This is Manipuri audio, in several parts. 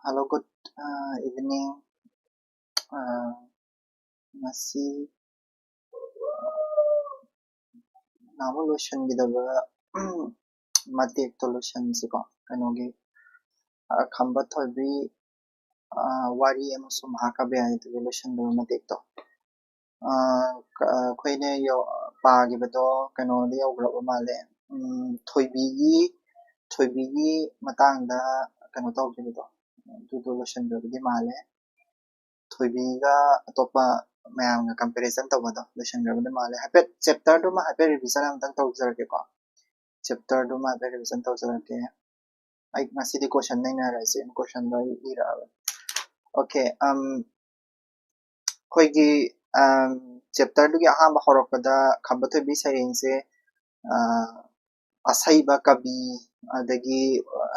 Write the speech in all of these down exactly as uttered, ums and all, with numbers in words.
Hello, good uh, evening. Uh, ꯉꯁꯤ ꯅꯍꯥꯟꯃꯨꯛ ꯂꯣꯏꯁꯤꯟꯈꯤꯗꯕ ꯃꯇꯦꯛꯇꯣ ꯂꯣꯏꯁꯤꯟꯁꯤꯀꯣ꯫ ꯀꯩꯅꯣꯒꯤ, ꯑ, ꯈꯝꯕ ꯊꯣꯏꯕꯤ, ꯑ, ꯋꯥꯔꯤ ꯑꯃꯁꯨꯡ ꯃꯍꯥꯀꯥꯕ꯭ꯌ ꯍꯥꯏꯗꯨꯒꯤ ꯂꯣꯏꯁꯤꯟꯈꯤꯕ ꯃꯇꯦꯛꯇꯣ꯫ ꯑ, ꯀ-, ꯑꯩꯈꯣꯏꯅ ꯌꯧ-, ꯄꯥꯈꯤꯕꯗꯣ ꯀꯩꯅꯣꯗ ꯌꯧꯈ꯭ꯔꯕ ꯃꯥꯜꯂꯦ꯫ ꯎꯝ, ꯊꯣꯏꯕꯤꯒꯤ, ꯊꯣꯏꯕꯤꯒꯤ ꯃꯇꯥꯡꯗ ꯀꯩꯅꯣ ꯇꯧꯈꯤꯕꯗꯣ, ꯑꯗꯨꯗꯣ ꯂꯣꯏꯁꯤꯟꯈ꯭ꯔꯕꯗꯤ ꯃꯥꯜꯂꯦ꯫ ꯊꯣꯏꯕꯤꯒ ꯑꯇꯣꯞꯄ ꯃꯌꯥꯝꯒ comparison ꯇꯧꯕꯗꯣ ꯂꯣꯏꯁꯤꯟꯈ꯭ꯔꯕꯗꯤ ꯃꯥꯜꯂꯦ꯫ ꯍꯥꯏꯐꯦꯠ chapter ꯗꯨꯃ ꯍꯥꯏꯐꯦꯠ revision ꯑꯝꯇꯪ ꯇꯧꯖꯔꯛꯀꯦꯀꯣ꯫ Chapter ꯗꯨꯃ ꯍꯥꯏꯐꯦꯠ revision ꯇꯧꯖꯔꯛꯀꯦ꯫ ꯑꯩ ꯉꯁꯤꯗꯤ question ꯅꯩꯅꯔꯁꯦ, question ꯗꯣ ꯑꯩ ꯏꯔꯛꯑꯕꯅꯤ꯫ Okay, um, ꯑꯩꯈꯣꯏꯒꯤ, um, chapter ꯗꯨꯒꯤ ꯑꯍꯥꯟꯕ ꯍꯧꯔꯛꯄꯗ ꯈꯝꯕ ꯊꯣꯏꯕꯤ ꯁꯩꯔꯦꯡꯁꯦ, ꯑ, ꯑꯁꯩꯕ ꯀꯕꯤ, ꯑꯗꯒꯤ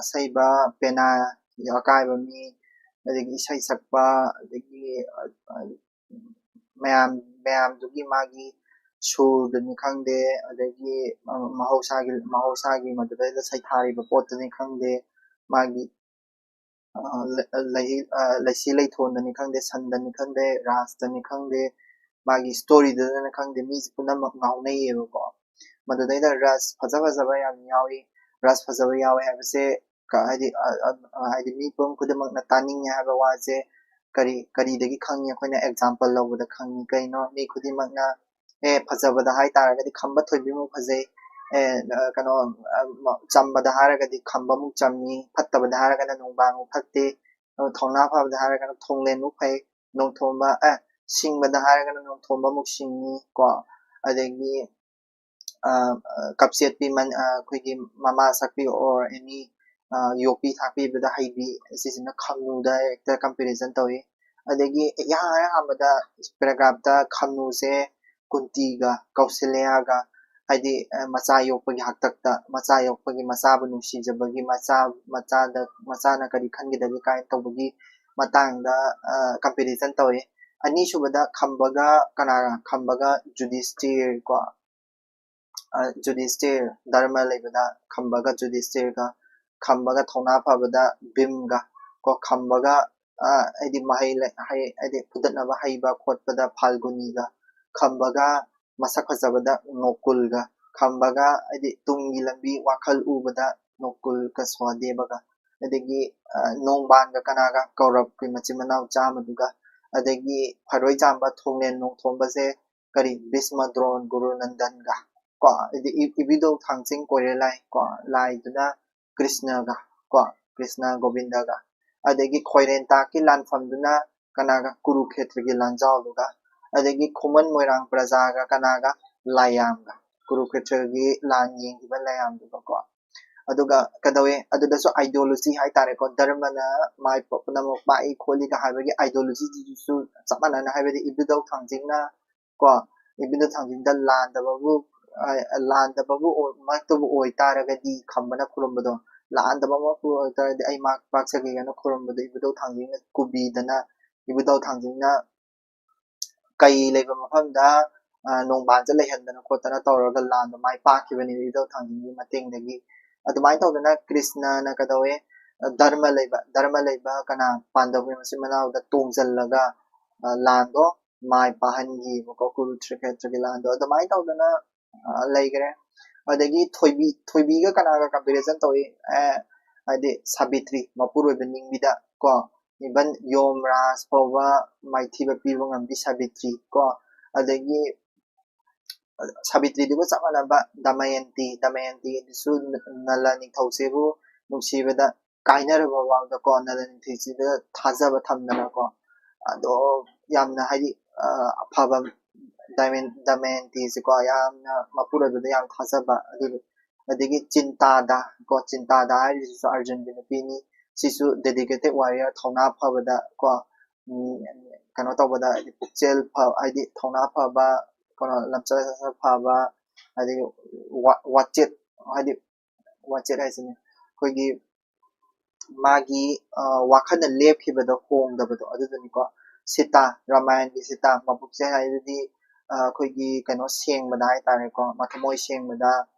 ꯑꯁꯩꯕ ꯄꯦꯅꯥ ꯑꯀꯥꯏꯕ ꯃꯤ, ꯑꯗꯒꯤ ꯏꯁꯩ ꯁꯛꯄ, ꯑꯗꯒꯤ, ꯑ, ꯑ, ꯃꯌꯥꯝ, ꯃꯌꯥꯝꯗꯨꯒꯤ ꯃꯥꯒꯤ ꯁꯨꯔꯗꯅꯤ ꯈꯪꯗꯦ, ꯑꯗꯒꯤ, ꯑ, ꯃꯍꯧꯁꯥꯒꯤ, ꯃꯍꯧꯁꯥꯒꯤ ꯃꯗꯨꯗꯩꯗ ꯁꯩꯊꯥꯔꯤꯕ ꯄꯣꯠꯇꯅꯤ ꯈꯪꯗꯦ, ꯃꯥꯒꯤ, ꯑ, ꯂ-, ꯂꯩ-, ꯑ, ꯂꯩꯁꯤ ꯂꯩꯊꯣꯟꯗꯅꯤ ꯈꯪꯗꯦ, ꯁꯟꯗꯅꯤ ꯈꯪꯗꯦ, ꯔꯥꯁꯇꯅꯤ ꯈꯪꯗꯦ, ꯃꯥꯒꯤ story ꯗꯨꯗꯅꯤ ꯈꯪꯗꯦ, ꯃꯤꯁꯦ ꯄꯨꯝꯅꯃꯛ ꯉꯥꯎꯅꯩꯌꯦꯕꯀꯣ꯫ ꯃꯗꯨꯗꯩꯗ ꯔꯁ ꯐꯖ ꯐꯖꯕ ꯌꯥꯝ ꯌꯥꯎꯏ꯫ ꯔꯁ ꯐꯖꯕ ꯌꯥꯎꯋꯦ ꯍꯥꯏꯕꯁꯦ ꯀ-, ꯍꯥꯏꯗꯤ, ꯑ, ꯑ, ꯍꯥꯏꯗꯤ ꯃꯤꯄꯨꯝ ꯈꯨꯗꯤꯡꯃꯛꯅ ꯇꯥꯅꯤꯡꯉꯦ ꯍꯥꯏꯕ ꯋꯥꯁꯦ ꯀꯔꯤ, ꯀꯔꯤꯗꯒꯤ ꯈꯪꯉꯤ? ꯑꯩꯈꯣꯏꯅ example ꯂꯧꯕꯗ ꯈꯪꯉꯤ꯫ ꯀꯩꯅꯣ? ꯃꯤ ꯈꯨꯗꯤꯡꯃꯛꯅ, ꯑꯦ, ꯐꯖꯕꯗ ꯍꯥꯏ ꯇꯥꯔꯒꯗꯤ ꯈꯝꯕ ꯊꯣꯏꯕꯤꯃꯨꯛ ꯐꯖꯩ, ꯑꯦ, ꯑ, ꯀꯩꯅꯣ, ꯑ, ꯃ-, ꯆꯝꯕꯗ ꯍꯥꯏꯔꯒꯗꯤ ꯈꯝꯕꯃꯨꯛ ꯆꯝꯃꯤ, ꯐꯠꯇꯕꯗ ꯍꯥꯏꯔꯒꯅ ꯅꯣꯡꯕꯥꯟꯃꯨꯛ ꯐꯠꯇꯦ, ꯑꯗꯣ ꯊꯧꯅꯥ ꯐꯕꯗ ꯍꯥꯏꯔꯒꯅ ꯊꯣꯡꯂꯦꯟꯃꯨꯛ ꯐꯩ, ꯅꯣꯡꯊꯣꯝꯕ, ꯑꯦ, ꯁꯤꯡꯕꯗ ꯍꯥꯏꯔꯒꯅ ꯅꯣꯡꯊꯣꯝꯕꯃꯨꯛ ꯁꯤꯡꯉꯤ ꯀꯣ꯫ ꯑꯗꯒꯤ, ꯑ, ꯑ, ꯀꯞꯆꯦꯠꯄꯤ ꯃꯟ-, ꯑ, ꯑꯩꯈꯣꯏꯒꯤ ꯃꯃꯥ ꯁꯛꯄꯤ or any, ꯑ, ꯌꯣꯛꯄꯤ ꯊꯥꯛꯄꯤꯕꯗ ꯍꯩꯕꯤ, ꯁꯤꯁꯤꯅ ꯈꯝꯅꯨꯗ ꯍꯦꯛꯇ comparison ꯇꯧꯏ꯫ ꯑꯗꯒꯤ ꯏꯍꯥꯟ ꯑꯍꯥꯟꯕꯗ paragraph ꯇ ꯈꯝꯅꯨꯁꯦ ꯀꯨꯟꯇꯤꯒ ꯀꯧꯁꯂꯦꯌꯥꯒ, ꯍꯥꯏꯗꯤ, ꯑ, ꯃꯆꯥ ꯌꯣꯛꯄꯒꯤ ꯍꯥꯛꯇꯛꯇ, ꯃꯆꯥ ꯌꯣꯛꯄꯒꯤ, ꯃꯆꯥꯕꯨ ꯅꯨꯡꯁꯤꯖꯕꯒꯤ, ꯃꯆꯥ, ꯃꯆꯥꯗ, ꯃꯆꯥꯅ ꯀꯔꯤ ꯈꯟꯒꯗꯒꯦ ꯀꯥꯏꯅ ꯇꯧꯕꯒꯤ ꯃꯇꯥꯡꯗ, ꯑ, comparison ꯇꯧꯏ꯫ ꯑꯅꯤꯁꯨꯕꯗ ꯈꯝꯕꯒ ꯀꯅꯥꯒ? ꯈꯝꯕꯒ ꯖꯨꯗꯤꯁꯇꯤꯔ ꯀꯣ꯫ ꯑ, ꯖꯨꯗꯤꯁꯇꯤꯔ, ꯙꯔꯃ ꯂꯩꯕꯗ ꯈꯝꯕꯒ ꯖꯨꯗꯤꯁꯇꯤꯔꯒ, ꯈꯝꯕꯒ ꯊꯧꯅꯥ ꯐꯕꯗ ꯚꯤꯝꯒ ꯈꯝꯕꯒ, ꯑ, ꯍꯥꯏꯗꯤ ꯃꯍꯩ ꯂꯩ-, ꯍꯩ-, ꯍꯥꯏꯗꯤ ꯐꯨꯗꯠꯅꯕ ꯍꯩꯕ ꯈꯣꯠꯄꯗ ꯐꯥꯜꯒꯨꯅꯤꯒ, ꯈꯝꯕꯒ ꯃꯁꯛ ꯐꯖꯕꯗ ꯅꯣꯀꯨꯜꯒ, ꯈꯝꯕꯒ ꯍꯥꯏꯗꯤ ꯇꯨꯡꯒꯤ ꯂꯝꯕꯤ ꯋꯥꯈꯜ ꯎꯕꯗ ꯅꯣꯀꯨꯜꯒ ꯁꯣꯍꯗꯦꯕꯒ, ꯑꯗꯒꯤ, ꯑ, ꯅꯣꯡꯕꯥꯟꯒ ꯀꯅꯥꯒ? ꯀꯧꯔꯕꯀꯤ ꯃꯆꯤꯟ ꯃꯅꯥꯎ ꯆꯥꯝꯃꯗꯨꯒ, ꯑꯗꯒꯤ ꯐꯔꯣꯏ ꯆꯥꯝꯕ ꯊꯣꯡꯂꯦꯟ ꯅꯣꯡꯊꯣꯝꯕꯁꯦ ꯀꯔꯤ? ꯚꯤꯁꯃ, ꯗ꯭ꯔꯣꯟ, ꯒꯨꯔꯨ ꯅꯟꯗꯟꯒ ꯀꯣ, ꯑꯗꯩ ꯏ-, ꯏꯕꯨꯙꯧ ꯊꯥꯡꯖꯤꯡ ꯀꯣꯏꯔꯦ ꯂꯥꯏ ꯀꯣ, ꯂꯥꯏꯗꯨꯅ ꯀ꯭ꯔꯤꯁꯅꯒ ꯀꯣ, ꯀ꯭ꯔꯤꯁꯅ ꯒꯣꯕꯤꯟꯗꯒ, ꯑꯗꯒꯤ ꯈꯣꯏꯔꯦꯟꯇꯥꯛꯀꯤ ꯂꯥꯟꯐꯝꯗꯨꯅ ꯀꯅꯥꯒ? ꯀꯨꯔꯨꯈꯦꯇ꯭ꯔꯒꯤ ꯂꯥꯟꯖꯥꯎꯗꯨꯒ, ꯑꯗꯒꯤ ꯈꯨꯃꯟ ꯃꯣꯏꯔꯥꯡ ꯄ꯭ꯔꯖꯥꯒ ꯀꯅꯥꯒ? ꯂꯥꯏꯌꯥꯝꯒ, ꯀꯨꯔꯨꯈꯦꯇ꯭ꯔꯒꯤ ꯂꯥꯟ ꯌꯦꯡꯈꯤꯕ ꯂꯥꯏꯌꯥꯝꯗꯨꯒ ꯀꯣ꯫ ꯑꯗꯨꯒ ꯀꯩꯗꯧꯋꯦ? ꯑꯗꯨꯗꯁꯨ ideology ꯍꯥꯏꯇꯥꯔꯦꯀꯣ, ꯙꯔꯃꯅ ꯃꯥꯏ ꯄ-, ꯄꯨꯝꯅꯃꯛ ꯄꯥꯛꯏ ꯈꯣꯠꯂꯤꯒ ꯍꯥꯏꯕꯒꯤ ideologyꯗꯨꯁꯨ ꯆꯞ ꯃꯥꯟꯅꯅ, ꯍꯥꯏꯕꯗꯤ ꯏꯕꯨꯙꯧ ꯊꯥꯡꯖꯤꯡꯅ ꯀꯣ, ꯏꯕꯨꯙꯧ ꯊꯥꯡꯖꯤꯡꯗ ꯂꯥꯟꯗꯕꯕꯨ, ꯑ, ꯂꯥꯟꯗꯕꯕꯨ ꯑꯣꯏ-, ꯃꯛꯇꯕꯨ ꯑꯣꯏꯇꯥꯔꯒꯗꯤ ꯈꯝꯕꯅ ꯈꯨꯔꯨꯝꯕꯗꯣ, ꯂꯥꯟꯗꯕꯃꯛꯄꯨ ꯑꯣꯏꯇꯥꯔꯒꯗꯤ ꯑꯩ ꯃꯥ ꯄꯥꯛꯆꯒꯦꯅ ꯈꯨꯔꯨꯝꯕꯗꯣ ꯏꯕꯨꯙꯧ ꯊꯥꯡꯖꯤꯡꯅ ꯀꯨꯕꯤꯗꯅ, ꯏꯕꯨꯙꯧ ꯊꯥꯡꯖꯤꯡꯅ ꯀꯩ ꯂꯩꯕ ꯃꯐꯝꯗ, ꯑ, ꯅꯣꯡꯕꯥꯟꯁꯦ ꯂꯩꯍꯟꯗꯅ ꯈꯣꯠꯇꯅ ꯇꯧꯔꯒ ꯂꯥꯟꯗꯣ ꯃꯥꯏ ꯄꯥꯛꯈꯤꯕꯅꯦꯕ ꯏꯕꯨꯙꯧ ꯊꯥꯡꯖꯤꯡꯒꯤ ꯃꯇꯦꯡꯗꯒꯤ꯫ ꯑꯗꯨꯃꯥꯏꯅ ꯇꯧꯗꯅ ꯀ꯭ꯔꯤꯁꯅꯅ ꯀꯩꯗꯧꯋꯦ? ꯑ, ꯙꯔꯃ ꯂꯩꯕ, ꯙꯔꯃ ꯂꯩꯕ ꯀꯅꯥ? ꯄꯥꯟꯗꯕꯒꯤ ꯃꯆꯤꯟ ꯃꯅꯥꯎꯗ ꯇꯣꯡꯁꯤꯜꯂꯒ, ꯑ, ꯂꯥꯟꯗꯣ ꯃꯥꯏ ꯄꯥꯛꯍꯟꯈꯤꯕꯀꯣ, ꯀꯨꯔꯨ ꯀ꯭ꯔꯤꯈꯦꯇ꯭ꯔꯒꯤ ꯂꯥꯟꯗꯣ꯫ ꯑꯗꯨꯃꯥꯏꯅ ꯇꯧꯗꯅ, ꯑ, ꯂꯩꯈ꯭ꯔꯦ꯫ ꯑꯗꯒꯤ ꯊꯣꯏꯕꯤ, ꯊꯣꯏꯕꯤꯒ ꯀꯅꯥꯒ comparison ꯇꯧꯏ? ꯑꯦ, ꯍꯥꯏꯗꯤ ꯁꯥꯕꯤꯇ꯭ꯔꯤ, ꯃꯄꯨꯔꯣꯏꯕ ꯅꯤꯡꯕꯤꯗ ꯀꯣ, even ꯌꯣꯝ ꯔꯥꯖ ꯐꯥꯎꯕ ꯃꯥꯏꯊꯤꯕ ꯄꯤꯕ ꯉꯝꯕꯤ ꯁꯥꯕꯤꯇ꯭ꯔꯤ ꯀꯣ꯫ ꯑꯗꯒꯤ ꯁꯥꯕꯤꯇ꯭ꯔꯤꯗꯨꯒ ꯆꯞ ꯃꯥꯟꯅꯕ ꯗꯃꯌꯟꯇꯤ, ꯗꯃꯌꯟꯇꯤ ꯑꯗꯨꯁꯨ ꯅꯂ ꯅꯤꯡꯊꯧꯁꯤꯕꯨ ꯅꯨꯡꯁꯤꯕꯗ ꯀꯥꯏꯅꯔꯕ ꯐꯥꯎꯗꯀꯣ, ꯅꯂ ꯅꯤꯡꯊꯧꯁꯤꯗ ꯊꯥꯖꯕ ꯊꯝꯗꯅꯀꯣ, ꯑꯗꯣ ꯌꯥꯝꯅ ꯍꯥꯏꯗꯤ, ꯑ, ꯑꯐꯕ ꯗꯥꯏꯃꯦꯟ-, ꯗꯃꯌꯟꯇꯤꯁꯤꯀꯣ, ꯌꯥꯝꯅ ꯃꯄꯨꯔꯣꯏꯕꯗ ꯌꯥꯝ ꯊꯥꯖꯕ, ꯑꯗꯨꯗꯣ꯫ ꯑꯗꯒꯤ ꯆꯤꯟꯇꯥꯗ ꯀꯣ, ꯆꯤꯟꯇꯥꯗ ꯍꯥꯏꯔꯤꯁꯤꯁꯨ ꯑꯔꯖꯨꯟꯒꯤ ꯅꯨꯄꯤꯅꯤ꯫ ꯁꯤꯁꯨ dedicated warrior, ꯊꯧꯅꯥ ꯐꯕꯗ ꯀꯣ, ꯎꯝ, ꯀꯩꯅꯣ ꯇꯧꯕꯗ, ꯍꯥꯏꯗꯤ ꯄꯨꯛꯆꯦꯜ ꯐ-, ꯍꯥꯏꯗꯤ ꯊꯧꯅꯥ ꯐꯕ, ꯀꯩꯅꯣ, ꯂꯝꯆꯠ ꯁꯥꯖꯠ ꯐꯕ, ꯑꯗꯒꯤ ꯋꯥ-, ꯋꯥꯆꯦꯠ, ꯍꯥꯏꯗꯤ ꯋꯥꯆꯦꯠ ꯍꯥꯏꯁꯤꯅꯦ ꯑꯩꯈꯣꯏꯒꯤ ꯃꯥꯒꯤ, ꯑ, ꯋꯥꯈꯜꯅ ꯂꯦꯞꯈꯤꯕꯗꯣ ꯍꯣꯡꯗꯕꯗꯣ ꯑꯗꯨꯗꯨꯅꯤꯀꯣ꯫ ꯁꯤꯇꯥ, ꯔꯥꯃꯥꯌꯟꯒꯤ ꯁꯤꯇꯥ, ꯃꯕꯨꯛꯁꯦ ꯍꯥꯏꯕꯗꯤ, ꯑ, ꯑꯩꯈꯣꯏꯒꯤ ꯀꯩꯅꯣ ꯁꯦꯡꯕꯗ ꯍꯥꯏꯇꯥꯔꯦꯀꯣ, ꯃꯊꯃꯣꯏ ꯁꯦꯡꯕꯗ,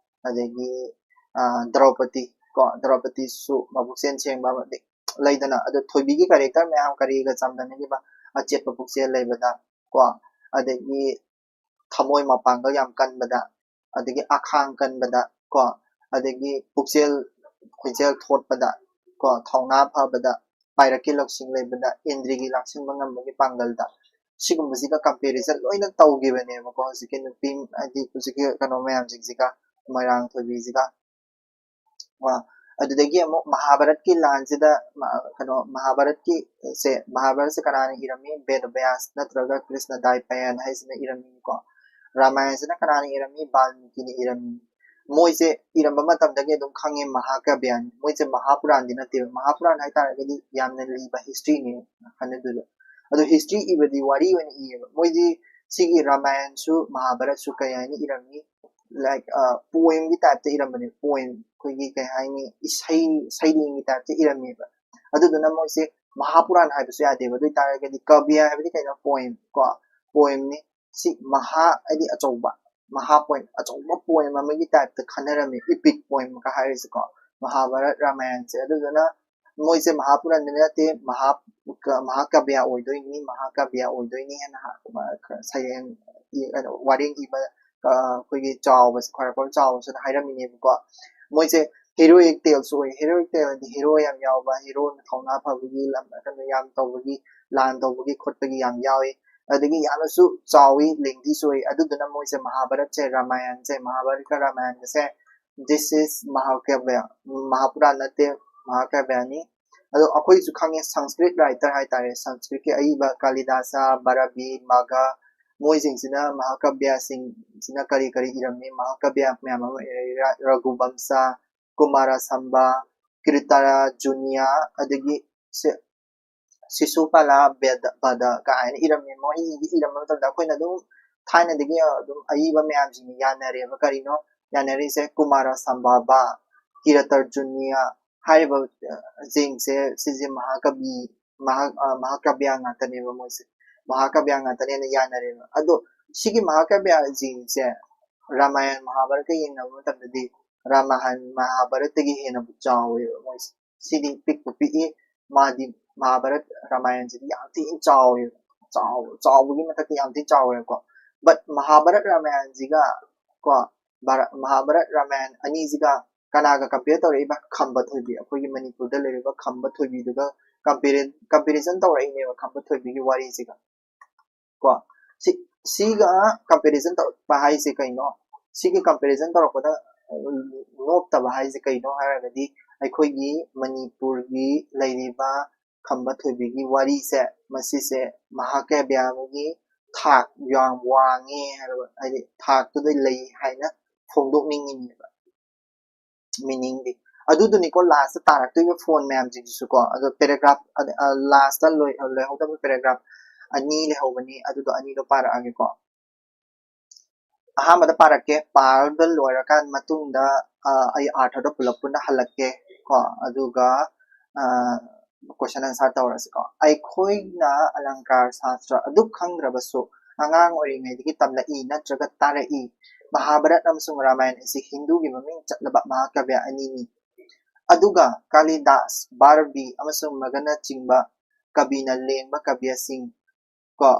ꯑꯗꯒꯤ, ꯑ, ꯗ꯭ꯔꯧꯄꯗꯤ ꯀꯣ, ꯗ꯭ꯔꯧꯄꯗꯤꯁꯨ ꯃꯕꯨꯛꯆꯦꯜ ꯁꯦꯡꯕ ꯑꯃꯗꯤ ꯂꯩꯗꯅ꯫ ꯑꯗꯣ ꯊꯣꯏꯕꯤꯒꯤ character ꯃꯌꯥꯝ ꯀꯔꯤꯒ ꯆꯥꯡꯗꯝꯅꯔꯤꯕ? ꯑꯆꯦꯠꯄ ꯄꯨꯛꯆꯦꯜ ꯂꯩꯕꯗ ꯀꯣ, ꯑꯗꯒꯤ ꯊꯃꯣꯏ ꯃꯄꯥꯡꯒꯜ ꯌꯥꯝ ꯀꯟꯕꯗ, ꯑꯗꯒꯤ ꯑꯈꯥꯡ ꯀꯟꯕꯗ ꯀꯣ, ꯑꯗꯒꯤ ꯄꯨꯛꯆꯦꯜ ꯈꯣꯏꯖꯦꯜ ꯊꯣꯠꯄꯗ ꯀꯣ, ꯊꯧꯅꯥ ꯐꯕꯗ, ꯄꯥꯏꯔꯛꯀꯤ ꯂꯧꯁꯤꯡ ꯂꯩꯕꯗ, ꯏꯟꯗ꯭ꯔꯤꯒꯤ ꯂꯥꯛꯁꯤꯟꯕ ꯉꯝꯕꯒꯤ ꯄꯥꯡꯒꯜꯗ, ꯁꯤꯒꯨꯝꯕꯁꯤꯒ comparison ꯂꯣꯏꯅ ꯇꯧꯈꯤꯕꯅꯦꯕꯀꯣ꯫ ꯍꯧꯖꯤꯛꯀꯤ ꯅꯨꯄꯤ, ꯍꯥꯏꯗꯤ ꯍꯧꯖꯤꯛꯀꯤ ꯀꯩꯅꯣ ꯃꯌꯥꯝꯁꯤꯡꯁꯤꯒ, ꯃꯣꯏꯔꯥꯡ ꯊꯣꯏꯕꯤꯁꯤꯒ꯫ ꯑ, ꯑꯗꯨꯗꯒꯤ ꯑꯃꯨꯛ ꯃꯍꯥꯚꯥꯔꯠꯀꯤ ꯂꯥꯟꯁꯤꯗ, ꯃ-, ꯀꯩꯅꯣ, ꯃꯍꯥꯚꯥꯔꯠꯀꯤ, ꯁꯦ, ꯃꯍꯥꯚꯥꯔꯠꯁꯦ ꯀꯅꯥꯅ ꯏꯔꯝꯃꯤ? ꯕꯦꯗ ꯕ꯭ꯌꯥꯁ ꯅꯠꯇ꯭ꯔꯒ ꯀ꯭ꯔꯤꯁꯅ ꯗꯥꯏꯄꯥꯌꯟ ꯍꯥꯏꯁꯤꯅ ꯏꯔꯝꯃꯤꯀꯣ꯫ ꯔꯥꯃꯥꯌꯟꯁꯤꯅ ꯀꯅꯥꯅ ꯏꯔꯝꯃꯤ? ꯕꯥꯜꯃꯤꯀꯤꯅ ꯏꯔꯝꯃꯤ꯫ ꯃꯣꯏꯁꯦ ꯏꯔꯝꯕ ꯃꯇꯝꯗꯒꯤ ꯑꯗꯨꯝ ꯈꯪꯉꯦ ꯃꯍꯥꯀꯥꯕ꯭ꯌꯥꯅꯤ꯫ ꯃꯣꯏꯁꯦ ꯃꯍꯥꯄꯨꯔꯥꯟꯗꯤ ꯅꯠꯇꯦꯕ꯫ ꯃꯍꯥꯄꯨꯔꯥꯟ ꯍꯥꯏꯇꯥꯔꯒꯗꯤ ꯌꯥꯝꯅ ꯂꯤꯕ historyꯅꯤ ꯍꯥꯏꯅꯗꯣꯏꯕ꯫ ꯑꯗꯣ history ꯏꯕꯗꯤ ꯋꯥꯔꯤ ꯑꯣꯏꯅ ꯏꯌꯦꯕ꯫ ꯃꯣꯏꯗꯤ ꯁꯤꯒꯤ ꯔꯥꯃꯥꯌꯟꯁꯨ ꯃꯍꯥꯚꯥꯔꯠꯁꯨ ꯀꯩ ꯍꯥꯏꯅ ꯏꯔꯝꯃꯤ? Like, ꯑ, poemꯒꯤ typeꯇ ꯏꯔꯝꯕꯅꯦ꯫ Poem, ꯑꯩꯈꯣꯏꯒꯤ ꯀꯩ ꯍꯥꯏꯅꯤ, ꯏꯁꯩ, ꯁꯩꯔꯦꯡꯒꯤ typeꯇ ꯏꯔꯝꯃꯦꯕ꯫ ꯑꯗꯨꯗꯨꯅ ꯃꯣꯏꯁꯦ ꯃꯍꯥꯄꯨꯔꯥꯟ ꯍꯥꯏꯕꯁꯨ ꯌꯥꯗꯦꯕ꯫ ꯑꯗꯨ ꯑꯣꯏꯇꯥꯔꯒꯗꯤ ꯀꯥꯕ꯭ꯌ ꯍꯥꯏꯕꯗꯤ ꯀꯩꯅꯣ? Poem ꯀꯣ, poemꯅꯤ꯫ ꯁꯤ ꯃꯍꯥ ꯍꯥꯏꯗꯤ ꯑꯆꯧꯕ, ꯃꯍꯥ poem, ꯑꯆꯧꯕ poem ꯑꯃꯒꯤ typeꯇ ꯈꯟꯅꯔꯝꯃꯤ, epic poemꯒ ꯍꯥꯏꯔꯤꯁꯦꯀꯣ, ꯃꯍꯥꯚꯥꯔꯠ, ꯔꯥꯃꯥꯌꯟꯁꯦ꯫ ꯑꯗꯨꯗꯨꯅ ꯃꯣꯏꯁꯦ ꯃꯍꯥꯄꯨꯔꯥꯟꯗꯤ ꯅꯠꯇꯦ, ꯃꯍꯥ-, ꯀ-, ꯃꯍꯥꯀꯥꯕ꯭ꯌ ꯑꯣꯏꯗꯣꯏꯅꯤ, ꯃꯍꯥꯀꯥꯕ꯭ꯌ ꯑꯣꯏꯗꯣꯏꯅꯤ ꯍꯥꯏꯅ ꯍꯥ-, ꯁꯩꯔꯦꯡ ꯏ-, ꯀꯩꯅꯣ, ꯋꯥꯔꯦꯡ ꯏꯕ, ꯑ, ꯑꯩꯈꯣꯏꯒꯤ ꯆꯥꯎꯕꯁꯦ, ꯈ꯭ꯋꯥꯏꯔꯥꯛꯄꯝ ꯆꯥꯎꯕꯁꯤꯅ ꯍꯥꯏꯔꯝꯃꯤꯅꯦꯕꯀꯣ꯫ ꯃꯣꯏꯁꯦ heroic taleꯁꯨ ꯑꯣꯏ꯫ Heroic tale ꯍꯥꯏꯗꯤ hero ꯌꯥꯝ ꯌꯥꯎꯕ, heroꯅ ꯊꯧꯅꯥ ꯐꯕꯒꯤ ꯂꯝ, ꯀꯩꯅꯣ, ꯌꯥꯝ ꯇꯧꯕꯒꯤ, ꯂꯥꯟ ꯇꯧꯕꯒꯤ ꯈꯣꯠꯄꯒꯤ ꯌꯥꯝ ꯌꯥꯎꯏ꯫ ꯑꯗꯒꯤ ꯌꯥꯝꯅꯁꯨ ꯆꯥꯎꯏ, lengthyꯁꯨ ꯑꯣꯏ꯫ ꯑꯗꯨꯗꯨꯅ ꯃꯣꯏꯁꯦ ꯃꯍꯥꯚꯥꯔꯠꯁꯦ, ꯔꯥꯃꯥꯌꯟꯁꯦ, ꯃꯍꯥꯚꯥꯔꯠꯀ ꯔꯥꯃꯥꯌꯟꯒꯁꯦ, this is ꯃꯍꯥꯀꯥꯕ꯭ꯌ, ꯃꯍꯥꯄꯨꯔꯥꯟ ꯅꯠꯇꯦ, ꯃꯍꯥꯀꯥꯕ꯭ꯌꯅꯤ꯫ ꯑꯗꯣ ꯑꯩꯈꯣꯏꯁꯨ ꯈꯪꯉꯦ, ꯁꯪꯁꯀ꯭ꯔꯤꯠ writer ꯍꯥꯏꯇꯥꯔꯦ, ꯁꯪꯁꯀ꯭ꯔꯤꯠꯀꯤ ꯑꯏꯕ ꯀꯥꯂꯤꯗꯥꯁ, ꯚꯥꯔꯕꯤ, ꯃꯥꯒ, ꯃꯣꯏꯁꯤꯡꯁꯤꯅ ꯃꯍꯥꯀꯥꯕ꯭ꯌꯁꯤꯡꯁꯤꯅ ꯀꯔꯤ ꯀꯔꯤ ꯏꯔꯝꯃꯤ? ꯃꯍꯥꯀꯥꯕ꯭ꯌ ꯃꯌꯥꯝ ꯑꯃ ꯏꯔꯝꯃꯤ, ꯔ-, ꯔꯘꯨꯕꯝꯁ, ꯀꯨꯃꯥꯔ ꯁꯝꯚꯥ, ꯀ꯭ꯔꯤꯇꯔꯥꯖꯨꯅ꯭ꯌ, ꯑꯗꯒꯤ ꯁꯤ-, ꯁꯤꯁꯨꯄꯥꯂꯥ ꯕꯦꯗ, ꯕꯗ ꯀꯥꯏꯅ ꯏꯔꯝꯃꯤ꯫ ꯃꯣꯏ ꯏꯔꯝꯕ ꯃꯇꯝꯗ ꯑꯩꯈꯣꯏꯅ ꯑꯗꯨꯝ ꯊꯥꯏꯅꯗꯒꯤ ꯑꯗꯨꯝ ꯑꯏꯕ ꯃꯌꯥꯝꯁꯤꯡꯅ ꯌꯥꯅꯔꯦꯕ꯫ ꯀꯔꯤꯅꯣ ꯌꯥꯅꯔꯤꯁꯦ? ꯀꯨꯃꯥꯔ ꯁꯝꯚꯥꯕꯥ, ꯀꯤꯔꯇꯔꯖꯨꯅꯤꯌꯥ ꯍꯥꯏꯔꯤꯕ, ꯑ, ꯁꯤꯡꯁꯦ, ꯁꯤꯁꯦ ꯃꯍꯥꯀꯕꯤ, ꯃꯍꯥ-, ꯑ, ꯃꯍꯥꯀꯥꯕ꯭ꯌ ꯉꯥꯛꯇꯅꯦꯕ ꯃꯣꯏꯁꯦ꯫ ꯃꯍꯥꯀꯥꯕ꯭ꯌ ꯉꯥꯛꯇꯅꯦꯅ ꯌꯥꯅꯔꯦꯕ꯫ ꯑꯗꯣ ꯁꯤꯒꯤ ꯃꯍꯥꯀꯥꯕ꯭ꯌꯁꯤꯡꯁꯦ ꯔꯥꯃꯥꯌꯟ ꯃꯍꯥꯚꯥꯔꯠꯀ ꯌꯦꯡꯅꯕ ꯃꯇꯝꯗꯗꯤ ꯔꯥꯃꯥꯌꯟ ꯃꯍꯥꯚꯥꯔꯠꯇꯒꯤ ꯍꯦꯟꯅꯕꯨ ꯆꯥꯎꯋꯦꯕ ꯃꯣꯏꯁꯦ꯫ ꯁꯤꯗꯤ ꯄꯤꯛꯄꯨ ꯄꯤꯛꯏ꯫ ꯃꯥꯗꯤ ꯃꯍꯥꯚꯥꯔꯠ ꯔꯥꯃꯥꯌꯟꯁꯤꯗꯤ ꯌꯥꯝ ꯊꯤꯅ ꯆꯥꯎꯋꯦ꯫ ꯆꯥꯎ ꯆꯥꯎꯕꯒꯤ ꯃꯊꯛꯇ ꯌꯥꯝ ꯊꯤꯅ ꯆꯥꯎꯋꯦꯕꯀꯣ꯫ But ꯃꯍꯥꯚꯥꯔꯠ ꯔꯥꯃꯥꯌꯟꯁꯤꯒ ꯀꯣ ꯚꯥꯔꯠ ꯃꯍꯥꯚꯥꯔꯠ ꯔꯥꯃꯥꯌꯟ ꯑꯅꯤꯁꯤꯒ ꯀꯅꯥꯒ compare ꯇꯧꯔꯛꯏꯕ? ꯈꯝꯕ ꯊꯣꯏꯕꯤ, ꯑꯩꯈꯣꯏꯒꯤ ꯃꯅꯤꯄꯨꯔꯗ ꯂꯩꯔꯤꯕ ꯈꯝꯕ ꯊꯣꯏꯕꯤꯗꯨꯒ compare comparison ꯇꯧꯔꯛꯏꯅꯦꯕ, ꯈꯝꯕ ꯊꯣꯏꯕꯤꯒꯤ ꯋꯥꯔꯤꯁꯤꯒ꯫ ꯀꯣ ꯁꯤ ꯁꯤꯒ comparison ꯇꯧꯔꯛꯄ ꯍꯥꯏꯁꯦ ꯀꯩꯅꯣ? ꯁꯤꯒꯤ comparison ꯇꯧꯔꯛꯄꯗ ꯅꯣꯞꯇꯕ ꯍꯥꯏꯁꯦ ꯀꯩꯅꯣ ꯍꯥꯏꯔꯒꯗꯤ, ꯑꯩꯈꯣꯏꯒꯤ ꯃꯅꯤꯄꯨꯔꯒꯤ ꯂꯩꯔꯤꯕ ꯈꯝꯕ ꯊꯣꯏꯕꯤꯒꯤ ꯋꯥꯔꯤꯁꯦ, ꯃꯁꯤꯁꯦ ꯃꯍꯥꯀꯥꯕ꯭ꯌ ꯑꯃꯒꯤ ꯊꯥꯛ ꯌꯥꯝ ꯋꯥꯡꯉꯦ ꯍꯥꯏꯕ, ꯍꯥꯏꯗꯤ ꯊꯥꯛꯇꯨꯗ ꯂꯩ ꯍꯥꯏꯅ ꯐꯣꯡꯗꯣꯛꯅꯤꯡꯉꯤꯅꯦꯕ꯫ Meaningꯗꯤ ꯑꯗꯨꯗꯨꯅꯤꯀꯣ, lastꯇ ꯇꯥꯔꯛꯇꯣꯏꯕ phone ꯃꯌꯥꯝꯁꯤꯡꯁꯤꯁꯨꯀꯣ꯫ ꯑꯗꯣ paragraph lastꯇ ꯂꯣꯏ ꯂꯩꯍꯧꯗꯕ paragraph ꯑꯅꯤ ꯂꯩꯍꯧꯕꯅꯤ, ꯑꯗꯨꯗꯣ ꯑꯅꯤꯗꯣ ꯄꯥꯔꯛꯑꯒꯦꯀꯣ꯫ ꯑꯍꯥꯟꯕꯗ ꯄꯥꯔꯛꯀꯦ, ꯄꯥꯔꯒ ꯂꯣꯏꯔꯀꯥꯟ ꯃꯇꯨꯡꯗ ꯑ, ꯑꯩ ꯑꯥꯔꯊꯗꯣ ꯄꯨꯂꯞ ꯄꯨꯟꯅ ꯍꯜꯂꯛꯀꯦ ꯀꯣ꯫ ꯑꯗꯨꯒ ꯑ, question answer ꯇꯧꯔꯁꯤꯀꯣ꯫ ꯑꯩꯈꯣꯏꯅ ꯑꯂꯪꯀꯥꯔ ꯁꯥꯁꯇ꯭ꯔ ꯑꯗꯨ ꯈꯪꯗ꯭ꯔꯕꯁꯨ, ꯑꯉꯥꯡ ꯑꯣꯏꯔꯤꯉꯩꯗꯒꯤ ꯇꯝꯂꯛꯏ ꯅꯠꯇ꯭ꯔꯒ ꯇꯥꯔꯛꯏ꯫ ꯃꯍꯥꯚꯥꯔꯠ ꯑꯃꯁꯨꯡ ꯔꯥꯃꯥꯌꯟ ꯑꯁꯤ ꯍꯤꯟꯗꯨꯒꯤ ꯃꯃꯤꯡ ꯆꯠꯂꯕ ꯃꯍꯥꯀꯥꯕ꯭ꯌ ꯑꯅꯤꯅꯤ꯫ ꯑꯗꯨꯒ ꯀꯥꯂꯤꯗꯥꯁ, ꯚꯥꯔꯕꯤ ꯑꯃꯁꯨꯡ ꯃꯒꯅꯆꯤꯡꯕ ꯀꯕꯤꯅ ꯂꯦꯡꯕ ꯀꯕ꯭ꯌꯁꯤꯡ ꯀꯣ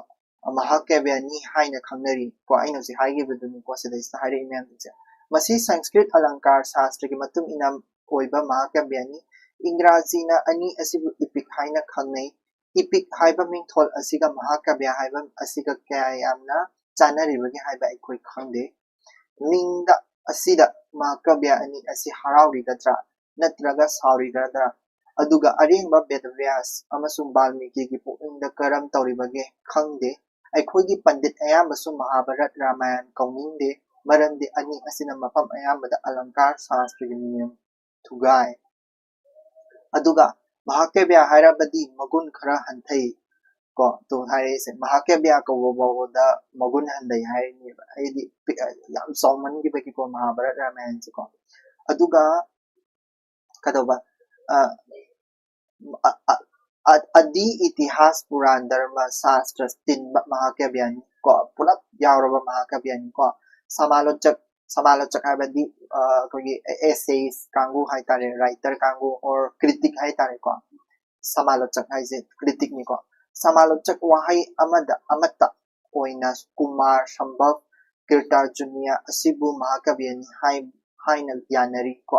ꯃꯍꯥꯀꯥꯕ꯭ꯌꯅꯤ ꯍꯥꯏꯅ ꯈꯪꯅꯔꯤ꯫ ꯀꯣ ꯑꯩꯅ ꯍꯧꯖꯤꯛ ꯍꯥꯏꯈꯤꯕꯗꯨꯅꯤꯀꯣ, ꯁꯤꯗꯩꯁꯤꯗ ꯍꯥꯏꯔꯛꯏ ꯃꯌꯥꯝꯁꯦ꯫ ꯃꯁꯤ ꯁꯪꯁꯀ꯭ꯔꯤꯠ ꯑꯂꯪꯀꯥꯔ ꯁꯥꯁꯇ꯭ꯔꯒꯤ ꯃꯇꯨꯡ ꯏꯟꯅ ꯑꯣꯏꯕ ꯃꯍꯥꯀꯥꯕ꯭ꯌꯅꯤ꯫ ꯏꯪꯒ꯭ꯔꯥꯖꯤꯅ ꯑꯅꯤ ꯑꯁꯤꯕꯨ epic ꯍꯥꯏꯅ ꯈꯪꯅꯩ꯫ Epic ꯍꯥꯏꯕ ꯃꯤꯡꯊꯣꯜ ꯑꯁꯤꯒ ꯃꯍꯥꯀꯥꯕ꯭ꯌ ꯍꯥꯏꯕ ꯑꯁꯤꯒ ꯀꯌꯥ ꯌꯥꯝꯅ ꯆꯥꯟꯅꯔꯤꯕꯒꯦ ꯍꯥꯏꯕ ꯑꯩꯈꯣꯏ ꯈꯪꯗꯦ꯫ ꯃꯤꯡꯗ ꯑꯁꯤꯗ ꯃꯍꯥꯀꯥꯕ꯭ꯌ ꯑꯅꯤ ꯑꯁꯤ ꯍꯔꯥꯎꯔꯤꯒꯗ꯭ꯔꯥ ꯅꯠꯇ꯭ꯔꯒ ꯁꯥꯎꯔꯤꯒꯗ꯭ꯔꯥ? ꯑꯗꯨꯒ ꯑꯔꯦꯡꯕ ꯕꯦꯗꯕ꯭ꯌꯥꯁ ꯑꯃꯁꯨꯡ ꯕꯥꯜꯃꯤꯀꯤꯒꯤ ꯄꯨꯛꯅꯤꯡꯗ ꯀꯔꯝ ꯇꯧꯔꯤꯕꯒꯦ ꯈꯪꯗꯦ꯫ ꯑꯩꯈꯣꯏꯒꯤ ꯄꯟꯗꯤꯠ ꯑꯌꯥꯝꯕꯁꯨ ꯃꯍꯥꯚꯥꯔꯠ ꯔꯥꯃꯥꯌꯟ ꯀꯧꯅꯤꯡꯗꯦ, ꯃꯔꯝꯗꯤ ꯑꯅꯤ ꯑꯁꯤꯅ ꯃꯐꯝ ꯑꯌꯥꯝꯕꯗ ꯑꯂꯪꯀꯥꯔ ꯁꯥꯁꯇ꯭ꯔꯒꯤ ꯅꯤꯌꯝ ꯊꯨꯒꯥꯏ꯫ ꯑꯗꯨꯒ ꯃꯍꯥꯀꯥꯕ꯭ꯌ ꯍꯥꯏꯔꯕꯗꯤ ꯃꯒꯨꯟ ꯈꯔ ꯍꯟꯊꯩ꯫ ꯀꯣ ꯇꯨ ꯍꯥꯏꯔꯛꯏꯁꯦ, ꯃꯍꯥꯀꯥꯕ꯭ꯌ ꯀꯧꯕ ꯐꯥꯎꯕꯗ ꯃꯒꯨꯟ ꯍꯟꯊꯩ ꯍꯥꯏꯔꯤꯅꯦꯕ꯫ ꯑꯩꯗꯤ ꯄꯤ- ꯌꯥꯝ ꯆꯥꯎꯃꯟꯈꯤꯕꯒꯤꯀꯣ ꯃꯍꯥꯚꯥꯔꯠ ꯔꯥꯃꯥꯌꯟꯁꯦꯀꯣ꯫ ꯑꯗꯨꯒ ꯀꯩꯗꯧꯕ ꯑ, ꯑ, ꯑ, ꯑ, ꯑꯗꯤ ꯏꯇꯤꯍꯥꯁ ꯄꯨꯔꯥꯟ ꯙꯔꯃ ꯁꯥꯁꯇ꯭ꯔ ꯇꯤꯟꯕ ꯃꯍꯥꯀꯥꯕ꯭ꯌꯅꯤ ꯀꯣ, ꯄꯨꯂꯞ ꯌꯥꯎꯔꯕ ꯃꯍꯥꯀꯥꯕ꯭ꯌꯅꯤ ꯀꯣ꯫ ꯁꯃꯥꯂꯣꯆꯛ ꯁꯃꯥꯂꯣꯆꯛ ꯍꯥꯏꯕꯗꯤ ꯑ, ꯑꯩꯈꯣꯏꯒꯤ ꯑꯦꯁꯦꯁ ꯀꯥꯡꯕꯨ ꯍꯥꯏꯇꯥꯔꯦ, ꯔꯥꯏꯇꯔ ꯀꯥꯡꯕꯨ ꯑꯣꯔ ꯀ꯭ꯔꯤꯇꯤꯛ ꯍꯥꯏꯇꯥꯔꯦꯀꯣ꯫ ꯁꯃꯥꯂꯣꯆꯛ ꯍꯥꯏꯁꯦ ꯀ꯭ꯔꯤꯇꯤꯛꯅꯤꯀꯣ꯫ ꯁꯃꯥꯂꯣꯆꯛ ꯋꯥꯍꯩ ꯑꯃꯗ ꯑꯃꯠꯇ ꯑꯣꯏꯅ ꯀꯨꯃꯥꯔ ꯁꯝꯚꯕ ꯀꯤꯔꯇꯥꯔꯖꯨꯅꯤꯌꯥ ꯑꯁꯤꯕꯨ ꯃꯍꯥꯀꯕꯤ ꯑꯅꯤ ꯍꯥꯏ-, ꯍꯥꯏꯅ ꯌꯥꯅꯔꯤꯀꯣ꯫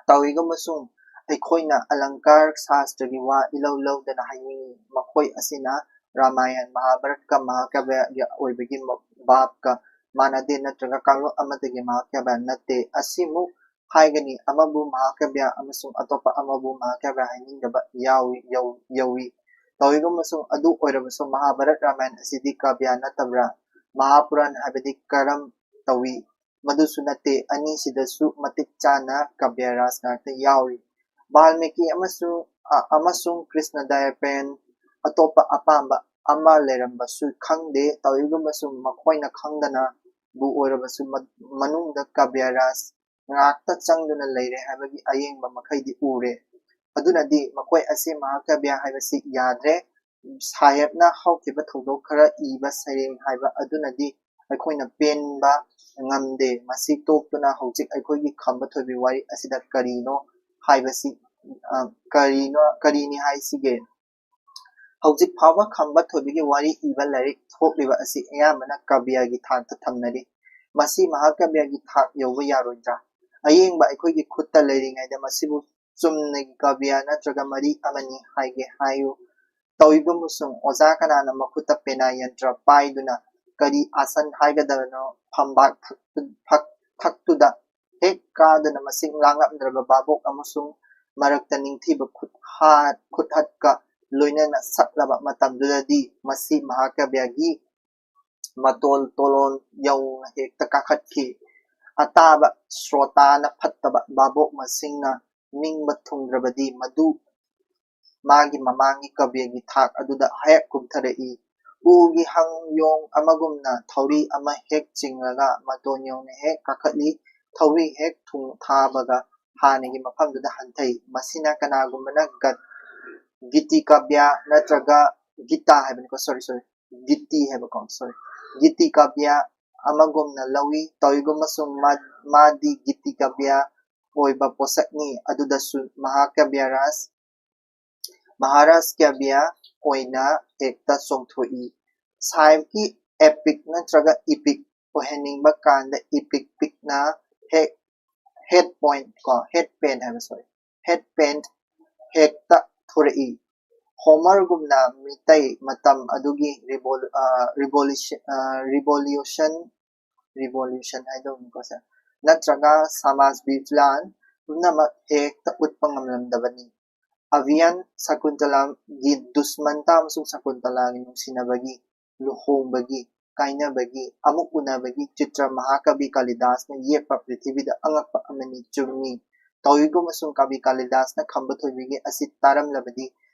ꯇꯧꯏꯒꯨꯝꯕꯁꯨꯡ ꯑꯩꯈꯣꯏꯅ ꯑꯂꯪꯀꯥꯔ ꯁꯥꯁꯇ꯭ꯔꯒꯤ ꯋꯥ ꯏꯂꯧ ꯂꯧꯗꯅ ꯍꯥꯏꯅꯤꯡꯏ꯫ ꯃꯈꯣꯏ ꯑꯁꯤꯅ ꯔꯥꯃꯥꯌꯟ, ꯃꯍꯥꯚꯥꯔꯠꯀ ꯃꯍꯥꯀꯥꯕ꯭ꯌꯒꯤ ꯑꯣꯏꯕꯒꯤ ꯃ-, ꯚꯥꯕꯀ ꯃꯥꯟꯅꯗꯦ ꯅꯠꯇ꯭ꯔꯒ ꯀꯥꯡꯂꯨꯞ ꯑꯃꯠꯇꯒꯤ ꯃꯍꯥꯀꯥꯕ꯭ꯌ ꯅꯠꯇꯦ꯫ ꯑꯁꯤꯃꯨꯛ ꯍꯥꯏꯒꯅꯤ, ꯑꯃꯕꯨ ꯃꯍꯥꯀꯥꯕ꯭ꯌ ꯑꯃꯁꯨꯡ ꯑꯇꯣꯞꯄ ꯑꯃꯕꯨ ꯃꯍꯥꯀꯥꯕ꯭ꯌ ꯍꯥꯏꯅꯤꯡꯗꯕ ꯌꯥꯎꯏ, ꯌꯧ-, ꯌꯧꯏ꯫ ꯇꯧꯏꯒꯨꯝꯕꯁꯨꯡ ꯑꯗꯨ ꯑꯣꯏꯔꯕꯁꯨ ꯃꯍꯥꯚꯥꯔꯠ ꯔꯥꯃꯥꯌꯟ ꯑꯁꯤꯗꯤ ꯀꯥꯕ꯭ꯌ ꯅꯠꯇꯕ꯭ꯔꯥ? ꯃꯍꯥꯄꯨꯔꯥꯟ ꯍꯥꯏꯕꯗꯤ ꯀꯔꯝ ꯇꯧꯏ? ꯃꯗꯨꯁꯨ ꯅꯠꯇꯦ, ꯑꯅꯤꯁꯤꯗꯁꯨ ꯃꯇꯤꯛ ꯆꯥꯅ ꯀꯥꯕ꯭ꯌ ꯔꯥꯁ ꯉꯥꯛꯇ ꯌꯥꯎꯔꯤ꯫ ꯕꯥꯜꯃꯤꯀꯤ ꯑꯃꯁꯨꯡ, ꯑ, ꯑꯃꯁꯨꯡ ꯀ꯭ꯔꯤꯁꯅ ꯗꯌꯥꯄꯦꯟ ꯑꯇꯣꯞꯄ ꯑꯄꯥꯝꯕ ꯑꯃ ꯂꯩꯔꯝꯕꯁꯨ ꯈꯪꯗꯦ꯫ ꯇꯧꯏꯒꯨꯝꯕꯁꯨ ꯃꯈꯣꯏꯅ ꯈꯪꯗꯅꯕꯨ ꯑꯣꯏꯔꯕꯁꯨ ꯃ-, ꯃꯅꯨꯡꯗ ꯀꯥꯕ꯭ꯌ ꯔꯥꯁ ꯉꯥꯛꯇ ꯆꯪꯗꯨꯅ ꯂꯩꯔꯦ ꯍꯥꯏꯕꯒꯤ ꯑꯌꯦꯡꯕ ꯃꯈꯩꯗꯤ ꯎꯔꯦ꯫ ꯑꯗꯨꯅꯗꯤ ꯃꯈꯣꯏ ꯑꯁꯤ ꯃꯍꯥꯀꯥꯕ꯭ꯌ ꯍꯥꯏꯕꯁꯤ ꯌꯥꯗ꯭ꯔꯦ꯫ ꯁꯥꯍꯦꯕꯅ ꯍꯧꯈꯤꯕ ꯊꯧꯗꯣꯛ ꯈꯔ ꯏꯕ ꯁꯩꯔꯦꯡ ꯍꯥꯏꯕ ꯑꯗꯨꯅꯗꯤ ꯑꯩꯈꯣꯏꯅ ꯄꯦꯟꯕ ꯉꯝꯗꯦ꯫ ꯃꯁꯤ ꯇꯣꯛꯇꯨꯅ ꯍꯧꯖꯤꯛ ꯑꯩꯈꯣꯏꯒꯤ ꯈꯝꯕ ꯊꯣꯏꯕꯤ ꯋꯥꯔꯤ ꯑꯁꯤꯗ ꯀꯔꯤꯅꯣ ꯍꯥꯏꯕꯁꯤ, ꯑ, ꯀꯔꯤꯅꯣ, ꯀꯔꯤꯅꯤ ꯍꯥꯏꯁꯤꯒꯦ? ꯍꯧꯖꯤꯛ ꯐꯥꯎꯕ ꯈꯝꯕ ꯊꯣꯏꯕꯤꯒꯤ ꯋꯥꯔꯤ ꯏꯕ ꯂꯥꯏꯔꯤꯛ ꯊꯣꯛꯂꯤꯕ ꯑꯁꯤ ꯑꯌꯥꯝꯕꯅ ꯀꯥꯕ꯭ꯌꯒꯤ ꯊꯥꯛꯇ ꯊꯝꯅꯔꯤ꯫ ꯃꯁꯤ ꯃꯍꯥꯀꯥꯕ꯭ꯌꯒꯤ ꯊꯥꯛ ꯌꯧꯕ ꯌꯥꯔꯣꯏꯗ꯭ꯔꯥ? ꯑꯌꯦꯡꯕ ꯑꯩꯈꯣꯏꯒꯤ ꯈꯨꯠꯇ ꯂꯩꯔꯤꯉꯩꯗ ꯃꯁꯤꯕꯨ ꯆꯨꯝꯅꯒꯤ ꯀꯥꯕ꯭ꯌ ꯅꯠꯇ꯭ꯔꯒ ꯃꯔꯤ ꯑꯃꯅꯤ ꯍꯥꯏꯒꯦ ꯍꯥꯏꯌꯨ꯫ ꯇꯧꯏꯒꯨꯝꯕꯁꯨꯡ ꯑꯣꯖꯥ ꯀꯅꯥꯅ ꯃꯈꯨꯠꯇ ꯄꯦꯅꯥ ꯌꯟꯇ꯭ꯔ ꯄꯥꯏꯗꯨꯅ ꯀꯔꯤ ꯑꯥꯁꯟ ꯍꯥꯏꯒꯗꯕꯅꯣ ꯐꯝꯕꯥꯛ ꯊꯛꯇꯨ-, ꯐꯛ-, ꯊꯛꯇꯨꯗ ꯍꯦꯛ ꯀꯥꯗꯨꯅ ꯃꯁꯤꯡ ꯂꯥꯡꯂꯝꯗ꯭ꯔꯕ ꯚꯥꯕꯣꯛ ꯑꯃꯁꯨꯡ ꯃꯔꯛꯇ ꯅꯤꯡꯊꯤꯕ ꯈꯨꯠꯍꯥꯠ-, ꯈꯨꯠꯍꯠꯀ ꯂꯣꯏꯅꯅ ꯁꯛꯂꯕ ꯃꯇꯝꯗꯨꯗꯗꯤ ꯃꯁꯤ ꯃꯍꯥꯀꯥꯕ꯭ꯌꯒꯤ ꯃꯇꯣꯜ ꯇꯣꯂꯣꯟ ꯌꯧꯅ ꯍꯦꯛꯇ ꯀꯥꯈꯠꯈꯤ꯫ ꯑꯇꯥꯕ ꯁ꯭ꯔꯣꯇꯥꯅ ꯐꯠꯇꯕ ꯚꯥꯕꯣꯛ ꯃꯁꯤꯡꯅ ꯅꯤꯡꯕ ꯊꯨꯡꯗ꯭ꯔꯕꯗꯤ ꯃꯗꯨ ꯃꯥꯒꯤ ꯃꯃꯥꯡꯒꯤ ꯀꯥꯕ꯭ꯌꯒꯤ ꯊꯥꯛ ꯑꯗꯨꯗ ꯍꯦꯛ ꯀꯨꯝꯊꯔꯛꯏ꯫ ꯎꯒꯤ ꯍꯪꯌꯣꯡ ꯑꯃꯒꯨꯝꯅ ꯊꯧꯔꯤ ꯑꯃ ꯍꯦꯛ ꯆꯤꯡꯂꯒ ꯃꯇꯣꯟ ꯌꯧꯅ ꯍꯦꯛ ꯀꯥꯈꯠꯂꯤ꯫ ꯊꯧꯔꯤ ꯍꯦꯛ ꯊꯨꯡ ꯊꯥꯕꯒ ꯍꯥꯟꯅꯒꯤ ꯃꯐꯝꯗꯨꯗ ꯍꯟꯊꯩ꯫ ꯃꯁꯤꯅ ꯀꯅꯥꯒꯨꯝꯕꯅ ꯒꯠ-, ꯒꯤꯇꯤ ꯀꯥꯕ꯭ꯌ ꯅꯠꯇ꯭ꯔꯒ ꯒꯤꯇꯥ ꯍꯥꯏꯕꯅꯤꯀꯣ, sorry, sorry, ꯒꯤꯇꯤ ꯍꯥꯏꯕꯀꯣ, sorry, ꯒꯤꯇꯤ ꯀꯥꯕ꯭ꯌ ꯑꯃꯒꯨꯝꯅ ꯂꯧꯏ꯫ ꯇꯧꯏꯒꯨꯝꯕꯁꯨꯡ ꯃꯥ-, ꯃꯥꯗꯤ ꯒꯤꯇꯤ ꯀꯥꯕ꯭ꯌ ꯑꯣꯏꯕ ꯄꯣꯠꯁꯛꯅꯤ꯫ ꯑꯗꯨꯗꯁꯨ ꯃꯍꯥꯀꯥꯕ꯭ꯌ ꯔꯥꯖ, ꯃꯍꯥꯔꯥꯖ ꯀꯥꯕ꯭ꯌ ꯑꯣꯏꯅ ꯍꯦꯛꯇ ꯆꯣꯡꯊꯣꯛꯏ꯫ ꯁꯥꯍꯤꯕꯀꯤ epic ꯅꯠꯇ꯭ꯔꯒ epic ꯑꯣꯏꯍꯟꯅꯤꯡꯕ ꯀꯥꯟꯗ epic ꯄꯤꯛꯅ ꯍꯦꯛ, head point ꯀꯣ, head paint ꯍꯥꯏꯕ, sorry, head paint ꯍꯦꯛꯇ ꯊꯣꯔꯛꯏ꯫ ꯍꯣꯃꯔꯒꯨꯝꯅ ꯃꯤꯇꯩ ꯃꯇꯝ ꯑꯗꯨꯒꯤ ꯔꯤꯕꯣꯂꯨ-, ꯑ, revolution, ꯑ, revolution, revolution ꯍꯥꯏꯗꯧꯅꯤꯀꯣ ꯁꯦ, ꯅꯠꯇ꯭ꯔꯒ ꯁꯃꯥꯖ ꯕꯤꯄ꯭ꯂꯥꯟ ꯄꯨꯝꯅꯃꯛ ꯍꯦꯛꯇ ꯎꯠꯄ ꯉꯝꯂꯝꯗꯕꯅꯤ꯫ ꯑꯚꯤꯌꯥꯟ ꯁꯀꯨꯟꯇꯂꯥꯒꯤ ꯗꯨꯁꯃꯟꯇ ꯑꯃꯁꯨꯡ ꯁꯀꯨꯟꯇꯂꯥꯒꯤ ꯅꯨꯡꯁꯤꯅꯕꯒꯤ, ꯂꯨꯍꯣꯡꯕꯒꯤ, ꯀꯥꯏꯅꯕꯒꯤ, ꯑꯃꯨꯛ ꯎꯅꯕꯒꯤ ꯆꯤꯇ꯭ꯔ ꯃꯍꯥꯀꯕꯤ ꯀꯥꯂꯤꯗꯥꯁꯅ ꯌꯦꯛꯄ ꯄ꯭ꯔꯤꯊꯤꯕꯤꯗ ꯑꯉꯛꯄ ꯑꯃꯅꯤ꯫ ꯆꯨꯝꯃꯤ꯫ ꯇꯧꯏꯒꯨꯝꯕꯁꯨꯡ ꯀꯕꯤ ꯀꯥꯂꯤꯗꯥꯁꯅ ꯈꯝꯕ ꯊꯣꯏꯕꯤꯒꯤ ꯑꯁꯤ ꯇꯥꯔꯝꯂꯕꯗꯤ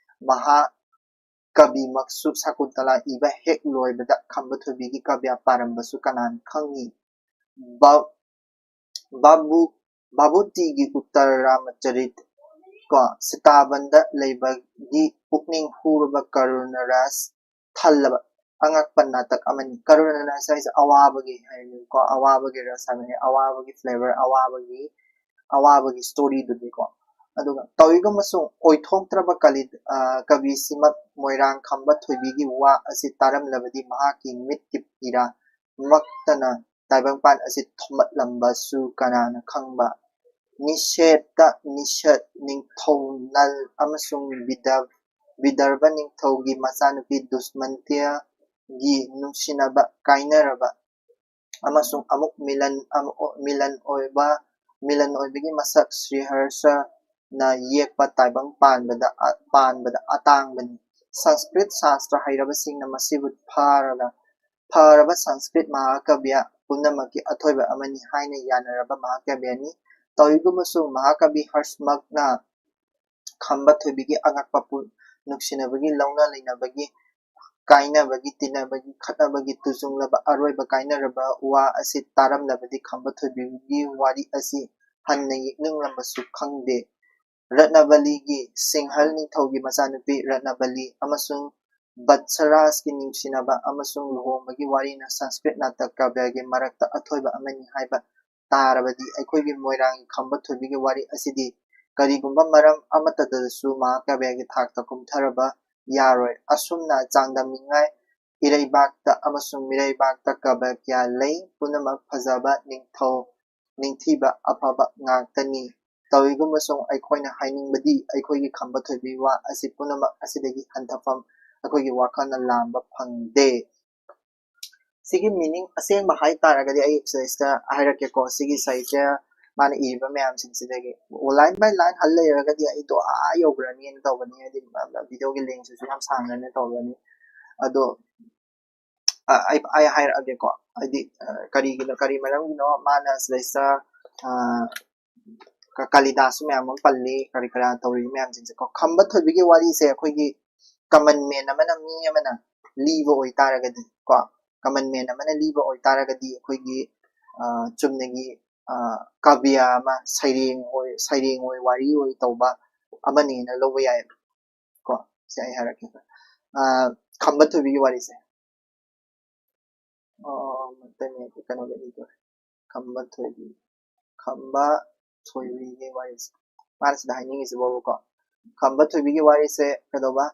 ꯃꯍꯥ ꯀꯕꯤꯃꯛꯁꯨ ꯁꯀꯨꯟꯇꯂꯥ ꯏꯕ ꯍꯦꯛ ꯂꯣꯏꯕꯗ ꯈꯝꯕ ꯊꯣꯏꯕꯤꯒꯤ ꯀꯥꯕ꯭ꯌ ꯄꯥꯔꯝꯕꯁꯨ ꯀꯅꯥꯅ ꯈꯪꯏ? ꯕꯥ-, ꯕꯥꯕꯨ-, ꯕꯥꯕꯨꯇꯤꯒꯤ ꯎꯠꯇꯔ ꯔꯥꯃꯆꯔꯤꯠ ꯀꯣ, ꯁꯤꯇꯥꯕꯟꯗ ꯂꯩꯕꯒꯤ ꯄꯨꯛꯅꯤꯡ ꯍꯨꯔꯕ ꯀꯔꯨꯅ ꯔꯁ ꯊꯜꯂꯕ ꯑꯉꯛꯄ ꯅꯥꯇꯛ ꯑꯃꯅꯤ꯫ ꯀꯔꯨꯅ ꯔꯁ ꯍꯥꯏꯁꯦ ꯑꯋꯥꯕꯒꯤ ꯍꯥꯏꯅꯤꯀꯣ, ꯑꯋꯥꯕꯒꯤ ꯔꯁ ꯍꯥꯏꯕꯅꯤ, ꯑꯋꯥꯕꯒꯤ flavour, ꯑꯋꯥꯕꯒꯤ, ꯑꯋꯥꯕꯒꯤ storyꯗꯨꯅꯤꯀꯣ꯫ ꯑꯗꯨꯒ ꯇꯧꯏꯒꯨꯝꯕꯁꯨꯡ ꯑꯣꯏꯊꯣꯛꯇ꯭ꯔꯕ ꯀꯂꯤ-, ꯑ, ꯀꯕꯤꯁꯤꯃꯛ ꯃꯣꯏꯔꯥꯡ ꯈꯝꯕ ꯊꯣꯏꯕꯤꯒꯤ ꯋꯥ ꯑꯁꯤ ꯇꯥꯔꯝꯂꯕꯗꯤ ꯃꯍꯥꯛꯀꯤ ꯃꯤꯠꯀꯤ ꯄꯤꯔꯥ ꯃꯛꯇꯅ ꯇꯥꯏꯕꯪꯄꯥꯟ ꯑꯁꯤ ꯊꯨꯝꯃꯠꯂꯝꯕꯁꯨ ꯀꯅꯥꯅ ꯈꯪꯕ? ꯅꯤꯁꯦꯠꯇ ꯅꯤꯁꯠ ꯅꯤꯡꯊꯧ ꯅꯜ ꯑꯃꯁꯨꯡ ꯕꯤꯗ-, ꯕꯤꯗꯔꯚ ꯅꯤꯡꯊꯧꯒꯤ ꯃꯆꯥꯅꯨꯄꯤ ꯗꯨꯁꯃꯟꯇꯤꯌꯥꯒꯤ ꯅꯨꯡꯁꯤꯅꯕ ꯀꯥꯏꯅꯔꯕ ꯑꯃꯁꯨꯡ ꯑꯃꯨꯛ ꯃꯤꯂꯟ, ꯑꯃ-, ꯃꯤꯂꯟ ꯑꯣꯏꯕ, ꯃꯤꯂꯟ ꯑꯣꯏꯕꯒꯤ ꯃꯁꯛ ꯁ꯭ꯔꯤꯍꯔꯁꯅ ꯌꯦꯛꯄ ꯇꯥꯏꯕꯪ ꯄꯥꯟꯕꯗ, ꯑ-, ꯄꯥꯟꯕꯗ ꯑꯇꯥꯡꯕꯅꯤ꯫ ꯁꯪꯁꯀ꯭ꯔꯤꯠ ꯁꯥꯁꯇ꯭ꯔ ꯍꯩꯔꯕꯁꯤꯡꯅ ꯃꯁꯤꯕꯨ ꯐꯥꯔꯒ, ꯐꯔꯕ ꯁꯪꯁꯀ꯭ꯔꯤꯠ ꯃꯍꯥꯀꯥꯕ꯭ꯌ ꯄꯨꯝꯅꯃꯛꯀꯤ ꯑꯊꯣꯏꯕ ꯑꯃꯅꯤ ꯍꯥꯏꯅ ꯌꯥꯅꯔꯕ ꯃꯍꯥꯀꯥꯕ꯭ꯌꯅꯤ꯫ ꯇꯧꯏꯒꯨꯝꯕꯁꯨ ꯃꯍꯥꯀꯕꯤ ꯍꯔꯁꯃꯛꯅ ꯈꯝꯕ ꯊꯣꯏꯕꯤꯒꯤ ꯑꯉꯛꯄ ꯄꯨ-, ꯅꯨꯡꯁꯤꯅꯕꯒꯤ ꯂꯧꯅ ꯂꯩꯅꯕꯒꯤ ꯀꯥꯏꯅꯕꯒꯤ, ꯇꯤꯟꯅꯕꯒꯤ, ꯈꯠꯅꯕꯒꯤ ꯇꯨꯖꯨꯡꯂꯕ ꯑꯔꯣꯏꯕ ꯀꯥꯏꯅꯔꯕ ꯋꯥ ꯑꯁꯤ ꯇꯥꯔꯝꯂꯕꯗꯤ ꯈꯝꯕ ꯊꯣꯏꯕꯤꯒꯤ ꯋꯥꯔꯤ ꯑꯁꯤ ꯍꯟꯅ ꯌꯦꯛꯅꯤꯡꯂꯝꯕꯁꯨ ꯈꯪꯗꯦ꯫ ꯔꯠꯅꯕꯂꯤꯒꯤ, ꯁꯤꯡꯍꯜ ꯅꯤꯡꯊꯧꯒꯤ ꯃꯆꯥꯅꯨꯄꯤ ꯔꯠꯅꯕꯂꯤ ꯑꯃꯁꯨꯡ ꯕꯠꯁꯔꯥꯖꯀꯤ ꯅꯨꯡꯁꯤꯅꯕ ꯑꯃꯁꯨꯡ ꯂꯨꯍꯣꯡꯕꯒꯤ ꯋꯥꯔꯤꯅ ꯁꯪꯁꯀ꯭ꯔꯤꯠ ꯅꯥꯇꯛ ꯀꯥꯕ꯭ꯌꯒꯤ ꯃꯔꯛꯇ ꯑꯊꯣꯏꯕ ꯑꯃꯅꯤ ꯍꯥꯏꯕ ꯇꯥꯔꯕꯗꯤ, ꯑꯩꯈꯣꯏꯒꯤ ꯃꯣꯏꯔꯥꯡꯒꯤ ꯈꯝꯕ ꯊꯣꯏꯕꯤꯒꯤ ꯋꯥꯔꯤ ꯑꯁꯤꯗꯤ ꯀꯔꯤꯒꯨꯝꯕ ꯃꯔꯝ ꯑꯃꯠꯇꯗꯁꯨ ꯃꯍꯥꯀꯥꯕ꯭ꯌꯒꯤ ꯊꯥꯛꯇ ꯀꯨꯝꯊꯔꯕ ꯌꯥꯔꯣꯏ꯫ ꯑꯁꯨꯝꯅ ꯆꯥꯡꯗꯝꯅꯤꯡꯉꯥꯏ ꯏꯔꯩꯕꯥꯛꯇ ꯑꯃꯁꯨꯡ ꯃꯤꯔꯩꯕꯥꯛꯇ ꯀꯥꯕ꯭ꯌ ꯀꯌꯥ ꯂꯩ꯫ ꯄꯨꯝꯅꯃꯛ ꯐꯖꯕ, ꯅꯤꯡꯊꯧ ꯅꯤꯡꯊꯤꯕ, ꯑꯐꯕ ꯉꯥꯛꯇꯅꯤ꯫ ꯇꯧꯏꯒꯨꯝꯕꯁꯨꯡ ꯑꯩꯈꯣꯏꯅ ꯍꯥꯏꯅꯤꯡꯕꯗꯤ ꯑꯩꯈꯣꯏꯒꯤ ꯈꯝꯕ ꯊꯣꯏꯕꯤ ꯋꯥ ꯑꯁꯤ ꯄꯨꯝꯅꯃꯛ ꯑꯁꯤꯗꯒꯤ ꯍꯟꯊꯐꯝ ꯑꯩꯈꯣꯏꯒꯤ ꯋꯥꯈꯜꯅ ꯂꯥꯝꯕ ꯐꯪꯗꯦ꯫ ꯁꯤꯒꯤ meaning ꯑꯁꯦꯡꯕ ꯍꯥꯏ ꯇꯥꯔꯒꯗꯤ ꯑꯩ ꯁꯤꯗꯩꯁꯤꯗ ꯍꯥꯏꯔꯛꯀꯦꯀꯣ꯫ ꯁꯤꯒꯤ ꯁꯥꯍꯤꯇ꯭ꯌ ꯃꯥꯅ ꯏꯔꯤꯕ ꯃꯌꯥꯝꯁꯤꯡꯁꯤꯗꯒꯤ line by line ꯍꯜ ꯂꯩꯔꯒꯗꯤ ꯑꯩꯗꯣ ꯑꯥ ꯌꯧꯈ꯭ꯔꯅꯤꯅ ꯇꯧꯕꯅꯤ, ꯍꯥꯏꯗꯤ videoꯒꯤ lengthꯁꯤꯁꯨ ꯌꯥꯝ ꯁꯥꯡꯅꯅ ꯇꯧꯔꯅꯤ꯫ ꯑꯗꯣ ꯑ, ꯑꯩ ꯑꯩ ꯍꯥꯏꯔꯛꯑꯒꯦꯀꯣ꯫ ꯍꯥꯏꯗꯤ ꯑ, ꯀꯔꯤꯒꯤꯅꯣ, ꯀꯔꯤ ꯃꯔꯝꯒꯤꯅꯣ ꯃꯥꯅ ꯁꯤꯗꯩꯁꯤꯗ ꯑ, ꯀ- ꯀꯥꯂꯤꯗꯥꯁꯁꯨ ꯃꯌꯥꯝ ꯑꯃ ꯄꯜꯂꯤ, ꯀꯔꯤ ꯀꯔꯥ ꯇꯧꯔꯤꯕ ꯃꯌꯥꯝꯁꯤꯡꯁꯦꯀꯣ꯫ ꯈꯝꯕ ꯊꯣꯏꯕꯤꯒꯤ ꯋꯥꯔꯤꯁꯦ ꯑꯩꯈꯣꯏꯒꯤ common man ꯑꯃꯅ, ꯃꯤ ꯑꯃꯅ ꯂꯤꯕ ꯑꯣꯏꯇꯥꯔꯒꯗꯤ ꯀꯣ, common man ꯑꯃꯅ ꯂꯤꯕ ꯑꯣꯏꯇꯥꯔꯒꯗꯤ ꯑꯩꯈꯣꯏꯒꯤ ꯑ, ꯆꯨꯝꯅꯒꯤ ꯑ, ꯀꯥꯕ꯭ꯌ ꯑꯃ, ꯁꯩꯔꯦꯡ ꯑꯣꯏ, ꯁꯩꯔꯦꯡ ꯑꯣꯏ, ꯋꯥꯔꯤ ꯑꯣꯏ ꯇꯧꯕ ꯑꯃꯅꯦꯅ ꯂꯧꯕ ꯌꯥꯏꯑꯕ꯫ ꯀꯣ, ꯁꯤ ꯑꯩ ꯍꯥꯏꯔꯛꯀꯦ꯫ ꯑ, ꯈꯝꯕ ꯊꯣꯏꯕꯤꯒꯤ ꯋꯥꯔꯤꯁꯦ꯫ ꯑ, ꯃꯩꯇꯩ ꯃꯌꯦꯛꯀꯤ ꯀꯩꯅꯣꯗ ꯏꯗꯣꯔꯦ꯫ ꯈꯝꯕ ꯊꯣꯏꯕꯤ, ꯈꯝꯕ ꯊꯣꯏꯕꯤꯒꯤ ꯋꯥꯔꯤꯁꯦ꯫ ꯃꯥꯅ ꯁꯤꯗ ꯍꯥꯏꯅꯤꯡꯉꯤꯁꯤꯕꯣꯕꯀꯣ, ꯈꯝꯕ ꯊꯣꯏꯕꯤꯒꯤ ꯋꯥꯔꯤꯁꯦ ꯀꯩꯗꯧꯕ?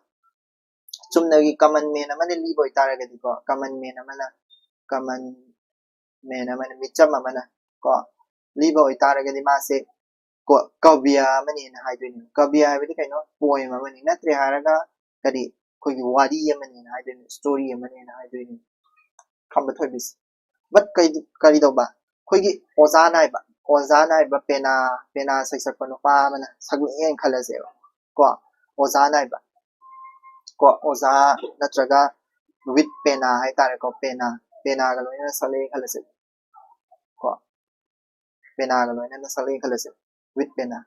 ꯆꯨꯝꯅꯒꯤ common man ꯑꯃꯅ ꯂꯤꯕ ꯑꯣꯏꯇꯥꯔꯒꯗꯤꯀꯣ, common man ꯑꯃꯅ, common man ꯑꯃꯅ, ꯃꯤꯆꯝ ꯑꯃꯅ ꯀꯣ, ꯂꯤꯕ ꯑꯣꯏꯇꯥꯔꯒꯗꯤ ꯃꯥꯁꯦ ꯀꯣ, ꯀꯥꯕ꯭ꯌ ꯑꯃꯅꯦꯅ ꯍꯥꯏꯗꯣꯏꯅꯦ꯫ ꯀꯥꯕ꯭ꯌ ꯍꯥꯏꯕꯗꯤ ꯀꯩꯅꯣ? Poem ꯑꯃꯅꯤ, ꯅꯠꯇ꯭ꯔꯦ ꯍꯥꯏꯔꯒ ꯀꯔꯤ? ꯑꯩꯈꯣꯏꯒꯤ ꯋꯥꯔꯤ ꯑꯃꯅꯦꯅ ꯍꯥꯏꯗꯣꯏꯅꯦ, story ꯑꯃꯅꯦꯅ ꯍꯥꯏꯗꯣꯏꯅꯦ ꯈꯝꯕ ꯊꯣꯏꯕꯤꯁꯦ꯫ But ꯀꯩ, ꯀꯔꯤ ꯇꯧꯕ? ꯑꯩꯈꯣꯏꯒꯤ ꯑꯣꯖꯥ ꯅꯥꯏꯕ, ꯑꯣꯖꯥ ꯅꯥꯏꯕ ꯄꯦꯅꯥ, ꯄꯦꯅꯥ ꯁꯩꯁꯛꯄ ꯅꯨꯄꯥ ꯑꯃꯅ ꯁꯛꯂꯛꯑꯦꯅ ꯈꯜꯂꯁꯦꯕ ꯀꯣ, ꯑꯣꯖꯥ ꯅꯥꯏꯕ ꯀꯣ, ꯑꯣꯖꯥ ꯅꯠꯇ꯭ꯔꯒ with ꯄꯦꯅꯥ ꯍꯥꯏꯇꯥꯔꯦꯀꯣ, ꯄꯦꯅꯥ, ꯄꯦꯅꯥꯒ ꯂꯣꯏꯅꯅ ꯁꯛꯂꯛꯑꯦ ꯈꯜꯂꯁꯦ ꯀꯣ, ꯄꯦꯅꯥꯒ ꯂꯣꯏꯅꯅ ꯁꯛꯂꯛꯑꯦ ꯈꯜꯂꯁꯦ, with ꯄꯦꯅꯥ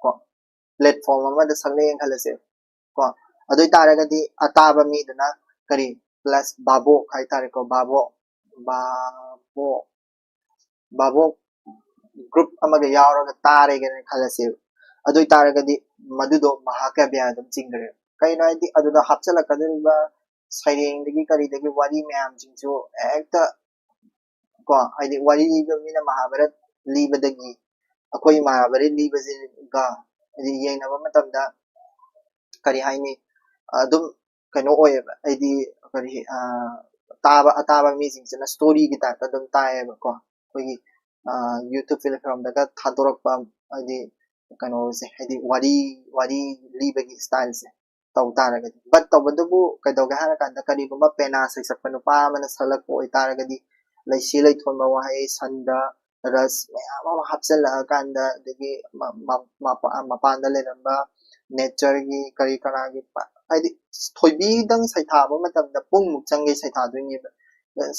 ꯀꯣ, platform ꯑꯃꯗ ꯁꯛꯂꯛꯑꯦ ꯈꯜꯂꯁꯦ ꯀꯣ꯫ ꯑꯗꯨ ꯑꯣꯏꯇꯥꯔꯒꯗꯤ ꯑꯇꯥꯕ ꯃꯤꯗꯨꯅ ꯀꯔꯤ? Plus ꯚꯥꯕꯣꯛ ꯍꯥꯏꯇꯥꯔꯦꯀꯣ, ꯚꯥꯕꯣꯛ, ꯚꯥꯕꯣꯛ, ꯚꯥꯕꯣꯛ group ꯑꯃꯒ ꯌꯥꯎꯔꯒ ꯇꯥꯔꯦꯒꯅ ꯈꯜꯂꯁꯦꯕ꯫ ꯑꯗꯨ ꯑꯣꯏꯇꯥꯔꯒꯗꯤ ꯃꯗꯨꯗꯣ ꯃꯍꯥꯀꯥꯕ꯭ꯌ ꯑꯗꯨꯝ ꯆꯤꯡꯈ꯭ꯔꯦꯕ꯫ ꯀꯩꯅꯣ ꯍꯥꯏꯗꯤ ꯑꯗꯨꯗ ꯍꯥꯞꯆꯤꯜꯂꯛꯀꯗꯧꯔꯤꯕ ꯁꯩꯔꯦꯡꯗꯒꯤ ꯀꯔꯤꯗꯒꯤ ꯋꯥꯔꯤ ꯃꯌꯥꯝꯁꯤꯡꯁꯨ ꯍꯦꯛꯇ ꯀꯣ, ꯍꯥꯏꯗꯤ ꯋꯥꯔꯤ ꯂꯤꯕ ꯃꯤꯅ ꯃꯍꯥꯚꯥꯔꯠ ꯂꯤꯕꯗꯒꯤ ꯑꯩꯈꯣꯏ ꯃꯍꯥꯚꯥꯔꯠ ꯂꯤꯕꯁꯤꯒ ꯍꯥꯏꯗꯤ ꯌꯦꯡꯅꯕ ꯃꯇꯝꯗ ꯀꯔꯤ ꯍꯥꯏꯅꯤ, ꯑꯗꯨꯝ ꯀꯩꯅꯣ ꯑꯣꯏꯌꯦꯕ, ꯍꯥꯏꯗꯤ ꯀꯔꯤ, ꯑ, ꯇꯥꯕ ꯑꯇꯥꯕ ꯃꯤꯁꯤꯡꯁꯤꯅ ꯁ꯭ꯇꯣꯔꯤꯒꯤ ꯇꯥꯏꯞꯇ ꯑꯗꯨꯝ ꯇꯥꯏꯌꯦꯕꯀꯣ꯫ ꯑꯩꯈꯣꯏꯒꯤ ꯌꯨꯇ꯭ꯌꯨꯕ ꯄ꯭ꯂꯦꯠꯐꯣꯝꯗꯒ ꯊꯥꯗꯣꯔꯛꯄ ꯍꯥꯏꯗꯤ ꯀꯩꯅꯣꯁꯦ, ꯍꯥꯏꯗꯤ ꯋꯥꯔꯤ ꯋꯥꯔꯤ ꯂꯤꯕꯒꯤ ꯁ꯭ꯇꯥꯏꯜꯁꯦ ꯇꯧ ꯇꯥꯔꯒꯗꯤ꯫ ꯕꯠ ꯇꯧꯕꯇꯕꯨ ꯀꯩꯗꯧꯒꯦ ꯍꯥꯏꯔꯀꯥꯟꯗ, ꯀꯔꯤꯒꯨꯝꯕ ꯄꯦꯅꯥ ꯁꯩꯁꯛꯄ ꯅꯨꯄꯥ ꯑꯃꯅ ꯁꯛꯂꯛꯄ ꯑꯣꯏꯇꯥꯔꯒꯗꯤ, ꯂꯩꯁꯤ ꯂꯩꯊꯣꯟꯕ ꯋꯥꯍꯩ, ꯁꯟꯗ, ꯔꯁ ꯃꯌꯥꯝ ꯑꯃ ꯍꯥꯞꯆꯤꯜꯂꯛꯑꯀꯥꯟꯗ, ꯑꯗꯒꯤ ꯃ- ꯃ- ꯃꯄꯥ- ꯃꯄꯥꯟꯗ ꯂꯩꯔꯝꯕ ꯅꯦꯆꯔꯒꯤ ꯀꯔꯤ ꯀꯔꯥꯒꯤ ꯄ- ꯍꯥꯏꯗꯤ ꯊꯣꯏꯕꯤꯗꯪ ꯁꯩꯊꯥꯕ ꯃꯇꯝꯗ ꯄꯨꯡꯃꯨꯛ ꯆꯪꯒꯩ ꯁꯩꯊꯥꯗꯣꯏꯅꯦꯕ꯫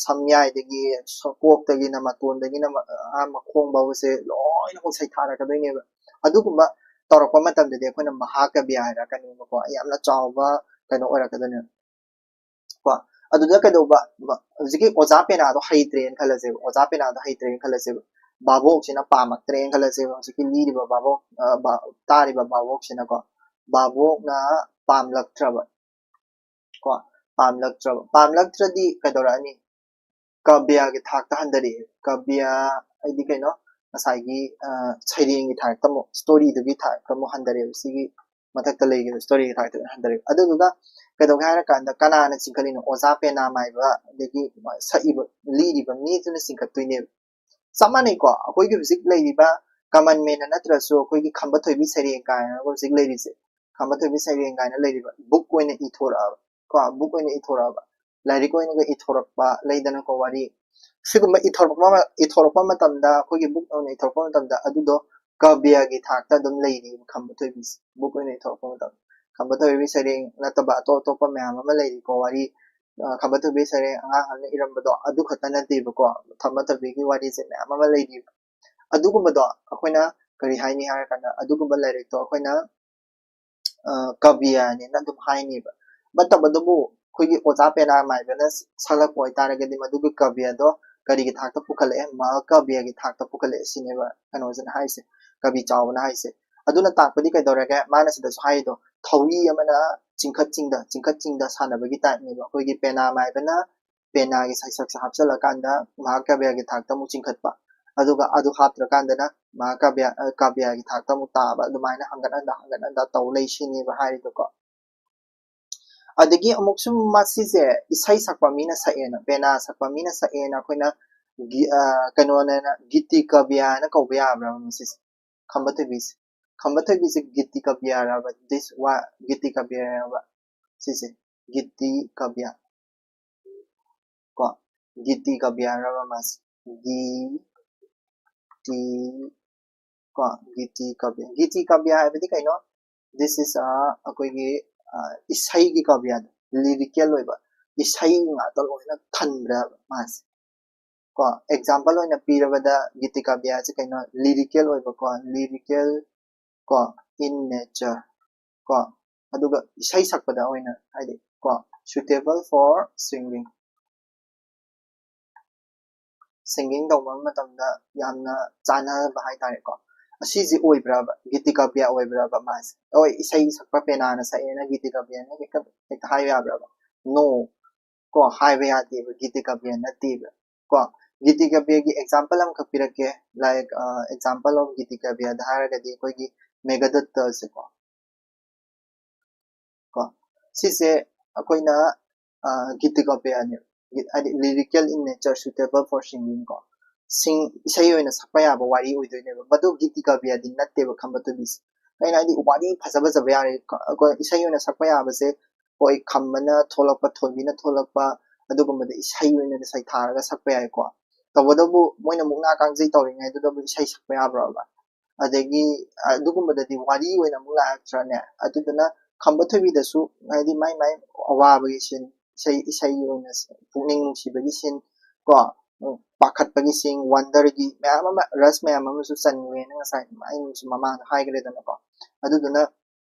ꯁꯝꯌꯥꯏꯗꯒꯤ ꯁ- ꯀꯣꯛꯇꯒꯤꯅ ꯃꯇꯣꯟꯗꯒꯤꯅ ꯃ- ꯑꯥ ꯃꯈꯣꯡ ꯐꯥꯎꯕꯁꯦ ꯂꯣꯏꯅꯃꯛ ꯁꯩꯊꯥꯔꯛꯀꯗꯣꯏꯅꯦꯕ꯫ ꯑꯗꯨꯒꯨꯝꯕ ꯇꯧꯔꯛꯄ ꯃꯇꯝꯗꯗꯤ ꯑꯩꯈꯣꯏꯅ ꯃꯍꯥꯀꯕ꯭ꯌꯥ ꯍꯥꯏꯔꯛꯀꯅꯦꯕꯀꯣ, ꯌꯥꯝꯅ ꯆꯥꯎꯕ ꯀꯩꯅꯣ ꯑꯣꯏꯔꯛꯀꯗꯣꯏꯅꯦꯕ꯫ ꯀꯣ, ꯑꯗꯨꯗ ꯀꯩꯗꯧꯕ, ꯃ- ꯍꯧꯖꯤꯛꯀꯤ ꯑꯣꯖꯥ ꯄꯦꯅꯥꯗꯣ ꯍꯩꯇ꯭ꯔꯦꯅ ꯈꯜꯂꯁꯦꯕ, ꯑꯣꯖꯥ ꯄꯦꯅꯥꯗꯣ ꯍꯩꯇ꯭ꯔꯦꯅ ꯈꯜꯂꯁꯦꯕ, ꯚꯥꯕꯣꯛꯁꯤꯅ ꯄꯥꯝꯃꯛꯇ꯭ꯔꯦꯅ ꯈꯜꯂꯁꯦꯕ, ꯍꯧꯖꯤꯛꯀꯤ ꯂꯤꯔꯤꯕ ꯚꯥꯕꯣꯛ, ꯑ, ꯚꯥ- ꯇꯥꯔꯤꯕ ꯚꯥꯕꯣꯛꯁꯤꯅꯀꯣ, ꯚꯥꯕꯣꯛꯅ ꯄꯥꯝꯂꯛꯇ꯭ꯔꯕ, ꯀꯣ, ꯄꯥꯝꯂꯛꯇ꯭ꯔꯕ, ꯄꯥꯝꯂꯛꯇ꯭ꯔꯗꯤ ꯀꯩꯗꯧꯔꯛꯑꯅꯤ? ꯀꯕ꯭ꯌꯥꯒꯤ ꯊꯥꯛꯇ ꯍꯟꯊꯔꯛꯑꯦ꯫ ꯀꯕ꯭ꯌꯥ ꯍꯥꯏꯗꯤ ꯀꯩꯅꯣ? ꯉꯁꯥꯏꯒꯤ, ꯑ, ꯁꯩꯔꯦꯡꯒꯤ ꯊꯥꯛꯇ ꯑꯃꯨꯛ, ꯁ꯭ꯇꯣꯔꯤꯗꯨꯒꯤ ꯊꯥꯛꯇ ꯑꯃꯨꯛ ꯍꯟꯊꯔꯛꯑꯦꯕ꯫ ꯁꯤꯒꯤ ꯃꯊꯛꯇ ꯂꯩꯈꯤꯕ ꯁ꯭ꯇꯣꯔꯤꯒꯤ ꯊꯥꯛꯇ ꯑꯣꯏꯅ ꯍꯟꯊꯔꯛꯑꯦꯕ꯫ ꯑꯗꯨꯗꯨꯒ ꯀꯩꯗꯧꯒꯦ ꯍꯥꯏꯔꯀꯥꯟꯗ, ꯀꯅꯥꯅ ꯆꯤꯡꯈꯠꯂꯤꯅꯣ? ꯑꯣꯖꯥ ꯄꯦꯅꯥ ꯃꯥꯏꯕ, ꯑꯗꯒꯤ ꯁꯛꯏꯕ, ꯂꯤꯔꯤꯕ ꯃꯤꯗꯨꯅ ꯆꯤꯡꯈꯠꯇꯣꯏꯅꯦꯕ꯫ ꯆꯞ ꯃꯥꯟꯅꯩꯀꯣ, ꯑꯩꯈꯣꯏꯒꯤ ꯍꯧꯖꯤꯛ ꯂꯩꯔꯤꯕ ꯀꯃꯟ ꯃꯦꯟꯅ ꯅꯠꯇ꯭ꯔꯁꯨ, ꯑꯩꯈꯣꯏꯒꯤ ꯈꯝꯕ ꯊꯣꯏꯕꯤ ꯁꯩꯔꯦꯡ ꯀꯥꯏꯅ ꯍꯧꯖꯤꯛ ꯂꯩꯔꯤꯁꯦ, ꯈꯝꯕ ꯊꯣꯏꯕꯤ ꯁꯩꯔꯦꯡ ꯀꯥꯏꯅ ꯂꯩꯔꯤꯕ ꯕꯨꯛ ꯑꯣꯏꯅ ꯏꯊꯣꯔꯛꯑꯕ, ꯀꯣ, ꯕꯨꯛ ꯑꯣꯏꯅ ꯏꯊꯣꯔꯛꯑꯕ, ꯂꯥꯏꯔꯤꯛ ꯑꯣꯏꯅꯒ ꯏꯊꯣꯔꯛꯄ ꯂꯩꯗꯅꯀꯣ, ꯋꯥꯔꯤ꯫ ꯁꯤꯒꯨꯝꯕ ꯏꯊꯣꯔꯛꯄ ꯃ- ꯏꯊꯣꯔꯛꯄ ꯃꯇꯝꯗ, ꯑꯩꯈꯣꯏꯒꯤ ꯕꯨꯛ ꯑꯣꯏꯅ ꯏꯊꯣꯔꯛꯄ ꯃꯇꯝꯗ, ꯑꯗꯨꯗꯣ ꯀꯕ꯭ꯌꯒꯤ ꯊꯥꯛꯇ ꯑꯗꯨꯝ ꯂꯩꯔꯤꯕ ꯈꯝꯕ ꯊꯣꯏꯕꯤꯁꯦ, ꯕꯨꯛ ꯑꯣꯏꯅ ꯏꯊꯣꯔꯛꯄ ꯃꯇꯝꯗ꯫ ꯈꯝꯕ ꯊꯣꯏꯕꯤ ꯁꯩꯔꯦꯡ ꯅꯠꯇꯕ ꯑꯇꯣꯞ ꯑꯇꯣꯞꯄ ꯃꯌꯥꯝ ꯑꯃ ꯂꯩꯔꯤꯀꯣ, ꯋꯥꯔꯤ, ꯑ, ꯈꯝꯕ ꯊꯣꯏꯕꯤ ꯁꯩꯔꯦꯡ ꯑꯉꯥꯡ ꯑꯃꯅ ꯏꯔꯝꯕꯗꯣ ꯑꯗꯨ ꯈꯛꯇ ꯅꯠꯇꯦꯕꯀꯣ, ꯈꯝꯕ ꯊꯣꯏꯕꯤꯒꯤ ꯋꯥꯔꯤꯁꯦ ꯃꯌꯥꯝ ꯑꯃ ꯂꯩꯔꯤꯕ꯫ ꯑꯗꯨꯒꯨꯝꯕꯗꯣ ꯑꯩꯈꯣꯏꯅ ꯀꯔꯤ ꯍꯥꯏꯅꯤ ꯍꯥꯏꯔꯀꯥꯟꯗ, ꯑꯗꯨꯒꯨꯝꯕ ꯂꯥꯏꯔꯤꯛꯇꯣ ꯑꯩꯈꯣꯏꯅ, ꯑ, ꯀꯕ꯭ꯌꯅꯦꯅ ꯑꯗꯨꯝ ꯍꯥꯏꯅꯦꯕ꯫ ꯅꯠꯇꯕꯗꯨꯕꯨ ꯑꯩꯈꯣꯏꯒꯤ ꯑꯣꯖꯥ ꯄꯦꯅꯥ ꯃꯥꯏꯕꯅ ꯁꯛꯂꯛꯄ ꯑꯣꯏꯇꯥꯔꯒꯗꯤ, ꯃꯗꯨꯒꯤ ꯀꯕ꯭ꯌꯗꯣ ꯀꯔꯤꯒꯤ ꯊꯥꯛꯇ ꯄꯨꯈꯠꯂꯛꯑꯦ? ꯃꯍꯥꯀꯕ꯭ꯌꯒꯤ ꯊꯥꯛꯇ ꯄꯨꯈꯠꯂꯛꯑꯦ ꯁꯤꯅꯦꯕ ꯀꯩꯅꯣꯁꯤꯅ ꯍꯥꯏꯁꯦ, ꯀꯕꯤ ꯆꯥꯎꯕꯅ ꯍꯥꯏꯁꯦ꯫ ꯑꯗꯨꯅ ꯇꯥꯛꯄꯗꯤ ꯀꯩꯗꯧꯔꯒꯦ? ꯃꯥꯅ ꯁꯤꯗꯁꯨ ꯍꯥꯏꯔꯤꯗꯣ, ꯊꯧꯔꯤ ꯑꯃꯅ ꯆꯤꯡꯈꯠ ꯆꯤꯡꯗ, ꯆꯤꯡꯈꯠ ꯆꯤꯡꯗ ꯁꯥꯟꯅꯕꯒꯤ typeꯅꯦꯕ꯫ ꯑꯩꯈꯣꯏꯒꯤ ꯄꯦꯅꯥ ꯃꯥꯏꯕꯅ ꯄꯦꯅꯥꯒꯤ ꯁꯩꯁꯛꯁꯦ ꯍꯥꯞꯆꯤꯜꯂꯀꯥꯟꯗ ꯃꯍꯥꯀꯥꯕ꯭ꯌꯒꯤ ꯊꯥꯛꯇ ꯑꯃꯨꯛ ꯆꯤꯡꯈꯠꯄ, ꯑꯗꯨꯒ ꯑꯗꯨ ꯍꯥꯞꯇ꯭ꯔꯀꯥꯟꯗꯅ ꯃꯍꯥꯀꯥꯕ꯭ꯌ, ꯑ, ꯀꯥꯕ꯭ꯌꯒꯤ ꯊꯥꯛꯇ ꯑꯃꯨꯛ ꯇꯥꯕ, ꯑꯗꯨꯃꯥꯏꯅ ꯍꯪꯒꯠ ꯍꯟꯗ, ꯍꯪꯒꯠ ꯍꯟꯗ ꯇꯧ ꯂꯩ ꯁꯤꯅꯦꯕ ꯍꯥꯏꯔꯤꯗꯣꯀꯣ꯫ ꯑꯗꯒꯤ ꯑꯃꯨꯛꯁꯨ ꯃꯁꯤꯁꯦ ꯏꯁꯩ ꯁꯛꯄ ꯃꯤꯅ ꯁꯛꯑꯦꯅ, ꯄꯦꯅꯥ ꯁꯛꯄ ꯃꯤꯅ ꯁꯛꯑꯦꯅ ꯑꯩꯈꯣꯏꯅ ꯒꯤ-, ꯑ, ꯀꯩꯅꯣꯅꯦꯅ, ꯒꯤꯇꯤ ꯀꯕ꯭ꯌ ꯍꯥꯏꯅ ꯀꯧꯕ ꯌꯥꯕ꯭ꯔꯕ ꯃꯁꯤꯁꯦ? ꯈꯝꯕ ꯊꯣꯏꯕꯤꯁꯦ꯫ ꯈꯝꯕ ꯊꯣꯏꯕꯤꯁꯦ ꯒꯤꯇꯤ ꯀꯕ꯭ꯌꯔꯕ? This one, ꯒꯤꯇꯤ ꯀꯕ꯭ꯌꯔꯕ? ꯁꯤꯁꯦ ꯒꯤꯇꯤ ꯀꯕ꯭ꯌ꯫ ꯀꯣ, ꯒꯤꯇꯤ ꯀꯕ꯭ꯌꯔꯕ ꯃꯥꯁꯦ? ꯒꯤ, ꯇꯤ, ꯀꯣ, ꯒꯤꯇꯤ ꯀꯕ꯭ꯌ꯫ ꯒꯤꯇꯤ ꯀꯕ꯭ꯌ ꯍꯥꯏꯕꯗꯤ ꯀꯩꯅꯣ? This is a, ꯑꯩꯈꯣꯏꯒꯤ, ꯑ, ꯏꯁꯩꯒꯤ ꯀꯕ꯭ꯌꯗꯣ, lyrical ꯑꯣꯏꯕ, ꯏꯁꯩ ꯉꯥꯛꯇ ꯂꯣꯏꯅ ꯈꯟꯕ꯭ꯔꯕ ꯃꯥꯁꯦ? ꯀꯣ, example ꯑꯣꯏꯅ ꯄꯤꯔꯕꯗ ꯒꯤꯇꯤ ꯀꯕ꯭ꯌꯁꯦ ꯀꯩꯅꯣ? Lyrical ꯑꯣꯏꯕꯀꯣ, lyrical, ꯀꯣ, in nature, ꯀꯣ, ꯑꯗꯨꯒ ꯏꯁꯩ ꯁꯛꯄꯗ ꯑꯣꯏꯅ ꯍꯥꯏꯗꯤ ꯀꯣ, suitable for singing, singing ꯇꯧꯕ ꯃꯇꯝꯗ ꯌꯥꯝꯅ ꯆꯥꯟꯅꯕ ꯍꯥꯏꯇꯥꯔꯦꯀꯣ꯫ ꯑꯁꯤꯁꯤ ꯑꯣꯏꯕ꯭ꯔꯕ? ꯒꯤꯇꯤ ꯀꯕ꯭ꯌ ꯑꯣꯏꯕ꯭ꯔꯕ ꯃꯥꯁꯦ? ꯍꯣꯏ, ꯏꯁꯩ ꯁꯛꯄ ꯄꯦꯅꯥꯅ ꯁꯛꯑꯦꯅ ꯒꯤꯇꯤ ꯀꯕ꯭ꯌꯅ ꯍꯦꯛꯇ, ꯍꯦꯛꯇ ꯍꯥꯏꯕ ꯌꯥꯕ꯭ꯔꯕ? No, ꯀꯣ, ꯍꯥꯏꯕ ꯌꯥꯗꯦꯕ, ꯒꯤꯇꯤ ꯀꯕ꯭ꯌ ꯅꯠꯇꯦꯕ꯫ ꯀꯣ, ꯒꯤꯇꯤ ꯀꯕ꯭ꯌꯒꯤ example ꯑꯃꯈꯛ ꯄꯤꯔꯛꯀꯦ꯫ Like, ꯑ, example of ꯒꯤꯇꯤ ꯀꯕ꯭ꯌꯗ ꯍꯥꯏꯔꯒꯗꯤ ꯑꯩꯈꯣꯏꯒꯤ ꯃꯦꯘꯗꯠꯇꯁꯦꯀꯣ꯫ ꯀꯣ, ꯁꯤꯁꯦ ꯑꯩꯈꯣꯏꯅ, ꯑ, ꯒꯤꯇꯤ ꯀꯕ꯭ꯌꯅꯦꯕ꯫ ꯒꯤ-, ꯍꯥꯏꯗꯤ lyrical in nature, suitable for singing ꯀꯣ꯫ Sing-, ꯏꯁꯩ ꯑꯣꯏꯅ ꯁꯛꯄ ꯌꯥꯕ ꯋꯥꯔꯤ ꯑꯣꯏꯗꯣꯏꯅꯦꯕ꯫ ꯃꯗꯨ ꯒꯤꯇꯤ ꯀꯕ꯭ꯌꯗꯤ ꯅꯠꯇꯦꯕ ꯈꯝꯕ ꯊꯣꯏꯕꯤꯁꯦ꯫ ꯀꯩꯅꯣ ꯍꯥꯏꯗꯤ ꯋꯥꯔꯤ ꯐꯖ ꯐꯖꯕ ꯌꯥꯔꯦ꯫ ꯀ-, ꯑꯩꯈꯣꯏ ꯏꯁꯩ ꯑꯣꯏꯅ ꯁꯛꯄ ꯌꯥꯕꯁꯦ ꯍꯣꯏ, ꯈꯝꯕꯅ ꯊꯣꯛꯂꯛꯄ, ꯊꯣꯏꯕꯤꯅ ꯊꯣꯛꯂꯛꯄ, ꯑꯗꯨꯒꯨꯝꯕꯗ ꯏꯁꯩ ꯑꯣꯏꯅ ꯁꯩꯊꯥꯔꯒ ꯁꯛꯄ ꯌꯥꯏꯀꯣ꯫ ꯇꯧꯕꯇꯕꯨ ꯃꯣꯏꯅ ꯃꯨꯛꯅꯥ ꯀꯥꯡꯖꯩ ꯇꯧꯔꯤꯉꯩꯗꯨꯗꯕꯨ ꯏꯁꯩ ꯁꯛꯄ ꯌꯥꯕ꯭ꯔꯕ? ꯑꯗꯒꯤ ꯑꯗꯨꯒꯨꯝꯕꯗꯗꯤ ꯋꯥꯔꯤ ꯑꯣꯏꯅ ꯑꯃꯨꯛ ꯂꯥꯛꯇ꯭ꯔꯅꯦ? ꯑꯗꯨꯗꯨꯅ ꯈꯝꯕ ꯊꯣꯏꯕꯤꯗꯁꯨ ꯍꯥꯏꯗꯤ ꯃꯥꯏ ꯃꯥꯏ ꯑꯋꯥꯕꯒꯤ scene, ꯏꯁꯩ, ꯏꯁꯩꯒꯤ ꯑꯣꯏꯅ ꯄꯨꯛꯅꯤꯡ ꯅꯨꯡꯁꯤꯕꯒꯤ scene ꯀꯣ, ꯄꯥꯈꯠꯄꯒꯤ scene, wonderꯒꯤ ꯃꯌꯥꯝ ꯑꯃ, ꯔꯁ ꯃꯌꯥꯝ ꯑꯃꯁꯨ ꯆꯟꯈ꯭ꯔꯦꯅ ꯉꯁꯥꯏ ꯑꯩꯅꯁꯨ ꯃꯃꯥꯡꯗ ꯍꯥꯏꯈ꯭ꯔꯦꯗꯅꯀꯣ꯫ ꯑꯗꯨꯗꯨꯅ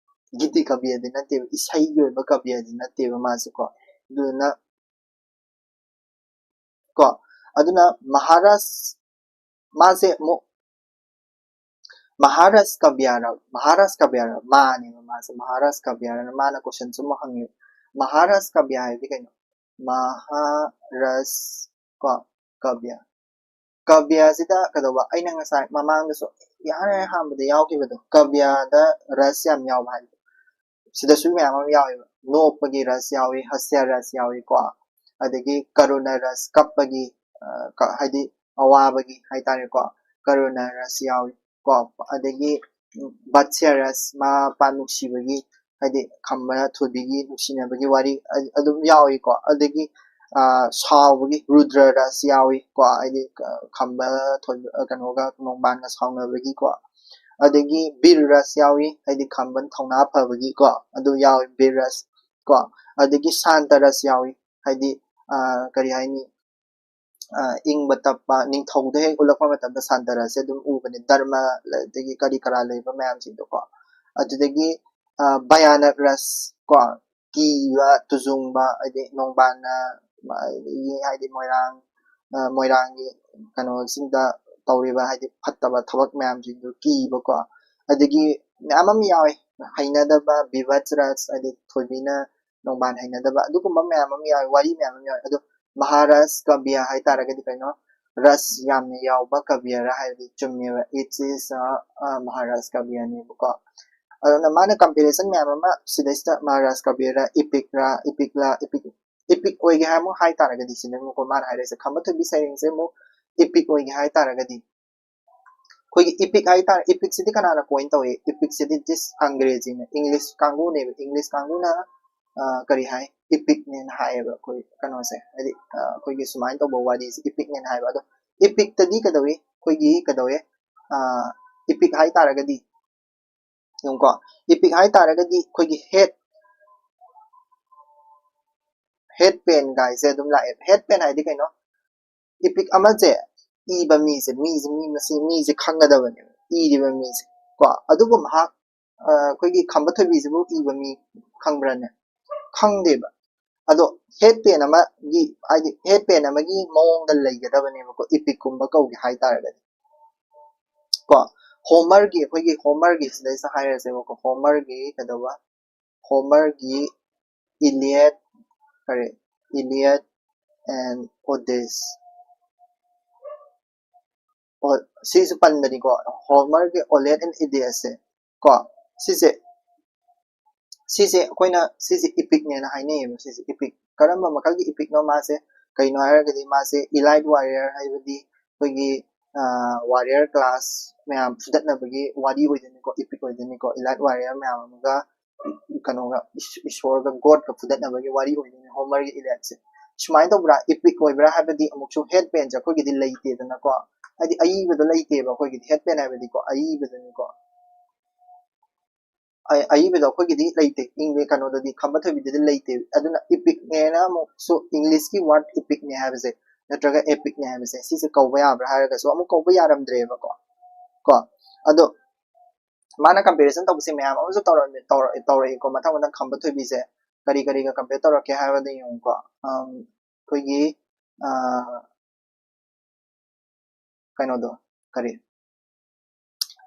ꯒꯤꯇꯤ ꯀꯕ꯭ꯌꯗꯤ ꯅꯠꯇꯦꯕ, ꯏꯁꯩꯒꯤ ꯑꯣꯏꯕ ꯀꯕ꯭ꯌꯗꯤ ꯅꯠꯇꯦꯕ ꯃꯥꯁꯦꯀꯣ꯫ ꯑꯗꯨꯗꯨꯅ ꯀꯣ, ꯑꯗꯨꯅ ꯃꯍꯥꯔꯥꯖ ꯃꯥꯁꯦ ꯑꯃꯨꯛ ꯃꯍꯥꯔꯥꯖ ꯀꯕꯤꯌꯥꯔ, ꯃꯍꯥꯔꯥꯖ ꯀꯕꯤꯌꯥꯔ ꯃꯥꯅꯦꯕ, ꯃꯥꯁꯦ ꯃꯍꯥꯔꯥꯖ ꯀꯕꯤꯌꯥꯔꯅ ꯃꯥꯅ ꯀꯣꯏꯁꯟꯁꯨ ꯑꯃ ꯍꯪꯉꯦꯕ꯫ ꯃꯍꯥꯔꯥꯖ ꯀꯕꯤꯌꯥ ꯍꯥꯏꯕꯗꯤ ꯀꯩꯅꯣ? ꯃꯍꯥꯔꯥꯖ ꯀꯣ, ꯀꯕꯤꯌꯥ꯫ ꯀꯕꯤꯌꯥꯁꯤꯗ ꯀꯩꯗꯧꯕ? ꯑꯩꯅ ꯉꯁꯥꯏ ꯃꯃꯥꯡꯗꯁꯨ ꯏꯍꯥꯟ ꯑꯍꯥꯟꯕꯗ ꯌꯥꯎꯈꯤꯕꯗꯣ, ꯀꯕꯤꯌꯥꯗ ꯔꯁ ꯌꯥꯝ ꯌꯥꯎꯕ ꯍꯥꯏꯕꯗꯣ, ꯁꯤꯗꯁꯨ ꯃꯌꯥꯝ ꯑꯃ ꯌꯥꯎꯋꯦꯕ꯫ ꯅꯣꯛꯄꯒꯤ ꯔꯁ ꯌꯥꯎꯏ, ꯍꯁ꯭ꯌ ꯔꯁ ꯌꯥꯎꯏꯀꯣ, ꯑꯗꯒꯤ ꯀꯔꯨꯅ ꯔꯁ, ꯀꯞꯄꯒꯤ, ꯑ, ꯀ-, ꯍꯥꯏꯗꯤ ꯑꯋꯥꯕꯒꯤ ꯍꯥꯏꯇꯥꯔꯦꯀꯣ, ꯀꯔꯨꯅ ꯔꯁ ꯌꯥꯎꯏ ꯀꯣ, ꯑꯗꯒꯤ ꯕꯠꯁ꯭ꯌ ꯔꯁ, ꯃꯃꯥ ꯃꯄꯥ ꯅꯨꯡꯁꯤꯕꯒꯤ, ꯍꯥꯏꯗꯤ ꯈꯝꯕ ꯊꯣꯏꯕꯤꯒꯤ ꯅꯨꯡꯁꯤꯅꯕꯒꯤ ꯋꯥꯔꯤ ꯑ-, ꯑꯗꯨꯝ ꯌꯥꯎꯏꯀꯣ, ꯑꯗꯒꯤ ꯑ, ꯁꯥꯎꯕꯒꯤ ꯔꯨꯗ꯭ꯔ ꯔꯁ ꯌꯥꯎꯏ ꯀꯣ, ꯍꯥꯏꯗꯤ, ꯑ, ꯈꯝꯕ ꯊꯣꯏꯕ, ꯑ, ꯀꯩꯅꯣꯒ, ꯅꯣꯡꯕꯥꯟꯒ ꯁꯥꯎꯅꯕꯒꯤ ꯀꯣ, ꯑꯗꯒꯤ ꯕꯤꯔ ꯔꯁ ꯌꯥꯎꯏ, ꯍꯥꯏꯗꯤ ꯈꯝꯕꯟ ꯊꯧꯅꯥ ꯐꯕꯒꯤ ꯀꯣ, ꯑꯗꯨ ꯌꯥꯎꯏ ꯕꯤꯔ ꯔꯁ ꯀꯣ, ꯑꯗꯒꯤ ꯁꯥꯟꯇ ꯔꯁ ꯌꯥꯎꯏ, ꯍꯥꯏꯗꯤ, ꯑ, ꯀꯔꯤ ꯍꯥꯏꯅꯤ, ꯑ, ꯏꯪꯕ ꯇꯞꯄ, ꯅꯤꯡꯊꯧꯗ ꯍꯦꯛ ꯎꯠꯂꯛꯄ ꯃꯇꯝꯗ ꯁꯥꯟꯇ ꯔꯁꯁꯦ ꯑꯗꯨꯝ ꯎꯕꯅꯦ, ꯙꯔꯃ, ꯑꯗꯒꯤ ꯀꯔꯤ ꯀꯔꯥ ꯂꯩꯕ ꯃꯌꯥꯝꯁꯤꯡꯗꯣ ꯀꯣ, ꯑꯗꯨꯗꯒꯤ, ꯑ, ꯚꯌꯥꯅꯛ ꯔꯁ ꯀꯣ, ꯀꯤꯕ, ꯇꯨꯖꯨꯡꯕ, ꯍꯥꯏꯗꯤ ꯅꯣꯡꯕꯥꯟꯅ, ꯑꯗꯒꯤ ꯍꯥꯏꯗꯤ ꯃꯣꯏꯔꯥꯡ, ꯑ, ꯃꯣꯏꯔꯥꯡꯒꯤ ꯀꯩꯅꯣꯁꯤꯡꯗ ꯇꯧꯔꯤꯕ ꯍꯥꯏꯗꯤ ꯐꯠꯇꯕ ꯊꯕꯛ ꯃꯌꯥꯝꯁꯤꯡꯗꯨ ꯀꯤꯕꯀꯣ, ꯑꯗꯒꯤ ꯃꯌꯥꯝ ꯑꯃ ꯌꯥꯎꯋꯦ꯫ ꯍꯩꯅꯗꯕ, ꯕꯤꯚꯠꯁ ꯔꯁ, ꯍꯥꯏꯗꯤ ꯊꯣꯏꯕꯤꯅ ꯅꯣꯡꯕꯥꯟ ꯍꯩꯅꯗꯕ, ꯑꯗꯨꯒꯨꯝꯕ ꯃꯌꯥꯝ ꯑꯃ ꯌꯥꯎꯋꯦ, ꯋꯥꯔꯤ ꯃꯌꯥꯝ ꯑꯃ ꯌꯥꯎꯋꯦ꯫ ꯑꯗꯣ ꯃꯍꯥꯔꯥꯖ ꯀꯕꯤꯌꯥ ꯍꯥꯏꯇꯥꯔꯒꯗꯤ ꯀꯩꯅꯣ? ꯔꯁ ꯌꯥꯝꯅ ꯌꯥꯎꯕ ꯀꯕꯤꯌꯥꯔ ꯍꯥꯏꯕꯗꯤ ꯆꯨꯝꯃꯦꯕ꯫ It is a, a Maharaj ꯀꯕꯤꯌꯥꯅꯦꯕꯀꯣ꯫ ꯑꯗꯨꯅ ꯃꯥꯅ comparison ꯃꯌꯥꯝ ꯑꯃ ꯁꯤꯗꯩꯁꯤꯗ ꯃꯍꯥꯔꯥꯖ ꯀꯕꯤꯌꯥꯔ, ꯏꯄꯤꯛꯔ, ꯏꯄꯤꯛꯂ, ꯏꯄꯤꯛ, ꯏꯄꯤꯛ ꯑꯣꯏꯒꯦ ꯍꯥꯏꯕ ꯍꯥꯏꯇꯥꯔꯒꯗꯤ ꯁꯤꯗꯅꯀꯣ ꯃꯥꯅ ꯍꯥꯏꯔꯤꯁꯦ, ꯈꯝꯕ ꯊꯣꯏꯕꯤ ꯁꯩꯔꯦꯡꯁꯦ ꯑꯃꯨꯛ ꯏꯄꯤꯛ ꯑꯣꯏꯒꯦ ꯍꯥꯏꯇꯥꯔꯒꯗꯤ ꯑꯩꯈꯣꯏꯒꯤ ꯏꯄꯤꯛ ꯍꯥꯏꯇꯥꯔꯦ, ꯏꯄꯤꯛꯁꯤꯗꯤ ꯀꯅꯥꯅ coin ꯇꯧꯏ? ꯏꯄꯤꯛꯁꯤꯗꯤ this ꯑꯪꯒ꯭ꯔꯦꯖꯤꯅ, ꯏꯪꯂꯤꯁ ꯀꯥꯡꯕꯨꯅꯦꯕ꯫ ꯏꯪꯂꯤꯁ ꯀꯥꯡꯕꯨꯅ, ꯑ, ꯀꯔꯤ ꯍꯥꯏ? ꯏꯄꯤꯛꯅꯦꯅ ꯍꯥꯏꯌꯦꯕ ꯑꯩꯈꯣꯏ ꯀꯩꯅꯣꯁꯦ, ꯍꯥꯏꯗꯤ, ꯑ, ꯑꯩꯈꯣꯏꯒꯤ ꯁꯨꯃꯥꯏꯅ ꯇꯧꯕ ꯋꯥꯔꯤꯁꯦ ꯏꯄꯤꯛꯅꯦꯅ ꯍꯥꯏꯕ꯫ ꯑꯗꯣ ꯏꯄꯤꯛꯇꯗꯤ ꯀꯩꯗꯧꯏ? ꯑꯩꯈꯣꯏꯒꯤ ꯀꯩꯗꯧꯏ? ꯑ, ꯏꯄꯤꯛ ꯍꯥꯏꯇꯥꯔꯒꯗꯤ, ꯌꯦꯡꯉꯨꯀꯣ, ꯏꯄꯤꯛ ꯍꯥꯏꯇꯥꯔꯒꯗꯤ ꯑꯩꯈꯣꯏꯒꯤ head, head pain ꯒꯥꯏꯁꯦ ꯑꯗꯨꯝ ꯂꯥꯛꯑꯦꯕ꯫ Head pain ꯍꯥꯏꯗꯤ ꯀꯩꯅꯣ? ꯏꯄꯤꯛ ꯑꯃꯁꯦ ꯏꯕ ꯃꯤꯁꯦ, ꯃꯤꯁꯦ, ꯃꯤ ꯃꯁꯤꯡ, ꯃꯤꯁꯦ ꯈꯪꯒꯗꯕꯅꯦꯕ, ꯏꯔꯤꯕ ꯃꯤꯁꯦ ꯀꯣ꯫ ꯑꯗꯨꯕꯨ ꯃꯍꯥꯛ, ꯑ, ꯑꯩꯈꯣꯏꯒꯤ ꯈꯝꯕ ꯊꯣꯏꯕꯤꯁꯤꯕꯨ ꯏꯕ ꯃꯤ ꯈꯪꯕ꯭ꯔꯅꯦ? ꯈꯪꯗꯦꯕ꯫ ꯑꯗꯣ head pain ꯑꯃꯒꯤ, ꯍꯥꯏꯗꯤ head pain ꯑꯃꯒꯤ ꯃꯑꯣꯡꯗ ꯂꯩꯒꯗꯕꯅꯦꯕꯀꯣ, ꯏꯄꯤꯛꯀꯨꯝꯕ ꯀꯧꯒꯦ ꯍꯥꯏꯇꯥꯔꯒꯗꯤ ꯀꯣ꯫ ꯍꯣꯃꯔꯒꯤ, ꯑꯩꯈꯣꯏꯒꯤ ꯍꯣꯃꯔꯒꯤ ꯁꯤꯗꯩꯁꯤꯗ ꯍꯥꯏꯔꯁꯦꯕꯀꯣ, ꯍꯣꯃꯔꯒꯤ ꯀꯩꯗꯧꯕ, ꯍꯣꯃꯔꯒꯤ Iliad, ꯀꯔꯤ, Iliad and Odyssey꯫ ꯑꯣ, ꯁꯤꯁꯨ ꯄꯟꯕꯅꯤꯀꯣ, ꯍꯣꯃꯔꯒꯤ Iliad and Odyssey ꯁꯦ ꯀꯣ, ꯁꯤꯁꯦ ꯁꯤꯁꯦ ꯑꯩꯈꯣꯏꯅ ꯁꯤꯁꯦ ꯏꯄꯤꯛꯅꯦꯅ ꯍꯥꯏꯅꯩꯌꯦꯕ꯫ ꯁꯤꯁꯦ ꯏꯄꯤꯛ ꯀꯔꯝꯕ ꯃꯈꯜꯒꯤ ꯏꯄꯤꯛꯅꯣ? ꯃꯥꯁꯦ ꯀꯩꯅꯣ ꯍꯥꯏꯔꯒꯗꯤ, ꯃꯥꯁꯦ elite warrior, ꯍꯥꯏꯕꯗꯤ ꯑꯩꯈꯣꯏꯒꯤ ꯋꯥꯔꯤꯌꯔ ꯀ꯭ꯂꯥꯁ ꯃꯌꯥꯝ ꯐꯨꯗꯠꯅꯕꯒꯤ ꯋꯥꯔꯤ ꯑꯣꯏꯗꯣꯏꯅꯤꯀꯣ, ꯏꯄꯤꯛ ꯑꯣꯏꯗꯣꯏꯅꯤꯀꯣ꯫ Elite warrior ꯃꯌꯥꯝ ꯑꯃꯒ ꯀꯩꯅꯣꯒ, ꯏꯁ- ꯏꯁꯣꯔꯒ, ꯒꯣꯗꯀ ꯐꯨꯗꯠꯅꯕꯒꯤ ꯋꯥꯔꯤ ꯑꯣꯏꯗꯣꯏꯅꯤ ꯍꯣꯃꯔꯒꯤ ꯏꯂꯤꯌꯥꯠꯁꯦ꯫ ꯁꯨꯃꯥꯏꯅ ꯇꯧꯕ꯭ꯔꯥ? ꯏꯄꯤꯛ ꯑꯣꯏꯕ꯭ꯔꯥ ꯍꯥꯏꯕꯗꯤ, ꯑꯃꯨꯛꯁꯨ ꯍꯦꯠ ꯄꯦꯟꯁꯦ ꯑꯩꯈꯣꯏꯒꯤꯗꯤ ꯂꯩꯇꯦꯗꯅꯀꯣ, ꯍꯥꯏꯗꯤ ꯑꯏꯕꯗꯣ ꯂꯩꯇꯦꯕ ꯑꯩꯈꯣꯏꯒꯤꯗꯤ꯫ ꯍꯦꯠ ꯄꯦꯟ ꯍꯥꯏꯕꯗꯤꯀꯣ, ꯑꯏꯕꯗꯨꯅꯤꯀꯣ꯫ ꯑ- ꯑꯏꯕꯗꯣ ꯑꯩꯈꯣꯏꯒꯤꯗꯤ ꯂꯩꯇꯦ꯫ ꯏꯪꯂꯤ- ꯀꯩꯅꯣꯗꯗꯤ, ꯈꯝꯕ ꯊꯣꯏꯕꯤꯗꯗꯤ ꯂꯩꯇꯦ꯫ ꯑꯗꯨꯅ ꯏꯄꯤꯛꯅꯦꯅ ꯑꯃꯨꯛꯁꯨ, ꯏꯪꯂꯤꯁꯀꯤ ꯋꯥꯔꯗ ꯏꯄꯤꯛꯅꯦ ꯍꯥꯏꯕꯁꯦ ꯅꯠꯇ꯭ꯔꯒ ꯑꯦꯄꯤꯛꯅꯦ ꯍꯥꯏꯕꯁꯦ, ꯁꯤꯁꯦ ꯀꯧꯕ ꯌꯥꯕ꯭ꯔꯥ ꯍꯥꯏꯔꯒꯁꯨ ꯑꯃꯨꯛ ꯀꯧꯕ ꯌꯥꯔꯝꯗ꯭ꯔꯦꯕꯀꯣ꯫ ꯀꯣ ꯑꯗꯣ ꯃꯥꯅ ꯀꯝꯄꯦꯔꯤꯖꯟ ꯇꯧꯕꯁꯦ ꯃꯌꯥꯝ ꯑꯃꯁꯨ ꯇꯧꯔꯛꯑꯦ, ꯇꯧꯔꯛꯑꯦ, ꯇꯧꯔꯛꯏꯀꯣ꯫ ꯃꯊꯪ ꯃꯊꯪ ꯈꯝꯕ ꯊꯣꯏꯕꯤꯁꯦ ꯀꯔꯤ ꯀꯔꯤꯒ ꯀꯝꯄꯦꯌꯔ ꯇꯧꯔꯛꯀꯦ ꯍꯥꯏꯕꯗ ꯌꯦꯡꯉꯨꯀꯣ꯫ ꯑꯝ, ꯑꯩꯈꯣꯏꯒꯤ ꯑ, ꯀꯩꯅꯣꯗꯣ, ꯀꯔꯤ,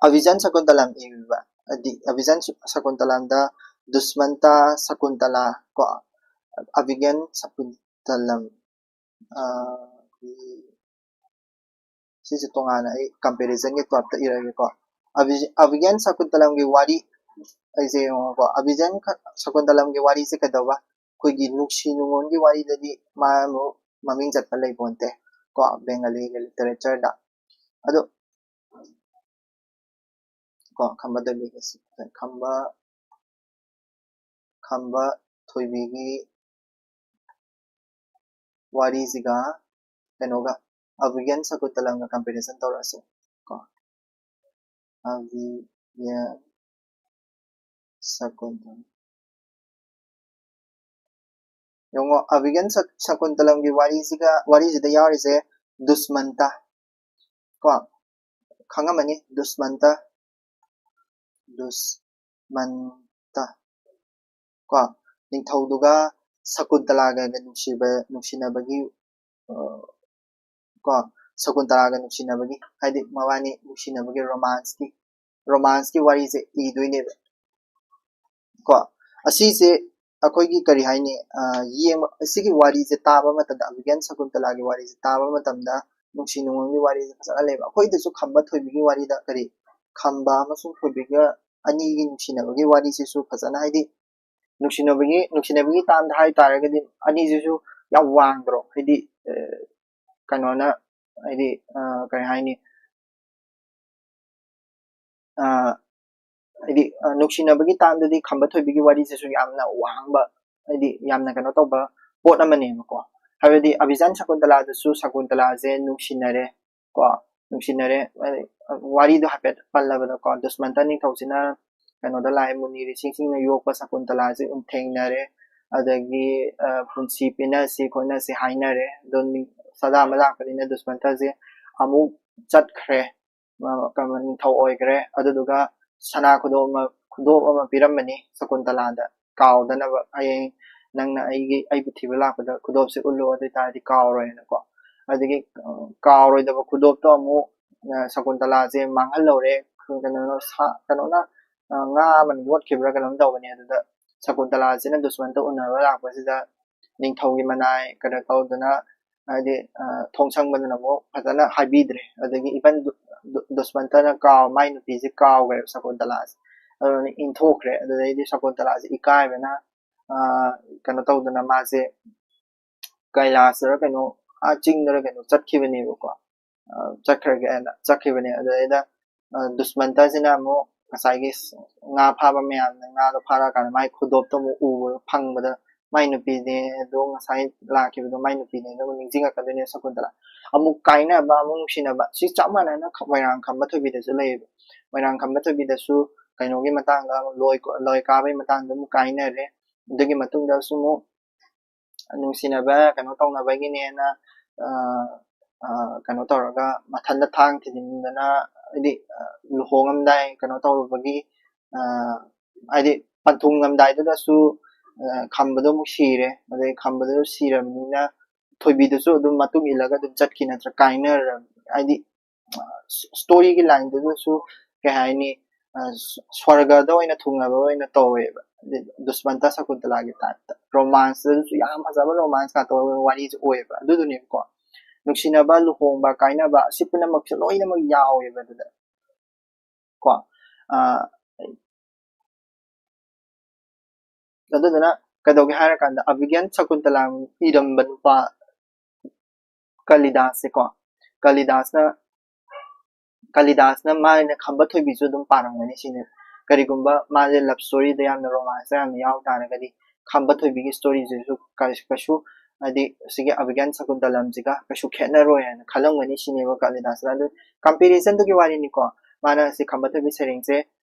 ꯑꯚꯤꯖꯟ ꯁꯀꯨꯟꯇꯂꯝ ꯏꯕꯤꯕ, ꯍꯥꯏꯗꯤ ꯑꯚꯤꯖꯟ ꯁꯀꯨꯟꯇꯂꯝꯗ ꯗꯨꯁꯃꯟꯇ ꯁꯀꯨꯟꯇꯂꯥ ꯀꯣ, ꯑꯚꯤꯒ꯭ꯌꯟ ꯁꯀꯨꯟꯇꯂꯝ, ꯑ, ꯁꯤꯁꯦ ꯇꯣꯉꯥꯟꯅ ꯑꯩ ꯀꯝꯄꯦꯔꯤꯖꯟꯒꯤ ꯇꯥꯏꯞꯇ ꯏꯔꯒꯦꯀꯣ꯫ ꯑꯚꯤ- ꯑꯚꯤꯒ꯭ꯌꯟ ꯁꯀꯨꯟꯇꯂꯝꯒꯤ ꯋꯥꯔꯤ, ꯑꯩꯁꯦ ꯌꯦꯡꯉꯣꯀꯣ, ꯑꯚꯤꯖꯟ ꯁꯀꯨꯟꯇꯂꯝꯒꯤ ꯋꯥꯔꯤꯁꯦ ꯀꯩꯗꯧꯕ, ꯑꯩꯈꯣꯏꯒꯤ ꯅꯨꯡꯁꯤ ꯅꯨꯡꯉꯣꯟꯒꯤ ꯋꯥꯔꯤꯗꯗꯤ ꯃꯥ ꯑꯃꯨꯛ ꯃꯃꯤꯡ ꯆꯠꯄ ꯂꯩꯄꯣꯟꯇꯦ ꯀꯣ, ꯕꯦꯡꯒꯥꯂꯤꯒꯤ ꯂꯤꯇꯔꯦꯆꯔꯗ꯫ ꯑꯗꯣ ꯀꯣ, ꯈꯝꯕ ꯊꯣꯏꯕꯤ, ꯈꯝꯕ, ꯈꯝꯕ ꯊꯣꯏꯕꯤꯒꯤ ꯋꯥꯔꯤꯁꯤꯒ ꯀꯩꯅꯣꯒ, ꯑꯚꯤꯒ꯭ꯌꯟ ꯁꯀꯨꯟꯇꯂꯝꯒ ꯀꯝꯄꯦꯔꯤꯖꯟ ꯇꯧꯔꯛꯑꯁꯦ ꯀꯣ꯫ ꯑꯚꯤꯒ꯭ꯌꯟ ꯁꯀꯨꯟꯇꯂꯝ꯫ ꯌꯦꯡꯉꯣ, ꯑꯚꯤꯒ꯭ꯌꯟ ꯁꯛ- ꯁꯀꯨꯟꯇꯂꯝꯒꯤ ꯋꯥꯔꯤꯁꯤꯒ, ꯋꯥꯔꯤꯁꯤꯗ ꯌꯥꯎꯔꯤꯁꯦ ꯗꯨꯁꯃꯟꯇ ꯀꯣ, ꯈꯪꯉꯝꯃꯅꯤ, ꯗꯨꯁꯃꯟꯇ, ꯗꯨꯁꯃꯟꯇ ꯀꯣ, ꯅꯤꯡꯊꯧꯗꯨꯒ ꯁꯀꯨꯟꯇꯂꯥꯒ ꯅꯨꯡꯁꯤꯕ, ꯅꯨꯡꯁꯤꯅꯕꯒꯤ, ꯑ, ꯀꯣ, ꯁꯀꯨꯟꯇꯂꯥꯒ ꯅꯨꯡꯁꯤꯅꯕꯒꯤ, ꯍꯥꯏꯗꯤ ꯃꯕꯥꯅꯤ ꯅꯨꯡꯁꯤꯅꯕꯒꯤ romanceꯀꯤ romanceꯀꯤ ꯋꯥꯔꯤꯁꯦ ꯏꯗꯣꯏꯅꯦꯕ꯫ ꯀꯣ, ꯑꯁꯤꯁꯦ ꯑꯩꯈꯣꯏꯒꯤ ꯀꯔꯤ ꯍꯥꯏꯅꯤ, ꯑ, ꯌꯦꯡꯕ, ꯑꯁꯤꯒꯤ ꯋꯥꯔꯤꯁꯦ ꯇꯥꯕ ꯃꯇꯝꯗ, ꯑꯕꯤꯒ꯭ꯌꯥꯟ ꯁꯀꯨꯟꯇꯂꯥꯒꯤ ꯋꯥꯔꯤꯁꯦ ꯇꯥꯕ ꯃꯇꯝꯗ ꯅꯨꯡꯁꯤ ꯅꯨꯡꯉꯣꯟꯒꯤ ꯋꯥꯔꯤꯁꯦ ꯐꯖꯅ ꯂꯩꯕ꯫ ꯑꯩꯈꯣꯏꯗꯁꯨ ꯈꯝꯕ ꯊꯣꯏꯕꯤꯒꯤ ꯋꯥꯔꯤꯗ ꯀꯔꯤ, ꯈꯝꯕ ꯑꯃꯁꯨꯡ ꯊꯣꯏꯕꯤꯒ ꯑꯅꯤꯒꯤ ꯅꯨꯡꯁꯤꯅꯕꯒꯤ ꯋꯥꯔꯤꯁꯤꯁꯨ ꯐꯖꯅ, ꯍꯥꯏꯗꯤ ꯅꯨꯡꯁꯤꯅꯕꯒꯤ, ꯅꯨꯡꯁꯤꯅꯕꯒꯤ ꯇꯥꯝꯗ ꯍꯥꯏꯇꯥꯔꯒꯗꯤ ꯑꯅꯤꯁꯤꯁꯨ ꯌꯥꯝ ꯋꯥꯡꯗ꯭ꯔꯣ? ꯍꯥꯏꯗꯤ, ꯑ, ꯀꯩꯅꯣꯅ, ꯍꯥꯏꯗꯤ, ꯑ, ꯀꯩ ꯍꯥꯏꯅꯤ, ꯑ, ꯍꯥꯏꯗꯤ, ꯑ, ꯅꯨꯡꯁꯤꯅꯕꯒꯤ ꯇꯥꯝꯗꯗꯤ ꯈꯝꯕ ꯊꯣꯏꯕꯤꯒꯤ ꯋꯥꯔꯤꯁꯤꯁꯨ ꯌꯥꯝꯅ ꯋꯥꯡꯕ, ꯍꯥꯏꯗꯤ ꯌꯥꯝꯅ ꯀꯩꯅꯣ ꯇꯧꯕ ꯄꯣꯠ ꯑꯃꯅꯦꯕꯀꯣ꯫ ꯍꯥꯏꯕꯗꯤ ꯑꯕꯤꯖꯥꯟ ꯁꯀꯨꯟꯇꯂꯥꯗꯁꯨ ꯁꯀꯨꯟꯇꯂꯥꯁꯦ ꯅꯨꯡꯁꯤꯅꯔꯦ ꯀꯣ, ꯅꯨꯡꯁꯤꯅꯔꯦ꯫ ꯍꯥꯏꯗꯤ, ꯑ, ꯋꯥꯔꯤꯗꯣ ꯍꯥꯏꯐꯦꯠ ꯄꯜꯂꯕꯗꯀꯣ, ꯗꯨꯁꯃꯟꯇ ꯅꯤꯡꯊꯧꯁꯤꯅ ꯀꯩꯅꯣꯗ ꯂꯥꯛꯑꯦ, ꯃꯨꯅꯤ ꯔꯤꯁꯤꯁꯤꯡꯅ ꯌꯣꯛꯄ ꯁꯀꯨꯟꯇꯂꯥꯁꯦ ꯊꯦꯡꯅꯔꯦ꯫ ꯑꯗꯒꯤ, ꯑ, ꯄꯨꯟꯁꯤ ꯄꯤꯅꯁꯤ ꯈꯣꯠꯅꯁꯤ ꯍꯥꯏꯅꯔꯦ꯫ ꯑꯗꯣ ꯅꯤꯡ-, ꯁꯗꯥ ꯑꯃ ꯂꯥꯛꯄꯅꯤꯅ ꯗꯨꯁꯃꯟꯇꯁꯦ ꯑꯃꯨꯛ ꯆꯠꯈ꯭ꯔꯦ꯫ ꯑ, ꯀꯩꯅꯣ, ꯅꯤꯡꯊꯧ ꯑꯣꯏꯈ꯭ꯔꯦ꯫ ꯑꯗꯨꯗꯨꯒ ꯁꯅꯥ ꯈꯨꯗꯣꯞ ꯑꯃ, ꯈꯨꯗꯣꯞ ꯑꯃ ꯄꯤꯔꯝꯕꯅꯤ ꯁꯀꯨꯟꯇꯂꯥꯗ, ꯀꯥꯎꯗꯅꯕ, ꯍꯌꯦꯡ ꯅꯪꯅ ꯑꯩꯒꯤ, ꯑꯩꯕꯨ ꯊꯤꯕ ꯂꯥꯛꯄꯗ ꯈꯨꯗꯣꯞꯁꯦ ꯎꯠꯂꯨ, ꯑꯗꯨ ꯑꯣꯏꯇꯥꯔꯗꯤ ꯀꯥꯎꯔꯣꯏꯅꯀꯣ꯫ ꯑꯗꯒꯤ, ꯑ, ꯀꯥꯎꯔꯣꯏꯗꯕ ꯈꯨꯗꯣꯞꯇꯣ ꯑꯃꯨꯛ, ꯑ, ꯁꯀꯨꯟꯇꯂꯥꯁꯦ ꯃꯥꯡꯍꯜꯍꯧꯔꯦ꯫ ꯀꯩꯅꯣꯅ ꯁꯥ-, ꯀꯩꯅꯣꯅ, ꯑ, ꯉꯥ ꯑꯃꯅ ꯌꯣꯠꯈꯤꯕ꯭ꯔꯥ ꯀꯩꯅꯣꯝ ꯇꯧꯕꯅꯦ꯫ ꯑꯗꯨꯗ ꯁꯀꯨꯟꯇꯂꯥꯁꯤꯅ ꯗꯨꯁꯃꯟꯇ ꯎꯅꯕ ꯂꯥꯛꯄꯁꯤꯗ ꯅꯤꯡꯊꯧꯒꯤ ꯃꯅꯥꯏ ꯀꯩꯅꯣ ꯇꯧꯗꯅ, ꯍꯥꯏꯗꯤ, ꯑ, ꯊꯣꯡꯁꯪꯕꯗꯨꯅ ꯑꯃꯨꯛ ꯐꯖꯅ ꯍꯥꯏꯕꯤꯗ꯭ꯔꯦ꯫ ꯑꯗꯒꯤ even ꯗꯨ-, ꯗꯨ-, ꯗꯨꯁꯃꯟꯇꯅ ꯀꯥꯎ-, ꯃꯥꯏ ꯅꯨꯄꯤꯁꯦ ꯀꯥꯎꯈ꯭ꯔꯦꯕ ꯁꯀꯨꯟꯇꯂꯥꯁꯦ꯫ ꯑꯗꯨꯅ ꯏꯟꯊꯣꯛꯈ꯭ꯔꯦ꯫ ꯑꯗꯨꯗꯩꯗꯤ ꯁꯀꯨꯟꯇꯂꯥꯁꯦ ꯏꯀꯥꯏꯕꯅ, ꯑ, ꯀꯩꯅꯣ ꯇꯧꯗꯅ ꯃꯥꯁꯦ ꯀꯩꯂꯥꯁꯇꯔ ꯀꯩꯅꯣ, ꯑꯥ ꯆꯤꯡꯗꯔ ꯀꯩꯅꯣ ꯆꯠꯈꯤꯕꯅꯦꯕꯀꯣ꯫ ꯑ, ꯆꯠꯈ꯭ꯔꯒꯦꯅ ꯆꯠꯈꯤꯕꯅꯦ꯫ ꯑꯗꯨꯗꯩꯗ, ꯑ, ꯗꯨꯁꯃꯟꯇꯁꯤꯅ ꯑꯃꯨꯛ ꯉꯁꯥꯏꯒꯤ ꯉꯥ ꯐꯥꯕ ꯃꯌꯥꯝꯅ ꯉꯥꯗꯣ ꯐꯥꯔꯛꯑꯀꯥꯟꯗ ꯃꯥꯏ ꯈꯨꯗꯣꯞꯇꯣ ꯑꯃꯨꯛ ꯎꯕ ꯐꯪꯕꯗ ꯃꯥꯏ ꯅꯨꯄꯤꯅꯦ ꯑꯗꯣ, ꯉꯁꯥꯏ ꯂꯥꯛꯈꯤꯕꯗꯣ ꯃꯥꯏ ꯅꯨꯄꯤꯅꯦ ꯑꯗꯣ ꯑꯃꯨꯛ ꯅꯤꯡꯁꯤꯡꯉꯛꯀꯗꯣꯏꯅꯦ ꯁꯀꯨꯟꯇꯂꯥ꯫ ꯑꯃꯨꯛ ꯀꯥꯏꯅꯕ, ꯑꯃꯨꯛ ꯅꯨꯡꯁꯤꯅꯕ꯫ ꯁꯤ ꯆꯞ ꯃꯥꯟꯅꯅ ꯈ-, ꯃꯣꯏꯔꯥꯡ ꯈꯝꯕ ꯊꯣꯏꯕꯤꯗꯁꯨ ꯂꯩꯌꯦꯕ꯫ ꯃꯣꯏꯔꯥꯡ ꯈꯝꯕ ꯊꯣꯏꯕꯤꯗꯁꯨ ꯀꯩꯅꯣꯒꯤ ꯃꯇꯥꯡꯗ, ꯂꯣꯏ ꯀꯣ-, ꯂꯣꯏ ꯀꯥꯕꯒꯤ ꯃꯇꯥꯡꯗ ꯑꯃꯨꯛ ꯀꯥꯏꯅꯔꯦ꯫ ꯑꯗꯨꯒꯤ ꯃꯇꯨꯡꯗꯁꯨ ꯑꯃꯨꯛ ꯅꯨꯡꯁꯤꯅꯕ ꯀꯩꯅꯣ ꯇꯧꯅꯕꯒꯤꯅꯦꯅ, ꯑ, ꯑ, ꯀꯩꯅꯣ ꯇꯧꯔꯒ ꯃꯊꯟꯇ ꯊꯥꯡ ꯊꯤꯖꯤꯟꯗꯅ, ꯍꯥꯏꯗꯤ, ꯑ, ꯂꯨꯍꯣꯡꯉꯝꯗꯥꯏ ꯀꯩꯅꯣ ꯇꯧꯔꯨꯕꯒꯤ, ꯑ, ꯍꯥꯏꯗꯤ ꯄꯟꯊꯨꯡꯉꯝꯗꯥꯏꯗꯨꯗꯁꯨ, ꯑ, ꯈꯝꯕꯗꯣ ꯑꯃꯨꯛ ꯁꯤꯔꯦ꯫ ꯑꯗꯩ ꯈꯝꯕꯗꯣ ꯁꯤꯔꯕꯅꯤꯅ ꯊꯣꯏꯕꯤꯗꯨꯁꯨ ꯑꯗꯨꯝ ꯃꯇꯨꯡ ꯏꯜꯂꯒ ꯑꯗꯨꯝ ꯆꯠꯈꯤ ꯅꯠꯇ꯭ꯔꯥ, ꯀꯥꯏꯅꯔ ꯍꯥꯏꯗꯤ ꯁ꯭ꯇꯣꯔꯤꯒꯤ ꯂꯥꯏꯟꯗꯨꯗꯁꯨ ꯀꯩ ꯍꯥꯏꯅꯤ, ꯑ, ꯁ꯭ꯋꯔꯒꯗ ꯑꯣꯏꯅ ꯊꯨꯡꯅꯕ ꯑꯣꯏꯅ ꯇꯧꯋꯦꯕ꯫ ꯗꯨꯁꯃꯟꯇ ꯁꯀꯨꯟꯇꯂꯥꯒꯤ ꯇꯥꯏꯞꯇ ꯔꯣꯃꯥꯟꯁꯇꯁꯨ ꯌꯥꯝ ꯐꯖꯕ ꯔꯣꯃꯥꯟꯁ ꯉꯥꯛꯇ ꯑꯣꯏꯕ ꯋꯥꯔꯤꯁꯦ ꯑꯣꯏꯌꯦꯕ꯫ ꯑꯗꯨꯗꯨꯅꯦꯕꯀꯣ, ꯅꯨꯡꯁꯤꯅꯕ, ꯂꯨꯍꯣꯡꯕ, ꯀꯥꯏꯅꯕ, ꯑꯁꯤ ꯄꯨꯝꯅꯃꯛꯁꯦ ꯂꯣꯏꯅꯃꯛ ꯌꯥꯎꯋꯦꯕ ꯑꯗꯨꯗ ꯀꯣ꯫ ꯑ, ꯑꯗꯨꯗꯨꯅ ꯀꯩꯗꯧꯒꯦ ꯍꯥꯏꯔꯀꯥꯟꯗ, ꯑꯕꯤꯒ꯭ꯌꯥꯟ ꯁꯀꯨꯟꯇꯂꯥ ꯏꯔꯝꯕ ꯅꯨꯄꯥ ꯀꯥꯂꯤꯗꯥꯁꯁꯦꯀꯣ, ꯀꯥꯂꯤꯗꯥꯁꯅ ꯀꯥꯂꯤꯗꯥꯁꯅ ꯃꯥꯅ ꯈꯝꯕ ꯊꯣꯏꯕꯤꯁꯨ ꯑꯗꯨꯝ ꯄꯥꯔꯝꯒꯅꯤ ꯁꯤꯅꯦ꯫ ꯀꯔꯤꯒꯨꯝꯕ ꯃꯥꯁꯦ ꯂꯞ ꯁ꯭ꯇꯣꯔꯤꯗ ꯌꯥꯝꯅ, ꯔꯣꯃꯥꯟꯁꯇ ꯌꯥꯝꯅ ꯌꯥꯎ ꯇꯥꯔꯒꯗꯤ, ꯈꯝꯕ ꯊꯣꯏꯕꯤꯒꯤ ꯁ꯭ꯇꯣꯔꯤꯁꯤꯁꯨ ꯀꯩ-, ꯀꯩꯁꯨ ꯍꯥꯏꯗꯤ ꯁꯤꯒꯤ ꯑꯕꯤꯒ꯭ꯌꯥꯟ ꯁꯀꯨꯟꯇꯂꯝꯁꯤꯒ ꯀꯩꯁꯨ ꯈꯦꯠꯅꯔꯣꯏ ꯍꯥꯏꯅ ꯈꯜꯂꯝꯒꯅꯤ ꯁꯤꯅꯦꯕ ꯀꯥꯂꯤꯗꯥꯁꯅ꯫ ꯑꯗꯨ ꯀꯝꯄꯦꯔꯤꯖꯟꯗꯨꯒꯤ ꯋꯥꯔꯤꯅꯤꯀꯣ꯫ ꯃꯥꯅ ꯁꯤ ꯈꯝꯕ ꯊꯣꯏꯕꯤ ꯁꯩꯔꯦꯡꯁꯦ,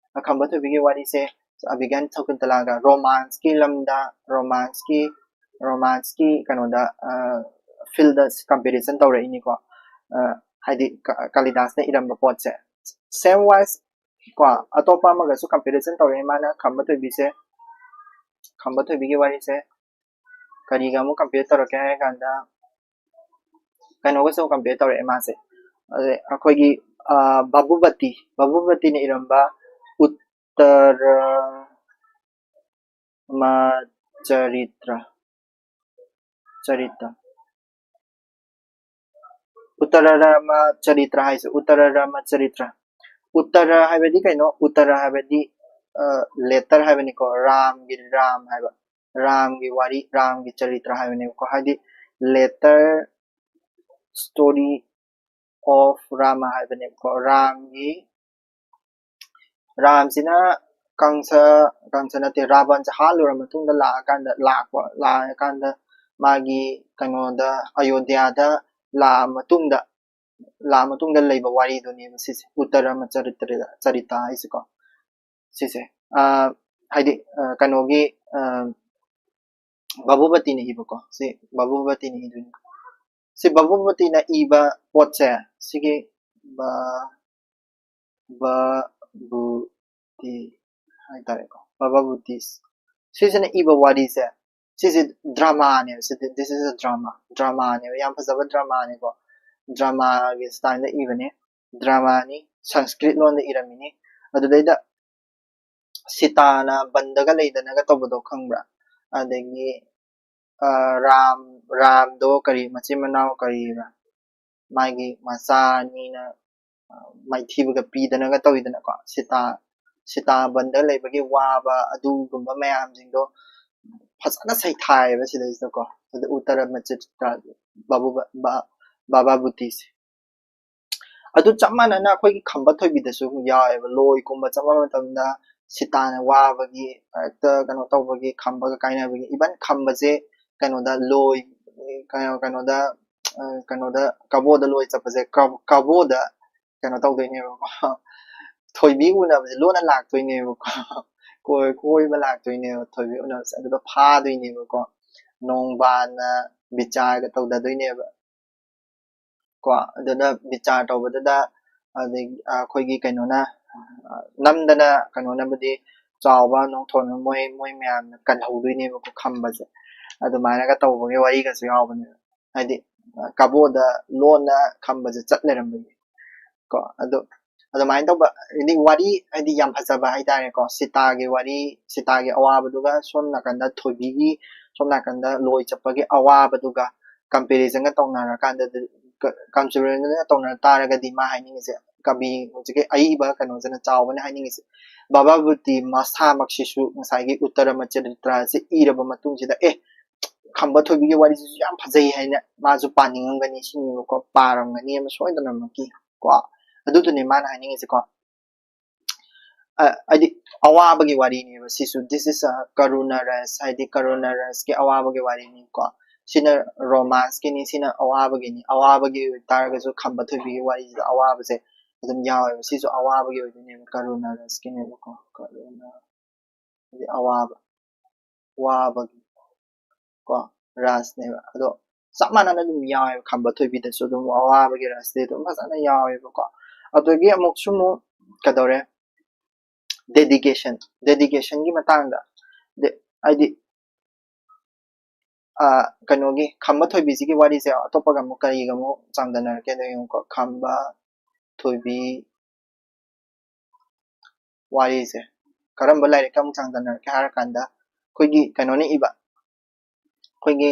ꯈꯝꯕ ꯊꯣꯏꯕꯤꯒꯤ ꯋꯥꯔꯤꯁꯦ ꯑꯕꯤꯒ꯭ꯌꯥꯟ ꯁꯀꯨꯟꯇꯂꯥꯒ ꯔꯣꯃꯥꯟꯁꯀꯤ ꯂꯝꯗ, ꯔꯣꯃꯥꯟꯁꯀꯤ, ꯔꯣꯃꯥꯟꯁꯀꯤ ꯀꯩꯅꯣꯗ, ꯑ, ꯐꯤꯜꯗ ꯀꯝꯄꯦꯔꯤꯖꯟ ꯇꯧꯔꯛꯏꯅꯤꯀꯣ꯫ ꯑ, ꯍꯥꯏꯗꯤ ꯀ-, ꯀꯥꯂꯤꯗꯥꯁꯅ ꯏꯔꯝꯕ ꯄꯣꯠꯁꯦ꯫ ꯁꯦꯝ ꯋꯥꯏꯁ ꯀꯣ, ꯑꯇꯣꯞꯄ ꯑꯃꯒꯁꯨ ꯀꯝꯄꯦꯔꯤꯖꯟ ꯇꯧꯔꯛꯑꯦ ꯃꯥꯅ ꯈꯝꯕ ꯊꯣꯏꯕꯤꯁꯦ꯫ ꯈꯝꯕ ꯊꯣꯏꯕꯤꯒꯤ ꯋꯥꯔꯤꯁꯦ ꯀꯔꯤꯒ ꯑꯃꯨꯛ ꯀꯝꯄꯤꯌꯔ ꯇꯧꯔꯛꯀꯦ ꯍꯥꯏꯔ ꯀꯥꯟꯗ, ꯀꯩꯅꯣꯒꯁꯨ ꯑꯃꯨꯛ ꯀꯝꯄꯤꯌꯔ ꯇꯧꯔꯛꯑꯦ ꯃꯥꯁꯦ꯫ ꯑꯗꯩ ꯑꯩꯈꯣꯏꯒꯤ, ꯑ, ꯚꯥꯕꯨꯕꯇꯤ, ꯚꯥꯕꯨꯕꯇꯤꯅ ꯏꯔꯝꯕ ꯎꯠꯇꯔ ꯃꯆꯔꯤꯇ꯭ꯔ, ꯆꯔꯤꯇ꯭ꯔ꯫ ꯎꯠꯇꯔ ꯔꯥꯃ ꯆꯔꯤꯇ꯭ꯔ ꯍꯥꯏꯁꯦ, ꯎꯠꯇꯔ ꯔꯥꯃ ꯆꯔꯤꯇ꯭ꯔ꯫ ꯎꯠꯇꯔ ꯍꯥꯏꯕꯗꯤ ꯀꯩꯅꯣ? ꯎꯠꯇꯔ ꯍꯥꯏꯕꯗꯤ, ꯑ, ꯂꯦꯇꯔ ꯍꯥꯏꯕꯅꯤꯀꯣ, ꯔꯥꯝꯒꯤ, ꯔꯥꯝ ꯍꯥꯏꯕ꯫ ꯔꯥꯝꯒꯤ ꯋꯥꯔꯤ, ꯔꯥꯝꯒꯤ ꯆꯔꯤꯇ꯭ꯔ ꯍꯥꯏꯕꯅꯦꯕꯀꯣ꯫ ꯍꯥꯏꯗꯤ letter story of ꯔꯥꯃ ꯍꯥꯏꯕꯅꯦꯕꯀꯣ꯫ ꯔꯥꯝꯒꯤ, ꯔꯥꯝꯁꯤꯅ ꯀꯪꯁ, ꯀꯪꯁ ꯅꯠꯇꯦ, ꯔꯥꯕꯟꯁꯦ ꯍꯥꯠꯂꯨꯔ ꯃꯇꯨꯡꯗ ꯂꯥꯛꯑꯀꯥꯟꯗ, ꯂꯥꯛꯄ, ꯂꯥꯛꯑꯀꯥꯟꯗ ꯃꯥꯒꯤ ꯀꯩꯅꯣꯗ, ꯑꯌꯣꯙ꯭ꯌꯥꯗ ꯂꯥꯛꯑ ꯃꯇꯨꯡꯗ, ꯂꯥꯛꯑ ꯃꯇꯨꯡꯗ ꯂꯩꯕ ꯋꯥꯔꯤꯗꯨꯅꯦꯕ ꯁꯤꯁꯦ, ꯎꯠꯇꯔ ꯔꯥꯃ ꯆꯔꯤꯇ꯭ꯔ, ꯆꯔꯤꯇꯥ ꯍꯥꯏꯁꯦꯀꯣ꯫ ꯁꯤꯁꯦ, ꯑ, ꯍꯥꯏꯗꯤ, ꯑ, ꯀꯩꯅꯣꯒꯤ, ꯑ, ꯚꯥꯕꯨꯕꯇꯤꯅ ꯏꯕꯀꯣ꯫ ꯁꯤ ꯚꯥꯕꯨꯕꯇꯤꯅ ꯏꯗꯣꯏꯅꯤ꯫ ꯁꯤ ꯚꯥꯕꯨꯕꯇꯤꯅ ꯏꯕ ꯄꯣꯠꯁꯦ, ꯁꯤꯒꯤ ꯚꯥ-, ꯚꯥꯕꯨꯇꯤ ꯍꯥꯏꯇꯥꯔꯦꯀꯣ, ꯚꯥꯕꯨꯇꯤ꯫ ꯁꯤꯁꯤꯅ ꯏꯕ ꯋꯥꯔꯤꯁꯦ, ꯁꯤꯁꯦ ꯗ꯭ꯔꯃꯥꯅꯦꯕ꯫ ꯁꯤꯗꯤ this is a drama, ꯗ꯭ꯔꯃꯥꯅꯦꯕ꯫ ꯌꯥꯝ ꯐꯖꯕ ꯗ꯭ꯔꯃꯥꯅꯦꯀꯣ꯫ ꯗ꯭ꯔꯃꯥꯒꯤ ꯁ꯭ꯇꯥꯏꯜꯗ ꯏꯕꯅꯦ꯫ ꯗ꯭ꯔꯃꯥꯅꯤ, ꯁꯪꯁꯀ꯭ꯔꯤꯠ ꯂꯣꯟꯗ ꯏꯔꯝꯃꯤꯅꯤ꯫ ꯑꯗꯨꯗꯩꯗ ꯁꯤꯇꯥꯅ ꯕꯟꯗꯒ ꯂꯩꯗꯅꯒ ꯇꯧꯕꯗꯣ ꯈꯪꯕ꯭ꯔꯥ? ꯑꯗꯒꯤ ꯑ, ꯔꯥꯝ ꯔꯥꯝꯗꯣ ꯀꯔꯤ, ꯃꯆꯤꯟ ꯃꯅꯥꯎ ꯀꯔꯤꯕ, ꯃꯥꯒꯤ ꯃꯆꯥ ꯑꯅꯤꯅ ꯑ, ꯃꯥꯏꯊꯤꯕꯒ ꯄꯤꯗꯅꯒ ꯇꯧꯋꯤꯗꯅꯀꯣ꯫ ꯁꯤꯇꯥ ꯁꯤꯇꯥ ꯕꯟꯗ ꯂꯩꯕꯒꯤ ꯋꯥꯕ ꯑꯗꯨꯒꯨꯝꯕ ꯃꯌꯥꯝꯁꯤꯡꯗꯣ ꯐꯖꯅ ꯁꯩꯊꯥꯏꯌꯦꯕ ꯁꯤꯗꯩꯁꯤꯗꯀꯣ꯫ ꯑꯗ ꯎꯠꯇꯔ ꯃꯆꯤꯇ꯭ꯔ ꯕꯥꯕꯨ ꯕꯥ- ꯕꯥꯕꯥ ꯕꯨꯇꯤꯁꯦ꯫ ꯑꯗꯨ ꯆꯞ ꯃꯥꯟꯅꯅ ꯑꯩꯈꯣꯏꯒꯤ ꯈꯝꯕ ꯊꯣꯏꯕꯤꯗꯁꯨ ꯌꯥꯎꯋꯦꯕ꯫ ꯂꯣꯏ ꯀꯨꯝꯕ ꯆꯠꯄ ꯃꯇꯝꯗ ꯁꯤꯇꯥꯅ ꯋꯥꯕꯒꯤ, ꯍꯦꯛꯇ ꯀꯩꯅꯣ ꯇꯧꯕꯒꯤ, ꯈꯝꯕꯒ ꯀꯥꯏꯅꯕꯒꯤ, even ꯈꯝꯕꯁꯦ ꯀꯩꯅꯣꯗ ꯂꯣꯏ, ꯀꯩꯅꯣ, ꯀꯩꯅꯣꯗ, ꯑ, ꯀꯩꯅꯣꯗ, ꯀꯕꯣꯗ ꯂꯣꯏ ꯆꯠꯄꯁꯦ, ꯀ-, ꯀꯕꯣꯗ ꯀꯩꯅꯣ ꯇꯧꯗꯣꯏꯅꯦꯕꯀꯣ꯫ ꯊꯣꯏꯕꯤ ꯎꯅꯕꯁꯦ ꯂꯣꯟꯅ ꯂꯥꯛꯇꯣꯏꯅꯦꯕꯀꯣ꯫ ꯀꯣꯏ-, ꯀꯣꯏꯕ ꯂꯥꯛꯇꯣꯏꯅꯦꯕ ꯊꯣꯏꯕꯤ ꯎꯅꯕꯁꯦ꯫ ꯑꯗꯨꯒ ꯐꯥꯗꯣꯏꯅꯦꯕꯀꯣ꯫ ꯅꯣꯡꯕꯥꯟꯅ ꯕꯤꯆꯥꯔꯒ ꯇꯧꯗꯗꯣꯏꯅꯦꯕ꯫ ꯀꯣ, ꯑꯗꯨꯗ ꯕꯤꯆꯥꯔ ꯇꯧꯕꯗꯨꯗ ꯑꯗꯒꯤ ꯑꯩꯈꯣꯏꯒꯤ ꯀꯩꯅꯣꯅ, ꯑ, ꯅꯝꯗꯅ ꯀꯩꯅꯣꯅꯕꯨꯗꯤ ꯆꯥꯎꯕ ꯅꯣꯡꯊꯣꯟꯕ ꯃꯣꯏ, ꯃꯣꯏ ꯃꯌꯥꯝꯅ ꯀꯜꯍꯧꯗꯣꯏꯅꯦꯕꯀꯣ ꯈꯝꯕꯁꯦ꯫ ꯑꯗꯨꯃꯥꯏꯅꯒ ꯇꯧꯕꯒꯤ ꯋꯥꯔꯤꯒꯁꯨ ꯌꯥꯎꯕꯅꯦꯕ꯫ ꯍꯥꯏꯗꯤ, ꯑ, ꯀꯕꯣꯗ ꯂꯣꯟꯅ ꯈꯝꯕꯁꯦ ꯆꯠ ꯂꯩꯔꯝꯕꯒꯤ꯫ ꯀꯣ, ꯑꯗꯨ ꯑꯗꯨꯃꯥꯏꯅ ꯇꯧꯕ, ꯍꯥꯏꯗꯤ ꯋꯥꯔꯤ, ꯍꯥꯏꯗꯤ ꯌꯥꯝ ꯐꯖꯕ ꯍꯥꯏꯇꯥꯔꯦꯀꯣ꯫ ꯁꯤꯇꯥꯒꯤ ꯋꯥꯔꯤ, ꯁꯤꯇꯥꯒꯤ ꯑꯋꯥꯕꯗꯨꯒ ꯁꯣꯝ ꯅꯥꯀꯟꯗ ꯊꯣꯏꯕꯤꯒꯤ, ꯁꯣꯝ ꯅꯥꯀꯟꯗ ꯂꯣꯏ ꯆꯠꯄꯒꯤ ꯑꯋꯥꯕꯗꯨꯒ comparison ꯒ ꯇꯧꯅꯔꯀꯥꯟꯗ, ꯀ-, comparison ꯒ ꯇꯧꯅ ꯇꯥꯔꯒꯗꯤ ꯃꯥ ꯍꯥꯏꯅꯤꯡꯉꯤꯁꯦ, ꯀꯕꯤ ꯍꯧꯖꯤꯛꯀꯤ ꯑꯏꯕ ꯀꯩꯅꯣꯁꯤꯅ, ꯆꯥꯎꯕꯅ ꯍꯥꯏꯅꯤꯡꯉꯤꯁꯦ, ꯕꯥꯕꯥ ꯕꯨꯇꯤ ꯃꯁꯥꯃꯛꯁꯤꯁꯨ ꯉꯁꯥꯏꯒꯤ ꯎꯠꯇꯔ ꯃꯆꯔꯤꯇ꯭ꯔꯁꯦ ꯏꯔꯕ ꯃꯇꯨꯡꯁꯤꯗ, "ꯑꯦ, ꯈꯝꯕ ꯊꯣꯏꯕꯤꯒꯤ ꯋꯥꯔꯤꯁꯤꯁꯨ ꯌꯥꯝ ꯐꯖꯩ" ꯍꯥꯏꯅ ꯃꯥꯁꯨ ꯄꯥꯅꯤꯡꯉꯝꯒꯅꯤ ꯁꯤꯅꯦꯕꯀꯣ, ꯄꯥꯔꯝꯒꯅꯤ ꯑꯃ ꯁꯣꯏꯗꯅꯃꯛꯀꯤ꯫ ꯀꯣ, ꯑꯗꯨꯗꯨꯅꯦ ꯃꯥꯅ ꯍꯥꯏꯅꯤꯡꯉꯤꯁꯦꯀꯣ꯫ ꯑ, ꯍꯥꯏꯗꯤ ꯑꯋꯥꯕꯒꯤ ꯋꯥꯔꯤꯅꯦꯕ ꯁꯤꯁꯨ꯫ This is a ꯀꯔꯨꯅꯥ ꯔꯁ, ꯍꯥꯏꯗꯤ ꯀꯔꯨꯅꯥ ꯔꯁꯀꯤ ꯑꯋꯥꯕꯒꯤ ꯋꯥꯔꯤꯅꯤꯀꯣ꯫ ꯁꯤꯅ romance ꯀꯤꯅꯤ, ꯁꯤꯅ ꯑꯋꯥꯕꯒꯤꯅꯤ꯫ ꯑꯋꯥꯕꯒꯤ ꯑꯣꯏꯇꯥꯔꯒꯁꯨ ꯈꯝꯕ ꯊꯣꯏꯕꯤꯒꯤ ꯋꯥꯔꯤꯁꯤꯗ ꯑꯋꯥꯕꯁꯦ ꯑꯗꯨꯝ ꯌꯥꯎꯋꯦꯕ꯫ ꯁꯤꯁꯨ ꯑꯋꯥꯕꯒꯤ ꯑꯣꯏꯗꯣꯏꯅꯦꯕ, ꯀꯔꯨꯅꯥ ꯔꯁꯀꯤꯅꯦꯕꯀꯣ꯫ ꯀꯔꯨꯅꯥ, ꯍꯥꯏꯗꯤ ꯑꯋꯥꯕ, ꯋꯥꯕꯒꯤ ꯀꯣ, ꯔꯁꯅꯦꯕ꯫ ꯑꯗꯣ ꯆꯞ ꯃꯥꯟꯅꯅ ꯑꯗꯨꯝ ꯌꯥꯎꯋꯦꯕ, ꯈꯝꯕ ꯊꯣꯏꯕꯤꯗꯁꯨ ꯑꯗꯨꯝ ꯑꯋꯥꯕꯒꯤ ꯔꯁꯇꯤ ꯑꯗꯨꯝ ꯐꯖꯅ ꯌꯥꯎꯋꯦꯕꯀꯣ꯫ ꯑꯗꯒꯤ ꯑꯃꯨꯛꯁꯨ ꯑꯃꯨꯛ ꯀꯩꯗꯧꯔꯦ, dedication, dedication ꯒꯤ ꯃꯇꯥꯡꯗ, ꯗꯦ-, ꯍꯥꯏꯗꯤ ꯀꯩꯅꯣꯒꯤ ꯈꯝꯕ ꯊꯣꯏꯕꯤꯁꯤꯒꯤ ꯋꯥꯔꯤꯁꯦ ꯑꯇꯣꯞꯄꯒ ꯑꯃꯨꯛ ꯀꯔꯤꯒ ꯑꯃꯨꯛ ꯆꯥꯡꯗꯝꯅꯔꯛꯀꯦꯗꯣ ꯌꯦꯡꯉꯨꯀꯣ꯫ ꯈꯝꯕ ꯊꯣꯏꯕꯤ ꯋꯥꯔꯤꯁꯦ ꯀꯔꯝꯕ ꯂꯥꯏꯔꯤꯛꯀ ꯑꯃꯨꯛ ꯆꯥꯡꯗꯝꯅꯔꯛꯀꯦ ꯍꯥꯏꯔꯀꯥꯟꯗ, ꯑꯩꯈꯣꯏꯒꯤ ꯀꯩꯅꯣꯅ ꯏꯕ, ꯑꯩꯈꯣꯏꯒꯤ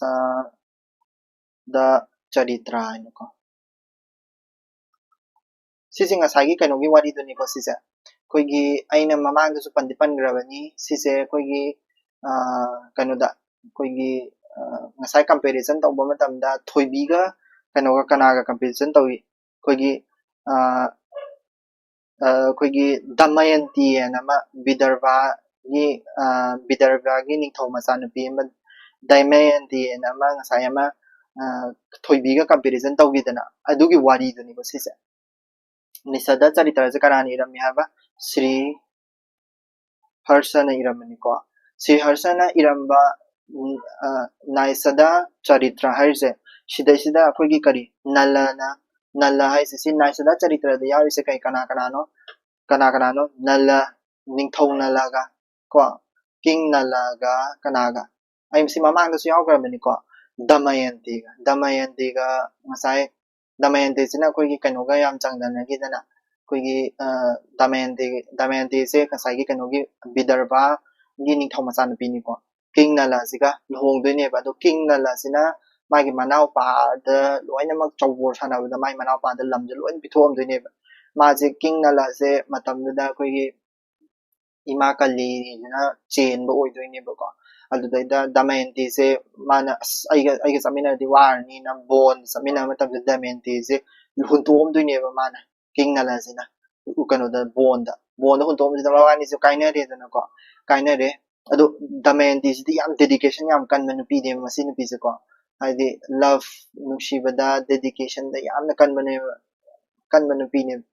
ꯅꯥꯏꯁꯗ ꯆꯔꯤꯇ꯭ꯔ ꯍꯥꯏꯅꯀꯣ꯫ ꯁꯤꯁꯦ ꯉꯁꯥꯏꯒꯤ ꯀꯩꯅꯣꯒꯤ ꯋꯥꯔꯤꯗꯨꯅꯤꯀꯣ꯫ ꯁꯤꯁꯦ ꯑꯩꯈꯣꯏꯒꯤ, ꯑꯩꯅ ꯃꯃꯥꯡꯗꯁꯨ ꯄꯟꯗꯤ ꯄꯟꯈ꯭ꯔꯕꯅꯤ꯫ ꯁꯤꯁꯦ ꯑꯩꯈꯣꯏꯒꯤ ꯀꯩꯅꯣꯗ, ꯑꯩꯈꯣꯏꯒꯤ ꯉꯁꯥꯏ comparison ꯇꯧꯕ ꯃꯇꯝꯗ ꯊꯣꯏꯕꯤꯒ ꯀꯩꯅꯣꯒ ꯀꯅꯥꯒ comparison ꯇꯧꯏ? ꯑꯩꯈꯣꯏꯒꯤ ꯑꯩꯈꯣꯏꯒꯤ ꯗꯃꯌꯟꯇꯤ ꯍꯥꯏꯅ ꯑꯃ, ꯕꯤꯗꯔꯚꯥꯒꯤ ꯕꯤꯗꯔꯚꯥꯒꯤ ꯅꯤꯡꯊꯧ ꯃꯆꯥꯅꯨꯄꯤ ꯑꯃ, ꯗꯃꯌꯟꯇꯤ ꯍꯥꯏꯅ ꯑꯃ ꯉꯁꯥꯏ ꯑꯃ ꯊꯣꯏꯕꯤꯒ comparison ꯇꯧꯈꯤꯗꯅ, ꯑꯗꯨꯒꯤ ꯋꯥꯔꯤꯗꯨꯅꯤꯀꯣ ꯁꯤꯁꯦ꯫ ꯅꯤꯁꯗ ꯆꯔꯤꯇ꯭ꯔꯁꯦ ꯀꯅꯥꯅ ꯏꯔꯝꯃꯤ ꯍꯥꯏꯕ? ꯁ꯭ꯔꯤ ꯍꯔꯁꯅ ꯏꯔꯝꯕꯅꯤꯀꯣ꯫ ꯁ꯭ꯔꯤ ꯍꯔꯁꯅ ꯏꯔꯝꯕ ꯅꯥꯏꯁꯗ ꯆꯔꯤꯇ꯭ꯔ ꯍꯥꯏꯔꯤꯁꯦ, ꯁꯤꯗꯩꯁꯤꯗ ꯑꯩꯈꯣꯏꯒꯤ ꯀꯔꯤ, ꯅꯂꯅ, ꯅꯂ ꯍꯥꯏꯁꯦ, ꯁꯤ ꯅꯥꯏꯁꯗ ꯆꯔꯤꯇ꯭ꯔꯗ ꯌꯥꯎꯔꯤꯁꯦ ꯀꯩ, ꯀꯅꯥ ꯀꯅꯥꯅꯣ? ꯀꯅꯥ ꯀꯅꯥꯅꯣ? ꯅꯂ, ꯅꯤꯡꯊꯧ ꯅꯂꯒ ꯀꯣ, ꯀꯤꯡ ꯅꯂꯒ ꯀꯅꯥꯒ? ꯑꯩ ꯃꯁꯤ ꯃꯃꯥꯡꯗꯁꯨ ꯌꯥꯎꯈ꯭ꯔꯕꯅꯤꯀꯣ, ꯗꯃꯌꯟꯇꯤꯒ꯫ ꯗꯃꯌꯟꯇꯤꯒ ꯉꯁꯥꯏ, ꯗꯃꯌꯟꯇꯤꯁꯤꯅ ꯑꯩꯈꯣꯏꯒꯤ ꯀꯩꯅꯣꯒ ꯌꯥꯝ ꯆꯥꯡꯗꯝꯅꯈꯤꯗꯅ, ꯑꯩꯈꯣꯏꯒꯤ ꯗꯃꯌꯟꯇꯤ, ꯗꯃꯌꯟꯇꯤꯁꯦ ꯉꯁꯥꯏꯒꯤ ꯀꯩꯅꯣꯒꯤ ꯕꯤꯗꯔꯚꯥꯒꯤ ꯅꯤꯡꯊꯧ ꯃꯆꯥꯅꯨꯄꯤꯅꯤꯀꯣ꯫ ꯀꯤꯡ ꯅꯂꯁꯤꯒ ꯂꯨꯍꯣꯡꯗꯣꯏꯅꯦꯕ꯫ ꯑꯗꯣ ꯀꯤꯡ ꯅꯂꯁꯤꯅ ꯃꯥꯒꯤ ꯃꯅꯥꯎꯄꯥꯗ ꯂꯣꯏꯅꯃꯛ ꯆꯧꯕꯣꯔ ꯁꯥꯟꯅꯕꯗ ꯃꯥꯒꯤ ꯃꯅꯥꯎꯄꯥꯗ ꯂꯝꯁꯦ ꯂꯣꯏꯅ ꯄꯤꯊꯣꯛꯑꯝꯗꯣꯏꯅꯦꯕ꯫ ꯃꯥꯁꯦ, ꯀꯤꯡ ꯅꯂꯁꯦ ꯃꯇꯝꯗꯨꯗ ꯑꯩꯈꯣꯏꯒꯤ ꯏꯃꯥ ꯀꯂꯤꯁꯤꯅ ꯆꯦꯟꯕ ꯑꯣꯏꯗꯣꯏꯅꯦꯕꯀꯣ꯫ ꯑꯗꯨꯗꯩꯗ ꯗꯃꯌꯟꯇꯤꯁꯦ ꯃꯥꯅ, "ꯑꯁ, ꯑꯩꯒ, ꯑꯩꯒ ꯆꯠꯃꯤꯟꯅꯔꯗꯤ ꯋꯥꯔꯅꯤꯅ" ꯕꯣꯟ ꯆꯠꯃꯤꯟꯅꯕ ꯃꯇꯝꯗ ꯗꯃꯌꯟꯇꯤꯁꯦ ꯍꯨꯟꯇꯣꯛꯑꯝꯗꯣꯏꯅꯦꯕ ꯃꯥꯅ, ꯀꯤꯡ ꯅꯂꯁꯤꯅ꯫ ꯀꯩꯅꯣꯗ, ꯕꯣꯟꯗ, ꯕꯣꯟꯗ ꯍꯨꯟꯇꯣꯛꯑꯝꯕꯁꯤꯗ ꯃꯕꯥꯅꯤꯁꯦ ꯀꯥꯏꯅꯔꯦꯗꯅꯀꯣ꯫ ꯀꯥꯏꯅꯔꯦ꯫ ꯑꯗꯣ ꯗꯃꯌꯟꯇꯤꯁꯤꯗꯤ ꯌꯥꯝ dedication ꯌꯥꯝ ꯀꯟꯕ ꯅꯨꯄꯤꯅꯦꯕ ꯃꯁꯤ ꯅꯨꯄꯤꯁꯦꯀꯣ꯫ ꯍꯥꯏꯗꯤ love, ꯅꯨꯡꯁꯤꯕꯗ dedicationꯗ ꯌꯥꯝꯅ ꯀꯟꯕꯅꯦꯕ, ꯀꯟꯕ ꯅꯨꯄꯤꯅꯦꯕ꯫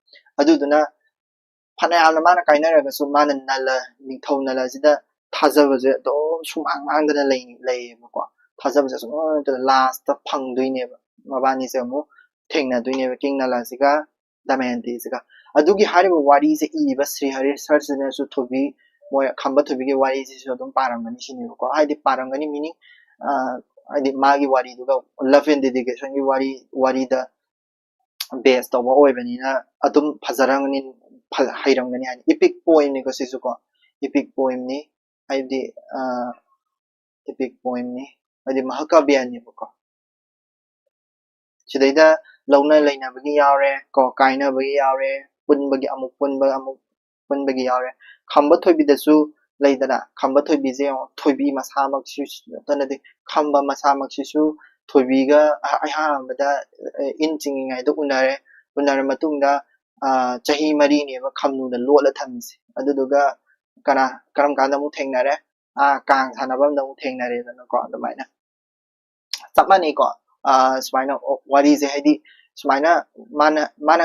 ꯑꯗꯨꯗꯨꯅ ꯐꯅꯌꯥꯝꯅ ꯃꯥꯅ ꯀꯥꯏꯅꯔꯒꯁꯨ ꯃꯥꯅ ꯅꯂ, ꯅꯤꯡꯊꯧ ꯅꯂꯁꯤꯗ ꯊꯥꯖꯕꯁꯦ ꯑꯗꯨꯝ ꯁꯨꯡꯃꯥꯡ ꯃꯥꯡꯗꯅ ꯂꯩ-, ꯂꯩꯌꯦꯕꯀꯣ꯫ ꯊꯥꯖꯕꯁꯦ ꯁꯨꯡꯃꯥꯡ ꯃꯥꯡꯗꯅ lastꯇ ꯐꯪꯗꯣꯏꯅꯦꯕ꯫ ꯃꯕꯥꯅꯤꯁꯦ ꯑꯃꯨꯛ ꯊꯦꯡꯅꯗꯣꯏꯅꯦꯕ, ꯀꯤꯡ ꯅꯂꯁꯤꯒ ꯗꯃꯌꯟꯇꯤꯁꯤꯒ꯫ ꯑꯗꯨꯒꯤ ꯍꯥꯏꯔꯤꯕ ꯋꯥꯔꯤꯁꯦ ꯏꯔꯤꯕ ꯁ꯭ꯔꯤ ꯍꯔꯤꯁꯔꯁꯤꯅꯁꯨ ꯊꯣꯏꯕꯤ ꯃꯣꯏ ꯈꯝꯕ ꯊꯣꯏꯕꯤꯒꯤ ꯋꯥꯔꯤꯁꯤꯁꯨ ꯑꯗꯨꯝ ꯄꯥꯔꯝꯒꯅꯤ ꯁꯤꯅꯦꯕꯀꯣ꯫ ꯍꯥꯏꯗꯤ ꯄꯥꯔꯝꯒꯅꯤ meaning, ꯍꯥꯏꯗꯤ ꯃꯥꯒꯤ ꯋꯥꯔꯤꯗꯨꯒ love and dedicationꯒꯤ ꯋꯥꯔꯤ, ꯋꯥꯔꯤꯗ base ꯇꯧꯕ ꯑꯣꯏꯕꯅꯤꯅ ꯑꯗꯨꯝ ꯐꯖꯔꯝꯒꯅꯤ, ꯍꯩꯔꯝꯒꯅꯤ ꯍꯥꯏꯅ꯫ Epic poemꯅꯤꯀꯣ ꯁꯤꯁꯨ ꯀꯣ, epic poemꯅꯤ, ꯍꯥꯏꯕꯗꯤ epic poemꯅꯤ, ꯍꯥꯏꯗꯤ ꯃꯍꯥꯀꯥꯕ꯭ꯌꯅꯦꯕꯀꯣ꯫ ꯁꯤꯗꯩꯗ ꯂꯧꯅ ꯂꯩꯅꯕꯒꯤ ꯌꯥꯎꯔꯦ ꯀꯣ, ꯀꯥꯏꯅꯕꯒꯤ ꯌꯥꯎꯔꯦ, ꯄꯨꯟꯕꯒꯤ, ꯑꯃꯨꯛ ꯄꯨꯟꯕ, ꯑꯃꯨꯛ ꯄꯨꯟꯕꯒꯤ ꯌꯥꯎꯔꯦ꯫ ꯈꯝꯕ ꯊꯣꯏꯕꯤꯗꯁꯨ ꯂꯩꯗꯅ, ꯈꯝꯕ ꯊꯣꯏꯕꯤꯁꯦ ꯌꯦꯡꯉꯣ, ꯊꯣꯏꯕꯤ ꯃꯁꯥꯃꯛꯁꯤꯁꯨ ꯅꯠꯇꯅꯗꯤ, ꯈꯝꯕ ꯃꯁꯥꯃꯛꯁꯤꯁꯨ ꯊꯣꯏꯕꯤꯒ ꯑꯍ-, ꯑꯍꯥꯟꯕꯗ, ꯑ, ꯏꯟ ꯆꯤꯡꯉꯤꯉꯩꯗ ꯎꯅꯔꯦ꯫ ꯎꯅꯔ ꯃꯇꯨꯡꯗ, ꯑ, ꯆꯍꯤ ꯃꯔꯤꯅꯦꯕ ꯈꯝꯅꯨꯅ ꯂꯣꯠꯂ ꯊꯝꯃꯤꯁꯦ꯫ ꯑꯗꯨꯗꯨꯒ ꯀꯅꯥ, ꯀꯔꯝ ꯀꯥꯟꯗ ꯑꯃꯨꯛ ꯊꯦꯡꯅꯔꯦ? ꯑꯥ, ꯀꯥꯡ ꯁꯥꯟꯅꯐꯝꯗ ꯑꯃꯨꯛ ꯊꯦꯡꯅꯔꯦꯗꯅꯀꯣ꯫ ꯑꯗꯨꯃꯥꯏꯅ ꯆꯞ ꯃꯥꯟꯅꯩꯀꯣ꯫ ꯑ, ꯁꯨꯃꯥꯏꯅ ꯋꯥꯔꯤꯁꯦ, ꯍꯥꯏꯗꯤ ꯁꯨꯃꯥꯏꯅ ꯃꯥꯅ, ꯃꯥꯅ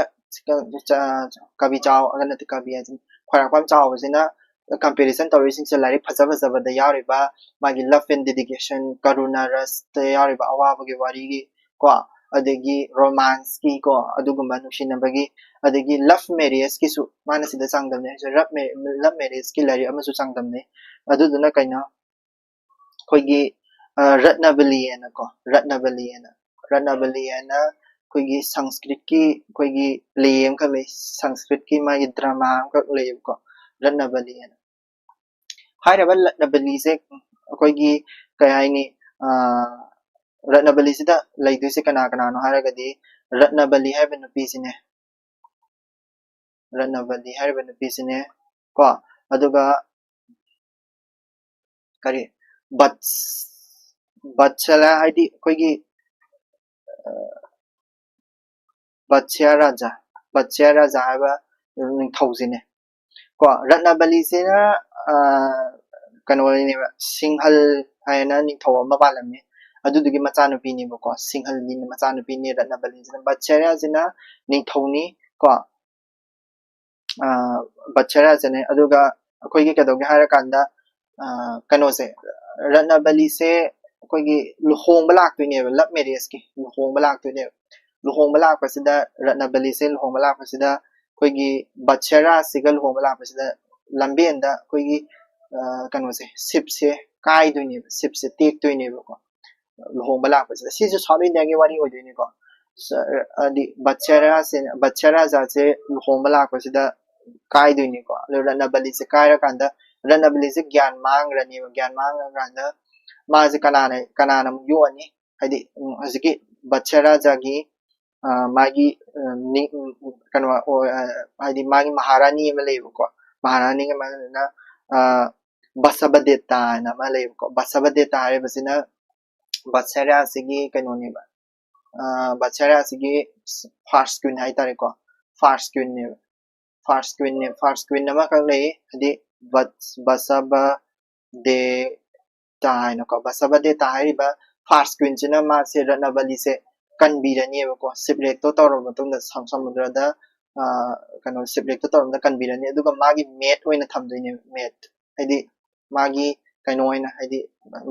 ꯀꯕꯤ ꯆꯥꯎ, ꯑ, ꯅꯠꯇꯦ, ꯀꯕꯤ ꯍꯥꯏꯁꯦ, ꯈ꯭ꯋꯥꯏꯔꯥꯛꯄꯝ ꯆꯥꯎꯕꯁꯤꯅ comparison ꯇꯧꯔꯤꯁꯤꯡꯁꯦ ꯂꯥꯏꯔꯤꯛ ꯐꯖ ꯐꯖꯕꯗ ꯌꯥꯎꯔꯤꯕ ꯃꯥꯒꯤ love and dedication, ꯀꯔꯨꯅꯥ ꯔꯁꯇ ꯌꯥꯎꯔꯤꯕ ꯑꯋꯥꯕꯒꯤ ꯋꯥꯔꯤꯒꯤ ꯀꯣ, ꯑꯗꯒꯤ romanceꯀꯤ ꯀꯣ, ꯑꯗꯨꯒꯨꯝꯕ ꯅꯨꯡꯁꯤꯅꯕꯒꯤ, ꯑꯗꯒꯤ love marriageꯀꯤꯁꯨ ꯃꯥꯅ ꯁꯤꯗ ꯆꯥꯡꯗꯝꯅꯩ꯫ Love marriageꯀꯤ ꯂꯥꯏꯔꯤꯛ ꯑꯃꯁꯨ ꯆꯥꯡꯗꯝꯅꯩ꯫ ꯑꯗꯨꯗꯨꯅ ꯀꯩꯅꯣ, ꯑꯩꯈꯣꯏꯒꯤ, ꯑ, ꯔꯠꯅꯕꯂꯤ ꯍꯥꯏꯅꯀꯣ, ꯔꯠꯅꯕꯂꯤ ꯍꯥꯏꯅ, ꯔꯠꯅꯕꯂꯤ ꯍꯥꯏꯅ ꯑꯩꯈꯣꯏꯒꯤ ꯁꯪꯁꯀ꯭ꯔꯤꯠꯀꯤ ꯑꯩꯈꯣꯏꯒꯤ play ꯑꯃꯈꯛ ꯂꯩ, ꯁꯪꯁꯀ꯭ꯔꯤꯠꯀꯤ ꯃꯥꯒꯤ drama ꯑꯃꯈꯛ ꯂꯩꯌꯦꯕꯀꯣ, ꯔꯠꯅꯕꯂꯤ ꯍꯥꯏꯅ꯫ ꯍꯥꯏꯔꯤꯕ ꯔꯠꯅꯕꯂꯤꯁꯦ ꯑꯩꯈꯣꯏꯒꯤ ꯀꯩ ꯍꯥꯏꯅꯤ, ꯑ, ꯔꯠꯅꯕꯂꯤꯁꯤꯗ ꯂꯩꯗꯣꯏꯁꯦ ꯀꯅꯥ ꯀꯅꯥꯅꯣ ꯍꯥꯏꯔꯒꯗꯤ, ꯔꯠꯅꯕꯂꯤ ꯍꯥꯏꯔꯤꯕ ꯅꯨꯄꯤꯁꯤꯅꯦ, ꯔꯠꯅꯕꯂꯤ ꯍꯥꯏꯔꯤꯕ ꯅꯨꯄꯤꯁꯤꯅꯦ ꯀꯣ, ꯑꯗꯨꯒ ꯀꯔꯤ, ꯕꯠꯁ-, ꯕꯠꯁꯦꯂꯥ ꯍꯥꯏꯗꯤ ꯑꯩꯈꯣꯏꯒꯤ, ꯑ, ꯕꯠꯁꯤꯌꯥ ꯔꯥꯖꯥ, ꯕꯠꯁꯤꯌꯥ ꯔꯥꯖꯥ ꯍꯥꯏꯕ ꯅꯤꯡꯊꯧꯁꯤꯅꯦ ꯀꯣ꯫ ꯔꯠꯅꯕꯂꯤꯁꯤꯅ, ꯑ, ꯀꯩꯅꯣꯅꯦꯕ, ꯁꯤꯡꯍꯜ ꯍꯥꯏꯅ ꯅꯤꯡꯊꯧ ꯑꯃ ꯄꯥꯜꯂꯝꯃꯤ, ꯑꯗꯨꯗꯨꯒꯤ ꯃꯆꯥꯅꯨꯄꯤꯅꯦꯕꯀꯣ꯫ ꯁꯤꯡꯍꯜꯒꯤ ꯃꯆꯥꯅꯨꯄꯤꯅꯤ ꯔꯠꯅꯕꯂꯤꯁꯤꯅ꯫ ꯕꯠꯁꯤꯌꯥꯁꯤꯅ ꯅꯤꯡꯊꯧꯅꯤ ꯀꯣ꯫ ꯑ, ꯕꯠꯁꯤꯌꯥꯁꯤꯅꯦ꯫ ꯑꯗꯨꯒ ꯑꯩꯈꯣꯏꯒꯤ ꯀꯩꯗꯧꯒꯦ ꯍꯥꯏꯔꯀꯥꯟꯗ, ꯑ, ꯀꯩꯅꯣꯁꯦ, ꯔꯠꯅꯕꯂꯤꯁꯦ ꯑꯩꯈꯣꯏꯒꯤ ꯂꯨꯍꯣꯡꯕ ꯂꯥꯛꯇꯣꯏꯅꯦꯕ, love marriageꯀꯤ ꯂꯨꯍꯣꯡꯕ ꯂꯥꯛꯇꯣꯏꯅꯦꯕ꯫ ꯂꯨꯍꯣꯡꯕ ꯂꯥꯛꯄꯁꯤꯗ, ꯔꯠꯅꯕꯂꯤꯁꯦ ꯂꯨꯍꯣꯡꯕ ꯂꯥꯛꯄꯁꯤꯗ ꯑꯩꯈꯣꯏꯒꯤ ꯕꯠꯁꯤꯌꯥꯁꯤꯒ ꯂꯨꯍꯣꯡꯕ ꯂꯥꯛꯄꯁꯤꯗ ꯂꯝꯕꯦꯟꯗ ꯑꯩꯈꯣꯏꯒꯤ ꯑ, ꯀꯩꯅꯣꯁꯦ, ꯁꯤꯞꯁꯦ ꯀꯥꯏꯗꯣꯏꯅꯦꯕ, ꯁꯤꯞꯁꯦ ꯇꯦꯛꯇꯣꯏꯅꯦꯕꯀꯣ, ꯂꯨꯍꯣꯡꯕ ꯂꯥꯛꯄꯁꯤꯗ꯫ ꯁꯤꯁꯨ ꯁꯥꯎꯠ ꯏꯟꯗꯤꯌꯥꯒꯤ ꯋꯥꯔꯤ ꯑꯣꯏꯗꯣꯏꯅꯤꯀꯣ꯫ ꯁ-, ꯍꯥꯏꯗꯤ ꯕꯠꯁꯦꯔꯥꯁꯦ, ꯕꯠꯁꯦꯔꯥꯖꯥꯁꯦ ꯂꯨꯍꯣꯡꯕ ꯂꯥꯛꯄꯁꯤꯗ ꯀꯥꯏꯗꯣꯏꯅꯤꯀꯣ꯫ ꯑꯗꯣ ꯔꯠꯅꯕꯂꯤꯁꯦ ꯀꯥꯏꯔꯀꯥꯟꯗ, ꯔꯠꯅꯕꯂꯤꯁꯦ ꯒ꯭ꯌꯥꯟ ꯃꯥꯡꯈ꯭ꯔꯅꯦꯕ꯫ ꯒ꯭ꯌꯥꯟ ꯃꯥꯡꯉꯀꯥꯟꯗ ꯃꯥꯁꯦ ꯀꯅꯥꯅ, ꯀꯅꯥꯅ ꯑꯃꯨꯛ ꯌꯣꯛꯑꯅꯤ? ꯍꯥꯏꯗꯤ, ꯎꯝ, ꯍꯧꯖꯤꯛꯀꯤ ꯕꯠꯁꯦꯔꯥꯖꯥꯒꯤ, ꯑ, ꯃꯥꯒꯤ, ꯑ, ꯅꯤ-, ꯎꯝ, ꯀꯩꯅꯣ, ꯑꯣ, ꯑ, ꯍꯥꯏꯗꯤ ꯃꯥꯒꯤ ꯃꯍꯥꯔꯥꯅꯤ ꯑꯃ ꯂꯩꯌꯦꯕꯀꯣ꯫ ꯃꯍꯥꯔꯥꯅꯤ ꯑꯃꯅ, ꯑ, ꯕꯁꯕꯗꯦꯇꯥ ꯍꯥꯏꯅ ꯑꯃ ꯂꯩꯌꯦꯕꯀꯣ꯫ ꯕꯁꯕꯗꯦꯇꯥ ꯍꯥꯏꯔꯤꯕꯁꯤꯅ ꯕꯠꯁꯦꯔꯥꯁꯤꯒꯤ ꯀꯩꯅꯣꯅꯦꯕ꯫ ꯑ, ꯕꯠꯁꯦꯔꯥꯁꯤꯒꯤ first queen ꯍꯥꯏꯇꯥꯔꯦꯀꯣ꯫ First queenꯅꯦꯕ꯫ First queenꯅꯦ꯫ First queen ꯑꯃꯈꯛ ꯂꯩ, ꯍꯥꯏꯗꯤ ꯕꯠ-, ꯕꯁꯕꯗꯦꯇꯥ ꯍꯥꯏꯅꯀꯣ꯫ ꯕꯁꯕꯗꯦꯇꯥ ꯍꯥꯏꯔꯤꯕ first queenꯁꯤꯅ ꯃꯥꯁꯦ ꯔꯠꯅꯕꯂꯤꯁꯦ ꯀꯟꯕꯤꯔꯅꯦꯕꯀꯣ꯫ Shipwreckꯇꯣ ꯇꯧꯔꯕ ꯃꯇꯨꯡꯗ ꯁꯝ-, ꯁꯃꯨꯗ꯭ꯔꯗ, ꯑ, ꯀꯩꯅꯣ, shipwreckꯇꯣ ꯇꯧꯔꯕ ꯃꯇꯨꯡꯗ ꯀꯟꯕꯤꯔꯅꯤ꯫ ꯑꯗꯨꯒ ꯃꯥꯒꯤ mate ꯑꯣꯏꯅ ꯊꯝꯗꯣꯏꯅꯦꯕ, mate꯫ ꯍꯥꯏꯗꯤ ꯃꯥꯒꯤ ꯀꯩꯅꯣ ꯑꯣꯏꯅ, ꯍꯥꯏꯗꯤ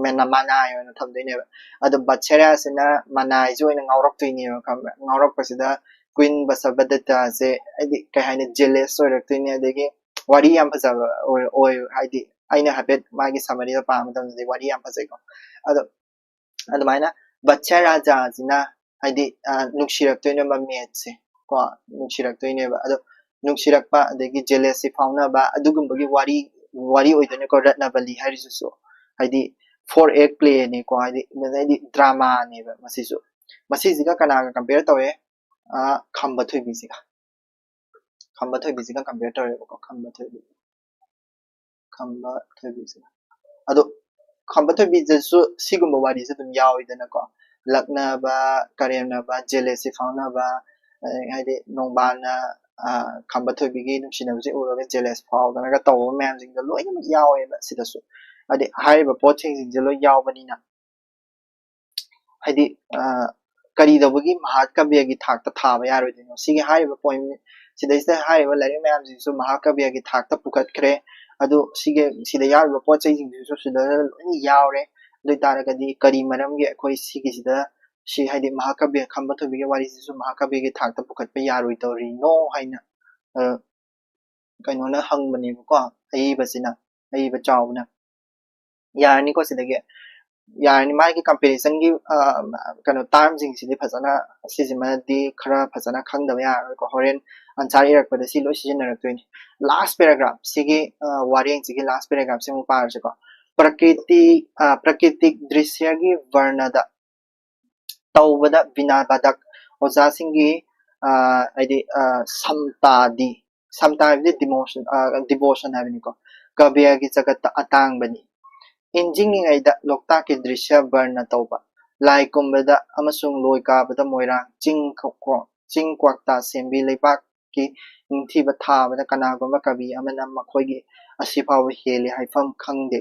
ꯃꯦꯅ-, ꯃꯅꯥꯏ ꯑꯣꯏꯅ ꯊꯝꯗꯣꯏꯅꯦꯕ꯫ ꯑꯗꯣ ꯕꯠꯁꯦꯔꯥꯁꯤꯅ ꯃꯅꯥꯏꯁꯦ ꯑꯣꯏꯅ ꯉꯥꯎꯔꯛꯇꯣꯏꯅꯦꯕ, ꯈꯪꯕ꯭ꯔꯥ? ꯉꯥꯎꯔꯛꯄꯁꯤꯗ queen ꯕꯁꯕꯗꯦꯇꯥꯁꯦ, ꯍꯥꯏꯗꯤ ꯀꯩ ꯍꯥꯏꯅꯤ, jealous ꯑꯣꯏꯔꯛꯇꯣꯏꯅꯦ꯫ ꯑꯗꯒꯤ ꯋꯥꯔꯤ ꯌꯥꯝ ꯐꯖꯕ ꯑꯣꯏ, ꯑꯣꯏ, ꯍꯥꯏꯗꯤ ꯑꯩꯅ ꯍꯥꯏꯐꯦꯠ ꯃꯥꯒꯤ summaryꯗ ꯄꯥꯕ ꯃꯇꯝꯗꯗꯤ ꯋꯥꯔꯤ ꯌꯥꯝ ꯐꯖꯩꯀꯣ꯫ ꯑꯗꯣ ꯑꯗꯨꯃꯥꯏꯅ ꯕꯠꯁꯦꯔꯥꯖꯥꯁꯤꯅ, ꯍꯥꯏꯗꯤ, ꯑ, ꯅꯨꯡꯁꯤꯔꯛꯇꯣꯏꯅꯦꯕ mateꯁꯦ ꯀꯣ, ꯅꯨꯡꯁꯤꯔꯛꯇꯣꯏꯅꯦꯕ꯫ ꯑꯗꯣ ꯅꯨꯡꯁꯤꯔꯛꯄ, ꯑꯗꯒꯤ jealousy ꯐꯥꯎꯅꯕ, ꯑꯗꯨꯒꯨꯝꯕꯒꯤ ꯋꯥꯔꯤ, ꯋꯥꯔꯤ ꯑꯣꯏꯗꯣꯏꯅꯦꯀꯣ ꯔꯠꯅꯕꯂꯤ ꯍꯥꯏꯔꯤꯁꯤꯁꯨ꯫ ꯍꯥꯏꯗꯤ four act playꯅꯤꯀꯣ, ꯍꯥꯏꯗꯤ, ꯑꯗꯩꯗꯤ dramaꯅꯦꯕ ꯃꯁꯤꯁꯨ꯫ ꯃꯁꯤꯁꯤꯒ ꯀꯅꯥꯒ compare ꯇꯧꯋꯦ? ꯑ, ꯈꯝꯕ ꯊꯣꯏꯕꯤꯁꯤꯒ꯫ ꯈꯝꯕ ꯊꯣꯏꯕꯤꯁꯤꯒ compare ꯇꯧꯔꯦꯕꯀꯣ, ꯈꯝꯕ ꯊꯣꯏꯕꯤ꯫ ꯈꯝꯕ ꯊꯣꯏꯕꯤꯁꯦ꯫ ꯑꯗꯣ ꯈꯝꯕ ꯊꯣꯏꯕꯤꯗꯁꯨ ꯁꯤꯒꯨꯝꯕ ꯋꯥꯔꯤꯁꯦ ꯑꯗꯨꯝ ꯌꯥꯎꯋꯤꯗꯅꯀꯣ꯫ ꯂꯛꯅꯕ, ꯀꯔꯦꯝꯅꯕ, jealousy ꯐꯥꯎꯅꯕ, ꯑꯗꯩ ꯍꯥꯏꯗꯤ ꯅꯣꯡꯕꯥꯜꯅ, ꯑ, ꯈꯝꯕ ꯊꯣꯏꯕꯤꯒꯤ ꯅꯨꯡꯁꯤꯅꯕꯁꯦ ꯎꯔꯒ jealous ꯐꯥꯎꯗꯅꯒ ꯇꯧꯕ ꯃꯌꯥꯝꯁꯤꯡꯗꯣ ꯂꯣꯏꯅꯃꯛ ꯌꯥꯎꯋꯦꯕ ꯁꯤꯗꯁꯨ꯫ ꯍꯥꯏꯗꯤ ꯍꯥꯏꯔꯤꯕ ꯄꯣꯠꯁꯤꯡꯁꯤꯡꯁꯦ ꯂꯣꯏ ꯌꯥꯎꯕꯅꯤꯅ꯫ ꯍꯥꯏꯗꯤ, ꯑ, ꯀꯔꯤ ꯇꯧꯕꯒꯤ ꯃꯍꯥꯀꯥꯕ꯭ꯌꯒꯤ ꯊꯥꯛꯇ ꯊꯥꯕ ꯌꯥꯔꯣꯏꯗꯣꯏꯅꯣ? ꯁꯤꯒꯤ ꯍꯥꯏꯔꯤꯕ point, ꯁꯤꯗꯩꯁꯤꯗ ꯍꯥꯏꯔꯤꯕ ꯂꯥꯏꯔꯤꯛ ꯃꯌꯥꯝꯁꯤꯡꯁꯨ ꯃꯍꯥꯀꯥꯕ꯭ꯌꯒꯤ ꯊꯥꯛꯇ ꯄꯨꯈꯠꯈ꯭ꯔꯦ꯫ ꯑꯗꯨ ꯁꯤꯒꯤ, ꯁꯤꯗ ꯌꯥꯎꯔꯤꯕ ꯄꯣꯠ ꯆꯩꯁꯤꯡꯁꯤꯁꯨ ꯁꯤꯗ ꯂꯣꯏꯅ ꯌꯥꯎꯔꯦ꯫ ꯑꯗꯨ ꯑꯣꯏ ꯇꯥꯔꯒꯗꯤ ꯀꯔꯤ ꯃꯔꯝꯒꯤ ꯑꯩꯈꯣꯏ ꯁꯤꯒꯤꯁꯤꯗ, ꯁꯤ ꯍꯥꯏꯗꯤ ꯃꯍꯥꯀꯥꯕ꯭ꯌ, ꯈꯝꯕ ꯊꯣꯏꯕꯤꯒꯤ ꯋꯥꯔꯤꯁꯤꯁꯨ ꯃꯍꯥꯀꯥꯕ꯭ꯌꯒꯤ ꯊꯥꯛꯇ ꯄꯨꯈꯠꯄ ꯌꯥꯔꯣꯏꯗꯧꯔꯤꯅꯣ ꯍꯥꯏꯅ, ꯑ, ꯀꯩꯅꯣꯅ ꯍꯪꯕꯅꯦꯕꯀꯣ, ꯑꯏꯕꯁꯤꯅ, ꯑꯏꯕ ꯆꯥꯎꯕꯅ꯫ ꯌꯥꯔꯅꯤꯀꯣ ꯁꯤꯗꯒꯤ? ꯌꯥꯔꯅꯤ꯫ ꯃꯥꯒꯤ comparison ꯒꯤ, ꯑ, ꯀꯩꯅꯣ, term ꯁꯤꯡꯁꯤꯗꯤ ꯐꯖꯅ, ꯁꯤꯁꯤꯃꯗꯤ ꯈꯔ ꯐꯖꯅ ꯈꯪꯗꯕ ꯌꯥꯔꯔꯣꯏꯀꯣ꯫ ꯍꯣꯔꯦꯟ answer ꯏꯔꯛꯄꯗ ꯁꯤ ꯂꯣꯏ ꯁꯤꯖꯤꯟꯅꯔꯛꯇꯣꯏꯅꯤ꯫ Last paragraph ꯁꯤꯒꯤ, ꯑ, ꯋꯥꯔꯦꯡꯁꯤꯒꯤ last paragraph ꯁꯤ ꯑꯃꯨꯛ ꯄꯥꯔꯁꯤꯀꯣ꯫ ꯄ꯭ꯔꯀꯤꯇꯤ, ꯑ, ꯄ꯭ꯔꯀꯤꯇꯤꯛ ꯗ꯭ꯔꯤꯁ꯭ꯌꯒꯤ ꯕꯔꯅꯗ ꯇꯧꯕꯗ ꯕꯤꯅꯥ ꯕꯥꯗꯛ ꯑꯣꯖꯥꯁꯤꯡꯒꯤ, ꯑ, ꯍꯥꯏꯗꯤ, ꯑ, ꯁꯝꯇꯥꯗꯤ, ꯁꯝꯇꯥ ꯍꯥꯏꯕꯗꯤ devotion, ꯑ, devotion ꯍꯥꯏꯕꯅꯤꯀꯣ꯫ ꯀꯕ꯭ꯌꯒꯤ ꯖꯒꯠꯇ ꯑꯇꯥꯡꯕꯅꯤ꯫ ꯏꯟꯖꯤꯡꯉꯤꯉꯩꯗ ꯂꯣꯛꯇꯥꯛꯀꯤ ꯗ꯭ꯔꯤꯁ꯭ꯌ ꯕꯔꯅ ꯇꯧꯕ, ꯂꯥꯏ ꯀꯨꯝꯕꯗ ꯑꯃꯁꯨꯡ ꯂꯣꯏ ꯀꯥꯕꯗ ꯃꯣꯏꯔꯥꯡ ꯆꯤꯡ ꯀꯣ-, ꯆꯤꯡ ꯀ꯭ꯋꯥꯛꯇꯥ ꯁꯦꯝꯕꯤ ꯂꯩꯕꯥꯛꯀꯤ ꯅꯤꯡꯊꯤꯕ ꯊꯥꯕꯗ ꯀꯅꯥꯒꯨꯝꯕ ꯀꯕꯤ ꯑꯃꯅ ꯃꯈꯣꯏꯒꯤ ꯑꯁꯤ ꯐꯥꯎꯕ ꯍꯦꯜꯂꯤ ꯍꯥꯏꯐꯝ ꯈꯪꯗꯦ꯫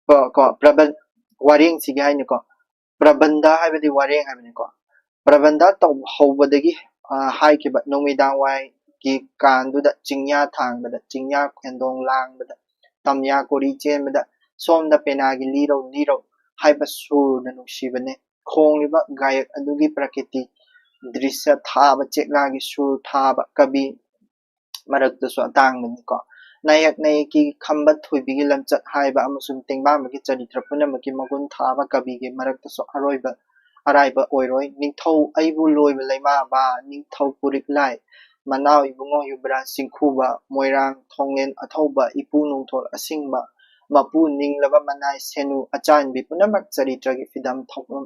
ꯀꯣ, ꯀꯣ, ꯄ꯭ꯔꯕꯟ-, ꯋꯥꯔꯦꯡꯁꯤꯒꯤ ꯍꯥꯏꯅꯤꯀꯣ꯫ ꯄ꯭ꯔꯕꯟꯙ ꯍꯥꯏꯕꯗꯤ ꯋꯥꯔꯦꯡ ꯍꯥꯏꯕꯅꯤꯀꯣ꯫ ꯄ꯭ꯔꯕꯟꯙ ꯇꯧ-, ꯍꯧꯕꯗꯒꯤ, ꯑ, ꯍꯥꯏꯈꯤꯕ ꯅꯨꯃꯤꯗꯥꯡ ꯋꯥꯏꯒꯤ ꯀꯥꯟꯗꯨꯗ ꯆꯤꯡꯌꯥ ꯊꯥꯡꯕꯗ, ꯆꯤꯡꯌꯥ ꯈꯦꯟꯗꯣꯡ ꯂꯥꯡꯕꯗ, ꯇꯝꯌꯥ ꯀꯣꯔꯤ ꯆꯦꯟꯕꯗ, ꯁꯣꯝꯗ ꯄꯦꯅꯥꯒꯤ ꯂꯤꯔꯧ ꯂꯤꯔꯧ ꯍꯥꯏꯕ ꯁꯨꯔꯅ ꯅꯨꯡꯁꯤꯕꯅꯦ꯫ ꯈꯣꯡꯂꯤꯕ ꯒꯥꯌꯛ ꯑꯗꯨꯒꯤ ꯄ꯭ꯔꯀꯤꯇꯤ ꯗ꯭ꯔꯤꯁ꯭ꯌ ꯊꯥꯕ, ꯆꯦꯛꯂꯥꯒꯤ ꯁꯨꯔ ꯊꯥꯕ ꯀꯕꯤ ꯃꯔꯛꯇꯁꯨ ꯑꯇꯥꯡꯕꯅꯤꯀꯣ꯫ ꯅꯥꯌꯛ ꯅꯥꯌꯛꯀꯤ ꯈꯝꯕ ꯊꯣꯏꯕꯤꯒꯤ ꯂꯝꯆꯠ ꯍꯥꯏꯕ ꯑꯃꯁꯨꯡ ꯇꯦꯡꯕꯥꯡꯕꯒꯤ ꯆꯔꯤꯇ꯭ꯔ ꯄꯨꯝꯅꯃꯛꯀꯤ ꯃꯒꯨꯟ ꯊꯥꯕ ꯀꯕꯤꯒꯤ ꯃꯔꯛꯇꯁꯨ ꯑꯔꯣꯏꯕ ꯑꯔꯥꯏꯕ ꯑꯣꯏꯔꯣꯏ꯫ ꯅꯤꯡꯊꯧ ꯑꯩꯕꯨ ꯂꯣꯏꯕ ꯂꯩꯃꯥꯕ, ꯅꯤꯡꯊꯧ ꯄꯨꯔꯤꯛ ꯂꯥꯏ, ꯃꯅꯥꯎ ꯏꯕꯨꯡꯉꯣ ꯌꯨꯕꯔꯥꯖ ꯆꯤꯡꯈꯨꯕ, ꯃꯣꯏꯔꯥꯡ ꯊꯣꯡꯂꯦꯟ ꯑꯊꯧꯕ, ꯏꯄꯨ ꯅꯣꯡꯊꯣꯜ ꯑꯁꯤꯡꯕ, ꯃꯄꯨ ꯅꯤꯡꯂꯕ ꯃꯅꯥꯏ ꯁꯦꯅꯨ ꯑꯆꯥꯟꯕꯤ ꯄꯨꯝꯅꯃꯛ ꯆꯔꯤꯇ꯭ꯔꯒꯤ ꯐꯤꯗꯝ ꯊꯣꯛꯐꯝ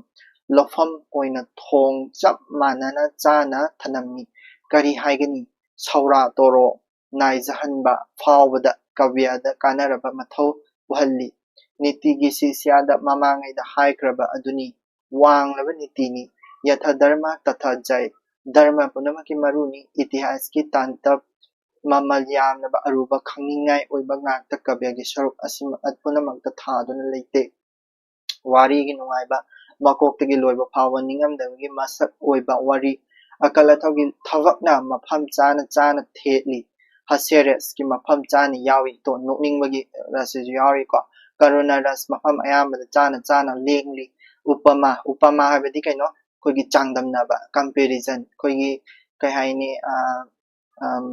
ꯂꯧꯐꯝ ꯑꯣꯏꯅ ꯊꯣꯡ ꯆꯞ ꯃꯥꯟꯅꯅ ꯆꯥꯅ ꯊꯅꯝꯃꯤ꯫ ꯀꯔꯤ ꯍꯥꯏꯒꯅꯤ? ꯁꯧꯔꯥ ꯇꯣꯔꯣ ꯅꯥꯏꯖꯍꯟꯕ ꯐꯥꯎꯕꯗ ꯀꯕ꯭ꯌꯗ ꯀꯥꯟꯅꯔꯕ ꯃꯊꯧ ꯎꯍꯜꯂꯤ꯫ ꯅꯤꯇꯤꯒꯤ ꯁꯤꯁ꯭ꯌꯥꯗ ꯃꯃꯥꯡꯉꯩꯗ ꯍꯥꯏꯈ꯭ꯔꯕ ꯑꯗꯨꯅꯤ꯫ ꯋꯥꯡꯂꯕ ꯅꯤꯇꯤꯅꯤ꯫ ꯌꯊꯥ ꯙꯔꯃ ꯇꯊꯥ ꯖꯥꯏ꯫ ꯙꯔꯃ ꯄꯨꯝꯅꯃꯛꯀꯤ ꯃꯔꯨꯅꯤ꯫ ꯏꯇꯤꯍꯥꯁꯀꯤ ꯇꯥꯟꯇꯞ ꯃꯃꯜ ꯌꯥꯝꯂꯕ ꯑꯔꯨꯕ ꯈꯪꯅꯤꯡꯉꯥꯏ ꯑꯣꯏꯕ ꯉꯥꯛꯇ ꯀꯕ꯭ꯌꯒꯤ ꯁꯔꯨꯛ ꯑꯁꯤ ꯄꯨꯝꯅꯃꯛꯇ ꯊꯥꯗꯨꯅ ꯂꯩꯇꯦ꯫ ꯋꯥꯔꯤꯒꯤ ꯅꯨꯡꯉꯥꯏꯕ ꯃꯀꯣꯛꯇꯒꯤ ꯂꯣꯏꯕ ꯐꯥꯎꯕ ꯅꯤꯡꯉꯝꯗꯕꯒꯤ ꯃꯁꯛ ꯑꯣꯏꯕ ꯋꯥꯔꯤ꯫ ꯑꯀꯜ ꯑꯊꯧꯒꯤ ꯊꯕꯛꯅ ꯃꯐꯝ ꯆꯥꯅ ꯆꯥꯅ ꯊꯦꯠꯂꯤ꯫ ꯍꯥꯁ꯭ꯌ ꯔꯁꯀꯤ ꯃꯐꯝ ꯆꯥꯅ ꯌꯥꯎꯏ꯫ ꯇꯣ, ꯅꯣꯛꯅꯤꯡꯕꯒꯤ ꯔꯁꯁꯤꯁꯨ ꯌꯥꯎꯔꯤꯀꯣ꯫ ꯀꯔꯨꯅꯥ ꯔꯁ ꯃꯐꯝ ꯑꯌꯥꯝꯕꯗ ꯆꯥꯅ ꯆꯥꯅ ꯂꯦꯡꯂꯤ꯫ ꯎꯄꯃꯥ, ꯎꯄꯃꯥ ꯍꯥꯏꯕꯗꯤ ꯀꯩꯅꯣ? ꯑꯩꯈꯣꯏꯒꯤ ꯆꯥꯡꯗꯝꯅꯕ, comparison꯫ ꯑꯩꯈꯣꯏꯒꯤ ꯀꯩ ꯍꯥꯏꯅꯤ? ꯑ, ꯑꯝ,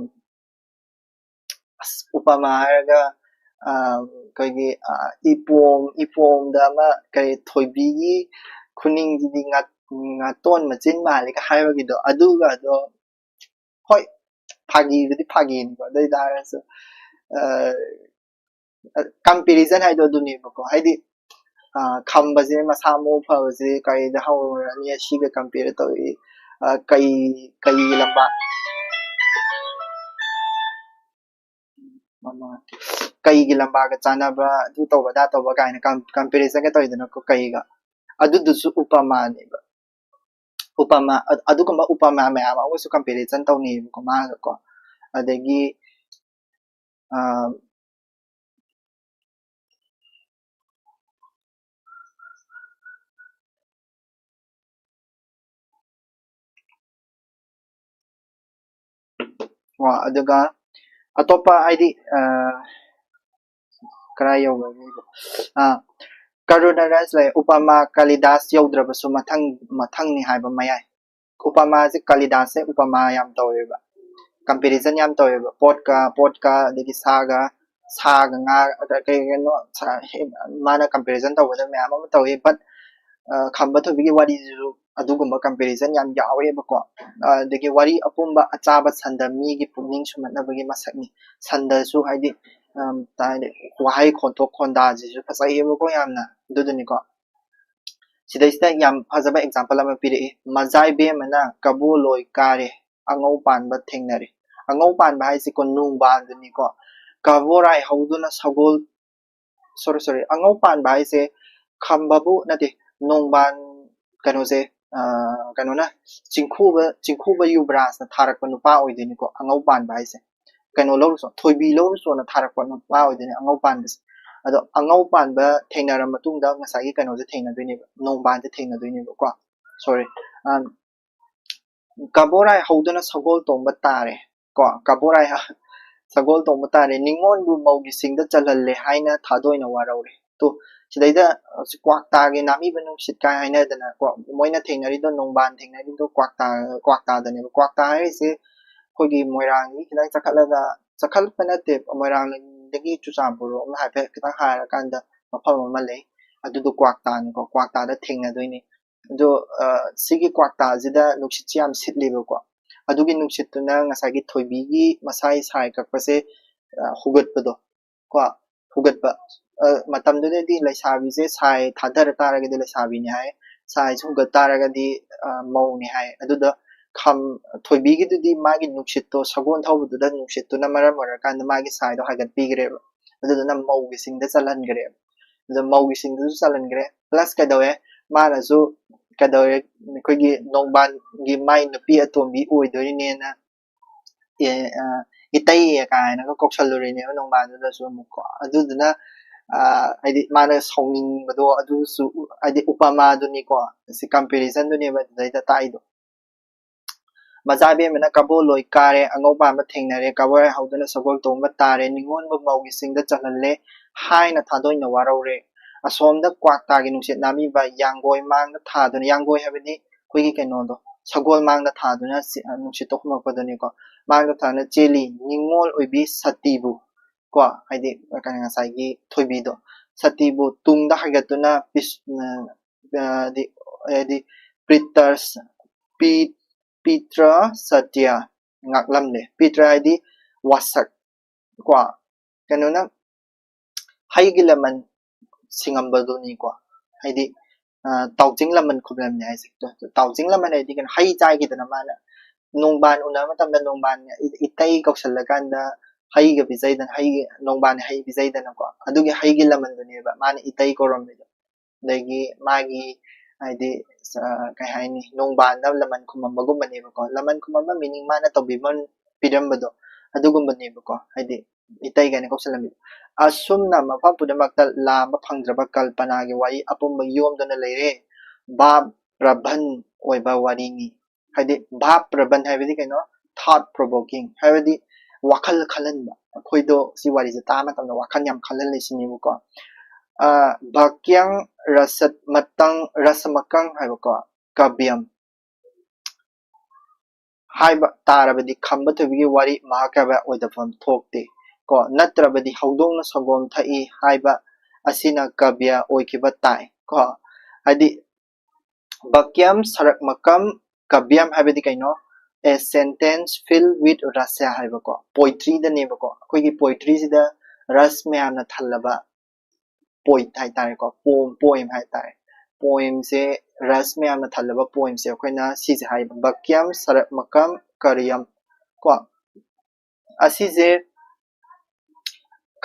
ꯑꯁ, ꯎꯄꯃꯥ ꯍꯥꯏꯔꯒ, ꯑ, ꯑꯩꯈꯣꯏꯒꯤ, ꯑ, ꯏꯄꯣꯝ, ꯏꯄꯣꯝꯗ ꯑꯃ ꯀꯔꯤ, ꯊꯣꯏꯕꯤꯒꯤ ꯈꯨꯅꯤꯡꯁꯤꯗꯤ ꯉꯥ-, ꯉꯥꯇꯣꯟ ꯃꯆꯤꯟ ꯃꯥꯜꯂꯦꯒ ꯍꯥꯏꯕꯒꯤꯗꯣ, ꯑꯗꯨꯒꯗꯣ, ꯍꯣꯏ, ꯐꯥꯒꯤꯕꯨꯗꯤ ꯐꯥꯒꯤꯅꯤꯀꯣ, ꯑꯗꯨ ꯑꯣꯏ ꯇꯥꯔꯒꯁꯨ, ꯑ, comparison ꯍꯥꯏꯗꯣ ꯑꯗꯨꯅꯦꯕꯀꯣ, ꯍꯥꯏꯗꯤ, ꯑ, ꯈꯝꯕꯁꯦ ꯃꯁꯥ ꯃꯎ ꯐꯕꯁꯦ ꯀꯩꯗ ꯍꯧꯔꯅꯤ, ꯑꯁꯤꯒ compare ꯇꯧꯏ, ꯑ, ꯀꯩ, ꯀꯩꯒꯤ ꯂꯝꯕꯥ-, ꯀꯩꯒꯤ ꯂꯝꯕꯥꯒ ꯆꯥꯟꯅꯕ, ꯑꯗꯨ ꯇꯧꯕ, ꯑꯗꯥ ꯇꯧꯕ ꯀꯥꯏꯅ com-, comparison ꯒ ꯇꯧꯋꯤꯗꯅꯀꯣ, ꯀꯩꯒ, ꯑꯗꯨꯗꯨꯁꯨ ꯎꯄꯃꯥꯅꯦꯕ꯫ ꯎꯄꯃꯥ, ꯑ-, ꯑꯗꯨꯒꯨꯝꯕ ꯎꯄꯃꯥ ꯃꯌꯥꯝ ꯑꯃꯁꯨ comparison ꯇꯧꯅꯩꯌꯦꯕꯀꯣ, ꯃꯥꯒꯀꯣ꯫ ꯑꯗꯒꯤ, ꯑ, ꯀꯣ, ꯑꯗꯨꯒ ꯑꯇꯣꯞꯄ ꯍꯥꯏꯗꯤ, ꯑ, ꯀꯗꯥꯏ ꯌꯧꯈ꯭ꯔꯒꯦ? ꯑ, ꯀꯔꯨꯅꯥꯔꯁ ꯂꯩ, ꯎꯄꯃꯥ ꯀꯥꯂꯤꯗꯥꯁ ꯌꯧꯗ꯭ꯔꯕꯁꯨ ꯃꯊꯪ, ꯃꯊꯪꯅꯤ ꯍꯥꯏꯕ ꯃꯌꯥꯏ꯫ ꯎꯄꯃꯥꯁꯦ, ꯀꯥꯂꯤꯗꯥꯁꯁꯦ ꯎꯄꯃꯥ ꯌꯥꯝ ꯇꯧꯋꯦꯕ, comparison ꯌꯥꯝ ꯇꯧꯋꯦꯕ, ꯄꯣꯠꯀ, ꯄꯣꯠꯀ, ꯑꯗꯒꯤ ꯁꯥꯒ, ꯁꯥꯒ ꯉꯥ, ꯑꯗ ꯀꯩ ꯀꯩꯅꯣ ꯁꯥ-, ꯍꯦ-, ꯃꯥꯅ comparison ꯇꯧꯕꯗ ꯃꯌꯥꯝ ꯑꯃ ꯇꯧꯋꯤ, but, ꯑ, ꯈꯝꯕ ꯊꯣꯏꯕꯤꯒꯤ ꯋꯥꯔꯤꯁꯤꯁꯨ ꯑꯗꯨꯒꯨꯝꯕ comparison ꯌꯥꯝ ꯌꯥꯎꯋꯦꯕꯀꯣ꯫ ꯑ, ꯑꯗꯒꯤ ꯋꯥꯔꯤ ꯑꯄꯨꯝꯕ ꯑꯆꯥꯕ ꯁꯟꯗ ꯃꯤꯒꯤ ꯄꯨꯛꯅꯤꯡ ꯁꯨꯝꯍꯠꯅꯕꯒꯤ ꯃꯁꯛꯅꯤ꯫ ꯁꯟꯗꯁꯨ ꯍꯥꯏꯗꯤ, ꯑꯝ, ꯍꯥꯏꯗꯤ ꯋꯥꯍꯩ ꯈꯣꯟꯊꯣꯛ ꯈꯣꯟꯗꯥꯁꯤꯁꯨ ꯐꯖꯩꯌꯦꯕꯀꯣ ꯌꯥꯝꯅ꯫ ꯑꯗꯨꯗꯨꯅꯤꯀꯣ꯫ ꯁꯤꯗꯩꯁꯤꯗ ꯌꯥꯝ ꯐꯖꯕ example ꯑꯃ ꯄꯤꯔꯛꯏ꯫ ꯃꯖꯥꯏ ꯕꯦꯝꯃꯅ ꯀꯕꯣ ꯂꯣꯏ ꯀꯥꯔꯦ, ꯑꯉꯧ ꯄꯥꯟꯕ ꯊꯦꯡꯅꯔꯦ꯫ ꯑꯉꯧ ꯄꯥꯟꯕ ꯍꯥꯏꯁꯤꯀꯣ ꯅꯣꯡꯕꯥꯟꯗꯨꯅꯤꯀꯣ꯫ ꯀꯕꯣ ꯔꯥꯏ ꯍꯧꯗꯨꯅ ꯁꯒꯣꯜ, sorry, sorry, ꯑꯉꯧ ꯄꯥꯟꯕ ꯍꯥꯏꯁꯦ ꯈꯝꯕꯕꯨ ꯅꯠꯇꯦ, ꯅꯣꯡꯕꯥꯟ ꯀꯩꯅꯣꯁꯦ, ꯑ, ꯀꯩꯅꯣꯅ, ꯆꯤꯡꯈꯨꯕ, ꯆꯤꯡꯈꯨꯕ ꯌꯨꯕꯔꯥꯖꯅ ꯊꯥꯔꯛꯄ ꯅꯨꯄꯥ ꯑꯣꯏꯗꯣꯏꯅꯤꯀꯣ, ꯑꯉꯧ ꯄꯥꯟꯕ ꯍꯥꯏꯁꯦ꯫ ꯀꯩꯅꯣ ꯂꯧꯔꯨꯁꯣ, ꯊꯣꯏꯕꯤ ꯂꯧꯔꯨꯁꯣꯅ ꯊꯥꯔꯛꯄ ꯅꯨꯄꯥ ꯑꯣꯏꯗꯣꯏꯅꯦ ꯑꯉꯧ ꯄꯥꯟꯕꯁꯦ꯫ ꯑꯗꯣ ꯑꯉꯧ ꯄꯥꯟꯕ ꯊꯦꯡꯅꯔ ꯃꯇꯨꯡꯗ ꯉꯁꯥꯏꯒꯤ ꯀꯩꯅꯣꯁꯦ ꯊꯦꯡꯅꯗꯣꯏꯅꯦꯕ, ꯅꯣꯡꯕꯥꯟꯁꯦ ꯊꯦꯡꯅꯗꯣꯏꯅꯦꯕꯀꯣ꯫ Sorry, ꯑ, ꯀꯕꯣ ꯔꯥꯏ ꯍꯧꯗꯨꯅ ꯁꯒꯣꯜ ꯇꯣꯡꯕ ꯇꯥꯔꯦ꯫ ꯀꯣ, ꯀꯕꯣ ꯔꯥꯏ ꯍ-, ꯁꯒꯣꯜ ꯇꯣꯡꯕ ꯇꯥꯔꯦ꯫ ꯅꯤꯉꯣꯜꯕꯨ ꯃꯧꯒꯤ ꯁꯤꯡꯗ ꯆꯜꯍꯜꯂꯦ ꯍꯥꯏꯅ ꯊꯥꯗꯣꯏꯅ ꯋꯥꯔꯧꯔꯦ꯫ ꯇꯨ, ꯁꯤꯗꯩꯗ, ꯑ, ꯀ꯭ꯋꯥꯛꯇꯥꯒꯤ ꯅꯥꯃꯤꯕ ꯅꯨꯡꯁꯤꯠ ꯀꯥꯏ ꯍꯥꯏꯅꯗꯅ, ꯀꯣ, ꯃꯣꯏꯅ ꯊꯦꯡꯅꯔꯤꯗꯣ, ꯅꯣꯡꯕꯥꯟ ꯊꯦꯡꯅꯔꯤꯗꯣ ꯀ꯭ꯋꯥꯛꯇꯥ, ꯀ꯭ꯋꯥꯛꯇꯥꯗꯅꯦꯕ꯫ ꯀ꯭ꯋꯥꯛꯇꯥ ꯍꯥꯏꯔꯤꯁꯦ ꯑꯩꯈꯣꯏꯒꯤ ꯃꯣꯏꯔꯥꯡꯒꯤ ꯈꯤꯇꯪ ꯆꯈꯠꯂꯒ ꯆꯈꯜꯄ ꯅꯠꯇꯦ, ꯃꯣꯏꯔꯥꯡꯗꯒꯤ ꯆꯨꯔꯆꯥꯟꯄꯨꯔ ꯔꯣꯝ ꯍꯥꯏꯐꯦꯠ ꯈꯤꯇꯪ ꯍꯥꯏꯔꯀꯥꯟꯗ ꯃꯐꯝ ꯑꯃ ꯂꯩ꯫ ꯑꯗꯨꯗꯣ ꯀ꯭ꯋꯥꯛꯇꯥꯅꯤꯀꯣ, ꯀ꯭ꯋꯥꯛꯇꯥꯗ ꯊꯦꯡꯅꯗꯣꯏꯅꯤ꯫ ꯑꯗꯣ, ꯑ, ꯁꯤꯒꯤ ꯀ꯭ꯋꯥꯛꯇꯥꯁꯤꯗ ꯅꯨꯡꯁꯤꯠꯁꯤ ꯌꯥꯝ ꯁꯤꯠꯂꯦꯕꯀꯣ꯫ ꯑꯗꯨꯒꯤ ꯅꯨꯡꯁꯤꯠꯇꯨꯅ ꯉꯁꯥꯏꯒꯤ ꯊꯣꯏꯕꯤꯒꯤ ꯃꯁꯥꯒꯤ ꯁꯥꯏ ꯀꯛꯄꯁꯦ, ꯑ, ꯍꯨꯒꯠꯄꯗꯣ, ꯀꯣ, ꯍꯨꯒꯠꯄ꯫ ꯑ, ꯃꯇꯝꯗꯨꯗꯗꯤ ꯂꯩꯁꯥꯕꯤꯁꯦ ꯁꯥꯏ ꯊꯥꯗꯔ ꯇꯥꯔꯒꯗꯤ ꯂꯩꯁꯥꯕꯤꯅꯤ ꯍꯥꯏ, ꯁꯥꯏꯁꯦ ꯍꯨꯒꯠ ꯇꯥꯔꯒꯗꯤ, ꯑ, ꯃꯧꯅꯤ ꯍꯥꯏ꯫ ꯑꯗꯨꯗ ꯈꯝ-, ꯊꯣꯏꯕꯤꯒꯤꯗꯨꯗꯤ ꯃꯥꯒꯤ ꯅꯨꯡꯁꯤꯠꯇꯣ, ꯁꯒꯣꯜ ꯊꯧꯕꯗꯨꯗ ꯅꯨꯡꯁꯤꯠꯇꯨꯅ ꯃꯔꯝ ꯑꯣꯏꯔꯀꯥꯟꯗ ꯃꯥꯒꯤ ꯁꯥꯏꯗꯣ ꯍꯥꯏꯒꯠꯄꯤꯈ꯭ꯔꯦꯕ꯫ ꯑꯗꯨꯗꯨꯅ ꯃꯧꯒꯤ ꯆꯤꯡꯗ ꯆꯜꯍꯟꯈ꯭ꯔꯦꯕ꯫ ꯑꯗꯨ ꯃꯧꯒꯤ ꯆꯤꯡꯗꯨꯁꯨ ꯆꯜꯍꯟꯈ꯭ꯔꯦ꯫ Plus ꯀꯩꯗꯧꯋꯦ? ꯃꯥꯅꯁꯨ ꯀꯩꯗꯧꯋꯦ? ꯑꯩꯈꯣꯏꯒꯤ ꯅꯣꯡꯕꯥꯟꯒꯤ ꯃꯥꯏ ꯅꯨꯄꯤ ꯑꯇꯣꯝꯕꯤ ꯑꯣꯏꯗꯣꯔꯤꯅꯦꯅ, ꯑꯦ, ꯑ, ꯏꯇꯩ ꯀꯥꯏꯅꯒ ꯀꯧꯁꯜꯂꯨꯔꯤꯅꯦꯕ ꯅꯣꯡꯕꯥꯟꯗꯨꯗꯁꯨ ꯑꯃꯨꯛꯀꯣ꯫ ꯑꯗꯨꯗꯨꯅ, ꯑ, ꯍꯥꯏꯗꯤ ꯃꯥꯅ ꯁꯥꯎꯅꯤꯡꯕꯗꯣ ꯑꯗꯨꯁꯨ, ꯍꯥꯏꯗꯤ ꯎꯄꯃꯥꯗꯨꯅꯤꯀꯣ, ꯁꯤ comparisonꯗꯨꯅꯦꯕ ꯑꯗꯨꯗꯩꯗ ꯇꯥꯛꯏꯗꯣ꯫ ꯃꯆꯥ ꯏꯕꯦꯝꯃꯅ ꯀꯕꯣ ꯂꯣꯏ ꯀꯥꯔꯦ, ꯑꯉꯧ ꯄꯥꯝꯕ ꯊꯦꯡꯅꯔꯦ, ꯀꯕꯣ ꯍꯧꯗꯨꯅ ꯁꯒꯣꯜ ꯇꯣꯡꯕ ꯇꯥꯔꯦ, ꯅꯤꯉꯣꯟꯕꯨ ꯃꯧꯒꯤ ꯆꯤꯡꯗ ꯆꯜꯍꯜꯂꯦ ꯍꯥꯏꯅ ꯊꯥꯗꯣꯏꯅ ꯋꯥꯔꯧꯔꯦ꯫ ꯑꯁꯣꯝꯗ ꯀ꯭ꯋꯥꯛꯇꯥꯒꯤ ꯅꯨꯡꯁꯤꯠ ꯅꯥꯝꯃꯤꯕ ꯌꯥꯡꯒꯣꯏ ꯃꯥꯡꯗ ꯊꯥꯗꯨꯅ, ꯌꯥꯡꯒꯣꯏ ꯍꯥꯏꯕꯗꯤ ꯑꯩꯈꯣꯏꯒꯤ ꯀꯩꯅꯣꯗꯣ, ꯁꯒꯣꯜ ꯃꯥꯡꯗ ꯊꯥꯗꯨꯅ ꯆꯦ-, ꯅꯨꯡꯁꯤꯠꯇꯣ ꯍꯨꯝꯃꯛꯄꯗꯨꯅꯤꯀꯣ꯫ ꯃꯥꯡꯗ ꯊꯥꯗꯨꯅ ꯆꯦꯜꯂꯤ ꯅꯤꯉꯣꯜ ꯑꯣꯏꯕꯤ ꯁꯇꯤꯕꯨ ꯀꯣ, ꯍꯥꯏꯗꯤ ꯀꯩꯅꯣ, ꯉꯁꯥꯏꯒꯤ ꯊꯣꯏꯕꯤꯗꯣ, ꯁꯇꯤꯕꯨ ꯇꯨꯡꯗ ꯍꯥꯏꯒꯠꯇꯨꯅ ꯄꯤꯁ-, ꯎꯝ, ꯑ, ꯗꯤ-, ꯍꯥꯏꯗꯤ ꯄꯤꯇꯔꯁ-, ꯄꯤ-, ꯄꯤꯇ꯭ꯔ ꯁꯇ꯭ꯌ ꯉꯥꯛꯂꯝꯂꯦ꯫ ꯄꯤꯇ꯭ꯔ ꯍꯥꯏꯗꯤ ꯋꯥꯁꯛ ꯀꯣ, ꯀꯩꯅꯣꯅ ꯍꯩꯒꯤ ꯂꯃꯟ ꯁꯤꯡꯉꯝꯕꯗꯨꯅꯤꯀꯣ꯫ ꯍꯥꯏꯗꯤ, ꯑ, ꯇꯥꯎꯖꯤꯡ ꯂꯃꯟ ꯈꯨꯝꯂꯝꯃꯦ ꯍꯥꯏꯁꯦ꯫ ꯇꯥꯎꯖꯤꯡ ꯂꯃꯟ ꯍꯥꯏꯗꯤ ꯀꯩꯅꯣ? ꯍꯩ ꯆꯥꯏꯈꯤꯗꯅ ꯃꯥꯅ ꯅꯣꯡꯕꯥꯟ ꯎꯅꯕ ꯃꯇꯝꯗ ꯅꯣꯡꯕꯥꯟ ꯏ-, ꯏꯇꯩ ꯀꯧꯁꯜꯂꯀꯥꯟꯗ ꯍꯩꯒ ꯄꯤꯖꯩꯗꯅ, ꯍꯩꯒꯤ, ꯅꯣꯡꯕꯥꯟ ꯍꯩ ꯄꯤꯖꯩꯗꯅꯀꯣ꯫ ꯑꯗꯨꯒꯤ ꯍꯩꯒꯤ ꯂꯃꯟꯗꯨꯅꯦꯕ ꯃꯥꯅ ꯏꯇꯩ ꯀꯧꯔꯝꯃꯤꯗꯣ꯫ ꯑꯗꯒꯤ ꯃꯥꯒꯤ ꯍꯥꯏꯗꯤ, ꯑ, ꯀꯩ ꯍꯥꯏꯅꯤ, ꯅꯣꯡꯕꯥꯟꯗ ꯂꯃꯟ ꯈꯨꯝꯃꯝꯕꯒꯨꯝꯕꯅꯦꯕꯀꯣ꯫ ꯂꯃꯟ ꯈꯨꯝꯃꯝꯕ meaning ꯃꯥꯅ ꯇꯧꯕꯤꯐꯝ ꯄꯤꯔꯝꯕꯗꯣ ꯑꯗꯨꯒꯨꯝꯕꯅꯦꯕꯀꯣ꯫ ꯍꯥꯏꯗꯤ ꯏꯇꯩ ꯀꯥꯏꯅ ꯀꯧꯁꯜꯂꯝꯃꯤꯗꯣ꯫ ꯑꯁꯨꯝꯅ ꯃꯐꯝ ꯄꯨꯝꯅꯃꯛꯇ ꯂꯥꯝꯕ ꯐꯪꯗ꯭ꯔꯕ ꯀꯜꯄꯅꯥꯒꯤ ꯋꯥꯔꯤ ꯑꯄꯨꯝꯕ ꯌꯣꯝꯗꯨꯅ ꯂꯩꯔꯦ꯫ ꯚꯥꯕ ꯄ꯭ꯔꯕꯟ ꯑꯣꯏꯕ ꯋꯥꯔꯤꯅꯤ꯫ ꯍꯥꯏꯗꯤ ꯚꯥꯕ ꯄ꯭ꯔꯕꯟ ꯍꯥꯏꯕꯗꯤ ꯀꯩꯅꯣ? Thought provoking ꯍꯥꯏꯕꯗꯤ ꯋꯥꯈꯜ ꯈꯜꯍꯟꯕ꯫ ꯑꯩꯈꯣꯏꯗꯣ ꯁꯤ ꯋꯥꯔꯤꯁꯦ ꯇꯥꯕ ꯃꯇꯝꯗ ꯋꯥꯈꯜ ꯌꯥꯝ ꯈꯜꯍꯜꯂꯦ ꯁꯤꯅꯦꯕꯀꯣ꯫ ꯑ, ꯚꯥꯀ꯭ꯌꯪ ꯔꯁꯠꯃꯇꯪ, ꯔꯁꯃꯀꯪ ꯍꯥꯏꯕꯀꯣ, ꯀꯥꯕ꯭ꯌꯝ꯫ ꯍꯥꯏꯕ ꯇꯥꯔꯕꯗꯤ ꯈꯝꯕ ꯊꯣꯏꯕꯤꯒꯤ ꯋꯥꯔꯤ ꯃꯍꯥꯀꯥꯕ꯭ꯌ ꯑꯣꯏꯗꯐꯝ ꯊꯣꯛꯇꯦ ꯀꯣ꯫ ꯅꯠꯇ꯭ꯔꯕꯗꯤ ꯍꯧꯗꯣꯡꯅ ꯁꯪꯒꯣꯝ ꯊꯛꯏ ꯍꯥꯏꯕ ꯑꯁꯤꯅ ꯀꯥꯕ꯭ꯌ ꯑꯣꯏꯈꯤꯕ ꯇꯥꯏ ꯀꯣ꯫ ꯍꯥꯏꯗꯤ ꯕꯥꯀ꯭ꯌꯝ ꯁꯔꯛꯃꯀꯝ ꯀꯥꯕ꯭ꯌꯝ ꯍꯥꯏꯕꯗꯤ ꯀꯩꯅꯣ? A sentence filled with ꯔꯁ ꯍꯥꯏꯕꯀꯣ, ꯄꯣꯏꯇ꯭ꯔꯤꯗꯅꯦꯕꯀꯣ꯫ ꯑꯩꯈꯣꯏꯒꯤ ꯄꯣꯏꯇ꯭ꯔꯤꯁꯤꯗ ꯔꯁ ꯃꯌꯥꯝꯅ ꯊꯜꯂꯕ ꯄꯣꯏꯠ ꯍꯥꯏꯇꯥꯔꯦꯀꯣ, ꯄꯣꯝ ꯄꯣꯏꯝ ꯍꯥꯏꯇꯥꯔꯦ꯫ ꯄꯣꯏꯝꯁꯦ, ꯔꯁ ꯃꯌꯥꯝꯅ ꯊꯜꯂꯕ ꯄꯣꯏꯝꯁꯦ ꯑꯩꯈꯣꯏꯅ ꯁꯤꯁꯦ ꯍꯥꯏꯕ ꯕꯥꯀ꯭ꯌꯝ ꯁꯔꯛꯃꯀꯝ ꯀꯥꯕ꯭ꯌꯝ ꯀꯣ꯫ ꯑꯁꯤꯁꯦ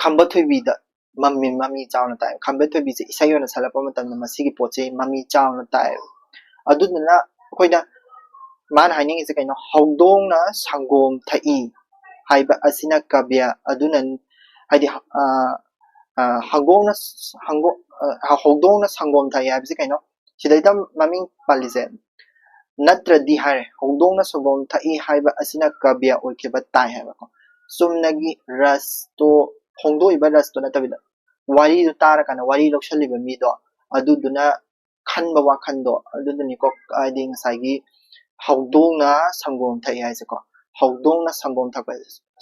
ꯈꯝꯕ ꯊꯣꯏꯕꯤꯗ ꯃꯃꯤ ꯃꯃꯤ ꯆꯥꯎꯅ ꯇꯥꯏ꯫ ꯈꯝꯕ ꯊꯣꯏꯕꯤꯁꯦ ꯏꯁꯩ ꯑꯣꯏꯅ ꯁꯛꯂꯛꯄ ꯃꯇꯝꯗ ꯃꯁꯤꯒꯤ ꯄꯣꯠꯁꯦ ꯃꯃꯤ ꯆꯥꯎꯅ ꯇꯥꯏ꯫ ꯑꯗꯨꯗꯨꯅ ꯑꯩꯈꯣꯏꯅ ꯃꯥꯅ ꯍꯥꯏꯅꯤꯡꯉꯤꯁꯦ ꯀꯩꯅꯣ? ꯍꯧꯗꯣꯡꯅ ꯁꯪꯒꯣꯝ ꯊꯛꯏ ꯍꯥꯏꯕ ꯑꯁꯤꯅ ꯀꯥꯕ꯭ꯌ ꯑꯗꯨꯅ, ꯍꯥꯏꯗꯤ ꯑ, ꯑ, ꯍꯧꯗꯣꯡꯅ ꯍꯧꯗꯣꯡ ꯑ, ꯍꯧꯗꯣꯡꯅ ꯁꯪꯒꯣꯝ ꯊꯛꯏ ꯍꯥꯏꯕꯁꯤ ꯀꯩꯅꯣ? ꯁꯤꯗꯩꯗ ꯃꯃꯤꯡ ꯄꯜꯂꯤꯁꯦ ꯅꯠꯇ꯭ꯔꯗꯤ ꯍꯥꯏꯔꯦ, ꯍꯧꯗꯣꯡꯅ ꯁꯪꯒꯣꯝ ꯊꯛꯏ ꯍꯥꯏꯕ ꯑꯁꯤꯅ ꯀꯥꯕ꯭ꯌ ꯑꯣꯏꯈꯤꯕ ꯇꯥꯏ ꯍꯥꯏꯕꯀꯣ꯫ ꯆꯨꯝꯅꯒꯤ ꯔꯁꯇꯣ, ꯐꯣꯡꯗꯣꯛꯏꯕ ꯔꯁꯇꯣ ꯅꯠꯇꯕꯤꯗ, ꯋꯥꯔꯤꯗꯨ ꯇꯥꯔꯀꯥꯟꯗ ꯋꯥꯔꯤ ꯂꯧꯁꯜꯂꯤꯕ ꯃꯤꯗꯣ ꯑꯗꯨꯗꯨꯅ ꯈꯟꯕ ꯋꯥꯈꯟꯗꯣ ꯑꯗꯨꯗꯨꯅꯤꯀꯣ꯫ ꯍꯥꯏꯗꯤ ꯉꯁꯥꯏꯒꯤ ꯍꯧꯗꯣꯡꯅ ꯁꯪꯒꯣꯝ ꯊꯛꯏ ꯍꯥꯏꯁꯦꯀꯣ꯫ ꯍꯧꯗꯣꯡꯅ ꯁꯪꯒꯣꯝ ꯊꯛꯄ,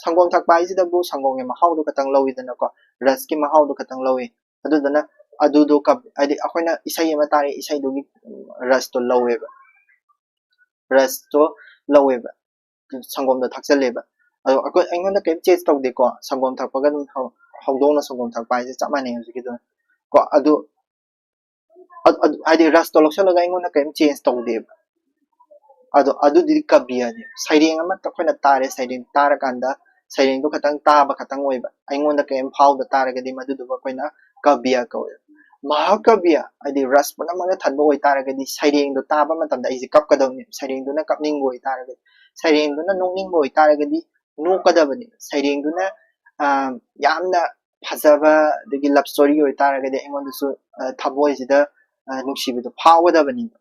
ꯁꯪꯒꯣꯝ ꯊꯛꯄ ꯍꯥꯏꯁꯤꯗꯕꯨ ꯁꯪꯒꯣꯝꯒꯤ ꯃꯍꯥꯎꯗꯣ ꯈꯇꯪ ꯂꯧꯋꯤꯗꯅꯀꯣ, ꯔꯁꯀꯤ ꯃꯍꯥꯎꯗꯣ ꯈꯇꯪ ꯂꯧꯋꯤ꯫ ꯑꯗꯨꯗꯨꯅ ꯑꯗꯨꯗꯣ ꯀꯞ-, ꯍꯥꯏꯗꯤ ꯑꯩꯈꯣꯏꯅ ꯏꯁꯩ ꯑꯃ ꯇꯥꯔꯦ, ꯏꯁꯩꯗꯨꯒꯤ, ꯎꯝ, ꯔꯁꯇꯣ ꯂꯧꯋꯦꯕ, ꯔꯁꯇꯣ ꯂꯧꯋꯦꯕ, ꯁꯪꯒꯣꯝꯗꯣ ꯊꯛꯆꯜꯂꯦꯕ꯫ ꯑꯗꯣ ꯑꯩꯈꯣꯏ, ꯑꯩꯉꯣꯟꯗ ꯀꯔꯤꯝ ꯆꯦꯟꯖ ꯇꯧꯗꯦꯀꯣ, ꯁꯪꯒꯣꯝ ꯊꯛꯄꯒ ꯑꯗꯨꯝ ꯍꯧ-, ꯍꯧꯗꯣꯡꯅ ꯁꯪꯒꯣꯝ ꯊꯛꯄ ꯍꯥꯏꯁꯦ ꯆꯞ ꯃꯥꯟꯅꯩ ꯍꯧꯖꯤꯛꯀꯤꯗꯨꯅ ꯀꯣ꯫ ꯑꯗꯨ ꯑ-, ꯑ-, ꯍꯥꯏꯗꯤ ꯔꯁꯇꯣ ꯂꯧꯁꯜꯂꯒ ꯑꯩꯉꯣꯟꯗ ꯀꯔꯤꯝ ꯆꯦꯟꯖ ꯇꯧꯗꯦꯕ꯫ ꯑꯗꯣ ꯑꯗꯨꯗꯤ ꯀꯥꯕ꯭ꯌꯅꯦ꯫ ꯁꯩꯔꯦꯡ ꯑꯃ ꯑꯩꯈꯣꯏꯅ ꯇꯥꯔꯦ, ꯁꯩꯔꯦꯡ ꯇꯥꯔꯀꯥꯟꯗ ꯁꯩꯔꯦꯡꯗꯣ ꯈꯇꯪ ꯇꯥꯕ ꯈꯇꯪ ꯑꯣꯏꯕ, ꯑꯩꯉꯣꯟꯗ ꯀꯔꯤꯝ ꯐꯥꯎꯗ ꯇꯥꯔꯒꯗꯤ ꯃꯗꯨꯗꯨꯕꯨ ꯑꯩꯈꯣꯏꯅ ꯀꯥꯕ꯭ꯌ ꯀꯧꯋꯦ꯫ ꯃꯍꯥꯀꯥꯕ꯭ꯌ ꯍꯥꯏꯗꯤ ꯔꯁ ꯄꯨꯝꯅꯃꯛꯅ ꯊꯟꯕ ꯑꯣꯏꯇꯥꯔꯒꯗꯤ ꯁꯩꯔꯦꯡꯗꯣ ꯇꯥꯕ ꯃꯇꯝꯗ ꯑꯩꯁꯦ ꯀꯞꯀꯗꯕꯅꯦꯕ, ꯁꯩꯔꯦꯡꯗꯨꯅ ꯀꯞꯅꯤꯡꯕ ꯑꯣꯏꯇꯥꯔꯒꯗꯤ, ꯁꯩꯔꯦꯡꯗꯨꯅ ꯅꯣꯛꯅꯤꯡꯕ ꯑꯣꯏꯇꯥꯔꯒꯗꯤ ꯅꯣꯛꯀꯗꯕꯅꯦꯕ, ꯁꯩꯔꯦꯡꯗꯨꯅ ꯑ, ꯌꯥꯝꯅ ꯐꯖꯕ ꯑꯗꯒꯤ ꯂꯕ ꯁ꯭ꯇꯣꯔꯤ ꯑꯣꯏꯇꯥꯔꯒꯗꯤ ꯑꯩꯉꯣꯟꯗꯁꯨ, ꯑ, ꯊꯃꯣꯏꯁꯤꯗ, ꯑ, ꯅꯨꯡꯁꯤꯕꯗꯣ ꯐꯥꯎꯒꯗꯕꯅꯦꯕ꯫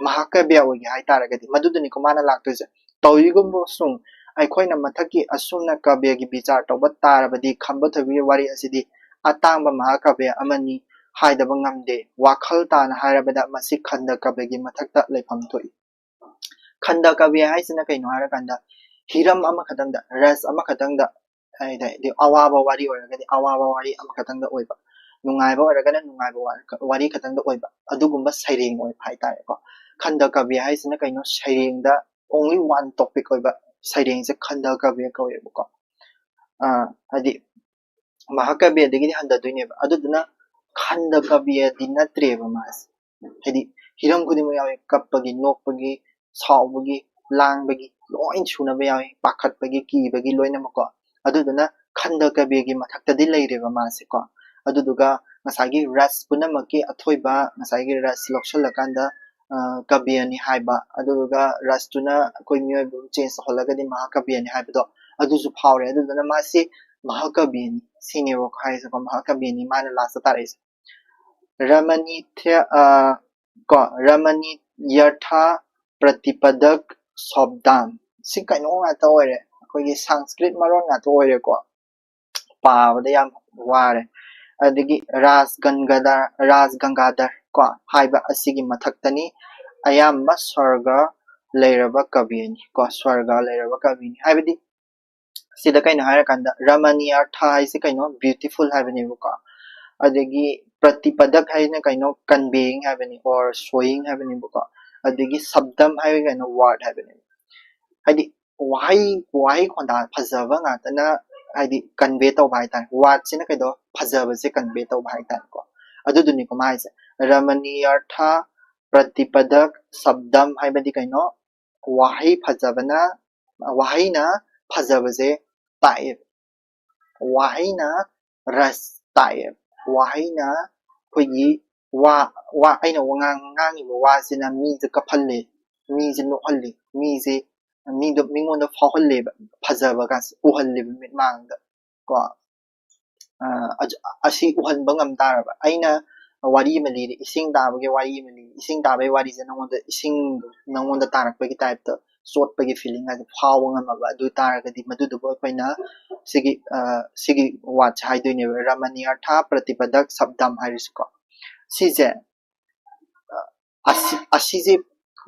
ꯃꯍꯥꯀꯥꯕ꯭ꯌ ꯑꯣꯏꯒꯦ ꯍꯥꯏꯇꯥꯔꯒꯗꯤ ꯃꯗꯨꯗꯅꯤꯀꯣ ꯃꯥꯅ ꯂꯥꯛꯇꯣꯏꯁꯦ꯫ ꯇꯧꯏꯒꯨꯝꯕꯁꯨꯡ ꯑꯩꯈꯣꯏꯅ ꯃꯊꯛꯀꯤ ꯑꯁꯨꯝꯅ ꯀꯥꯕ꯭ꯌꯒꯤ ꯕꯤꯆꯥꯔ ꯇꯧꯕ ꯇꯥꯔꯕꯗꯤ ꯈꯝꯕ ꯊꯣꯏꯕꯤꯒꯤ ꯋꯥꯔꯤ ꯑꯁꯤꯗꯤ ꯑꯇꯥꯡꯕ ꯃꯍꯥꯀꯥꯕ꯭ꯌ ꯑꯃꯅꯤ ꯍꯥꯏꯗꯕ ꯉꯝꯗꯦ꯫ ꯋꯥꯈꯜ ꯇꯥꯅ ꯍꯥꯏꯔꯕꯗ ꯃꯁꯤ ꯈꯟꯗ ꯀꯥꯕ꯭ꯌꯒꯤ ꯃꯊꯛꯇ ꯂꯩꯐꯝ ꯊꯣꯛꯏ꯫ ꯈꯟꯗ ꯀꯥꯕ꯭ꯌ ꯍꯥꯏꯁꯤꯅ ꯀꯩꯅꯣ ꯍꯥꯏꯔꯀꯥꯟꯗ, ꯍꯤꯔꯝ ꯑꯃꯈꯛꯇꯪꯗ, ꯔꯁ ꯑꯃꯈꯛꯇꯪꯗ, ꯍꯥꯏꯗꯤ ꯑꯋꯥꯕ ꯋꯥꯔꯤ ꯑꯣꯏꯔꯒꯗꯤ ꯑꯋꯥꯕ ꯋꯥꯔꯤ ꯑꯃꯈꯛꯇꯪꯗ ꯑꯣꯏꯕ, ꯅꯨꯡꯉꯥꯏꯕ ꯑꯣꯏꯔꯒꯅ ꯅꯨꯡꯉꯥꯏꯕ ꯋꯥꯔꯤ ꯈꯛꯇꯪꯗ ꯑꯣꯏꯕ, ꯑꯗꯨꯒꯨꯝꯕ ꯁꯩꯔꯦꯡ ꯑꯣꯏꯕ ꯍꯥꯏꯇꯥꯔꯦꯀꯣ꯫ ꯈꯟꯗ ꯀꯥꯕ꯭ꯌ ꯍꯥꯏꯁꯤꯅ ꯀꯩꯅꯣ? ꯁꯩꯔꯦꯡꯗ only one topic ꯑꯣꯏꯕ ꯁꯩꯔꯦꯡꯁꯦ ꯈꯟꯗ ꯀꯥꯕ꯭ꯌ ꯀꯧꯋꯦꯕꯀꯣ꯫ ꯑ, ꯍꯥꯏꯗꯤ ꯃꯍꯥꯀꯥꯕ꯭ꯌꯗꯒꯤꯗꯤ ꯍꯟꯊꯗꯣꯏꯅꯦꯕ꯫ ꯑꯗꯨꯗꯨꯅ ꯈꯟꯗ ꯀꯥꯕ꯭ꯌꯗꯤ ꯅꯠꯇ꯭ꯔꯦꯕ ꯃꯥꯁꯦ꯫ ꯍꯥꯏꯗꯤ ꯍꯤꯔꯝ ꯈꯨꯗꯤꯡꯃꯛ ꯌꯥꯎꯋꯦ, ꯀꯞꯄꯒꯤ, ꯅꯣꯛꯄꯒꯤ, ꯁꯥꯎꯕꯒꯤ, ꯂꯥꯡꯕꯒꯤ, ꯂꯣꯏ ꯁꯨꯅꯕ ꯌꯥꯎꯋꯦ, ꯄꯥꯈꯠꯄꯒꯤ, ꯀꯤꯕꯒꯤ, ꯂꯣꯏꯅꯃꯛꯀꯣ꯫ ꯑꯗꯨꯗꯨꯅ ꯈꯟꯗ ꯀꯥꯕ꯭ꯌꯒꯤ ꯃꯊꯛꯇꯗꯤ ꯂꯩꯔꯦꯕ ꯃꯥꯁꯦꯀꯣ꯫ ꯑꯗꯨꯗꯨꯒ ꯉꯁꯥꯏꯒꯤ ꯔꯁ ꯄꯨꯝꯅꯃꯛꯀꯤ ꯑꯊꯣꯏꯕ, ꯉꯁꯥꯏꯒꯤ ꯔꯁ ꯂꯧꯁꯜꯂꯀꯥꯟꯗ, ꯑ, ꯀꯥꯕ꯭ꯌꯅꯤ ꯍꯥꯏꯕ, ꯑꯗꯨꯗꯨꯒ ꯔꯁꯇꯨꯅ ꯑꯩꯈꯣꯏ ꯃꯤꯑꯣꯏꯕ ꯑꯃ change ꯇꯧꯍꯜꯂꯒꯗꯤ ꯃꯍꯥꯀꯥꯕ꯭ꯌꯅꯤ ꯍꯥꯏꯕꯗꯣ, ꯑꯗꯨꯁꯨ ꯐꯥꯎꯔꯦ꯫ ꯑꯗꯨꯗꯨꯅ ꯃꯥꯁꯤ ꯃꯍꯥꯀꯥꯕ꯭ꯌꯅꯤ ꯁꯤꯅꯦꯕ ꯍꯥꯏꯔꯤꯁꯦꯀꯣ, ꯃꯍꯥꯀꯥꯕ꯭ꯌꯅꯤ ꯃꯥꯅ last ꯇꯥꯔꯛꯏꯁꯦ꯫ ꯔꯃꯅꯤꯊ꯭ꯌ, ꯑ, ꯀꯣ, ꯔꯃꯅꯤꯌꯔꯊ ꯄ꯭ꯔꯇꯤꯄꯗꯛ ꯁꯣꯕꯗꯥꯝ꯫ ꯁꯤ ꯀꯩꯅꯣ ꯉꯥꯛꯇ ꯑꯣꯏꯔꯦ, ꯑꯩꯈꯣꯏꯒꯤ ꯁꯪꯁꯀ꯭ꯔꯤꯠ ꯃꯔꯣꯟ ꯉꯥꯛꯇ ꯑꯣꯏꯔꯦꯀꯣ, ꯄꯥꯕꯗ ꯌꯥꯝ ꯋꯥꯔꯦ꯫ ꯑꯗꯒꯤ ꯔꯥꯖ ꯒꯪꯒꯥꯙꯔ, ꯔꯥꯖ ꯒꯪꯒꯥꯙꯔ ꯀꯣ ꯍꯥꯏꯕ ꯑꯁꯤꯒꯤ ꯃꯊꯛꯇꯅꯤ꯫ ꯑꯌꯥꯝꯕ ꯁ꯭ꯋꯔꯒ ꯂꯩꯔꯕ ꯀꯕꯤꯅꯤ ꯀꯣ, ꯁ꯭ꯋꯔꯒ ꯂꯩꯔꯕ ꯀꯕꯤꯅꯤ꯫ ꯍꯥꯏꯕꯗꯤ ꯁꯤꯗ ꯀꯩꯅꯣ ꯍꯥꯏꯔꯀꯥꯟꯗ, ꯔꯃꯅꯤꯌꯔꯊ ꯍꯥꯏꯁꯦ ꯀꯩꯅꯣ? Beautiful ꯍꯥꯏꯕꯅꯦꯕꯀꯣ꯫ ꯑꯗꯒꯤ ꯄ꯭ꯔꯇꯤꯄꯗꯛ ꯍꯥꯏꯁꯤꯅ ꯀꯩꯅꯣ? Conveying ꯍꯥꯏꯕꯅꯤ, or showing ꯍꯥꯏꯕꯅꯦꯕꯀꯣ꯫ ꯑꯗꯒꯤ ꯁꯕꯗꯝ ꯍꯥꯏꯔꯒ ꯀꯩꯅꯣ? Word ꯍꯥꯏꯕꯅꯦꯕ꯫ ꯍꯥꯏꯗꯤ ꯋꯥꯍꯩ, ꯋꯥꯍꯩ ꯈꯣꯟꯗꯥ ꯐꯖꯕ ꯉꯥꯛꯇꯅ ꯍꯥꯏꯗꯤ convey ꯇꯧꯕ ꯍꯥꯏꯇꯥꯔꯦ꯫ Wordꯁꯤꯅ ꯀꯩꯗꯣ? ꯐꯖꯕꯁꯦ convey ꯇꯧꯕ ꯍꯥꯏꯇꯥꯔꯦꯀꯣ꯫ ꯑꯗꯨꯗꯨꯅꯤꯀꯣ ꯃꯥ ꯍꯥꯏꯁꯦ꯫ ꯔꯃꯅꯤꯌꯔꯊ ꯄ꯭ꯔꯇꯤꯄꯗꯛ ꯁꯕꯗꯝ ꯍꯥꯏꯕꯗꯤ ꯀꯩꯅꯣ? ꯋꯥꯍꯩ ꯐꯖꯕꯅ, ꯋꯥꯍꯩꯅ ꯐꯖꯕꯁꯦ ꯇꯥꯛꯑꯦꯕ꯫ ꯋꯥꯍꯩꯅ ꯔꯁ ꯇꯥꯛꯑꯦꯕ꯫ ꯋꯥꯍꯩꯅ ꯑꯩꯈꯣꯏꯒꯤ ꯋꯥ, ꯋꯥ, ꯑꯩꯅ ꯋꯥꯉꯥꯡ ꯉꯥꯡꯉꯤꯕ ꯋꯥꯁꯤꯅ ꯃꯤꯁꯦ ꯀꯞꯍꯜꯂꯦ, ꯃꯤꯁꯦ ꯅꯣꯛꯍꯜꯂꯦ, ꯃꯤꯁꯦ, ꯃꯤꯗꯣ, ꯃꯤꯉꯣꯟꯗ ꯐꯥꯎꯍꯜꯂꯦꯕ, ꯐꯖꯕꯒꯁꯦ ꯎꯍꯜꯂꯦꯕ ꯃꯤꯠꯃꯥꯡꯗ ꯀꯣ꯫ ꯑ, ꯑꯁ-, ꯑꯁꯤ ꯎꯍꯟꯕ ꯉꯝ ꯇꯥꯔꯕ, ꯑꯩꯅ ꯋꯥꯔꯤ ꯑꯃ ꯂꯤꯔꯦ, ꯏꯁꯤꯡ ꯇꯥꯕꯒꯤ ꯋꯥꯔꯤ ꯑꯃ ꯂꯤꯔꯦ, ꯏꯁꯤꯡ ꯇꯥꯕꯒꯤ ꯋꯥꯔꯤꯁꯦ ꯅꯉꯣꯟꯗ, ꯏꯁꯤꯡ ꯅꯉꯣꯟꯗ ꯇꯥꯔꯛꯄꯒꯤ typeꯇ ꯆꯣꯠꯄꯒꯤ feeling ꯍꯥꯏꯁꯦ ꯐꯥꯎꯕ ꯉꯝꯃꯕ, ꯑꯗꯨ ꯑꯣꯏ ꯇꯥꯔꯒꯗꯤ ꯃꯗꯨꯗꯨꯕꯨ ꯑꯩꯈꯣꯏꯅ ꯁꯤꯒꯤ, ꯑ, ꯁꯤꯒꯤ wordꯁꯦ ꯍꯥꯏꯗꯣꯏꯅꯦꯕ, ꯔꯃꯅꯤꯌꯔꯊ ꯄ꯭ꯔꯇꯤꯄꯗꯛ ꯁꯕꯗꯝ ꯍꯥꯏꯔꯤꯁꯤꯀꯣ꯫ ꯁꯤꯁꯦ, ꯑ, ꯑꯁꯤ, ꯑꯁꯤꯁꯦ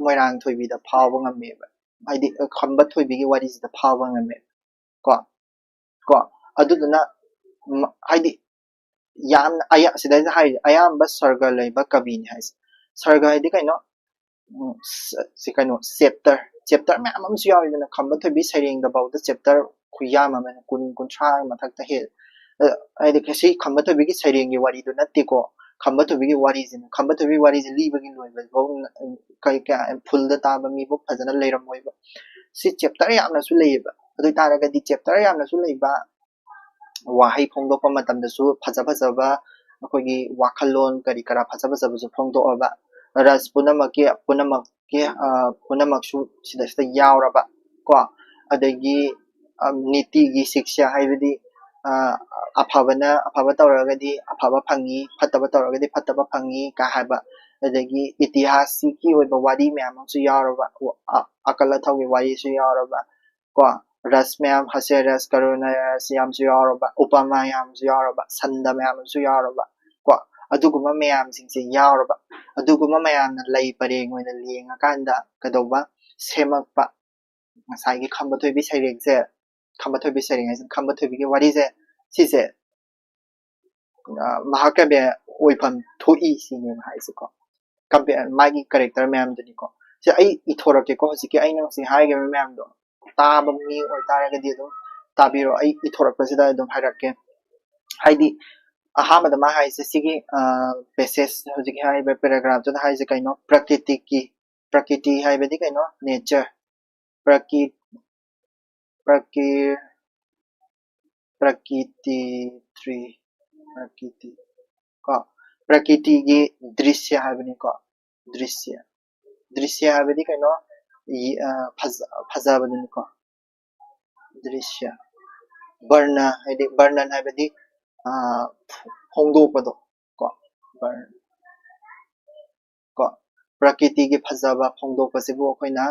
ꯃꯣꯏꯔꯥꯡ ꯊꯣꯏꯕꯤꯗ ꯐꯥꯎꯕ ꯉꯝꯃꯦꯕ꯫ ꯍꯥꯏꯗꯤ ꯈꯝꯕ ꯊꯣꯏꯕꯤꯒꯤ ꯋꯥꯔꯤꯁꯤꯗ ꯐꯥꯎꯕ ꯉꯝꯃꯦꯕ꯫ ꯀꯣ ꯀꯣ ꯑꯗꯨꯗꯨꯅ ꯍꯥꯏꯗꯤ ꯌꯥꯝꯅ ꯁꯤꯗꯩꯁꯤꯗ ꯍꯥꯏꯔꯤꯁꯦ ꯑꯌꯥꯝꯕ ꯁꯔꯒ ꯂꯩꯕ ꯀꯕꯤꯅꯤ ꯍꯥꯏꯁꯦ꯫ ꯁꯔꯒ ꯍꯥꯏꯗꯤ ꯀꯩꯅꯣ? ꯁꯤ ꯀꯩꯅꯣ, ꯆꯦꯞꯇꯔ ꯆꯦꯞꯇꯔ ꯃꯌꯥꯝ ꯑꯃꯁꯨ ꯌꯥꯎꯋꯤꯗꯅ꯫ ꯈꯝꯕ ꯊꯣꯏꯕꯤ ꯁꯩꯔꯦꯡꯗꯐꯥꯎꯗ ꯆꯦꯞꯇꯔ ꯈꯨꯌꯥꯝ ꯑꯃ ꯀꯨꯟ ꯀꯨꯟꯊ꯭ꯔꯥ ꯃꯊꯛꯇ ꯍꯦꯜꯂꯦ꯫ ꯍꯥꯏꯗꯤ ꯁꯤ ꯈꯝꯕ ꯊꯣꯏꯕꯤꯒꯤ ꯁꯩꯔꯦꯡꯒꯤ ꯋꯥꯔꯤꯗꯨ ꯅꯠꯇꯦꯀꯣ꯫ ꯈꯝꯕ ꯊꯣꯏꯕꯤꯒꯤ ꯋꯥꯔꯤꯁꯤꯅ ꯈꯝꯕ ꯊꯣꯏꯕꯤ ꯋꯥꯔꯤꯁꯦ ꯂꯤꯕꯒꯤ ꯂꯣꯏꯕꯐꯥꯎ ꯀꯩ ꯀꯌꯥ ꯐꯨꯜꯗ ꯇꯥꯕ ꯃꯤꯕꯨ ꯐꯖꯅ ꯂꯩꯔꯝꯃꯣꯏꯕ꯫ ꯁꯤ ꯆꯦꯞꯇꯔ ꯌꯥꯝꯅꯁꯨ ꯂꯩꯌꯦꯕ꯫ ꯑꯗꯨ ꯑꯣꯏꯇꯥꯔꯒꯗꯤ ꯆꯦꯞꯇꯔ ꯌꯥꯝꯅꯁꯨ ꯂꯩꯕ, ꯋꯥꯍꯩ ꯐꯣꯡꯗꯣꯛꯄ ꯃꯇꯝꯗꯁꯨ ꯐꯖ ꯐꯖꯕ ꯑꯩꯈꯣꯏꯒꯤ ꯋꯥꯈꯜꯂꯣꯟ ꯀꯔꯤ ꯀꯔꯥ ꯐꯖ ꯐꯖꯕꯁꯨ ꯐꯣꯡꯗꯣꯛꯑꯕ, ꯔꯁ ꯄꯨꯝꯅꯃꯛꯀꯤ ꯄꯨꯝꯅꯃꯛꯀꯤ ꯄꯨꯝꯅꯃꯛꯁꯨ ꯁꯤꯗꯩꯁꯤꯗ ꯌꯥꯎꯔꯕ ꯀꯣ꯫ ꯑꯗꯒꯤ ꯅꯤꯇꯤꯒꯤ ꯁꯤꯛꯁꯥ ꯍꯥꯏꯕꯗꯤ ꯑꯐꯕꯅ ꯑꯐꯕ ꯇꯧꯔꯒꯗꯤ ꯑꯐꯕ ꯐꯪꯉꯤ, ꯐꯠꯇꯕ ꯇꯧꯔꯒꯗꯤ ꯐꯠꯇꯕ ꯐꯪꯉꯤ ꯀꯥꯏ ꯍꯥꯏꯕ꯫ ꯑꯗꯒꯤ ꯏꯇꯤꯍꯥꯁꯀꯤ ꯑꯣꯏꯕ ꯋꯥꯔꯤ ꯃꯌꯥꯝ ꯑꯃꯁꯨ ꯌꯥꯎꯔꯕ, ꯑꯀꯜ ꯑꯊꯧꯒꯤ ꯋꯥꯔꯤꯁꯨ ꯌꯥꯎꯔꯕ ꯀꯣ꯫ ꯔꯁ ꯃꯌꯥꯝ, ꯍꯥꯁ꯭ꯌ ꯔꯁ, ꯀꯔꯨꯅꯥ ꯔꯁ ꯌꯥꯝꯁꯨ ꯌꯥꯎꯔꯕ, ꯎꯄꯃꯥ ꯌꯥꯝꯁꯨ ꯌꯥꯎꯔꯕ, ꯁꯟꯗ ꯃꯌꯥꯝ ꯑꯃꯁꯨ ꯌꯥꯎꯔꯕ ꯀꯣ꯫ ꯑꯗꯨꯒꯨꯝꯕ ꯃꯌꯥꯝꯁꯤꯡꯁꯦ ꯌꯥꯎꯔꯕ, ꯑꯗꯨꯒꯨꯝꯕ ꯃꯌꯥꯝꯅ ꯂꯩ ꯄꯔꯦꯡ ꯑꯣꯏꯅ ꯂꯦꯡꯉꯀꯥꯟꯗ ꯀꯩꯗꯧꯕ? ꯁꯦꯝꯃꯛꯄ꯫ ꯉꯁꯥꯏꯒꯤ ꯈꯝꯕ ꯊꯣꯏꯕꯤ ꯁꯩꯔꯦꯡꯁꯦ, ꯈꯝꯕ ꯊꯣꯏꯕꯤ ꯁꯩꯔꯦꯡ ꯍꯥꯏꯁꯤꯅ ꯈꯝꯕ ꯊꯣꯏꯕꯤꯒꯤ ꯋꯥꯔꯤꯁꯦ, ꯁꯤꯁꯦ ꯃꯍꯥꯀꯥꯕ꯭ꯌ ꯑꯣꯏꯐꯝ ꯊꯣꯛꯏ ꯁꯤꯅꯦꯕ ꯍꯥꯏꯁꯦꯀꯣ꯫ ꯃꯥꯒꯤ ꯀꯦꯔꯦꯛꯇꯔ ꯃꯌꯥꯝꯗꯨꯅꯤꯀꯣ꯫ ꯁꯤ ꯑꯩ ꯏꯊꯣꯔꯛꯀꯦꯀꯣ꯫ ꯍꯧꯖꯤꯛꯀꯤ ꯑꯩꯅ ꯉꯁꯤ ꯍꯥꯏꯈꯤꯕ ꯃꯌꯥꯝꯗꯣ ꯇꯥꯕ ꯃꯤ ꯑꯣꯏꯇꯥꯔꯒꯗꯤ ꯑꯗꯨꯝ ꯇꯥꯕꯤꯔꯣ꯫ ꯑꯩ ꯏꯊꯣꯔꯛꯄꯁꯤꯗ ꯑꯗꯨꯝ ꯍꯥꯏꯔꯛꯀꯦ꯫ ꯍꯥꯏꯗꯤ ꯑꯍꯥꯟꯕꯗ ꯃꯥ ꯍꯥꯏꯁꯦ ꯁꯤꯒꯤ ꯄꯦꯁꯦꯖ, ꯍꯧꯖꯤꯛꯀꯤ ꯍꯥꯏꯔꯤꯕ ꯄꯦꯔꯥꯒ꯭ꯔꯥꯐꯇꯨꯗ ꯍꯥꯏꯁꯦ ꯀꯩꯅꯣ? ꯄ꯭ꯔꯀꯤꯇꯤꯒꯤ, ꯄ꯭ꯔꯀꯤꯇꯤ ꯍꯥꯏꯕꯗꯤ ꯀꯩꯅꯣ? ꯅꯦꯆꯔ꯫ ꯄ꯭ꯔꯀꯤ ꯄ꯭ꯔꯀꯤ ꯄ꯭ꯔꯀꯤꯇꯤ ꯇ꯭ꯔꯤ ꯄ꯭ꯔꯀꯤꯇꯤ ꯀꯣ, ꯄ꯭ꯔꯀꯤꯇꯤꯒꯤ ꯗ꯭ꯔꯤꯁ꯭ꯌ ꯍꯥꯏꯕꯅꯤꯀꯣ꯫ ꯗ꯭ꯔꯤꯁ꯭ꯌ, ꯗ꯭ꯔꯤꯁ꯭ꯌ ꯍꯥꯏꯕꯗꯤ ꯀꯩꯅꯣ? ꯐꯖꯕꯗꯨꯅꯤꯀꯣ꯫ ꯗ꯭ꯔꯤꯁ꯭ꯌ꯫ ꯕꯔꯅ ꯍꯥꯏꯗꯤ, ꯕꯔꯅꯟ ꯍꯥꯏꯕꯗꯤ ꯐꯣꯡꯗꯣꯛꯄꯗꯣ ꯀꯣ꯫ ꯀꯣ, ꯄ꯭ꯔꯀꯤꯇꯤꯒꯤ ꯐꯖꯕ ꯐꯣꯡꯗꯣꯛꯄꯁꯤꯕꯨ ꯑꯩꯈꯣꯏꯅ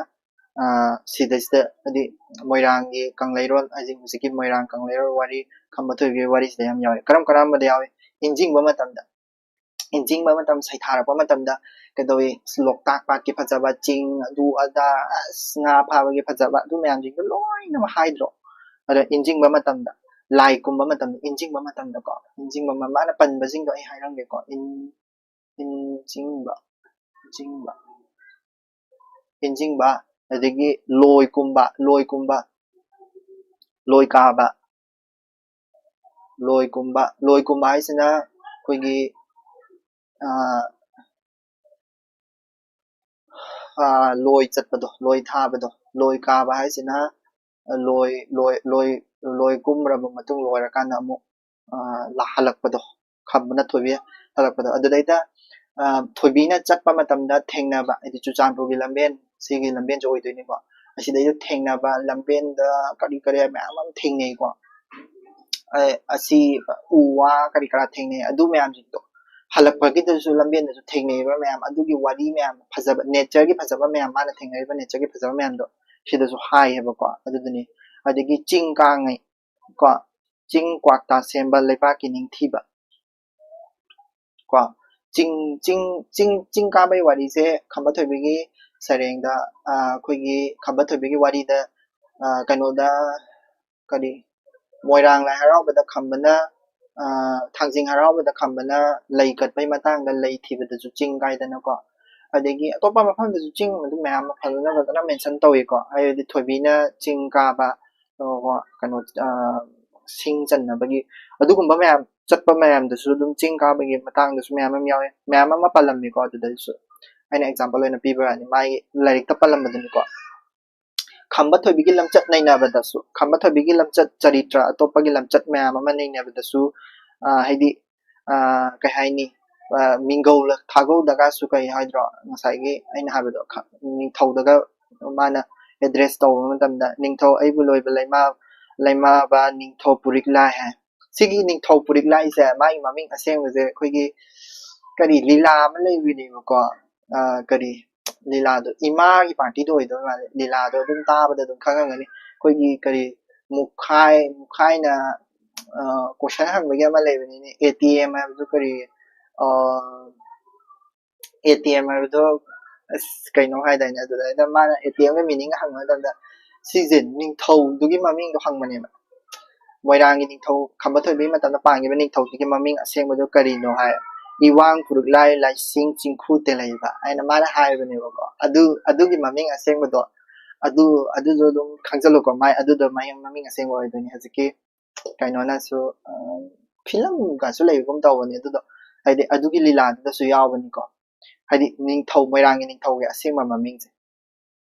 ꯁꯤꯗꯩꯁꯤꯗ, ꯍꯥꯏꯗꯤ ꯃꯣꯏꯔꯥꯡꯒꯤ ꯀꯪꯂꯩꯔꯣꯜ, ꯍꯥꯏꯗꯤ ꯍꯧꯖꯤꯛꯀꯤ ꯃꯣꯏꯔꯥꯡ ꯀꯪꯂꯩꯔꯣꯜ ꯋꯥꯔꯤ, ꯈꯝꯕ ꯊꯣꯏꯕꯤꯒꯤ ꯋꯥꯔꯤꯁꯤꯗ ꯌꯥꯝ ꯌꯥꯎꯏ꯫ ꯀꯔꯝ ꯀꯔꯝꯕꯗ ꯌꯥꯎꯏ? ꯏꯟꯖꯤꯡꯕ ꯃꯇꯝꯗ, ꯏꯟꯖꯤꯡꯕ ꯃꯇꯝ, ꯁꯩꯊꯥꯔꯛꯄ ꯃꯇꯝꯗ ꯀꯩꯗꯧꯏ? ꯂꯣꯛꯇꯥꯛ ꯄꯥꯠꯀꯤ ꯐꯖꯕ, ꯆꯤꯡ, ꯑꯗꯨ ꯑꯗꯥ, ꯑꯁ, ꯉꯥ ꯐꯥꯕꯒꯤ ꯐꯖꯕ, ꯑꯗꯨ ꯃꯌꯥꯝꯁꯤꯡꯗꯣ ꯂꯣꯏꯅꯃꯛ ꯍꯥꯏꯗ꯭ꯔꯣ? ꯑꯗ ꯏꯟꯖꯤꯡꯕ ꯃꯇꯝꯗ, ꯂꯥꯏ ꯀꯨꯝꯕ ꯃꯇꯝꯗ, ꯏꯟꯖꯤꯡꯕ ꯃꯇꯝꯗꯀꯣ, ꯏꯟꯖꯤꯡꯕ ꯃ-, ꯃꯥꯅ ꯄꯟꯕꯁꯤꯡꯗꯣ ꯑꯩ ꯍꯥꯏꯔꯝꯒꯦꯀꯣ꯫ ꯏꯟ-, ꯏꯟꯖꯤꯡꯕ, ꯏꯟꯖꯤꯡꯕ, ꯏꯟꯖꯤꯡꯕ, ꯑꯗꯒꯤ ꯂꯣꯏ ꯀꯨꯝꯕ, ꯂꯣꯏ ꯀꯨꯝꯕ, ꯂꯣꯏ ꯀꯥꯕ, ꯂꯣꯏ ꯀꯨꯝꯕ, ꯂꯣꯏ ꯀꯨꯝꯕ ꯍꯥꯏꯁꯤꯅ ꯑꯩꯈꯣꯏꯒꯤ, ꯑ, ꯑ, ꯂꯣꯏ ꯆꯠꯄꯗꯣ, ꯂꯣꯏ ꯊꯥꯕꯗꯣ, ꯂꯣꯏ ꯀꯥꯕ ꯍꯥꯏꯁꯤꯅ ꯂꯣꯏ, ꯂꯣꯏ, ꯂꯣꯏ, ꯂꯣꯏ ꯀꯨꯝꯔꯕ ꯃꯇꯨꯡ, ꯂꯣꯏꯔꯀꯥꯟꯗ ꯑꯃꯨꯛ, ꯑ, ꯂꯥ-, ꯍꯜꯂꯛꯄꯗꯣ, ꯈꯝꯕꯅ ꯊꯣꯏꯕꯤ ꯍꯜꯂꯛꯄꯗꯣ꯫ ꯑꯗꯨꯗꯩꯗ, ꯑ, ꯊꯣꯏꯕꯤꯅ ꯆꯠꯄ ꯃꯇꯝꯗ ꯊꯦꯡꯅꯕ, ꯍꯥꯏꯗꯤ ꯆꯨꯔꯆꯥꯟꯄꯨꯔꯒꯤ ꯂꯝꯕꯦꯟ, ꯁꯤꯒꯤ ꯂꯝꯕꯦꯟꯁꯦ ꯑꯣꯏꯗꯣꯏꯅꯤꯀꯣ꯫ ꯑꯁꯤꯗꯩꯗ ꯊꯦꯡꯅꯕ ꯂꯝꯕꯦꯟꯗ ꯀꯔꯤ ꯀꯔꯤ ꯃꯌꯥꯝ ꯑꯃ ꯊꯦꯡꯅꯩꯀꯣ꯫ ꯑ-, ꯑꯁꯤ ꯎ ꯋꯥ ꯀꯔꯤ ꯀꯔꯥ ꯊꯦꯡꯅꯩ, ꯑꯗꯨ ꯃꯌꯥꯝꯁꯤꯡꯗꯣ ꯍꯜꯂꯛꯄꯒꯤꯗꯁꯨ ꯂꯝꯕꯦꯟꯗꯁꯨ ꯊꯦꯡꯅꯔꯤꯕ ꯃꯌꯥꯝ ꯑꯗꯨꯒꯤ ꯋꯥꯔꯤ ꯃꯌꯥꯝ, ꯐꯖꯕ nature ꯒꯤ ꯐꯖꯕ ꯃꯌꯥꯝ, ꯃꯥꯅ ꯊꯦꯡꯅꯔꯤꯕ nature ꯒꯤ ꯐꯖꯕ ꯃꯌꯥꯝꯗꯣ ꯁꯤꯗꯁꯨ ꯍꯥꯏꯌꯦꯕꯀꯣ꯫ ꯑꯗꯨꯗꯨꯅꯤ꯫ ꯑꯗꯒꯤ ꯆꯤꯡ ꯀꯥꯉꯩ ꯀꯣ, ꯆꯤꯡ ꯀ꯭ꯋꯥꯛꯇ ꯁꯦꯝꯕ ꯂꯩꯕꯥꯛꯀꯤ ꯅꯤꯡꯊꯤꯕ ꯀꯣ꯫ ꯆꯤꯡ, ꯆꯤꯡ, ꯆꯤꯡ, ꯆꯤꯡ ꯀꯥꯕꯩ ꯋꯥꯔꯤꯁꯦ ꯈꯝꯕ ꯊꯣꯏꯕꯤꯒꯤ ꯁꯩꯔꯦꯡꯗ, ꯑ, ꯑꯩꯈꯣꯏꯒꯤ ꯈꯝꯕ ꯊꯣꯏꯕꯤꯒꯤ ꯋꯥꯔꯤꯗ, ꯑ, ꯀꯩꯅꯣꯗ, ꯀꯔꯤ, ꯃꯣꯏꯔꯥꯡ ꯂꯥꯏ ꯍꯔꯥꯎꯕꯗ ꯈꯝꯕꯅ, ꯑ, ꯊꯥꯡꯖꯤꯡ ꯍꯔꯥꯎꯕꯗ ꯈꯝꯕꯅ ꯂꯩ ꯀꯠꯄꯩ ꯃꯇꯥꯡꯗ ꯂꯩ ꯊꯤꯕꯗꯁꯨ ꯆꯤꯡ ꯀꯥꯏꯗꯅꯀꯣ꯫ ꯑꯗꯒꯤ ꯑꯇꯣꯞꯄ ꯃꯐꯝꯗꯁꯨ ꯆꯤꯡ ꯑꯗꯨꯝ ꯃꯌꯥꯝ ꯑꯃ ꯐꯖꯅ, ꯐꯖꯅ mention ꯇꯧꯏꯀꯣ꯫ ꯍꯥꯏꯕꯗꯤ ꯊꯣꯏꯕꯤꯅ ꯆꯤꯡ ꯀꯥꯕ, ꯑꯣ, ꯀꯩꯅꯣ, ꯑ, ꯁꯤꯡ ꯆꯟꯅꯕꯒꯤ ꯑꯗꯨꯒꯨꯝꯕ ꯃꯌꯥꯝ ꯆꯠꯄ ꯃꯌꯥꯝꯗꯁꯨ ꯑꯗꯨꯝ ꯆꯤꯡ ꯀꯥꯕꯒꯤ ꯃꯇꯥꯡꯗꯁꯨ ꯃꯌꯥꯝ ꯑꯃ ꯌꯥꯎꯋꯦ꯫ ꯃꯌꯥꯝ ꯑꯃ ꯄꯜꯂꯝꯃꯤꯀꯣ꯫ ꯑꯗꯨꯗꯁꯨ ꯑꯩꯅ example ꯑꯣꯏꯅ ꯄꯤꯕ ꯋꯥꯅꯤ, ꯃꯥꯒꯤ ꯂꯥꯏꯔꯤꯛꯇ ꯄꯜꯂꯝꯕꯗꯨꯅꯤꯀꯣ꯫ ꯈꯝꯕ ꯊꯣꯏꯕꯤꯒꯤ ꯂꯝꯆꯠ ꯅꯩꯅꯕꯗꯁꯨ, ꯈꯝꯕ ꯊꯣꯏꯕꯤꯒꯤ ꯂꯝꯆꯠ, ꯆꯔꯤꯇ꯭ꯔ ꯑꯇꯣꯞꯄꯒꯤ ꯂꯝꯆꯠ ꯃꯌꯥꯝ ꯑꯃ ꯅꯩꯅꯕꯗꯁꯨ, ꯑ, ꯍꯥꯏꯗꯤ, ꯑ, ꯀꯩ ꯍꯥꯏꯅꯤ, ꯑ, ꯃꯤꯡꯒꯧ ꯊꯥꯒꯧꯗꯒꯁꯨ ꯀꯩ ꯍꯥꯏꯗ꯭ꯔꯣ, ꯉꯁꯥꯏꯒꯤ ꯑꯩꯅ ꯍꯥꯏꯕꯗꯣ, ꯈ-, ꯅꯤꯡꯊꯧꯗꯒ ꯃꯥꯅ address ꯇꯧꯕ ꯃꯇꯝꯗ, "ꯅꯤꯡꯊꯧ ꯑꯩꯕꯨ ꯂꯣꯏꯕ ꯂꯩꯃ-, ꯂꯩꯃꯕ ꯅꯤꯡꯊꯧ ꯄꯨꯔꯤꯛ ꯂꯥꯏ" ꯍꯥꯏ꯫ ꯁꯤꯒꯤ ꯅꯤꯡꯊꯧ ꯄꯨꯔꯤꯛ ꯂꯥꯏꯁꯦ, ꯃꯥꯒꯤ ꯃꯃꯤꯡ ꯑꯁꯦꯡꯕꯁꯦ ꯑꯩꯈꯣꯏꯒꯤ ꯀꯔꯤ ꯂꯤꯂꯥ ꯑꯃ ꯂꯩꯕꯅꯦꯕꯀꯣ, ꯑ, ꯀꯔꯤ ꯂꯤꯂꯥꯗꯣ, ꯏꯃꯥꯒꯤ party ꯗꯣ ꯑꯣꯏꯗꯣꯏ ꯃꯥꯜꯂꯦ꯫ ꯂꯤꯂꯥꯗꯣ ꯑꯗꯨꯝ ꯇꯥꯕꯗ ꯑꯗꯨꯝ ꯈꯪꯉꯝꯒꯅꯤ꯫ ꯑꯩꯈꯣꯏꯒꯤ ꯀꯔꯤ ꯃꯨꯈꯥꯏ, ꯃꯨꯈꯥꯏꯅ, ꯑ, question ꯍꯪꯕꯒꯤ ꯑꯃ ꯂꯩꯕꯅꯤꯅꯦ, A T M ꯍꯥꯏꯕꯗꯨ ꯀꯔꯤ, ꯑꯦ ꯇꯤ ꯑꯦꯝ ꯍꯥꯏꯕꯗꯣ ꯑꯁ ꯀꯩꯅꯣ ꯍꯥꯏꯗꯥꯏꯅꯦ, ꯑꯗꯨꯗ ꯑꯩꯅ ꯃꯥꯅ ꯑꯦ ꯇꯤ ꯑꯦꯝꯒꯤ ꯃꯤꯅꯤꯡ ꯍꯪꯕ ꯃꯇꯝꯗ ꯁꯤꯁꯦ ꯅꯤꯡꯊꯧꯗꯨꯒꯤ ꯃꯃꯤꯡꯗꯣ ꯍꯪꯕꯅꯦꯕ꯫ ꯃꯣꯏꯔꯥꯡꯒꯤ ꯅꯤꯡꯊꯧ ꯈꯝꯕ ꯊꯣꯏꯕꯤꯒꯤ ꯃꯇꯝꯗ ꯄꯥꯟꯈꯤꯕ ꯅꯤꯡꯊꯧꯁꯤꯒꯤ ꯃꯃꯤꯡ ꯑꯁꯦꯡꯕꯗꯣ ꯀꯔꯤꯅꯣ ꯍꯥꯏ, ꯏꯋꯥꯡ ꯄꯨꯔꯨꯛꯂꯥꯏ ꯂꯥꯏꯆꯤꯡ ꯆꯤꯡꯈꯨ ꯇꯦꯜꯍꯩꯕ ꯍꯥꯏꯅ ꯃꯥꯅ ꯍꯥꯏꯕꯅꯦꯕꯀꯣ꯫ ꯑꯗꯨ ꯑꯗꯨꯒꯤ ꯃꯃꯤꯡ ꯑꯁꯦꯡꯕꯗꯣ ꯑꯗꯨ ꯑꯗꯨꯁꯨ ꯑꯗꯨꯝ ꯈꯪꯖꯜꯂꯨꯀꯣ, ꯃꯥꯏ ꯑꯗꯨꯗꯣ ꯃꯃꯤꯡ ꯑꯁꯦꯡꯕ ꯑꯣꯏꯗꯣꯏꯅꯤ꯫ ꯍꯧꯖꯤꯛꯀꯤ ꯀꯩꯅꯣꯅꯁꯨ ꯐꯤꯂꯝꯒꯁꯨ ꯂꯩꯕꯒꯨꯝ ꯇꯧꯕꯅꯦ ꯑꯗꯨꯗꯣ, ꯍꯥꯏꯗꯤ ꯑꯗꯨꯒꯤ ꯂꯤꯂꯥꯗꯨꯗꯁꯨ ꯌꯥꯎꯕꯅꯤꯀꯣ꯫ ꯍꯥꯏꯗꯤ ꯅꯤꯡꯊꯧ, ꯃꯣꯏꯔꯥꯡꯒꯤ ꯅꯤꯡꯊꯧꯒꯤ ꯑꯁꯦꯡꯕ ꯃꯃꯤꯡꯁꯦ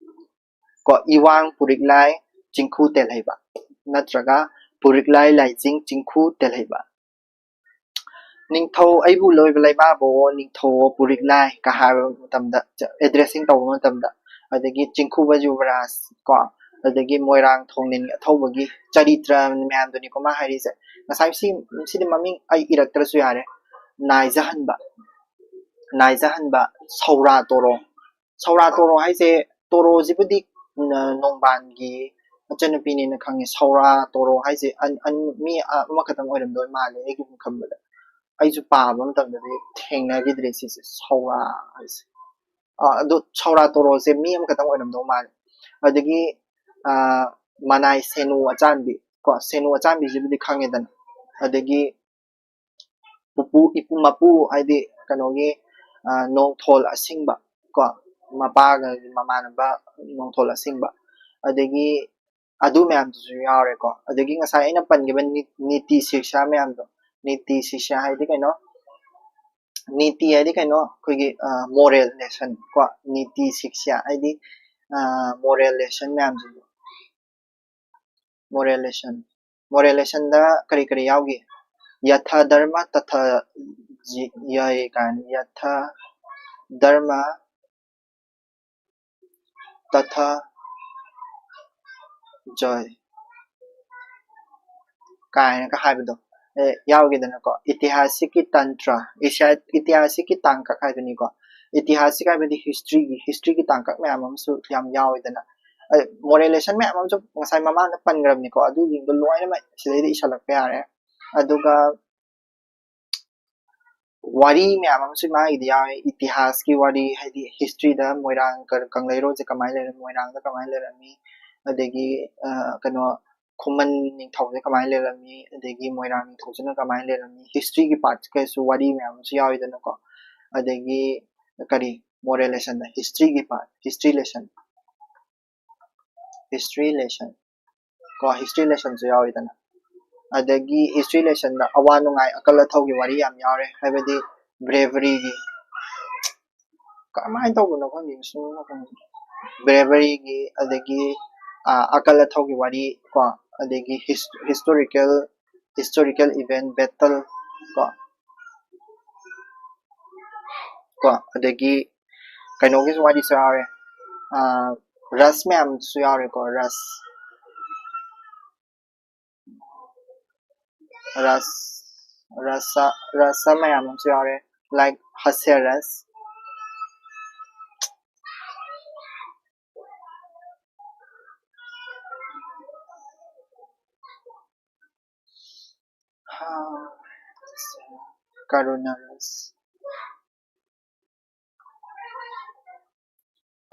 ꯀꯣ, ꯏꯋꯥꯡ ꯄꯨꯔꯤꯛꯂꯥꯏ ꯆꯤꯡꯈꯨ ꯇꯦꯜꯍꯩꯕ ꯅꯠꯇ꯭ꯔꯒ ꯄꯨꯔꯤꯛꯂꯥꯏ ꯂꯥꯏꯆꯤꯡ ꯆꯤꯡꯈꯨ ꯇꯦꯜꯍꯩꯕ꯫ ꯅꯤꯡꯊꯧ ꯑꯩꯕꯨ ꯂꯣꯏꯕ ꯂꯩꯃꯥꯕꯣ, ꯅꯤꯡꯊꯧ ꯄꯨꯔꯤꯛꯂꯥꯏ ꯀ ꯍꯥꯏꯕ ꯃꯇꯝꯗ, ꯑꯦꯗ꯭ꯔꯦꯁꯤꯡ ꯇꯧꯕ ꯃꯇꯝꯗ, ꯑꯗꯒꯤ ꯆꯤꯡꯈꯨꯕ ꯌꯨꯕꯔꯥꯖ ꯀꯣ, ꯑꯗꯒꯤ ꯃꯣꯏꯔꯥꯡ ꯊꯣꯡꯅꯤꯟ ꯑꯊꯧꯕꯒꯤ ꯆꯔꯤꯇ꯭ꯔ ꯃꯌꯥꯝꯗꯨꯅꯤꯀꯣ ꯃꯥ ꯍꯥꯏꯔꯤꯁꯦ꯫ ꯉꯁꯥꯏ ꯁꯤ, ꯁꯤꯗꯤ ꯃꯃꯤꯡ ꯑꯩ ꯏꯔꯛꯇ꯭ꯔꯁꯨ ꯌꯥꯔꯦ꯫ ꯅꯥꯏꯖꯍꯟꯕ, ꯅꯥꯏꯖꯍꯟꯕ ꯁꯧꯔꯥ ꯇꯣꯔꯣ꯫ ꯁꯧꯔꯥ ꯇꯣꯔꯣ ꯍꯥꯏꯁꯦ, ꯇꯣꯔꯣꯁꯤꯕꯨꯗꯤ ꯅ-, ꯅꯣꯡꯕꯥꯟꯒꯤ ꯃꯆꯟꯅꯨꯄꯤꯅꯦꯅ ꯈꯪꯉꯦ꯫ ꯁꯧꯔꯥ ꯇꯣꯔꯣ ꯍꯥꯏꯁꯦ ꯑꯟ-, ꯑꯟ-, ꯃꯤ ꯑ-, ꯑꯃꯈꯛꯇꯪ ꯑꯣꯏꯔꯝꯗꯣꯏ ꯃꯥꯜꯂꯦ ꯑꯩꯒꯤ ꯈꯟꯕꯗ꯫ ꯑꯩꯁꯨ ꯄꯥꯕ ꯃꯇꯝꯗꯗꯤ ꯊꯦꯡꯅꯈꯤꯗ꯭ꯔꯦ ꯁꯤꯁꯦ, ꯁꯧꯔꯥ ꯍꯥꯏꯁꯦ꯫ ꯑ, ꯑꯗꯣ ꯁꯧꯔꯥ ꯇꯣꯔꯣꯁꯦ ꯃꯤ ꯑꯃꯈꯛꯇꯪ ꯑꯣꯏꯔꯝꯗꯧ ꯃꯥꯜꯂꯦ꯫ ꯑꯗꯒꯤ, ꯑ, ꯃꯅꯥꯏ ꯁꯦꯅꯨ ꯑꯆꯥꯟꯕꯤ ꯀꯣ, ꯁꯦꯅꯨ ꯑꯆꯥꯟꯕꯤꯁꯤꯕꯨꯗꯤ ꯈꯪꯉꯦꯗꯅ꯫ ꯑꯗꯒꯤ ꯄꯨꯄꯨ, ꯏꯄꯨ, ꯃꯄꯨ ꯍꯥꯏꯗꯤ ꯀꯩꯅꯣꯒꯤ, ꯑ, ꯅꯣꯡꯊꯣꯜ ꯑꯁꯤꯡꯕ ꯀꯣ, ꯃꯄꯥꯒ ꯃꯃꯥꯟꯅꯕ ꯅꯣꯡꯊꯣꯜ ꯑꯁꯤꯡꯕ꯫ ꯑꯗꯒꯤ ꯑꯗꯨ ꯃꯌꯥꯝꯗꯨꯁꯨ ꯌꯥꯎꯔꯦꯀꯣ꯫ ꯑꯗꯒꯤ ꯉꯁꯥꯏ ꯑꯩꯅ ꯄꯟꯈꯤꯕ ꯅꯤ-, ꯅꯤꯇꯤ ꯁꯤꯛꯁꯥ ꯃꯌꯥꯝꯗꯣ, ꯅꯤꯇꯤ ꯁꯤꯛꯁꯥ ꯍꯥꯏꯗꯤ ꯀꯩꯅꯣ? ꯅꯤꯇꯤ ꯍꯥꯏꯗꯤ ꯀꯩꯅꯣ? ꯑꯩꯈꯣꯏꯒꯤ, ꯑ, moral lesson ꯀꯣ, ꯅꯤꯇꯤ ꯁꯤꯛꯁꯥ ꯍꯥꯏꯗꯤ, ꯑ, moral lesson ꯃꯌꯥꯝꯁꯤꯡꯗꯣ꯫ Moral lesson, moral lessonꯗ ꯀꯔꯤ ꯀꯔꯤ ꯌꯥꯎꯒꯦ? ꯌꯊꯥ ꯙꯔꯃ ꯇꯊꯥ ꯖꯤ-, ꯌꯥꯏ ꯀꯥꯏꯅ, ꯌꯊꯥ ꯙꯔꯃ ꯇꯊꯥ ꯖꯣꯏ ꯀꯥꯏꯅꯒ ꯍꯥꯏꯕꯗꯣ, ꯑꯦ, ꯌꯥꯎꯒꯦꯗꯅꯀꯣ꯫ ꯏꯇꯤꯍꯥꯁꯤꯛꯀꯤ ꯇꯟꯇ꯭ꯔ, ꯏꯁꯥ-, ꯏꯇꯤꯍꯥꯁꯤꯛꯀꯤ ꯇꯥꯡꯀꯛ ꯍꯥꯏꯗꯨꯅꯤꯀꯣ꯫ ꯏꯇꯤꯍꯥꯁꯤꯛ ꯍꯥꯏꯕꯗꯤ historyꯒꯤ, historyꯒꯤ ꯇꯥꯡꯀꯛ ꯃꯌꯥꯝ ꯑꯃꯁꯨ ꯌꯥꯝ ꯌꯥꯎꯋꯦꯗꯅ꯫ ꯑ, moral lesson ꯃꯌꯥꯝ ꯑꯃꯁꯨ ꯉꯁꯥꯏ ꯃꯃꯥꯡꯗ ꯄꯟꯈ꯭ꯔꯕꯅꯤꯀꯣ, ꯑꯗꯨꯁꯤꯡꯗꯣ ꯂꯣꯏꯅꯃꯛ ꯁꯤꯗꯩꯗ ꯏꯁꯜꯂꯛꯄ ꯌꯥꯔꯦ꯫ ꯑꯗꯨꯒ ꯋꯥꯔꯤ ꯃꯌꯥꯝ ꯑꯃꯁꯨ ꯃꯥꯒꯤꯗꯤ ꯌꯥꯎꯋꯦ꯫ ꯏꯇꯤꯍꯥꯁꯀꯤ ꯋꯥꯔꯤ, ꯍꯥꯏꯗꯤ historyꯗ ꯃꯣꯏꯔꯥꯡ ꯀ- ꯀꯪꯂꯩꯔꯣꯜꯁꯦ ꯀꯃꯥꯏꯅ ꯂꯩꯔꯝꯃꯤ, ꯃꯣꯏꯔꯥꯡꯗ ꯀꯃꯥꯏꯅ ꯂꯩꯔꯝꯃꯤ, ꯑꯗꯒꯤ ꯑ, ꯀꯩꯅꯣ, ꯈꯨꯃꯟ ꯅꯤꯡꯊꯧꯁꯦ ꯀꯃꯥꯏꯅ ꯂꯩꯔꯝꯃꯤ, ꯑꯗꯒꯤ ꯃꯣꯏꯔꯥꯡ ꯅꯤꯡꯊꯧꯁꯤꯅ ꯀꯃꯥꯏꯅ ꯂꯩꯔꯝꯃꯤ, historyꯒꯤ partꯀꯁꯨ ꯋꯥꯔꯤ ꯃꯌꯥꯝ ꯑꯃꯁꯨ ꯌꯥꯎꯋꯤꯗꯅꯀꯣ꯫ ꯑꯗꯒꯤ ꯀꯔꯤ, moral lessonꯗ historyꯒꯤ part, history lesson, history lesson ꯀꯣ, history lessonꯁꯨ ꯌꯥꯎꯋꯤꯗꯅ꯫ ꯑꯗꯒꯤ history lessonꯗ ꯑꯋꯥ ꯅꯨꯡꯉꯥꯏ, ꯑꯀꯜ ꯑꯊꯧꯒꯤ ꯋꯥꯔꯤ ꯌꯥꯝ ꯌꯥꯎꯔꯦ, ꯍꯥꯏꯕꯗꯤ braveryꯒꯤ, ꯀꯃꯥꯏꯅ ꯇꯧꯕꯅꯣ ꯈꯪꯗꯦ, ꯁꯨꯝ braveryꯒꯤ, ꯑꯗꯒꯤ ꯑ, ꯑꯀꯜ ꯑꯊꯧꯒꯤ ꯋꯥꯔꯤ ꯀꯣ, ꯑꯗꯒꯤ his- historical historical event, battle ꯀꯣ, ꯀꯣ, ꯑꯗꯒꯤ ꯀꯩꯅꯣꯒꯤꯁꯨ ꯋꯥꯔꯤꯁꯨ ꯌꯥꯎꯔꯦ꯫ ꯑ, ꯔꯁ ꯃꯌꯥꯝꯁꯨ ꯌꯥꯎꯔꯦꯀꯣ, ꯔꯁ, ꯔꯁ, ꯔꯁ, ꯔꯁ ꯃꯌꯥꯝ ꯑꯃꯁꯨ ꯌꯥꯎꯔꯦ, like ꯍꯥꯁ꯭ꯌ ꯔꯁ, ꯀꯔꯨꯅꯥ ꯔꯁ,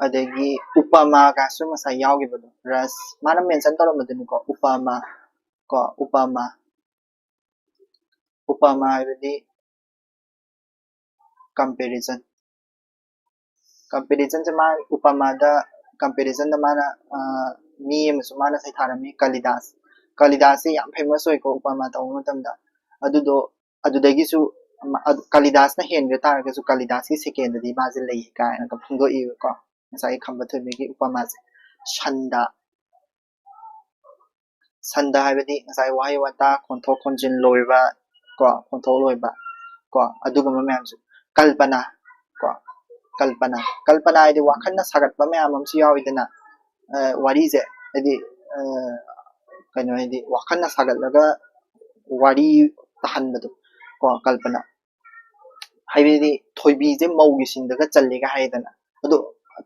ꯑꯗꯒꯤ ꯎꯄꯃꯥꯒꯁꯨ ꯉꯁꯥꯏ ꯌꯥꯎꯈꯤꯕꯗꯣ, ꯔꯁ ꯃꯥꯅ mention ꯇꯧꯔꯝꯕꯗꯨꯅꯤꯀꯣ, ꯎꯄꯃꯥ ꯀꯣ, ꯎꯄꯃꯥ, ꯎꯄꯃꯥ ꯍꯥꯏꯕꯗꯤ comparison, comparisonꯁꯦ ꯃꯥ ꯎꯄꯃꯥꯗ, comparisonꯗ ꯃꯥꯅ ꯑ, ꯃꯤ ꯑꯃꯁꯨ ꯃꯥꯅ ꯁꯩꯊꯥꯔꯝꯃꯤ, ꯀꯥꯂꯤꯗꯥꯁ꯫ ꯀꯥꯂꯤꯗꯥꯁꯁꯦ ꯌꯥꯝ famous ꯑꯣꯏꯀꯣ ꯎꯄꯃꯥ ꯇꯧꯕ ꯃꯇꯝꯗ꯫ ꯑꯗꯨꯗꯣ ꯑꯗꯨꯗꯒꯤꯁꯨ ꯃ- ꯑꯗꯨ- ꯀꯥꯂꯤꯗꯥꯁꯅ ꯍꯦꯟꯒ ꯇꯥꯔꯒꯁꯨ ꯀꯥꯂꯤꯗꯥꯁꯀꯤ secondꯗꯗꯤ ꯃꯥꯁꯦ ꯂꯩ ꯀꯥꯏꯅꯒ ꯐꯣꯡꯗꯣꯛꯏꯕꯀꯣ, ꯉꯁꯥꯏꯒꯤ ꯈꯝꯕ ꯊꯣꯏꯕꯤꯒꯤ ꯎꯄꯃꯥꯁꯦ꯫ ꯁꯟꯗ, ꯁꯟꯗ ꯍꯥꯏꯕꯗꯤ ꯉꯁꯥꯏ ꯋꯥꯍꯩ ꯋꯥꯇꯥ ꯈꯣꯟꯊꯣꯛ ꯈꯣꯟꯖꯤꯟ ꯂꯣꯏꯕ ꯀꯣ, ꯈꯣꯟꯊꯣꯛ ꯂꯣꯏꯕ ꯀꯣ, ꯑꯗꯨꯒꯨꯝꯕ ꯃꯌꯥꯝꯁꯨ꯫ ꯀꯜꯄꯅꯥ ꯀꯣ, ꯀꯜꯄꯅꯥ, ꯀꯜꯄꯅꯥ ꯍꯥꯏꯗꯤ ꯋꯥꯈꯜꯅ ꯁꯥꯒꯠꯄ ꯃꯌꯥꯝ ꯑꯃꯁꯨ ꯌꯥꯎꯋꯤꯗꯅ꯫ ꯑ, ꯋꯥꯔꯤꯁꯦ ꯍꯥꯏꯗꯤ ꯑ, ꯀꯩꯅꯣ ꯍꯥꯏꯗꯤ ꯋꯥꯈꯜꯅ ꯁꯥꯒꯠꯂꯒ ꯋꯥꯔꯤ ꯇꯥꯍꯟꯕꯗꯣ ꯀꯣ, ꯀꯜꯄꯅꯥ꯫ ꯍꯥꯏꯕꯗꯤ ꯊꯣꯏꯕꯤꯁꯦ ꯃꯧꯒꯤ ꯁꯤꯡꯗꯒ ꯆꯜꯂꯦꯒ ꯍꯥꯏꯗꯅ, ꯑꯗꯣ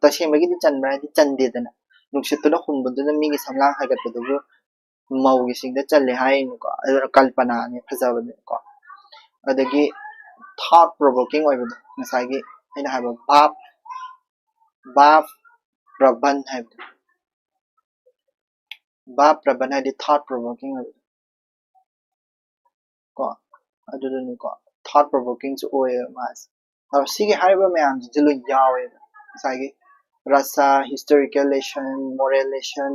ꯇꯁꯦꯡꯕꯒꯤꯗꯤ ꯆꯟꯕ꯭ꯔꯥ ꯍꯥꯏꯗꯤ ꯆꯟꯗꯦꯗꯅ, ꯅꯨꯡꯁꯤꯠꯇꯨꯅ ꯍꯨꯝꯕꯗꯨꯅ ꯃꯤꯒꯤ ꯁꯝꯂꯥꯡ ꯍꯥꯏꯒꯠꯄꯗꯨꯕꯨ ꯃꯧꯒꯤ ꯁꯤꯡꯗ ꯆꯜꯂꯦ ꯍꯥꯏꯅꯤꯀꯣ꯫ ꯑꯗꯨꯅ ꯀꯜꯄꯅꯥꯅꯦ, ꯐꯖꯕꯅꯦꯀꯣ꯫ ꯑꯗꯒꯤ thought provoking ꯑꯣꯏꯕꯗꯣ, ꯉꯁꯥꯏꯒꯤ ꯑꯩꯅ ꯍꯥꯏꯕ ꯚꯥꯞ ꯚꯥꯞ ꯄ꯭ꯔꯕꯟ ꯍꯥꯏꯕꯗꯣ, ꯚꯥꯞ ꯄ꯭ꯔꯕꯟ ꯍꯥꯏꯗꯤ thought provoking ꯑꯣꯏꯕꯗꯣ ꯀꯣ, ꯑꯗꯨꯗꯨꯅꯤꯀꯣ, thought provokingꯁꯨ ꯑꯣꯏꯌꯦꯕ ꯃꯥꯁꯦ꯫ ꯑꯗꯣ ꯁꯤꯒꯤ ꯍꯥꯏꯔꯤꯕ ꯃꯌꯥꯝꯁꯤꯡꯁꯦ ꯂꯣꯏ ꯌꯥꯎꯋꯦꯕ, ꯉꯁꯥꯏꯒꯤ ꯔꯁ, historical lesson, moral lesson,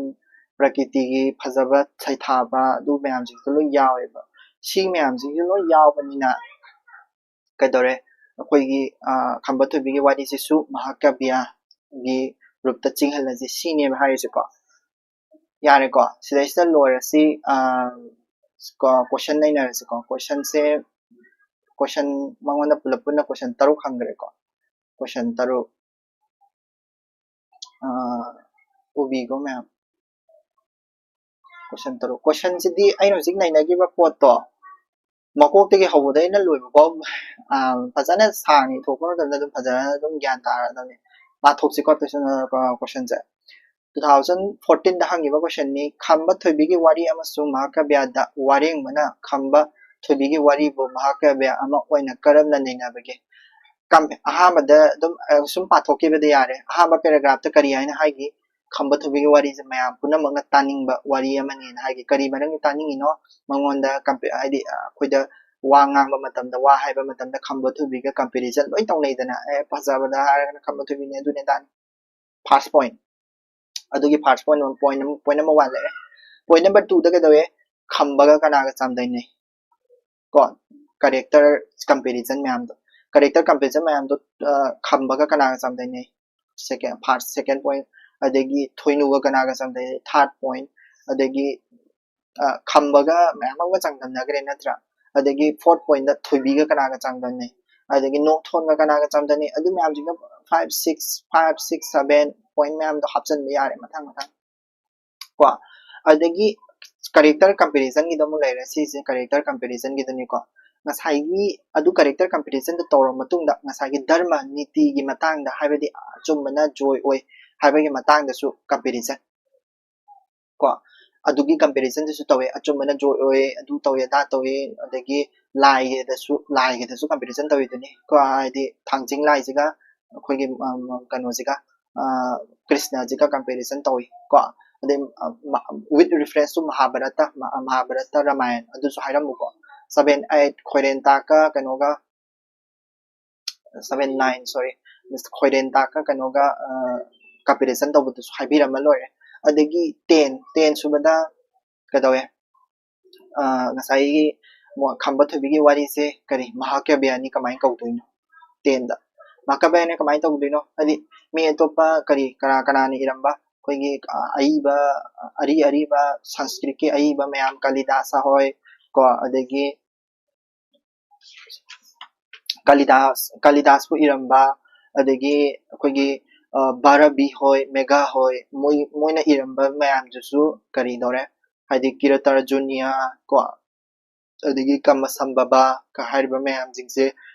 ꯄ꯭ꯔꯀꯤꯇꯤꯒꯤ ꯐꯖꯕ ꯁꯩꯊꯥꯕ, ꯑꯗꯨ ꯃꯌꯥꯝꯁꯤꯡꯁꯦ ꯂꯣꯏ ꯌꯥꯎꯋꯦꯕ꯫ ꯁꯤ ꯃꯌꯥꯝꯁꯤꯡꯁꯦ ꯂꯣꯏ ꯌꯥꯎꯕꯅꯤꯅ ꯀꯩꯗꯧꯔꯦ, ꯑꯩꯈꯣꯏꯒꯤ ꯈꯝꯕ ꯊꯣꯏꯕꯤꯒꯤ ꯋꯥꯔꯤꯁꯤꯁꯨ ꯃꯍꯥꯀꯥꯕ꯭ꯌꯒꯤ ꯔꯨꯞꯇ ꯆꯤꯡꯍꯜꯂꯁꯤ ꯁꯤꯅꯦꯕ ꯍꯥꯏꯔꯤꯁꯦꯀꯣ꯫ ꯌꯥꯔꯦꯀꯣ, ꯁꯤꯗꯩꯁꯤꯗ ꯂꯣꯏꯔꯁꯤ꯫ ꯀꯣ, question ꯅꯩꯅꯔꯁꯤꯀꯣ꯫ Questionꯁꯦ, question ꯃꯉꯣꯟꯗ ꯄꯨꯂꯞ ꯄꯨꯟꯅ question ꯇꯔꯨꯛ ꯍꯪꯈ꯭ꯔꯦꯀꯣ꯫ Question ꯇꯔꯨꯛ ꯎꯕꯤꯀꯣ ꯃꯌꯥꯝ꯫ Question ꯇꯔꯨꯛ꯫ Questionꯁꯤꯗꯤ ꯑꯩꯅ ꯍꯧꯖꯤꯛ ꯅꯩꯅꯈꯤꯕ ꯄꯣꯠꯇꯣ ꯃꯀꯣꯛꯇꯒꯤ ꯍꯧꯕꯗ ꯑꯩꯅ ꯂꯣꯏꯕ ꯐꯥꯎ ꯐꯖꯅ ꯁꯥꯡꯅ ꯊꯣꯛꯄ ꯃꯇꯝꯗ ꯑꯗꯨꯝ ꯐꯖꯅ ꯑꯗꯨꯝ ꯒ꯭ꯌꯥꯟ ꯇꯥꯔꯗꯕꯅꯤ꯫ ꯄꯥꯊꯣꯛꯁꯤꯀꯣ questionꯁꯦ꯫ Two thousand fourteenꯗ ꯍꯪꯈꯤꯕ questionꯅꯤ꯫ ꯈꯝꯕ ꯊꯣꯏꯕꯤꯒꯤ ꯋꯥꯔꯤ ꯑꯃꯁꯨꯡ ꯃꯍꯥꯀꯥꯕ꯭ꯌꯗ ꯋꯥꯔꯦꯡꯕꯅ ꯈꯝꯕ ꯊꯣꯏꯕꯤꯒꯤ ꯋꯥꯔꯤꯕꯨ ꯃꯍꯥꯀꯥꯕ꯭ꯌ ꯑꯃ ꯑꯣꯏꯅ ꯀꯔꯝꯅ ꯅꯩꯅꯕꯒꯦ? ꯑꯍꯥꯟꯕꯗ ꯑꯗꯨꯝ ꯁꯨꯝ ꯄꯥꯊꯣꯛꯈꯤꯕꯗ ꯌꯥꯔꯦ꯫ ꯑꯍꯥꯟꯕ paragraphꯇ ꯀꯔꯤ ꯍꯥꯏꯅ ꯍꯥꯏꯈꯤ? ꯈꯝꯕ ꯊꯣꯏꯕꯤꯒꯤ ꯋꯥꯔꯤꯁꯦ ꯃꯌꯥꯝ ꯄꯨꯝꯅꯃꯛꯅ ꯇꯥꯅꯤꯡꯕ ꯋꯥꯔꯤ ꯑꯃꯅꯦꯅ ꯍꯥꯏꯈꯤ꯫ ꯀꯔꯤ ꯃꯔꯝꯒꯤ ꯇꯥꯅꯤꯡꯉꯤꯅꯣ? ꯃꯉꯣꯟꯗ ꯍꯥꯏꯗꯤ ꯑꯩꯈꯣꯏꯗ ꯋꯥ ꯉꯥꯡꯕ ꯃꯇꯝꯗ, ꯋꯥ ꯍꯥꯏꯕ ꯃꯇꯝꯗ ꯈꯝꯕ ꯊꯣꯏꯕꯤꯒ comparison ꯂꯣꯏ ꯇꯧꯅꯩꯗꯅ꯫ ꯑꯦ, ꯐꯖꯕꯗ ꯍꯥꯏꯔꯒꯅ ꯈꯝꯕ ꯊꯣꯏꯕꯤꯅꯤ, ꯑꯗꯨꯅꯤ ꯑꯗꯥꯅꯤ꯫ First point꯫ ꯑꯗꯨꯒꯤ first point ꯑꯃ, point ꯑꯃ, point ꯑꯃ ꯋꯥꯠꯂꯛꯑꯦ꯫ Point number twoꯗ ꯀꯩꯗꯧꯋꯦ? ꯈꯝꯕꯒ ꯀꯅꯥꯒ ꯆꯥꯡꯗꯝꯅꯩ? ꯀꯣ, character comparison ꯃꯌꯥꯝꯗꯣ, character comparison ꯃꯌꯥꯝꯗꯣ ꯈꯝꯕꯒ ꯀꯅꯥꯒ ꯆꯥꯡꯗꯝꯅꯩ? Second, first, second point꯫ ꯑꯗꯒꯤ ꯊꯣꯏꯅꯨꯒ ꯀꯅꯥꯒ ꯆꯥꯡꯗꯝꯅꯩ? Third point꯫ ꯑꯗꯒꯤ ꯈꯝꯕꯒ ꯃꯌꯥꯝ ꯑꯃꯒ ꯆꯥꯡꯗꯝꯅꯈ꯭ꯔꯦ ꯅꯠꯇ꯭ꯔꯥ? ꯑꯗꯒꯤ fourth pointꯇ ꯊꯣꯏꯕꯤꯒ ꯀꯅꯥꯒ ꯆꯥꯡꯗꯝꯅꯩ? ꯑꯗꯒꯤ ꯅꯣꯡꯊꯣꯟꯒ ꯀꯅꯥꯒ ꯆꯥꯡꯗꯝꯅꯩ? ꯑꯗꯨ ꯃꯌꯥꯝꯁꯤꯡꯗꯣ five, six, five, six, seven point ꯃꯌꯥꯝꯗꯣ ꯍꯥꯞꯆꯤꯟꯕ ꯌꯥꯔꯦ ꯃꯊꯪ ꯃꯊꯪ ꯀꯣ꯫ ꯑꯗꯒꯤ character comparisonꯒꯤꯗ ꯑꯃꯨꯛ ꯂꯩꯔꯦ꯫ ꯁꯤꯁꯦ character comparisonꯒꯤꯗꯨꯅꯤꯀꯣ꯫ ꯉꯁꯥꯏꯒꯤ ꯑꯗꯨ character comparisonꯗ ꯇꯧꯔꯕ ꯃꯇꯨꯡꯗ ꯉꯁꯥꯏꯒꯤ ꯙꯔꯃ ꯅꯤꯇꯤꯒꯤ ꯃꯇꯥꯡꯗ, ꯍꯥꯏꯕꯗꯤ ꯑꯆꯨꯝꯕꯅ ꯖꯣꯏ ꯑꯣꯏ ꯍꯥꯏꯕꯒꯤ ꯃꯇꯥꯡꯗꯁꯨ comparison ꯀꯣ꯫ ꯑꯗꯨꯒꯤ comparisonꯗꯨꯁꯨ ꯇꯧꯋꯦ, ꯑꯆꯨꯝꯕꯅ ꯖꯣꯏ ꯑꯣꯏ, ꯑꯗꯨ ꯇꯧꯋꯦ, ꯑꯗꯥ ꯇꯧꯋꯦ, ꯑꯗꯒꯤ ꯂꯥꯏꯒꯤꯗꯁꯨ, ꯂꯥꯏꯒꯤꯗꯁꯨ comparison ꯇꯧꯋꯤꯗꯨꯅꯤ ꯀꯣ, ꯍꯥꯏꯗꯤ ꯊꯥꯡꯖꯤꯡ ꯂꯥꯏꯁꯤꯒ ꯑꯩꯈꯣꯏꯒꯤ, ꯎꯝ, ꯀꯩꯅꯣꯁꯤꯒ, ꯑ, ꯀ꯭ꯔꯤꯁꯅꯁꯤꯒ comparison ꯇꯧꯋꯤ ꯀꯣ꯫ ꯑꯗꯩ, ꯑ, ꯃ-, with reference to ꯃꯍꯥꯚꯥꯔꯠꯇ, ꯃ-, ꯃꯍꯥꯚꯥꯔꯠꯇ, ꯔꯥꯃꯥꯌꯟ ꯑꯗꯨꯁꯨ ꯍꯥꯏꯔꯝꯃꯨꯀꯣ꯫ Seven eight ꯈꯣꯏꯔꯦꯟꯇꯥꯛꯀ ꯀꯩꯅꯣꯒ, seven nine, sorry, ꯈꯣꯏꯔꯦꯟꯇꯥꯛꯀ ꯀꯩꯅꯣꯒ, ꯑ, comparison ꯇꯧꯕꯗꯨꯁꯨ ꯍꯥꯏꯕꯤꯔꯝꯃ ꯂꯣꯏꯔꯦ꯫ ꯑꯗꯒꯤ ten, ten ꯁꯨꯕꯗ ꯀꯩꯗꯧꯋꯦ? ꯑ, ꯉꯁꯥꯏꯒꯤ ꯃꯣ-, ꯈꯝꯕ ꯊꯣꯏꯕꯤꯒꯤ ꯋꯥꯔꯤꯁꯦ ꯀꯔꯤ, ꯃꯍꯥꯀꯥꯕ꯭ꯌꯅꯤ ꯀꯃꯥꯏꯅ ꯀꯧꯗꯣꯏꯅꯣ? Tenꯗ ꯃꯍꯥꯀꯥꯕ꯭ꯌꯅꯤ ꯀꯃꯥꯏꯅ ꯇꯧꯗꯣꯏꯅꯣ? ꯍꯥꯏꯗꯤ ꯃꯤ ꯑꯇꯣꯞꯄ ꯀꯔꯤ, ꯀꯅꯥ ꯀꯅꯥꯅ ꯏꯔꯝꯕ ꯑꯩꯈꯣꯏꯒꯤ, ꯑ, ꯑꯏꯕ, ꯑꯔꯤ ꯑꯔꯤꯕ ꯁꯪꯁꯀ꯭ꯔꯤꯠꯀꯤ ꯑꯏꯕ ꯃꯌꯥꯝ, ꯀꯥꯂꯤꯗꯥꯁ ꯍꯣꯏ ꯀꯣ, ꯑꯗꯒꯤ ꯀꯥꯂꯤꯗꯥꯁ, ꯀꯥꯂꯤꯗꯥꯁꯄꯨ ꯏꯔꯝꯕ, ꯑꯗꯒꯤ ꯑꯩꯈꯣꯏꯒꯤ, ꯑ, ꯚꯥꯔꯕꯤ ꯍꯣꯏ, ꯃꯦꯘꯥ ꯍꯣꯏ, ꯃꯣꯏ, ꯃꯣꯏꯅ ꯏꯔꯝꯕ ꯃꯌꯥꯝꯗꯨꯁꯨ ꯀꯔꯤ ꯇꯧꯔꯦ? ꯍꯥꯏꯗꯤ ꯀꯤꯔꯇꯥꯔꯖꯨꯅꯤꯌꯥ ꯀꯣ, ꯑꯗꯒꯤ ꯀꯃꯁꯝꯕꯕꯥ ꯀ ꯍꯥꯏꯔꯤꯕ ꯃꯌꯥꯝꯁꯤꯡꯁꯦ,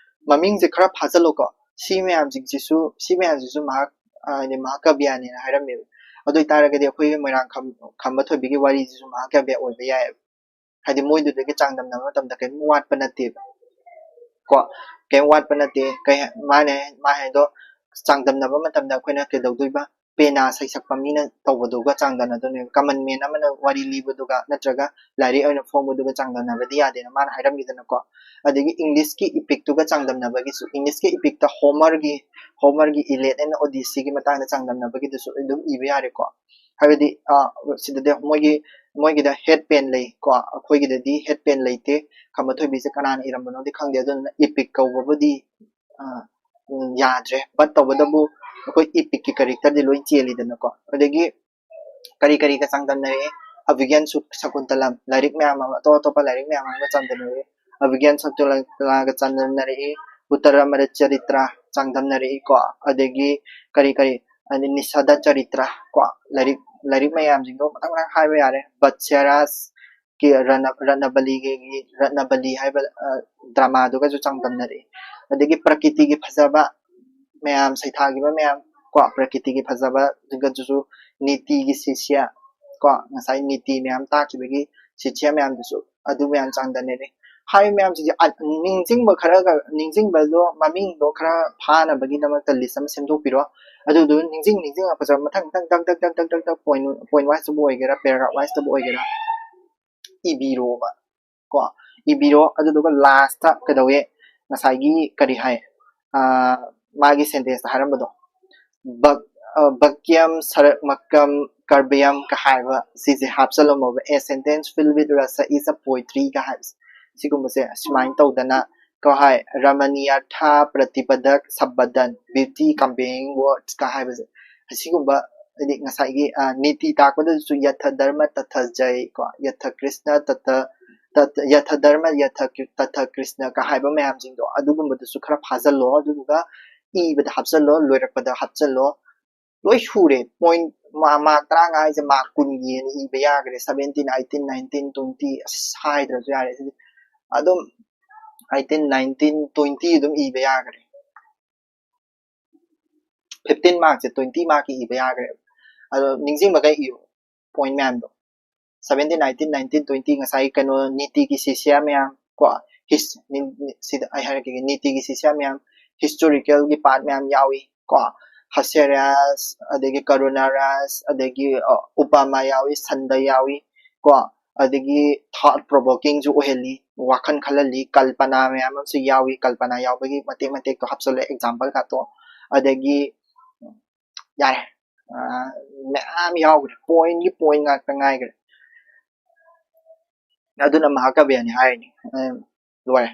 ꯃꯃꯤꯡꯁꯦ ꯈꯔ ꯐꯥꯖꯜꯂꯨꯀꯣ꯫ ꯁꯤ ꯃꯌꯥꯝꯁꯤꯡꯁꯤꯁꯨ, ꯁꯤ ꯃꯌꯥꯝꯁꯤꯁꯨ ꯃꯍꯥꯛ, ꯍꯥꯏꯗꯤ ꯃꯍꯥꯀꯥꯕ꯭ꯌꯅꯦꯅ ꯍꯥꯏꯔꯝꯃꯦꯕ꯫ ꯑꯗꯨ ꯑꯣꯏꯇꯥꯔꯒꯗꯤ ꯑꯩꯈꯣꯏꯒꯤ ꯃꯣꯏꯔꯥꯡ ꯈꯝ-, ꯈꯝꯕ ꯊꯣꯏꯕꯤꯒꯤ ꯋꯥꯔꯤꯁꯤꯁꯨ ꯃꯍꯥꯀꯥꯕ꯭ꯌ ꯑꯣꯏꯕ ꯌꯥꯏꯑꯕ꯫ ꯍꯥꯏꯗꯤ ꯃꯣꯏꯗꯨꯗꯒꯤ ꯆꯥꯡꯗꯝꯅꯕ ꯃꯇꯝꯗ ꯀꯔꯤꯝ ꯋꯥꯠꯄ ꯅꯠꯇꯦꯕ ꯀꯣ, ꯀꯔꯤꯝ ꯋꯥꯠꯄ ꯅꯠꯇꯦ꯫ ꯀꯩ ꯍꯥꯏ-, ꯃꯥꯅ, ꯃꯥ ꯍꯥꯏꯗꯣ ꯆꯥꯡꯗꯝꯅꯕ ꯃꯇꯝꯗ ꯑꯩꯈꯣꯏꯅ ꯀꯩꯗꯧꯗꯣꯏꯕ? ꯄꯦꯅꯥ ꯁꯩꯁꯛꯄ ꯃꯤꯅ ꯇꯧꯕꯗꯨꯒ ꯆꯥꯡꯗꯝꯅꯗꯣꯏꯅꯦꯕ꯫ Common man ꯑꯃꯅ ꯋꯥꯔꯤ ꯂꯤꯕꯗꯨꯒ ꯅꯠꯇ꯭ꯔꯒ ꯂꯥꯏꯔꯤꯛ ꯑꯣꯏꯅ ꯐꯣꯡꯕꯗꯨꯒ ꯆꯥꯡꯗꯝꯅꯕꯗꯤ ꯌꯥꯗꯦꯅ ꯃꯥꯅ ꯍꯥꯏꯔꯝꯃꯤꯗꯅꯀꯣ꯫ ꯑꯗꯒꯤ Englishꯀꯤ epicꯇꯨꯒ ꯆꯥꯡꯗꯝꯅꯕꯒꯤꯁꯨ, Englishꯀꯤ epicꯇ Homerꯒꯤ, Homerꯒꯤ Iliad and Odysseyꯒꯤ ꯃꯇꯥꯡꯗ ꯆꯥꯡꯗꯝꯅꯕꯒꯤꯗꯨꯁꯨ ꯑꯗꯨꯝ ꯏꯕ ꯌꯥꯔꯦꯀꯣ꯫ ꯍꯥꯏꯕꯗꯤ, ꯑ, ꯁꯤꯗꯗꯤ ꯃꯣꯏꯒꯤ, ꯃꯣꯏꯒꯤꯗ head pen ꯂꯩ ꯀꯣ, ꯑꯩꯈꯣꯏꯒꯤꯗꯗꯤ head pen ꯂꯩꯇꯦ꯫ ꯈꯝꯕ ꯊꯣꯏꯕꯤꯁꯦ ꯀꯅꯥꯅ ꯏꯔꯝꯕꯅꯣꯗꯤ ꯈꯪꯗꯦ, ꯑꯗꯨꯗꯨꯅ epic ꯀꯧꯕꯕꯨꯗꯤ, ꯑ, ꯎꯝ, ꯌꯥꯗ꯭ꯔꯦ꯫ But ꯇꯧꯕꯇꯕꯨ ꯑꯩꯈꯣꯏ epicꯀꯤ characterꯗꯤ ꯂꯣꯏ ꯆꯦꯜꯂꯤꯗꯅꯀꯣ꯫ ꯑꯗꯒꯤ ꯀꯔꯤ ꯀꯔꯤꯒ ꯆꯥꯡꯗꯝꯅꯔꯛꯏ? Abhigyan Suk-, Shakuntalam, ꯂꯥꯏꯔꯤꯛ ꯃꯌꯥꯝ ꯑꯃ, ꯑꯇꯣꯞ ꯑꯇꯣꯞꯄ ꯂꯥꯏꯔꯤꯛ ꯃꯌꯥꯝ ꯑꯃꯒ ꯆꯥꯡꯗꯝꯅꯔꯛꯏ꯫ Abhigyan Shakuntalamꯒ ꯆꯥꯡꯗꯝꯅꯔꯛꯏ, Uttaramala Charitra ꯆꯥꯡꯗꯝꯅꯔꯛꯏꯀꯣ꯫ ꯑꯗꯒꯤ ꯀꯔꯤ ꯀꯔꯤ, ꯑꯗꯩ Nisada Charitra ꯀꯣ, ꯂꯥꯏꯔꯤꯛ, ꯂꯥꯏꯔꯤꯛ ꯃꯌꯥꯝꯁꯤꯡꯗꯣ ꯃꯊꯪ ꯃꯊꯪ ꯍꯥꯏꯕ ꯌꯥꯔꯦ꯫ ꯕꯠꯁ꯭ꯌꯥꯔꯥꯖꯀꯤ ꯔꯠꯅ-, ꯔꯠꯅꯕꯂꯤꯒꯤ, ꯔꯠꯅꯕꯂꯤ ꯍꯥꯏꯕ, ꯑ, dramaꯗꯨꯒꯁꯨ ꯆꯥꯡꯗꯝꯅꯔꯛꯏ꯫ ꯑꯗꯒꯤ ꯄ꯭ꯔꯀꯤꯇꯤꯒꯤ ꯐꯖꯕ ꯃꯌꯥꯝ, ꯁꯩꯊꯥꯈꯤꯕ ꯃꯌꯥꯝ ꯀꯣ, ꯄ꯭ꯔꯀꯤꯇꯤꯒꯤ ꯐꯖꯕꯗꯨꯒꯁꯨ, ꯅꯤꯇꯤꯒꯤ ꯁꯤꯁ꯭ꯌꯥ ꯀꯣ, ꯉꯁꯥꯏ ꯅꯤꯇꯤ ꯃꯌꯥꯝ ꯇꯥꯛꯈꯤꯕꯒꯤ ꯁꯤꯆꯤꯌꯥ ꯃꯌꯥꯝꯗꯨꯁꯨ ꯑꯗꯨ ꯃꯌꯥꯝ ꯆꯥꯡꯗꯝꯅꯔꯦ꯫ ꯍꯥꯏꯔꯤꯕ ꯃꯌꯥꯝꯁꯤꯗꯤ ꯑ- ꯅꯤꯡꯁꯤꯡꯕ ꯈꯔꯒ, ꯅꯤꯡꯁꯤꯡꯕꯗꯣ ꯃꯃꯤꯡꯗꯣ ꯈꯔ ꯐꯥꯅꯕꯒꯤꯗꯃꯛꯇ ꯂꯤꯁ ꯑꯃ ꯁꯦꯝꯗꯣꯛꯄꯤꯔꯣ꯫ ꯑꯗꯨꯗꯨ ꯅꯤꯡꯁꯤꯡ ꯅꯤꯡꯁꯤꯡꯉꯛꯄꯁꯦ ꯃꯊꯪ ꯃꯊꯪ ꯇꯛ ꯇꯛ ꯇꯛ ꯇꯛ ꯇꯛ ꯇꯛ ꯄꯣꯏꯟ ꯄꯣꯏꯟ ꯋꯥꯏꯁꯇꯕꯨ ꯑꯣꯏꯒꯦꯔꯥ, ꯄꯦꯔꯥꯒ꯭ꯔꯥꯐ ꯋꯥꯏꯁꯇꯕꯨ ꯑꯣꯏꯒꯦꯔꯥ ꯏꯕꯤꯔꯣꯕ꯫ ꯀꯣ, ꯏꯕꯤꯔꯣ꯫ ꯑꯗꯨꯗꯨꯒ ꯂꯥꯁꯇ ꯀꯩꯗꯧꯋꯦ? ꯉꯁꯥꯏꯒꯤ ꯀꯔꯤ ꯍꯥꯏ? ꯑꯥ, ꯃꯥꯒꯤ ꯁꯦꯟꯇꯦꯟꯁꯇ ꯍꯥꯏꯔꯝꯕꯗꯣ, ꯕꯛ- ꯑ, ꯕꯛꯌꯝ ꯁꯔꯛꯃꯛꯀꯝ ꯀꯔꯕꯌꯝ ꯀ ꯍꯥꯏꯕ ꯁꯤꯁꯦ ꯍꯥꯞꯆꯜꯂꯝꯃꯣꯕ꯫ A sentence filled with rasa is a poetry ꯀ ꯍꯥꯏꯕꯁꯦ꯫ ꯁꯤꯒꯨꯝꯕꯁꯦ ꯁꯨꯃꯥꯏꯅ ꯇꯧꯗꯅ ꯀꯣ ꯍꯥꯏ, ꯔꯃꯅꯤꯌꯥꯔꯊ ꯄ꯭ꯔꯇꯤꯄꯗꯛ ꯁꯕꯗꯟ, beauty conveying words ꯀ ꯍꯥꯏꯕꯁꯦ꯫ ꯑꯁꯤꯒꯨꯝꯕ ꯍꯥꯏꯗꯤ ꯉꯁꯥꯏꯒꯤ ꯑ, ꯅꯤꯇꯤ ꯇꯥꯛꯄꯗꯁꯨ ꯌꯊ ꯙꯔꯃ ꯇꯊ ꯖꯩ ꯀꯣ, ꯌꯊ ꯀ꯭ꯔꯤꯁꯅ ꯇꯊ ꯇꯊ- ꯌꯊ ꯙꯔꯃ ꯌꯊ ꯀ꯭ꯔꯤ- ꯇꯊ ꯀ꯭ꯔꯤꯁꯅ ꯀ ꯍꯥꯏꯕ ꯃꯌꯥꯝꯁꯤꯡꯗꯣ ꯑꯗꯨꯒꯨꯝꯕꯗꯨꯁꯨ ꯈꯔ ꯐꯥꯖꯜꯂꯣ꯫ ꯑꯗꯨꯗꯨꯒ ꯏꯕꯗ ꯍꯥꯞꯆꯜꯂꯣ, ꯂꯣꯏꯔꯛꯄꯗ ꯍꯥꯞꯆꯜꯂꯣ꯫ ꯂꯣꯏ ꯁꯨꯔꯦ꯫ ꯄꯣꯏꯟ ꯃꯥ- ꯃꯥꯔꯛ ꯇꯔꯥꯃꯉꯥ ꯍꯥꯏꯁꯦ ꯃꯥꯔꯛ ꯀꯨꯟꯒꯤ ꯏꯕ ꯌꯥꯈ꯭ꯔꯦ꯫ ꯁꯚꯦꯟꯇꯤꯟ ꯑꯩꯠꯇꯤꯟ ꯅꯥꯏꯟꯇꯤꯟ ꯇ꯭ꯋꯦꯟꯇꯤ ꯑꯁ ꯍꯥꯏꯗ꯭ꯔꯁꯨ ꯌꯥꯔꯦ ꯁꯤꯗꯤ꯫ ꯑꯗꯨꯝ ꯑꯩꯠꯇꯤꯟ ꯅꯥꯏꯟꯇꯤꯟ ꯇ꯭ꯋꯦꯟꯇꯤ ꯑꯗꯨꯝ ꯏꯕ ꯌꯥꯈ꯭ꯔꯦ꯫ ꯐꯤꯐꯇꯤꯟ ꯃꯥꯔꯛꯁꯦ ꯇ꯭ꯋꯦꯟꯇꯤ ꯃꯥꯔꯛꯀꯤ ꯏꯕ ꯌꯥꯈ꯭ꯔꯦꯕ꯫ ꯑꯗꯣ ꯅꯤꯡꯁꯤꯡꯕꯈꯩ ꯏꯌꯨ, ꯄꯣꯏꯟ ꯃꯌꯥꯝꯗꯣ꯫ ꯁꯚꯦꯟꯇꯤꯟ ꯑꯩꯠꯇꯤꯟ ꯅꯥꯏꯟꯇꯤꯟ ꯇ꯭ꯋꯦꯟꯇꯤ ꯉꯁꯥꯏꯒꯤ ꯀꯩꯅꯣ ꯅꯤꯇꯤꯒꯤ ꯁꯤꯁꯤꯌꯥ ꯃꯌꯥꯝ ꯀꯣ, ꯍꯤꯁ- ꯅꯤ- ꯅꯤ- ꯁꯤꯗ ꯑꯩ ꯍꯥꯏꯔꯛꯈꯤꯒꯦ, ꯅꯤꯇꯤꯒꯤ ꯁꯤꯁꯤꯌꯥ ꯃꯌꯥꯝ, ꯍꯤꯁꯇꯣꯔꯤꯀꯦꯜꯒꯤ ꯄꯥꯔꯠ ꯃꯌꯥꯝ ꯌꯥꯎꯏ ꯀꯣ, ꯍꯁꯦꯔꯥꯁ, ꯑꯗꯒꯤ ꯀꯔꯨꯅꯥꯔꯥꯁ, ꯑꯗꯒꯤ ꯑ, ꯎꯄꯃꯥ ꯌꯥꯎꯏ, ꯁꯟꯗ ꯌꯥꯎꯏ ꯀꯣ, ꯑꯗꯒꯤ ꯊꯥꯠ ꯄ꯭ꯔꯣꯚꯣꯀꯤꯡꯁꯨ ꯑꯣꯏꯍꯜꯂꯤ, ꯋꯥꯈꯜ ꯈꯜꯍꯜꯂꯤ, ꯀꯜꯄꯅꯥ ꯃꯌꯥꯝ ꯑꯃꯁꯨ ꯌꯥꯎꯏ, ꯀꯜꯄꯅꯥ ꯌꯥꯎꯕꯒꯤ ꯃꯇꯦꯛ ꯃꯇꯦꯛꯇꯣ ꯍꯥꯞꯆꯜꯂꯦ, ꯑꯦꯛꯖꯥꯝꯄꯜ ꯀꯥꯇꯣ꯫ ꯑꯗꯒꯤ ꯌꯥꯔꯦ, ꯑ, ꯃꯌꯥꯝ ꯌꯥꯎꯈ꯭ꯔꯦ, ꯄꯣꯏꯟꯒꯤ ꯄꯣꯏꯟ ꯉꯥꯛꯇ ꯉꯥꯏꯈ꯭ꯔꯦ꯫ ꯑꯗꯨꯅ ꯃꯍꯥꯀꯥꯕ꯭ꯌꯥꯅꯤ ꯍꯥꯏꯔꯅꯤ꯫ ꯑ, ꯂꯣꯏꯔꯦ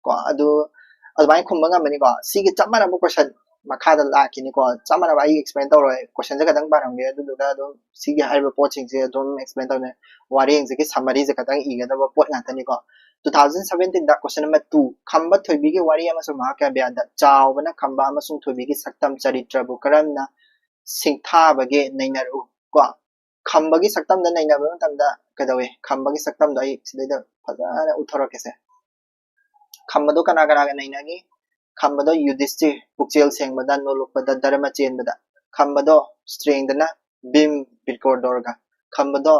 ꯀꯣ꯫ ꯑꯗꯨ ꯑꯗꯨꯃꯥꯏꯅ ꯈꯨꯝꯕ ꯉꯝꯃꯅꯤꯀꯣ꯫ ꯁꯤꯒꯤ ꯆꯞ ꯃꯥꯟꯅꯕ ꯀꯣꯏꯁꯟ ꯃꯈꯥꯗ ꯂꯥꯛꯈꯤꯅꯤꯀꯣ꯫ ꯆꯞ ꯃꯥꯟꯅꯕ ꯑꯩ ꯑꯦꯛꯁꯄ꯭ꯂꯦꯟ ꯇꯧꯔꯣꯏ, ꯀꯣꯏꯁꯟꯁꯦ ꯈꯛꯇꯪ ꯄꯥꯔꯝꯒꯦ, ꯑꯗꯨꯗꯨꯒ ꯑꯗꯨꯝ ꯁꯤꯒꯤ ꯍꯥꯏꯔꯤꯕ ꯄꯣꯠꯁꯤꯡꯁꯦ ꯑꯗꯨꯝ ꯑꯦꯛꯁꯄ꯭ꯂꯦꯟ ꯇꯧꯅꯤ꯫ ꯋꯥꯔꯦꯡꯁꯤꯒꯤ ꯁꯝꯃꯔꯤꯁꯦ ꯈꯛꯇꯪ ꯏꯒꯗꯕ ꯄꯣꯠ ꯉꯥꯛꯇꯅꯤꯀꯣ꯫ Two thousand seventeen ꯗ question number two, ꯈꯝꯕ ꯊꯣꯏꯕꯤꯒꯤ ꯋꯥꯔꯤ ꯑꯃꯁꯨꯡ ꯃꯍꯥꯀꯥꯕ꯭ꯌꯥꯗ ꯆꯥꯎꯕꯅ ꯈꯝꯕ ꯑꯃꯁꯨꯡ ꯊꯣꯏꯕꯤꯒꯤ ꯁꯛꯇꯝ ꯆꯔꯤꯇ꯭ꯔꯕꯨ ꯀꯔꯝꯅ ꯁꯤꯡꯊꯥꯕꯒꯦ ꯅꯩꯅꯔꯛꯎ ꯀꯣ꯫ ꯈꯝꯕꯒꯤ ꯁꯛꯇꯝꯗ ꯅꯩꯅꯕ ꯃꯇꯝꯗ ꯀꯩꯗꯧꯋꯦ? ꯈꯝꯕꯒꯤ ꯁꯛꯇꯝꯗꯣ ꯑꯩ ꯁꯤꯗꯩꯗ ꯐꯖꯅ ꯎꯠꯊꯣꯔꯛꯀꯦꯁꯦ꯫ ꯈꯝꯕꯗꯣ ꯀꯅꯥ ꯀꯅꯥꯒ ꯅꯩꯅꯒꯦ? ꯈꯝꯕꯗꯣ ꯌꯨꯙꯤꯁꯇꯤꯔ, ꯄꯨꯛꯆꯦꯜ ꯁꯦꯡꯕꯗ, ꯅꯣꯂꯨꯛꯄꯗ, ꯙꯔꯃ ꯆꯦꯟꯕꯗ꯫ ꯈꯝꯕꯗꯣ ꯁ꯭ꯇ꯭ꯔꯦꯡꯗꯅ ꯚꯤꯝ, ꯕꯤꯔꯀꯣꯔ ꯗꯣꯔꯒ꯫ ꯈꯝꯕꯗꯣ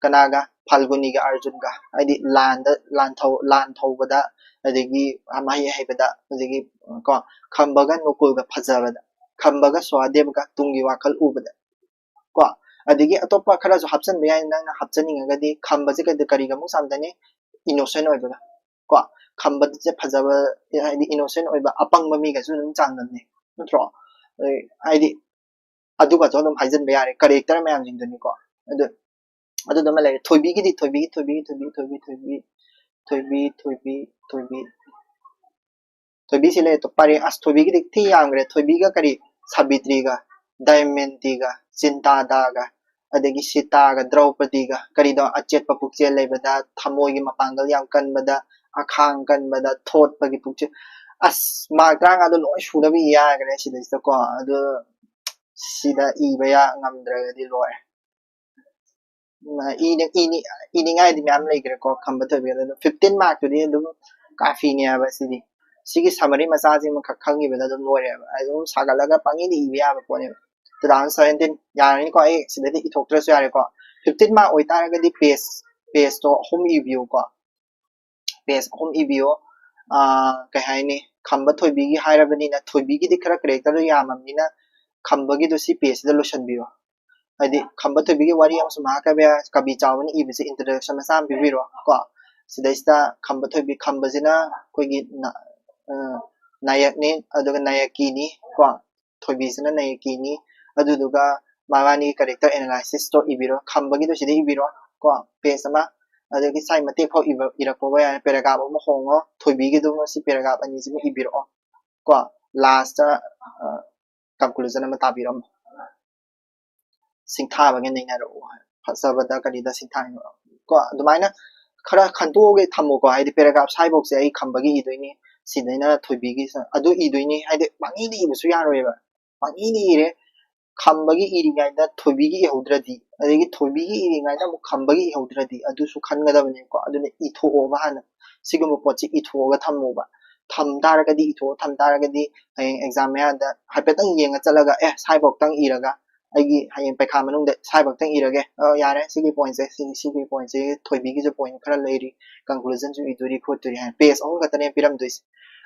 ꯀꯅꯥꯒ? ꯐꯥꯜꯒꯨꯅꯤꯒ ꯑꯔꯖꯨꯟꯒ꯫ ꯍꯥꯏꯗꯤ ꯂꯥꯟꯗ, ꯂꯥꯟ ꯊꯧ-, ꯂꯥꯟ ꯊꯧꯕꯗ, ꯑꯗꯒꯤ ꯃꯍꯩ ꯍꯩꯕꯗ, ꯑꯗꯒꯤ ꯀꯣ, ꯈꯝꯕꯒ ꯅꯨꯀꯨꯜꯒ ꯐꯖꯕꯗ, ꯈꯝꯕꯒ ꯁꯣꯍꯥꯗꯦꯕꯒ ꯇꯨꯡꯒꯤ ꯋꯥꯈꯜ ꯎꯕꯗ ꯀꯣ꯫ ꯑꯗꯒꯤ ꯑꯇꯣꯞꯄ ꯈꯔꯁꯨ ꯍꯥꯞꯆꯤꯟꯕ ꯌꯥꯏ, ꯅꯪꯅ ꯍꯥꯞꯆꯟꯅꯤꯡꯉꯒꯗꯤ꯫ ꯈꯝꯕꯁꯦ ꯀꯩꯗ, ꯀꯔꯤꯒ ꯑꯃꯨꯛ ꯆꯥꯡꯗꯝꯅꯩ? Innocent ꯑꯣꯏꯕꯒ ꯀꯣ꯫ ꯈꯝꯕꯁꯦ ꯐꯖꯕ, ꯍꯥꯏꯗꯤ innocent ꯑꯣꯏꯕ ꯑꯄꯪꯕ ꯃꯤꯒꯁꯨ ꯑꯗꯨꯝ ꯆꯥꯡꯗꯝꯅꯩ, ꯅꯠꯇ꯭ꯔꯣ? ꯑꯗꯩ ꯍꯥꯏꯗꯤ ꯑꯗꯨꯒꯁꯨ ꯑꯗꯨꯝ ꯍꯥꯏꯖꯤꯟꯕ ꯌꯥꯔꯦ, character ꯃꯌꯥꯝꯁꯤꯡꯗꯨꯅꯤꯀꯣ꯫ ꯑꯗꯨ, ꯑꯗꯨꯗꯨꯃ ꯂꯩꯔꯦ꯫ ꯊꯣꯏꯕꯤꯒꯤꯗꯤ, ꯊꯣꯏꯕꯤ, ꯊꯣꯏꯕꯤ, ꯊꯣꯏꯕꯤ, ꯊꯣꯏꯕꯤ, ꯊꯣꯏꯕꯤ, ꯊꯣꯏꯕꯤ, ꯊꯣꯏꯕꯤ, ꯊꯣꯏꯕꯤ, ꯊꯣꯏꯕꯤꯁꯤ ꯂꯩꯔꯦ꯫ ꯄꯔꯦꯡ, ꯑꯁ, ꯊꯣꯏꯕꯤꯒꯤꯗꯤ ꯊꯤ ꯌꯥꯝꯈ꯭ꯔꯦ꯫ ꯊꯣꯏꯕꯤꯒ ꯀꯔꯤ? ꯁꯥꯕꯤꯇ꯭ꯔꯤꯒ, ꯗꯥꯏꯃꯦꯟꯇꯤꯒ, ꯆꯤꯟꯇꯥꯗꯥꯒ, ꯑꯗꯒꯤ ꯁꯤꯇꯥꯒ, ꯗ꯭ꯔꯧꯄꯗꯤꯒ, ꯀꯔꯤꯗꯣ, ꯑꯆꯦꯠꯄ ꯄꯨꯛꯆꯦꯜ ꯂꯩꯕꯗ, ꯊꯃꯣꯏꯒꯤ ꯃꯄꯥꯡꯒꯜ ꯌꯥꯝ ꯀꯟꯕꯗ, ꯑꯈꯥꯡ ꯀꯟꯕꯗ, ꯊꯣꯠꯄꯒꯤ ꯄꯨꯛꯆꯦꯜ꯫ ꯑꯁ, mark ꯇꯔꯥꯃꯉꯥꯗꯣ ꯂꯣꯏ ꯁꯨꯅꯕ ꯏ ꯌꯥꯈ꯭ꯔꯦ ꯁꯤꯗꯩꯁꯤꯗꯀꯣ꯫ ꯑꯗꯨ ꯁꯤꯗ ꯏꯕ ꯌꯥ ꯉꯝꯗ꯭ꯔꯒꯗꯤ ꯂꯣꯏꯔꯦ꯫ ꯎꯝ, ꯏꯅꯤ-, ꯏꯅꯤ-, ꯏꯅꯤꯡꯉꯥꯏꯗꯤ ꯃꯌꯥꯝ ꯂꯩꯈ꯭ꯔꯦꯀꯣ, ꯈꯝꯕ ꯊꯣꯏꯕꯤ꯫ ꯑꯗꯣ fifteen mark ꯇꯨꯗꯤ ꯑꯗꯨꯝ ꯀꯥꯐꯤꯅꯦꯕ ꯁꯤꯗꯤ꯫ ꯁꯤꯒꯤ summary ꯃꯆꯥꯁꯤꯃꯈꯛ ꯈꯪꯈꯤꯕꯗ ꯑꯗꯨꯝ ꯂꯣꯏꯔꯦꯕ꯫ ꯑꯗꯨꯝ ꯁꯥꯒꯠꯂꯒ ꯄꯪꯏꯗ ꯏꯕ ꯌꯥꯕ ꯄꯣꯠꯅꯦꯕ꯫ Two thousand seventeen ꯌꯥꯔꯅꯤꯀꯣ, ꯑꯩ ꯁꯤꯗꯩꯗ ꯏꯊꯣꯛꯇ꯭ꯔꯁꯨ ꯌꯥꯔꯦꯀꯣ꯫ Fifteen mark ꯑꯣꯏꯇꯥꯔꯒꯗꯤ page, page ꯇꯣ ꯑꯍꯨꯝ ꯏꯕꯤꯌꯨꯀꯣ꯫ Page ꯑꯍꯨꯝ ꯏꯕꯤꯌꯣ꯫ ꯑꯥ, ꯀꯩ ꯍꯥꯏꯅꯤ, ꯈꯝꯕ ꯊꯣꯏꯕꯤꯒꯤ ꯍꯥꯏꯔꯕꯅꯤꯅ, ꯊꯣꯏꯕꯤꯒꯤꯗꯤ ꯈꯔ character ꯗꯣ ꯌꯥꯝꯃꯕꯅꯤꯅ, ꯈꯝꯕꯒꯤꯗꯣ ꯁꯤ page ꯁꯤꯗ ꯂꯣꯏꯁꯤꯟꯕꯤꯔꯣ꯫ ꯍꯥꯏꯗꯤ ꯈꯝꯕ ꯊꯣꯏꯕꯤꯒꯤ ꯋꯥꯔꯤ ꯑꯃꯁꯨ ꯃꯍꯥꯀꯥꯕ꯭ꯌ ꯀꯕꯤ ꯆꯥꯎꯕꯅ ꯏꯕꯁꯦ introduction ꯃꯆꯥ ꯑꯃ ꯄꯤꯕꯤꯔꯣ ꯀꯣ꯫ ꯁꯤꯗꯩꯁꯤꯗ ꯈꯝꯕ ꯊꯣꯏꯕꯤ, ꯈꯝꯕꯁꯤꯅ ꯑꯩꯈꯣꯏꯒꯤ ꯅ-, ꯑ, ꯅꯥꯌꯛꯅꯤ, ꯑꯗꯨꯒ ꯅꯥꯌꯛꯀꯤꯅꯤ ꯀꯣ꯫ ꯊꯣꯏꯕꯤꯁꯤꯅ ꯅꯥꯌꯛꯀꯤꯅꯤ꯫ ꯑꯗꯨꯗꯨꯒ ꯃꯕꯥꯅꯤꯒꯤ character analysis ꯇꯣ ꯏꯕꯤꯔꯣ꯫ ꯈꯝꯕꯒꯤꯗꯣ ꯁꯤꯗ ꯏꯕꯤꯔꯣ ꯀꯣ, page ꯑꯃ꯫ ꯑꯗꯒꯤ ꯁꯥꯏ ꯃꯇꯦꯛ ꯐꯥꯎ ꯏꯕ-, ꯏꯔꯛꯄ ꯌꯥꯔꯦ, paragraph ꯑꯃ ꯍꯣꯡꯉꯣ꯫ ꯊꯣꯏꯕꯤꯒꯤꯗꯨꯃ ꯁꯤ paragraph ꯑꯅꯤꯁꯤꯃ ꯏꯕꯤꯔꯛꯑꯣ ꯀꯣ꯫ Last ꯇ, ꯑ, conclusion ꯑꯃ ꯇꯥꯕꯤꯔꯝꯃꯣ꯫ ꯁꯤꯡꯊꯥꯕꯒ ꯅꯩꯅꯔꯛꯎ꯫ ꯐꯖꯕꯗ ꯀꯔꯤꯗ ꯁꯤꯡꯊꯥꯅꯤꯡꯕ ꯀꯣ, ꯑꯗꯨꯃꯥꯏꯅ ꯈꯔ ꯈꯟꯇꯣꯛꯑꯒ ꯊꯝꯃꯣꯀꯣ꯫ ꯍꯥꯏꯗꯤ paragraph ꯁ꯭ꯋꯥꯏꯐꯥꯎꯁꯦ ꯑꯩ ꯈꯝꯕꯒꯤ ꯏꯗꯣꯏꯅꯤ, ꯁꯤꯗꯩꯅ ꯊꯣꯏꯕꯤꯒꯤ ꯁ-, ꯑꯗꯨ ꯏꯗꯣꯏꯅꯤ꯫ ꯍꯥꯏꯗꯤ ꯄꯪꯏꯗ ꯏꯕꯁꯨ ꯌꯥꯔꯣꯏꯕ꯫ ꯄꯪꯏꯗ ꯏꯔꯦ, ꯈꯝꯕꯒꯤ ꯏꯔꯤꯉꯩꯗ ꯊꯣꯏꯕꯤꯒꯤ ꯏꯍꯧꯗ꯭ꯔꯗꯤ, ꯑꯗꯒꯤ ꯊꯣꯏꯕꯤꯒꯤ ꯏꯔꯤꯉꯩꯗ ꯑꯃꯨꯛ ꯈꯝꯕꯒꯤ ꯏꯍꯧꯗ꯭ꯔꯗꯤ, ꯑꯗꯨꯁꯨ ꯈꯟꯒꯗꯕꯅꯦꯀꯣ꯫ ꯑꯗꯨꯅ ꯏꯊꯣꯛꯑꯣꯕ ꯍꯥꯟꯅ꯫ ꯁꯤꯒꯨꯝꯕ ꯄꯣꯠꯁꯤ ꯏꯊꯣꯛꯑꯒ ꯊꯝꯃꯣꯕ꯫ ꯊꯝ ꯇꯥꯔꯒꯗꯤ, ꯏꯊꯣꯛꯑ ꯊꯝ ꯇꯥꯔꯒꯗꯤ ꯍꯌꯦꯡ exam ꯃꯌꯥꯗ ꯍꯥꯏꯐꯦꯠꯇꯪ ꯌꯦꯡꯉ ꯆꯠꯂꯒ, ꯑꯦ, ꯁ꯭ꯋꯥꯏꯐꯥꯎꯇꯪ ꯏꯔꯒ ꯑꯩꯒꯤ ꯍꯌꯦꯡ ꯄꯩꯈꯥ ꯃꯅꯨꯡꯗ ꯁ꯭ꯋꯥꯏꯐꯥꯎꯇꯪ ꯏꯔꯒꯦ, ꯑ, ꯌꯥꯔꯦ, ꯁꯤꯒꯤ ꯄꯣꯏꯟꯁꯦ, ꯁꯤ, ꯁꯤꯒꯤ ꯄꯣꯏꯟꯁꯦ, ꯊꯣꯏꯕꯤꯒꯤꯁꯨ ꯄꯣꯏꯟ ꯈꯔ ꯂꯩꯔꯤ, ꯀꯟꯀ꯭ꯂꯨꯖꯟꯁꯨ ꯏꯗꯣꯔꯤ ꯈꯣꯠꯇꯣꯔꯤ ꯍꯥꯏꯅ ꯄꯦꯖ ꯑꯍꯨꯝ ꯈꯛꯇꯅꯦ ꯄꯤꯔꯝꯗꯣꯏꯁꯦ꯫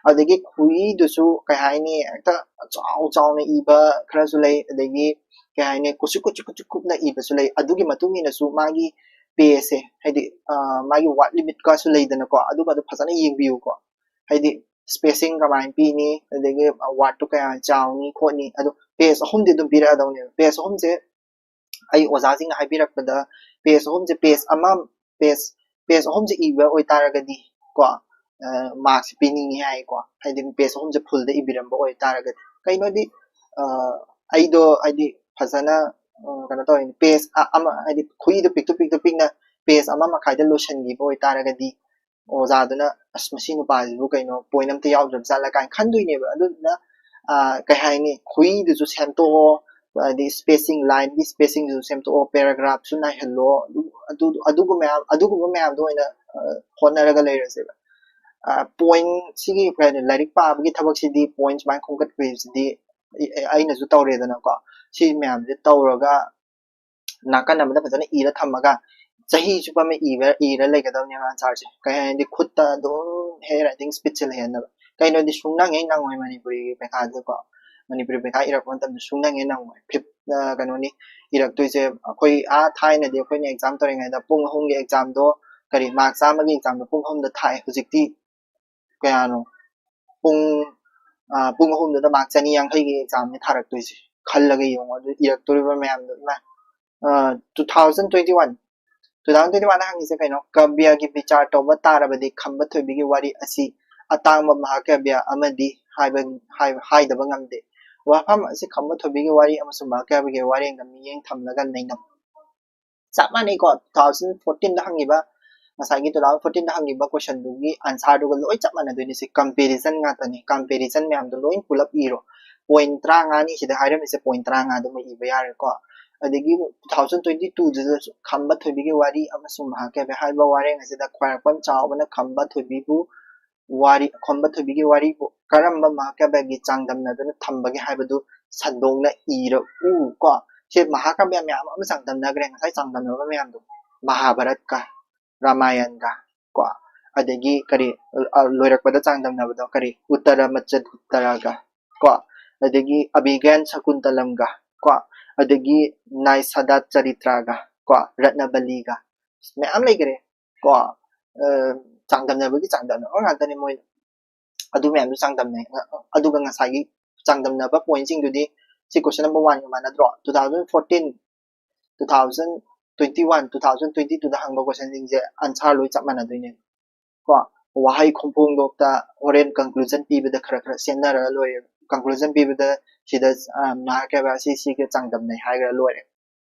ꯑꯗꯒꯤ ꯈꯨꯏꯗꯨꯁꯨ ꯀꯩ ꯍꯥꯏꯅꯤ, ꯍꯦꯛꯇ ꯆꯥꯎ ꯆꯥꯎꯅ ꯏꯕ ꯈꯔꯁꯨ ꯂꯩ, ꯑꯗꯒꯤ ꯀꯩ ꯍꯥꯏꯅꯤ, ꯀꯨꯁꯨ ꯀꯨꯁꯨ ꯀꯨꯁꯨ ꯀꯨꯞꯅ ꯏꯕꯁꯨ ꯂꯩ꯫ ꯑꯗꯨꯒꯤ ꯃꯇꯨꯡ ꯏꯟꯅꯁꯨ ꯃꯥꯒꯤ ꯄꯦꯖꯁꯦ, ꯍꯥꯏꯗꯤ, ꯑ, ꯃꯥꯒꯤ ꯋꯥꯔꯗ ꯂꯤꯃꯤꯠꯀꯁꯨ ꯂꯩꯗꯅꯀꯣ, ꯑꯗꯨꯒꯗꯣ ꯐꯖꯅ ꯌꯦꯡꯕꯤꯌꯨꯀꯣ꯫ ꯍꯥꯏꯗꯤ ꯁ꯭ꯄꯦꯁꯤꯡ ꯀꯃꯥꯏꯅ ꯄꯤꯅꯤ, ꯑꯗꯒꯤ ꯋꯥꯔꯗꯇꯨ ꯀꯌꯥ ꯆꯥꯎꯅꯤ ꯈꯣꯠꯅꯤ, ꯑꯗꯣ ꯄꯦꯖ ꯑꯍꯨꯝꯗꯤ ꯑꯗꯨꯝ ꯄꯤꯔꯛꯑꯗꯧꯅꯦꯕ꯫ ꯄꯦꯖ ꯑꯍꯨꯝꯁꯦ ꯑꯩ ꯑꯣꯖꯥꯁꯤꯡꯅ ꯍꯥꯏꯕꯤꯔꯛꯄꯗ, ꯄꯦꯖ ꯑꯍꯨꯝꯁꯦ, ꯄꯦꯖ ꯑꯃ, ꯄꯦꯖ, ꯄꯦꯖ ꯑꯍꯨꯝꯁꯦ ꯏꯕ ꯑꯣꯏꯇꯥꯔꯒꯗꯤ ꯀꯣ, ꯑ, ꯃꯥꯔꯛꯁꯦ ꯄꯤꯅꯤꯡꯉꯤ ꯍꯥꯏꯀꯣ꯫ ꯍꯥꯏꯗꯤ ꯄꯦꯖ ꯑꯍꯨꯝꯁꯦ ꯐꯨꯜꯗ ꯏꯕꯤꯔꯝꯕ ꯑꯣꯏꯇꯥꯔꯒꯗꯤ꯫ ꯀꯩꯅꯣꯗꯤ, ꯑ, ꯑꯩꯗꯣ ꯍꯥꯏꯗꯤ ꯐꯖꯅ, ꯑ, ꯀꯩꯅꯣ ꯇꯧꯔꯤꯅꯤ, ꯄꯦꯖ ꯑ-, ꯑꯃ, ꯍꯥꯏꯗꯤ ꯈꯨꯏꯗꯣ ꯄꯤꯛꯇꯨ ꯄꯤꯛꯇꯨ ꯄꯤꯛꯅ ꯄꯦꯖ ꯑꯃ ꯃꯈꯥꯏꯗ ꯂꯣꯏꯁꯤꯟꯈꯤꯕ ꯑꯣꯏꯇꯥꯔꯒꯗꯤ, ꯑꯣꯖꯥꯗꯨꯅ, "ꯑꯁ, ꯃꯁꯤ ꯅꯨꯄꯥꯁꯤꯕꯨ ꯀꯩꯅꯣ, ꯄꯣꯏꯟ ꯑꯝꯇ ꯌꯥꯎꯗ꯭ꯔꯕ ꯖꯥꯠꯂ?" ꯀꯥꯏꯅ ꯈꯟꯗꯣꯏꯅꯦꯕ꯫ ꯑꯗꯨꯗꯨꯅ, ꯑ, ꯀꯩ ꯍꯥꯏꯅꯤ, ꯈꯨꯏꯗꯨꯁꯨ ꯁꯦꯝꯗꯣꯛꯑꯣ, ꯑꯗꯩ ꯁ꯭ꯄꯦꯁꯤꯡ, ꯂꯥꯏꯟꯒꯤ ꯁ꯭ꯄꯦꯁꯤꯡꯗꯨꯁꯨ ꯁꯦꯝꯗꯣꯛꯑꯣ, ꯄꯦꯔꯥꯒ꯭ꯔꯥꯐꯁꯨ ꯅꯥꯏꯍꯜꯂꯣ, ꯑꯗꯨ, ꯑꯗꯨ, ꯑꯗꯨꯒꯨꯝꯕ ꯃꯌꯥꯝ, ꯑꯗꯨꯒꯨꯝꯕ ꯃꯌꯥꯝꯗꯣ ꯑꯣꯏꯅ, ꯑ, ꯍꯣꯠꯅꯔꯒ ꯂꯩꯔꯁꯦꯕ꯫ ꯑ, ꯄꯣꯏꯟ ꯁꯤꯒꯤ ꯀꯩꯅꯣ, ꯂꯥꯏꯔꯤꯛ ꯄꯥꯕꯒꯤ ꯊꯕꯛꯁꯤꯗꯤ, ꯄꯣꯏꯟ ꯁꯨꯃꯥꯏꯅ ꯈꯣꯝꯒꯠꯄꯁꯤꯗꯤ ꯑꯩ, ꯑꯩ, ꯑꯩꯅꯁꯨ ꯇꯧꯔꯦꯗꯅꯀꯣ꯫ ꯁꯤ ꯃꯌꯥꯝꯁꯦ ꯇꯧꯔꯒ ꯅꯥꯀꯟ ꯑꯃꯗ ꯐꯖꯅ ꯏꯔ ꯊꯝꯃꯒ ꯆꯍꯤ ꯆꯨꯞꯄ ꯑꯃ ꯏꯕ, ꯏꯔ ꯂꯩꯒꯗꯕꯅꯦꯕ ꯑꯟꯁꯥꯔꯁꯦ꯫ ꯀꯩ ꯍꯥꯏꯅꯤ, ꯈꯨꯠꯇ ꯑꯗꯨꯝ ꯍꯦꯟ ꯔꯥꯏꯇꯤꯡ ꯁ꯭ꯄꯤꯠꯁꯦ ꯂꯩꯍꯟꯗꯕ꯫ ꯀꯩꯅꯣꯗꯤ ꯁꯨꯡꯅꯪ ꯍꯦꯛ ꯅꯪꯉꯣꯏ ꯃꯅꯤꯄꯨꯔꯤꯒꯤ ꯄꯩꯈꯥꯗꯀꯣ꯫ ꯃꯅꯤꯄꯨꯔꯤ ꯄꯩꯈꯥ ꯏꯔꯛꯄ ꯃꯇꯝꯗ ꯁꯨꯡꯅꯪ ꯍꯦꯛ ꯅꯪꯉꯣꯏ꯫ ꯐꯤꯞ-, ꯑ, ꯀꯩꯅꯣꯅꯤ ꯏꯔꯛꯇꯣꯏꯁꯦ꯫ ꯑꯩꯈꯣꯏ ꯑꯥ ꯊꯥꯏꯅꯗꯤ ꯑꯩꯈꯣꯏꯅ ꯑꯦꯛꯖꯥꯝ ꯇꯧꯔꯤꯉꯩꯗ ꯄꯨꯡ ꯑꯍꯨꯝꯒꯤ ꯑꯦꯛꯖꯥꯝꯗꯣ, ꯀꯔꯤ, ꯃꯥꯔꯛ ꯆꯥꯝꯃꯒꯤ ꯑꯦꯛꯖꯥꯝꯗꯣ ꯄꯨꯡ ꯑꯍꯨꯝꯗ ꯊꯥꯏ꯫ ꯍꯧꯖꯤꯛꯇꯤ ꯀꯌꯥꯅꯣ? ꯄꯨꯡ, ꯑ, ꯄꯨꯡ ꯑꯍꯨꯝꯗꯨꯗ ꯃꯥꯔꯛ ꯆꯅꯤ ꯌꯥꯡꯈꯩꯒꯤ ꯑꯦꯛꯖꯥꯝꯅꯤ ꯊꯥꯔꯛꯇꯣꯏꯁꯦ꯫ ꯈꯜꯂꯒ ꯌꯦꯡꯉꯣ ꯑꯗꯨ ꯏꯔꯛꯇꯣꯔꯤꯕ ꯃꯌꯥꯝꯗꯣ꯫ ꯏꯃꯥ, ꯑ, two thousand twenty one, two thousand twenty one ꯍꯪꯉꯤꯁꯦ ꯀꯩꯅꯣ? ꯀꯕ꯭ꯌꯒꯤ ꯕꯤꯆꯥꯔ ꯇꯧꯕ ꯇꯥꯔꯕꯗꯤ ꯈꯝꯕ ꯊꯣꯏꯕꯤꯒꯤ ꯋꯥꯔꯤ ꯑꯁꯤ ꯑꯇꯥꯡꯕ ꯃꯍꯥꯀꯕ꯭ꯌ ꯑꯃꯗꯤ ꯍꯥꯏꯕ, ꯍꯥꯏ-, ꯍꯥꯏꯗꯕ ꯉꯝꯗꯦ꯫ ꯋꯥꯐꯝ ꯑꯁꯤ ꯈꯝꯕ ꯊꯣꯏꯕꯤꯒꯤ ꯋꯥꯔꯤ ꯑꯃꯁꯨꯡ ꯃꯍꯥꯀꯕ꯭ꯌꯒꯤ ꯋꯥꯔꯦꯡꯗ ꯃꯤꯠꯌꯦꯡ ꯊꯝꯂꯒ ꯅꯩꯅꯧ꯫ ꯆꯞ ꯃꯥꯟꯅꯩꯀꯣ, two thousand fourteen ꯗ ꯍꯪꯉꯤꯕ, ꯉꯁꯥꯏꯒꯤ two thousand fourteen ꯗ ꯍꯪꯉꯤꯕ question ꯗꯨꯒꯤ answer ꯗꯨꯒ ꯂꯣꯏ ꯆꯞ ꯃꯥꯟꯅꯗꯣꯏꯅꯤ꯫ ꯁꯤ comparison ꯉꯥꯛꯇꯅꯤ, comparison ꯃꯌꯥꯝꯗꯣ ꯂꯣꯏ ꯄꯨꯂꯞ ꯏꯔꯣ꯫ Point ꯇꯔꯥꯃꯉꯥꯅꯤ ꯁꯤꯗ ꯍꯥꯏꯔꯝꯃꯤꯁꯦ, point ꯇꯔꯥꯃꯉꯥꯗꯨꯃ ꯏꯕ ꯌꯥꯔꯦꯀꯣ꯫ ꯑꯗꯒꯤ two thousand twenty two ꯗꯨꯗꯁꯨ ꯈꯝꯕ ꯊꯣꯏꯕꯤꯒꯤ ꯋꯥꯔꯤ ꯑꯃꯁꯨꯡ ꯃꯍꯥꯛꯀꯤ ꯍꯥꯏꯕ ꯋꯥꯔꯦꯡ ꯑꯁꯤꯗ ꯈ꯭ꯋꯥꯏꯔꯥꯛꯄꯝ ꯆꯥꯎꯕꯅ ꯈꯝꯕ ꯊꯣꯏꯕꯤꯕꯨ ꯋꯥꯔꯤ, ꯈꯝꯕ ꯊꯣꯏꯕꯤꯒꯤ ꯋꯥꯔꯤꯕꯨ ꯀꯔꯝꯕ ꯃꯍꯥꯀꯥꯕ꯭ꯌꯒꯤ ꯆꯥꯡꯗꯝꯅꯗꯨꯅ ꯊꯝꯕꯒꯦ ꯍꯥꯏꯕꯗꯨ ꯁꯟꯗꯣꯛꯅ ꯏꯔꯛꯎ ꯀꯣ꯫ ꯇꯦ-, ꯃꯍꯥꯀꯥꯕ꯭ꯌ ꯃꯌꯥꯝ ꯑꯃ ꯆꯥꯡꯗꯝꯅꯈ꯭ꯔꯦ, ꯉꯁꯥꯏ ꯆꯥꯡꯗꯝꯅꯕ ꯃꯌꯥꯝꯗꯣ, ꯃꯍꯥꯚꯥꯔꯠꯀ, ꯔꯥꯃꯥꯌꯟꯒ, ꯀꯣ, ꯑꯗꯒꯤ ꯀꯔꯤ, ꯑ, ꯂꯣꯏꯔꯛꯄꯗ ꯆꯥꯡꯗꯝꯅꯕꯗꯣ ꯀꯔꯤ, ꯎꯠꯇꯔ ꯃꯆꯗꯨꯠꯇꯔꯒ, ꯀꯣ, ꯑꯗꯒꯤ ꯑꯕꯤꯒ꯭ꯌꯥꯟ ꯁꯀꯨꯟꯇꯂꯝꯒ, ꯀꯣ, ꯑꯗꯒꯤ ꯅꯥꯏꯁꯥꯗꯥꯠ ꯆꯔꯤꯇ꯭ꯔꯥꯒ, ꯀꯣ, ꯔꯠꯅꯕꯂꯤꯒ, ꯃꯌꯥꯝ ꯂꯩꯈꯔꯦ, ꯀꯣ, ꯑ, ꯆꯥꯡꯗꯝꯅꯕꯒꯤ ꯆꯥꯡꯗꯝꯅꯕ ꯉꯥꯛꯇꯅꯦ ꯃꯣꯏ꯫ ꯑꯗꯨ ꯃꯌꯥꯝꯗꯨ ꯆꯥꯡꯗꯝꯅꯩ꯫ ꯑꯗꯨꯒ ꯉꯁꯥꯏꯒꯤ ꯆꯥꯡꯗꯝꯅꯕ ꯄꯣꯏꯟꯁꯤꯡꯗꯨꯗꯤ ꯁꯤ ꯀꯣꯏꯁꯟ number ꯋꯥꯟꯒ ꯃꯥꯟꯅꯗ꯭ꯔꯣ? Two thousand fourteen, two thousand twenty one, two thousand twenty twoꯗ ꯍꯪꯕ ꯀꯣꯏꯁꯟꯁꯤꯡꯁꯦ ꯑꯟꯁꯥꯔ ꯂꯣꯏ ꯆꯞ ꯃꯥꯟꯅꯗꯣꯏꯅꯦ꯫ ꯀꯣ, ꯋꯥꯍꯩ ꯈꯣꯡꯐꯣꯡꯗꯣꯛꯇ ꯍꯣꯔꯦꯟ ꯀꯟꯀ꯭ꯂꯨꯖꯟ ꯄꯤꯕꯗ ꯈꯔ ꯈꯔ ꯁꯦꯝꯅꯔꯒ ꯂꯣꯏꯔꯦ꯫ ꯀꯟꯀ꯭ꯂꯨꯖꯟ ꯄꯤꯕꯗ ꯁꯤꯗ, ꯑ, ꯃꯍꯥꯀꯥꯕ꯭ꯌ ꯑꯁꯤ ꯁꯤꯒ ꯆꯥꯡꯗꯝꯅꯩ ꯍꯥꯏꯈ꯭ꯔ ꯂꯣꯏꯔꯦ꯫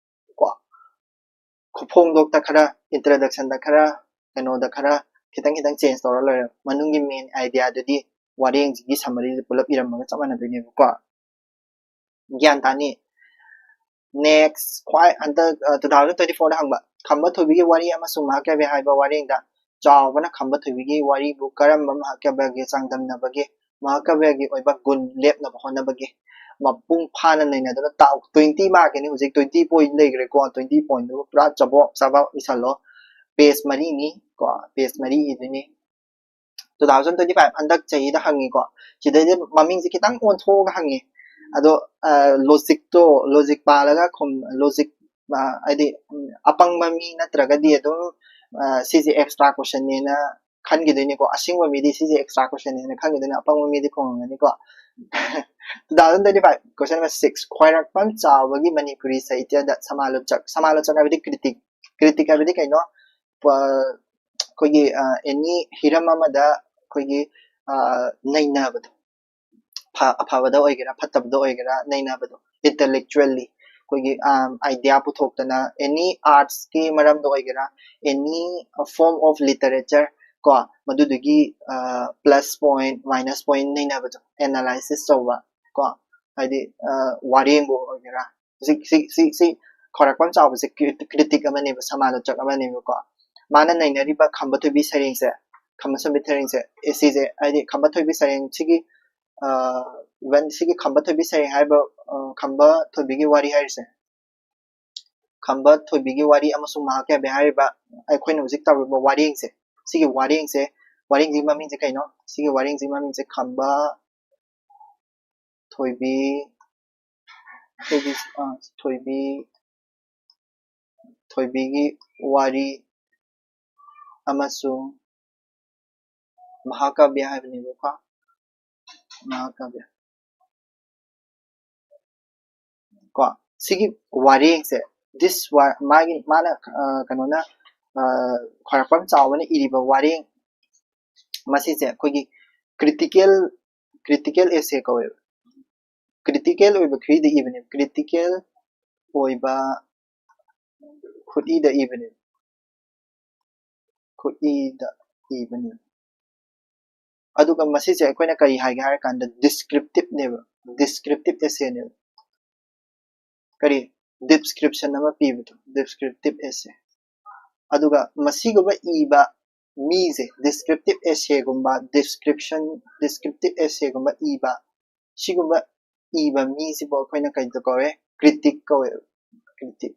ꯀꯣ, ꯈꯣꯡꯐꯣꯡꯗꯣꯛꯇ ꯈꯔ, ꯏꯟꯇ꯭ꯔꯗꯛꯁꯟꯗ ꯈꯔ, ꯀꯩꯅꯣꯗ ꯈꯔ ꯈꯤꯇꯪ ꯈꯤꯇꯪ ꯆꯦꯟꯖ ꯇꯧꯔ ꯂꯣꯏꯔꯦ꯫ ꯃꯅꯨꯡꯒꯤ ꯃꯦꯟ ꯑꯥꯏꯗꯤꯌꯥꯗꯨꯗꯤ ꯋꯥꯔꯦꯡꯁꯤꯒꯤ ꯁꯝꯃꯔꯤꯁꯦ ꯄꯨꯂꯞ ꯏꯔꯝꯃꯒ ꯆꯞ ꯃꯥꯟꯅꯗꯣꯏꯅꯦꯕꯀꯣ꯫ ꯒ꯭ꯌꯥꯟ ꯇꯥꯅꯤ꯫ ꯅꯦꯛꯁ, ꯈ꯭ꯋꯥꯏ ꯍꯟꯗꯛ, ꯑ, two thousand twenty fourꯗ ꯍꯪꯕ, ꯈꯝꯕ ꯊꯣꯏꯕꯤꯒꯤ ꯋꯥꯔꯤ ꯑꯃꯁꯨꯡ ꯃꯍꯥꯀꯥꯕ꯭ꯌ ꯍꯥꯏꯕ ꯋꯥꯔꯦꯡꯗ ꯆꯥꯎꯕꯅ ꯈꯝꯕ ꯊꯣꯏꯕꯤꯒꯤ ꯋꯥꯔꯤꯕꯨ ꯀꯔꯝꯕ ꯃꯍꯥꯀꯥꯕ꯭ꯌꯒꯤ ꯆꯥꯡꯗꯝꯅꯕꯒꯦ? ꯃꯍꯥꯀꯥꯕ꯭ꯌꯒꯤ ꯑꯣꯏꯕ ꯒꯨꯟ ꯂꯦꯞꯅꯕ ꯍꯣꯠꯅꯕꯒꯦ꯫ ꯃꯄꯨꯡ ꯐꯥꯅ ꯅꯩꯅꯗꯨꯅ ꯇꯥꯛꯎ꯫ Twenty markꯀꯤꯅꯤ ꯍꯧꯖꯤꯛ, twenty point ꯂꯩꯈ꯭ꯔꯦꯀꯣ, twenty pointꯗꯨ ꯄꯨꯔꯥ ꯆꯕꯣꯛ ꯆꯕꯣꯛ ꯏꯁꯜꯂꯣ꯫ Page ꯃꯔꯤꯅꯤ ꯀꯣ, page ꯃꯔꯤ ꯏꯗꯣꯏꯅꯤ꯫ Two thousand twenty five ꯍꯟꯗꯛ ꯆꯍꯤꯗ ꯍꯪꯉꯤꯀꯣ, ꯁꯤꯗꯩꯗꯤ ꯃꯃꯤꯡꯁꯦ ꯈꯤꯇꯪ ꯑꯣꯟꯊꯣꯛꯑꯒ ꯍꯪꯉꯤ꯫ ꯑꯗꯣ, ꯑ, ꯂꯣꯖꯤꯛꯇꯣ, ꯂꯣꯖꯤꯛ ꯄꯥꯜꯂꯒ ꯈꯨꯝ-, ꯂꯣꯖꯤꯛ, ꯑ, ꯍꯥꯏꯗꯤ, ꯎꯝ, ꯑꯄꯪꯕ ꯃꯤ ꯅꯠꯇ꯭ꯔꯒꯗꯤ ꯑꯗꯨꯝ, ꯑ, ꯁꯤꯁꯦ ꯑꯦꯛꯁꯇ꯭ꯔꯥ ꯀꯣꯏꯁꯟꯅꯦꯅ ꯈꯟꯈꯤꯗꯣꯏꯅꯤꯀꯣ꯫ ꯑꯁꯦꯡꯕ ꯃꯤꯗꯤ ꯁꯤꯁꯦ ꯑꯦꯛꯁꯇ꯭ꯔꯥ ꯀꯣꯏꯁꯟꯅꯦꯅ ꯈꯟꯈꯤꯗꯣꯏꯅꯤ, ꯑꯄꯪꯕ ꯃꯤꯗꯤ ꯈꯨꯝꯃꯝꯒꯅꯤꯀꯣ꯫ Two thousand twenty five, question number six, ꯈ꯭ꯋꯥꯏꯔꯥꯛꯄꯝ ꯆꯥꯎꯕꯒꯤ ꯃꯅꯤꯄꯨꯔꯤ ꯁꯥꯍꯤꯇ꯭ꯌꯗ ꯁꯃꯥꯂꯣꯆꯛ, ꯁꯃꯥꯂꯣꯆꯛ ꯍꯥꯏꯕꯗꯤ ꯀ꯭ꯔꯤꯇꯤꯛ, ꯀ꯭ꯔꯤꯇꯤꯛ ꯍꯥꯏꯕꯗꯤ ꯀꯩꯅꯣ? ꯄ-, ꯑꯩꯈꯣꯏꯒꯤ, ꯑ, ꯑꯦꯅꯤ ꯍꯤꯔꯝ ꯑꯃꯗ ꯑꯩꯈꯣꯏꯒꯤ, ꯑ, ꯅꯩꯅꯕꯗꯣ, ꯐ-, ꯑꯐꯕꯗ ꯑꯣꯏꯒꯦꯔꯥ ꯐꯠꯇꯕꯗ ꯑꯣꯏꯒꯦꯔꯥ ꯅꯩꯅꯕꯗꯣ, intellectually ꯑꯩꯈꯣꯏꯒꯤ, ꯑ, ꯑꯥꯏꯗꯤꯌꯥ ꯄꯨꯊꯣꯛꯇꯅ, ꯑꯦꯅꯤ ꯑꯥꯔꯠꯁꯀꯤ ꯃꯔꯝꯗ ꯑꯣꯏꯒꯦꯔꯥ, ꯑꯦꯅꯤ form of literature ꯀꯣ, ꯃꯗꯨꯗꯨꯒꯤ, ꯑ, plus point minus point ꯅꯩꯅꯕꯗꯣ, ꯑꯦꯅꯥꯂꯥꯏꯁꯤꯁ ꯇꯧꯕ ꯀꯣ, ꯍꯥꯏꯗꯤ, ꯑ, ꯋꯥꯔꯦꯡꯕꯨ ꯑꯣꯏꯒꯦꯔꯥ, ꯁꯤ, ꯁꯤ, ꯁꯤ, ꯁꯤ ꯈ꯭ꯋꯥꯏꯔꯥꯛꯄꯝ ꯆꯥꯎꯕꯁꯦ ꯀ꯭ꯔꯤ-, ꯀ꯭ꯔꯤꯇꯤꯛ ꯑꯃꯅꯦꯕ, ꯁꯃꯥꯂꯣꯆꯛ ꯑꯃꯅꯦꯕꯀꯣ꯫ ꯃꯥꯅ ꯅꯩꯅꯔꯤꯕ ꯈꯝꯕ ꯊꯣꯏꯕꯤ ꯁꯩꯔꯦꯡꯁꯦ, ꯈꯝꯕ ꯊꯣꯏꯕꯤ ꯁꯩꯔꯦꯡꯁꯦ, ꯑꯦ, ꯁꯤꯁꯦ, ꯍꯥꯏꯗꯤ ꯈꯝꯕ ꯊꯣꯏꯕꯤ ꯁꯩꯔꯦꯡꯁꯤꯒꯤ, ꯑ, even ꯁꯤꯒꯤ ꯈꯝꯕ ꯊꯣꯏꯕꯤ ꯁꯩꯔꯦꯡ ꯍꯥꯏꯔꯤꯕ, ꯑ, ꯈꯝꯕ ꯊꯣꯏꯕꯤꯒꯤ ꯋꯥꯔꯤ ꯍꯥꯏꯔꯤꯁꯦ, ꯈꯝꯕ ꯊꯣꯏꯕꯤꯒꯤ ꯋꯥꯔꯤ ꯑꯃꯁꯨꯡ ꯃꯍꯥꯀꯥꯕ꯭ꯌ ꯍꯥꯏꯔꯤꯕ ꯑꯩꯈꯣꯏꯅ ꯍꯧꯖꯤꯛ ꯇꯧꯔꯤꯕ ꯋꯥꯔꯦꯡꯁꯦ, ꯁꯤꯒꯤ ꯋꯥꯔꯦꯡꯁꯦ, ꯋꯥꯔꯦꯡꯁꯤꯒꯤ ꯃꯃꯤꯡꯁꯦ ꯀꯩꯅꯣ? ꯁꯤꯒꯤ ꯋꯥꯔꯦꯡꯁꯤꯒꯤ ꯃꯃꯤꯡꯁꯦ ꯈꯝꯕ ꯊꯣꯏꯕꯤ, ꯊꯣꯏꯕꯤ, ꯑ, ꯊꯣꯏꯕꯤ, ꯊꯣꯏꯕꯤꯒꯤ ꯋꯥꯔꯤ ꯑꯃꯁꯨꯡ ꯃꯍꯥꯀꯥꯕ꯭ꯌ ꯍꯥꯏꯕꯅꯦꯕꯀꯣ꯫ ꯃꯍꯥꯀꯥꯕ꯭ꯌ꯫ ꯀꯣ, ꯁꯤꯒꯤ ꯋꯥꯔꯦꯡꯁꯦ, this ꯋꯥ-, ꯃꯥꯒꯤ, ꯃꯥꯅ, ꯑ, ꯀꯩꯅꯣꯅ, ꯑ, ꯈ꯭ꯋꯥꯏꯔꯥꯛꯄꯝ ꯆꯥꯎꯕꯅ ꯏꯔꯤꯕ ꯋꯥꯔꯦꯡ, ꯃꯁꯤꯁꯦ ꯑꯩꯈꯣꯏꯒꯤ critical, critical essay ꯀꯧꯋꯦꯕ꯫ Critical ꯑꯣꯏꯕ ꯈꯨꯠꯏꯗ ꯏꯕꯅꯦꯕ꯫ Critical ꯑꯣꯏꯕ ꯈꯨꯠꯏꯗ ꯏꯕꯅꯦꯕ꯫ ꯈꯨꯠꯏꯗ ꯏꯕꯅꯦꯕ꯫ ꯑꯗꯨꯒ ꯃꯁꯤꯁꯦ ꯑꯩꯈꯣꯏꯅ ꯀꯔꯤ ꯍꯥꯏꯒꯦ ꯍꯥꯏꯔ ꯀꯥꯟꯗ descriptiveꯅꯦꯕ, descriptive essayꯅꯦꯕ꯫ ꯀꯔꯤ? Description ꯑꯃ ꯄꯤꯕꯗꯣ, descriptive essay꯫ ꯑꯗꯨꯒ ꯃꯁꯤꯒꯨꯝꯕ ꯏꯕ ꯃꯤꯁꯦ, descriptive essayꯒꯨꯝꯕ, description, descriptive essayꯒꯨꯝꯕ ꯏꯕ, ꯁꯤꯒꯨꯝꯕ ꯏꯕ ꯃꯤꯁꯤꯕꯨ ꯑꯩꯈꯣꯏꯅ ꯀꯩꯗ ꯀꯧꯋꯦ? Critic ꯀꯧꯋꯦꯕ, critic꯫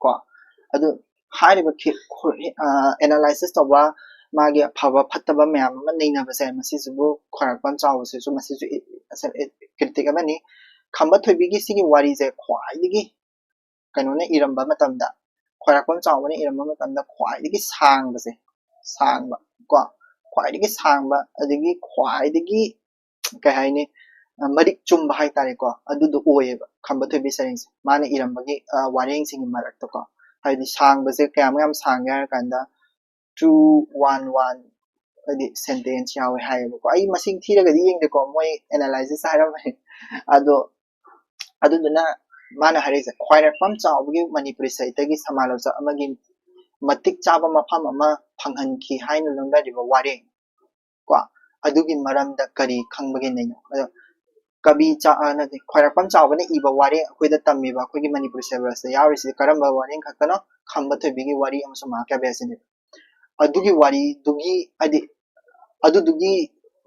ꯀꯣ, ꯑꯗꯨ ꯍꯥꯏꯔꯤꯕ ꯈꯤ-, ꯈꯨ-, ꯑ, analysis ꯇꯧꯕ, ꯃꯥꯒꯤ ꯑꯐꯕ ꯐꯠꯇꯕ ꯃꯌꯥꯝ ꯑꯃ ꯅꯩꯅꯕꯁꯦ, ꯃꯁꯤꯁꯤꯕꯨ ꯈ꯭ꯋꯥꯏꯔꯥꯛꯄꯝ ꯆꯥꯎꯕꯁꯤꯁꯨ, ꯃꯁꯤꯁꯨ ꯏ-, ꯑꯁ-, ꯏ-, critic ꯑꯃꯅꯤ꯫ ꯈꯝꯕ ꯊꯣꯏꯕꯤꯒꯤ ꯁꯤꯒꯤ ꯋꯥꯔꯤꯁꯦ ꯈ꯭ꯋꯥꯏꯗꯒꯤ ꯀꯩꯅꯣꯅ ꯏꯔꯝꯕ ꯃꯇꯝꯗ, ꯈ꯭ꯋꯥꯏꯔꯥꯛꯄꯝ ꯆꯥꯎꯕꯅ ꯏꯔꯝꯕ ꯃꯇꯝꯗ ꯈ꯭ꯋꯥꯏꯗꯒꯤ ꯁꯥꯡꯕꯁꯦ, ꯁꯥꯡꯕ ꯀꯣ, ꯈ꯭ꯋꯥꯏꯗꯒꯤ ꯁꯥꯡꯕ, ꯑꯗꯒꯤ ꯈ꯭ꯋꯥꯏꯗꯒꯤ, ꯀꯩ ꯍꯥꯏꯅꯤ, ꯑ, ꯃꯔꯤꯛ ꯆꯨꯝꯕ ꯍꯥꯏꯇꯥꯔꯦꯀꯣ, ꯑꯗꯨꯗꯣ ꯑꯣꯏꯌꯦꯕ ꯈꯝꯕ ꯊꯣꯏꯕꯤ ꯁꯩꯔꯦꯡꯁꯦ, ꯃꯥꯅ ꯏꯔꯝꯕꯒꯤ, ꯑ, ꯋꯥꯔꯦꯡꯁꯤꯡꯒꯤ ꯃꯔꯛꯇꯀꯣ꯫ ꯍꯥꯏꯕꯗꯤ ꯁꯥꯡꯕꯁꯦ ꯀꯌꯥꯃꯨꯛ ꯌꯥꯝ ꯁꯥꯡꯒꯦ ꯍꯥꯏꯔ ꯀꯥꯟꯗ, two one one, ꯍꯥꯏꯗꯤ sentence ꯌꯥꯎꯋꯦ ꯍꯥꯏꯌꯦꯕꯀꯣ꯫ ꯑꯩ ꯃꯁꯤꯡ ꯊꯤꯔꯒꯗꯤ ꯌꯦꯡꯗꯦꯀꯣ, ꯃꯣꯏ analysis ꯍꯥꯏꯔꯝꯕꯅꯤ꯫ ꯑꯗꯣ ꯑꯗꯨꯗꯨꯅ ꯃꯥꯅ ꯍꯥꯏꯔꯛꯏꯁꯦ, ꯈ꯭ꯋꯥꯏꯔꯥꯛꯄꯝ ꯆꯥꯎꯕꯒꯤ ꯃꯅꯤꯄꯨꯔꯤ ꯁꯥꯍꯤꯇ꯭ꯌꯒꯤ ꯁꯃꯥꯂꯣꯆꯛ ꯑꯃꯒꯤ ꯃꯇꯤꯛ ꯆꯥꯕ ꯃꯐꯝ ꯑꯃ ꯐꯪꯍꯟꯈꯤ ꯍꯥꯏꯅ ꯂꯧꯅꯔꯤꯕ ꯋꯥꯔꯦꯡ ꯀꯣ, ꯑꯗꯨꯒꯤ ꯃꯔꯝꯗ ꯀꯔꯤ ꯈꯪꯕꯒꯦ ꯅꯩꯅꯧ꯫ ꯑꯗꯣ ꯀꯕꯤ ꯆꯥ-, ꯑ, ꯅꯠꯇꯦ, ꯈ꯭ꯋꯥꯏꯔꯥꯛꯄꯝ ꯆꯥꯎꯕꯅ ꯏꯕ ꯋꯥꯔꯦꯡ ꯑꯩꯈꯣꯏꯗ ꯇꯝꯃꯤꯕ ꯑꯩꯈꯣꯏꯒꯤ ꯃꯅꯤꯄꯨꯔꯤ syllabusꯇ ꯌꯥꯎꯔꯤꯁꯤꯗꯤ ꯀꯔꯝꯕ ꯋꯥꯔꯦꯡ ꯈꯛꯇꯅꯣ? ꯈꯝꯕ ꯊꯣꯏꯕꯤꯒꯤ ꯋꯥꯔꯤ ꯑꯃꯁꯨꯡ ꯃꯍꯥꯀꯥꯕ꯭ꯌ ꯑꯁꯤꯅꯦꯕ꯫ ꯑꯗꯨꯒꯤ ꯋꯥꯔꯤꯗꯨꯒꯤ, ꯍꯥꯏꯗꯤ, ꯑꯗꯨꯗꯨꯒꯤ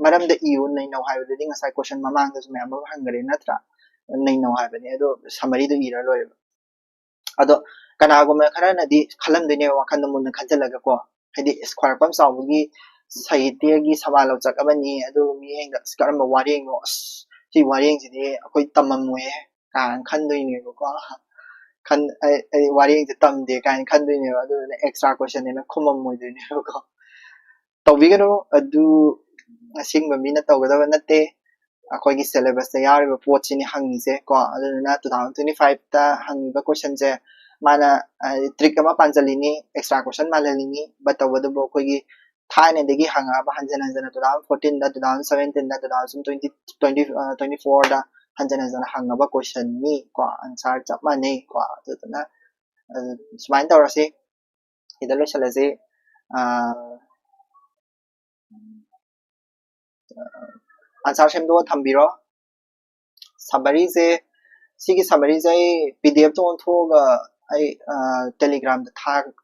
ꯃꯔꯝꯗ ꯏꯌꯨ, ꯅꯩꯅꯧ ꯍꯥꯏꯕꯗꯨꯗꯤ ꯉꯁꯥꯏ question ꯃꯃꯥꯡꯗꯁꯨ ꯃꯌꯥꯝ ꯑꯃ ꯍꯪꯈꯔꯦ ꯅꯠꯇ꯭ꯔꯥ? ꯅꯩꯅꯧ ꯍꯥꯏꯕꯅꯦ, ꯑꯗꯣ summaryꯗꯣ ꯏꯔ ꯂꯣꯏꯔꯦꯕ꯫ ꯑꯗꯣ ꯀꯅꯥꯒꯨꯝꯕ ꯈꯔꯅꯗꯤ ꯈꯜꯂꯝꯗꯣꯏꯅꯦꯕ, ꯋꯥꯈꯜꯗ ꯃꯨꯟꯅ ꯈꯟꯖꯤꯜꯂꯒꯀꯣ, ꯍꯥꯏꯗꯤ ꯈ꯭ꯋꯥꯏꯔꯥꯛꯄꯝ ꯆꯥꯎꯕꯒꯤ ꯁꯥꯍꯤꯇ꯭ꯌꯒꯤ ꯁꯃꯥ ꯂꯧꯆꯠ ꯑꯃꯅꯤ, ꯑꯗꯨ ꯃꯤꯠꯌꯦꯡꯗ "ꯑꯁ, ꯀꯔꯝꯕ ꯋꯥꯔꯦꯡꯅꯣ, ꯑꯁ, ꯁꯤ ꯋꯥꯔꯦꯡꯁꯤꯗꯤ ꯑꯩꯈꯣꯏ ꯇꯝꯃꯝꯃꯣꯏꯍꯦ" ꯀꯥꯏꯅ ꯈꯟꯗꯣꯏꯅꯦꯕꯀꯣ꯫ ꯈꯟ ꯑꯩ ꯑꯩ ꯋꯥꯔꯦꯡꯁꯦ ꯇꯝꯗꯦ ꯀꯥꯏꯅ ꯈꯟꯗꯣꯏꯅꯦꯕ, ꯑꯗꯨꯗꯨꯅ ꯑꯦꯛꯁꯇ꯭ꯔꯥ ꯀꯣꯏꯁꯟꯅꯦꯅ ꯈꯨꯝꯃꯝꯃꯣꯏꯗꯣꯏꯅꯦꯕꯀꯣ꯫ ꯇꯧꯕꯤꯒꯅꯨ, ꯑꯗꯨ ꯑꯁꯦꯡꯕ ꯃꯤꯅ ꯇꯧꯒꯗꯕ ꯅꯠꯇꯦ꯫ ꯑꯩꯈꯣꯏꯒꯤ ꯁꯦꯂꯦꯕꯁꯇ ꯌꯥꯎꯔꯤꯕ ꯄꯣꯠꯁꯤꯅꯤ ꯍꯪꯉꯤꯁꯦ ꯀꯣ꯫ ꯑꯗꯨꯗꯨꯅ two thousand twenty five ꯇ ꯍꯪꯉꯤꯕ ꯀꯣꯏꯁꯟꯁꯦ ꯃꯥꯅ ꯇ꯭ꯔꯤꯛ ꯑꯃ ꯄꯥꯟꯁꯤꯜꯂꯤꯅꯤ, ꯑꯦꯛꯁꯇ꯭ꯔꯥ ꯀꯣꯏꯁꯟ ꯃꯥꯜꯍꯜꯂꯤꯅꯤ, ꯕꯠ ꯇꯧꯕꯇꯕꯨ ꯑꯩꯈꯣꯏꯒꯤ ꯊꯥꯏꯅꯗꯒꯤ ꯍꯪꯉꯛꯑꯕ ꯍꯟꯖꯟ ꯍꯟꯖꯟꯅ two thousand fourteen ꯗ, two thousand seventeen ꯗ, two thousand twenty twenty twenty four ꯗ ꯍꯟꯖꯟ ꯍꯟꯖꯟꯅ ꯍꯪꯉꯕ ꯀꯣꯏꯁꯟꯅꯤ ꯀꯣ꯫ ꯑꯟꯁꯥꯔ ꯆꯞ ꯃꯥꯟꯅꯩ ꯀꯣ꯫ ꯑꯗꯨꯗꯨꯅ ꯑꯗꯨ ꯁꯨꯃꯥꯏꯅ ꯇꯧꯔꯁꯤ, ꯁꯤꯗ ꯂꯣꯏꯁꯤꯜꯂꯁꯤ꯫ ꯑꯟꯁꯥꯔ ꯁꯦꯝꯗꯣꯛꯑ ꯊꯝꯕꯤꯔꯣ꯫ ꯁꯝꯃꯔꯤꯁꯦ, ꯁꯤꯒꯤ ꯁꯝꯃꯔꯤꯁꯦ ꯑꯩ ꯄꯤ ꯗꯤ ꯑꯦꯐꯇ ꯑꯣꯟꯊꯣꯛꯑꯒ ꯑꯩ ꯇꯦꯂꯤꯒ꯭ꯔꯥꯝꯗ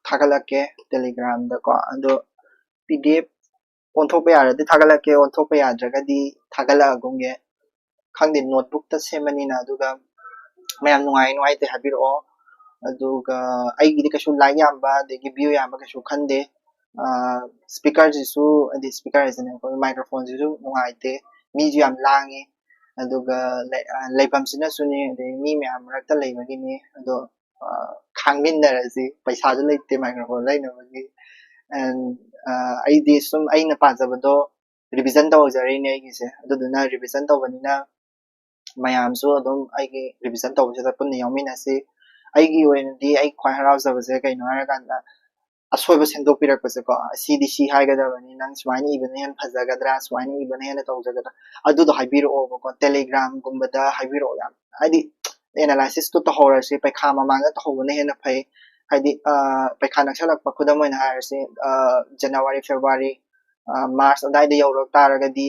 ꯊꯥꯒꯠꯂꯛꯀꯦ, ꯇꯦꯂꯤꯒ꯭ꯔꯥꯝꯗꯀꯣ꯫ ꯑꯗꯣ ꯄꯤ ꯗꯤ ꯑꯦꯐ ꯑꯣꯟꯊꯣꯛꯄ ꯌꯥꯔꯗꯤ ꯊꯥꯒꯠꯂꯛꯀꯦ, ꯑꯣꯟꯊꯣꯛꯄ ꯌꯥꯗ꯭ꯔꯒꯗꯤ ꯊꯥꯒꯠꯂꯛꯑꯒꯨꯝꯒꯦ꯫ ꯈꯪꯗꯦ, ꯅꯣꯠꯕꯨꯛꯇ ꯁꯦꯝꯕꯅꯤꯅ꯫ ꯑꯗꯨꯒ ꯃꯌꯥꯝ ꯅꯨꯡꯉꯥꯏ ꯅꯨꯡꯉꯥꯏꯇꯦ ꯍꯥꯏꯕꯤꯔꯛꯑꯣ꯫ ꯑꯗꯨꯒ ꯑꯩꯒꯤꯗꯤ ꯀꯩꯁꯨ ꯂꯥꯏꯛ ꯌꯥꯝꯕ ꯑꯗꯒꯤ ꯚ꯭ꯌꯨ ꯌꯥꯝꯕ ꯀꯩꯁꯨ ꯈꯟꯗꯦ꯫ ꯁ꯭ꯄꯤꯀꯔꯁꯤꯁꯨ, ꯍꯥꯏꯗꯤ ꯁ꯭ꯄꯤꯀꯔ ꯍꯥꯏꯁꯤꯅꯦ, ꯑꯩꯈꯣꯏ ꯃꯥꯏꯀ꯭ꯔꯣꯐꯣꯟꯁꯤꯁꯨ ꯅꯨꯡꯉꯥꯏꯇꯦ, ꯃꯤꯁꯨ ꯌꯥꯝ ꯂꯥꯡꯉꯤ, ꯑꯗꯨꯒ ꯂꯩꯐꯝꯁꯤꯅꯁꯨꯅꯦ, ꯑꯗꯩ ꯃꯤ ꯃꯌꯥꯝ ꯃꯔꯛꯇ ꯂꯩꯕꯒꯤꯅꯤ꯫ ꯑꯗꯣ ꯈꯥꯡꯃꯤꯟꯅꯔꯁꯤ, ꯄꯩꯁꯥꯁꯨ ꯂꯩꯇꯦ ꯃꯥꯏꯀ꯭ꯔꯣꯐꯣꯟ ꯂꯩꯅꯕꯒꯤ꯫ ꯑꯦꯟ ꯑꯩꯗꯤ ꯁꯨꯝ ꯑꯩꯅ ꯄꯥꯖꯕꯗꯣ ꯔꯤꯚꯤꯖꯟ ꯇꯧꯖꯔꯤꯅꯦ ꯑꯩꯒꯤꯁꯦ꯫ ꯑꯗꯨꯗꯨꯅ ꯔꯤꯚꯤꯖꯟ ꯇꯧꯕꯅꯤꯅ ꯃꯌꯥꯝꯁꯨ ꯑꯗꯨꯝ ꯑꯩꯒꯤ ꯔꯤꯚꯤꯖꯟ ꯇꯧꯕꯁꯤꯗ ꯄꯨꯟꯅ ꯌꯥꯎꯃꯤꯟꯅꯁꯤ꯫ ꯑꯩꯒꯤ ꯑꯣꯏꯅꯗꯤ ꯑꯩ ꯈ꯭ꯋꯥꯏ ꯍꯔꯥꯎꯖꯕꯁꯦ ꯀꯩꯅꯣ ꯍꯥꯏꯔꯀꯥꯟꯗ, ꯑꯁꯣꯏꯕ ꯁꯦꯝꯗꯣꯛꯄꯤꯔꯛꯄꯁꯦꯀꯣ, "ꯁꯤꯗꯤ ꯁꯤ ꯍꯥꯏꯒꯗꯕꯅꯤ, ꯅꯪ ꯁꯨꯃꯥꯏꯅ ꯏꯕꯅ ꯍꯦꯟꯅ ꯐꯖꯒꯗ꯭ꯔꯥ, ꯁꯨꯃꯥꯏꯅ ꯏꯕꯅ ꯍꯦꯟꯅ ꯇꯧꯖꯒꯗ꯭ꯔꯥ", ꯑꯗꯨꯗꯣ ꯍꯥꯏꯕꯤꯔꯛꯑꯣꯕꯀꯣ꯫ ꯇꯦꯂꯤꯒ꯭ꯔꯥꯝꯒꯨꯝꯕꯗ ꯍꯥꯏꯕꯤꯔꯛꯑꯣ, ꯌꯥꯝ ꯍꯥꯏꯗꯤ ꯑꯦꯅꯥꯂꯥꯏꯁꯤꯁꯇꯣ ꯇꯧꯍꯧꯔꯁꯤ꯫ ꯄꯩꯈꯥ ꯃꯃꯥꯡꯗ ꯇꯧꯍꯧꯕꯅ ꯍꯦꯟꯅ ꯐꯩ꯫ ꯍꯥꯏꯗꯤ ꯄꯩꯈꯥ ꯅꯛꯁꯜꯂꯛꯄ, ꯈꯨꯗꯝ ꯑꯣꯏꯅ ꯍꯥꯏꯔꯁꯤ, ꯖꯅꯋꯥꯔꯤ, ꯐꯦꯕ꯭ꯔꯨꯋꯥꯔꯤ, ꯃꯥꯔꯆ ꯑꯗꯥꯏꯗ ꯌꯧꯔꯛ ꯇꯥꯔꯒꯗꯤ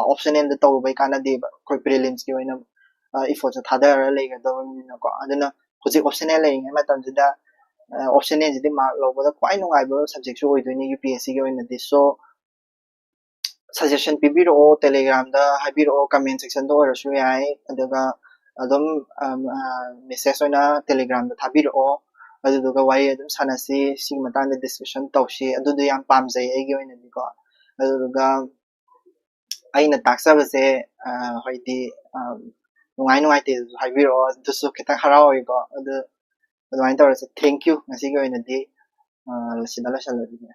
ꯑꯣꯞꯁꯅꯦꯜꯗ ꯇꯧꯔꯨꯕꯩ ꯀꯥꯟꯅꯗꯦꯕ꯫ ꯑꯩꯈꯣꯏ ꯄ꯭ꯔꯤꯂꯤꯝꯁꯀꯤ ꯑꯣꯏꯅ ꯏꯐꯣꯔꯠꯁꯦ ꯊꯥꯗꯔ ꯂꯩꯒꯗꯕꯅꯤꯅꯀꯣ꯫ ꯑꯗꯨꯅ ꯍꯧꯖꯤꯛ ꯑꯣꯞꯁꯅꯦꯜ ꯂꯩꯔꯤꯉꯩ ꯃꯇꯝꯁꯤꯗ ꯑꯣꯞꯁꯅꯦꯜꯁꯤꯗꯤ ꯃꯥꯔꯛ ꯂꯧꯕꯗ ꯈ꯭ꯋꯥꯏ ꯅꯨꯡꯉꯥꯏꯕ ꯁꯕꯖꯦꯛꯁꯨ ꯑꯣꯏꯗꯣꯏꯅꯤ ꯌꯨ ꯄꯤ ꯑꯦꯁ ꯁꯤꯒꯤ ꯑꯣꯏꯅꯗꯤ꯫ ꯁꯣ ꯁꯖꯦꯁꯟ ꯄꯤꯕꯤꯔꯛꯑꯣ, ꯇꯦꯂꯤꯒ꯭ꯔꯥꯝꯗ ꯍꯥꯏꯕꯤꯔꯛꯑꯣ, ꯀꯃꯦꯟ ꯁꯦꯛꯁꯟꯗ ꯑꯣꯏꯔꯁꯨ ꯌꯥꯏ꯫ ꯑꯗꯨꯒ ꯑꯗꯨꯝ ꯃꯦꯁꯦꯖ ꯑꯣꯏꯅ ꯇꯦꯂꯤꯒ꯭ꯔꯥꯝꯗ ꯊꯥꯕꯤꯔꯛꯑꯣ꯫ ꯑꯗꯨꯗꯨꯒ ꯋꯥꯔꯤ ꯑꯗꯨꯝ ꯁꯥꯟꯅꯁꯤ, ꯁꯤꯒꯤ ꯃꯇꯥꯡꯗ ꯗꯤꯁꯀꯁꯟ ꯇꯧꯁꯤ꯫ ꯑꯗꯨꯗꯣ ꯌꯥꯝ ꯄꯥꯝꯖꯩ ꯑꯩꯒꯤ ꯑꯣꯏꯅꯗꯤꯀꯣ꯫ ꯑꯗꯨꯗꯨꯒ ꯑꯩꯅ ꯇꯥꯛꯆꯕꯁꯦ ꯍꯥꯏꯗꯤ ꯅꯨꯡꯉꯥꯏ ꯅꯨꯡꯉꯥꯏꯇꯦꯗꯁꯨ ꯍꯥꯏꯕꯤꯔꯛꯑꯣ, ꯑꯗꯨꯁꯨ ꯈꯤꯇꯪ ꯍꯔꯥꯎꯋꯦꯀꯣ꯫ ꯑꯗꯨ ꯑꯗꯨꯃꯥꯏꯅ ꯇꯧꯔꯁꯦ꯫ Thank you꯫ ꯉꯁꯤꯒꯤ ꯑꯣꯏꯅꯗꯤ ꯁꯤꯗ ꯂꯣꯏꯁꯜꯂꯁꯤꯅꯦ꯫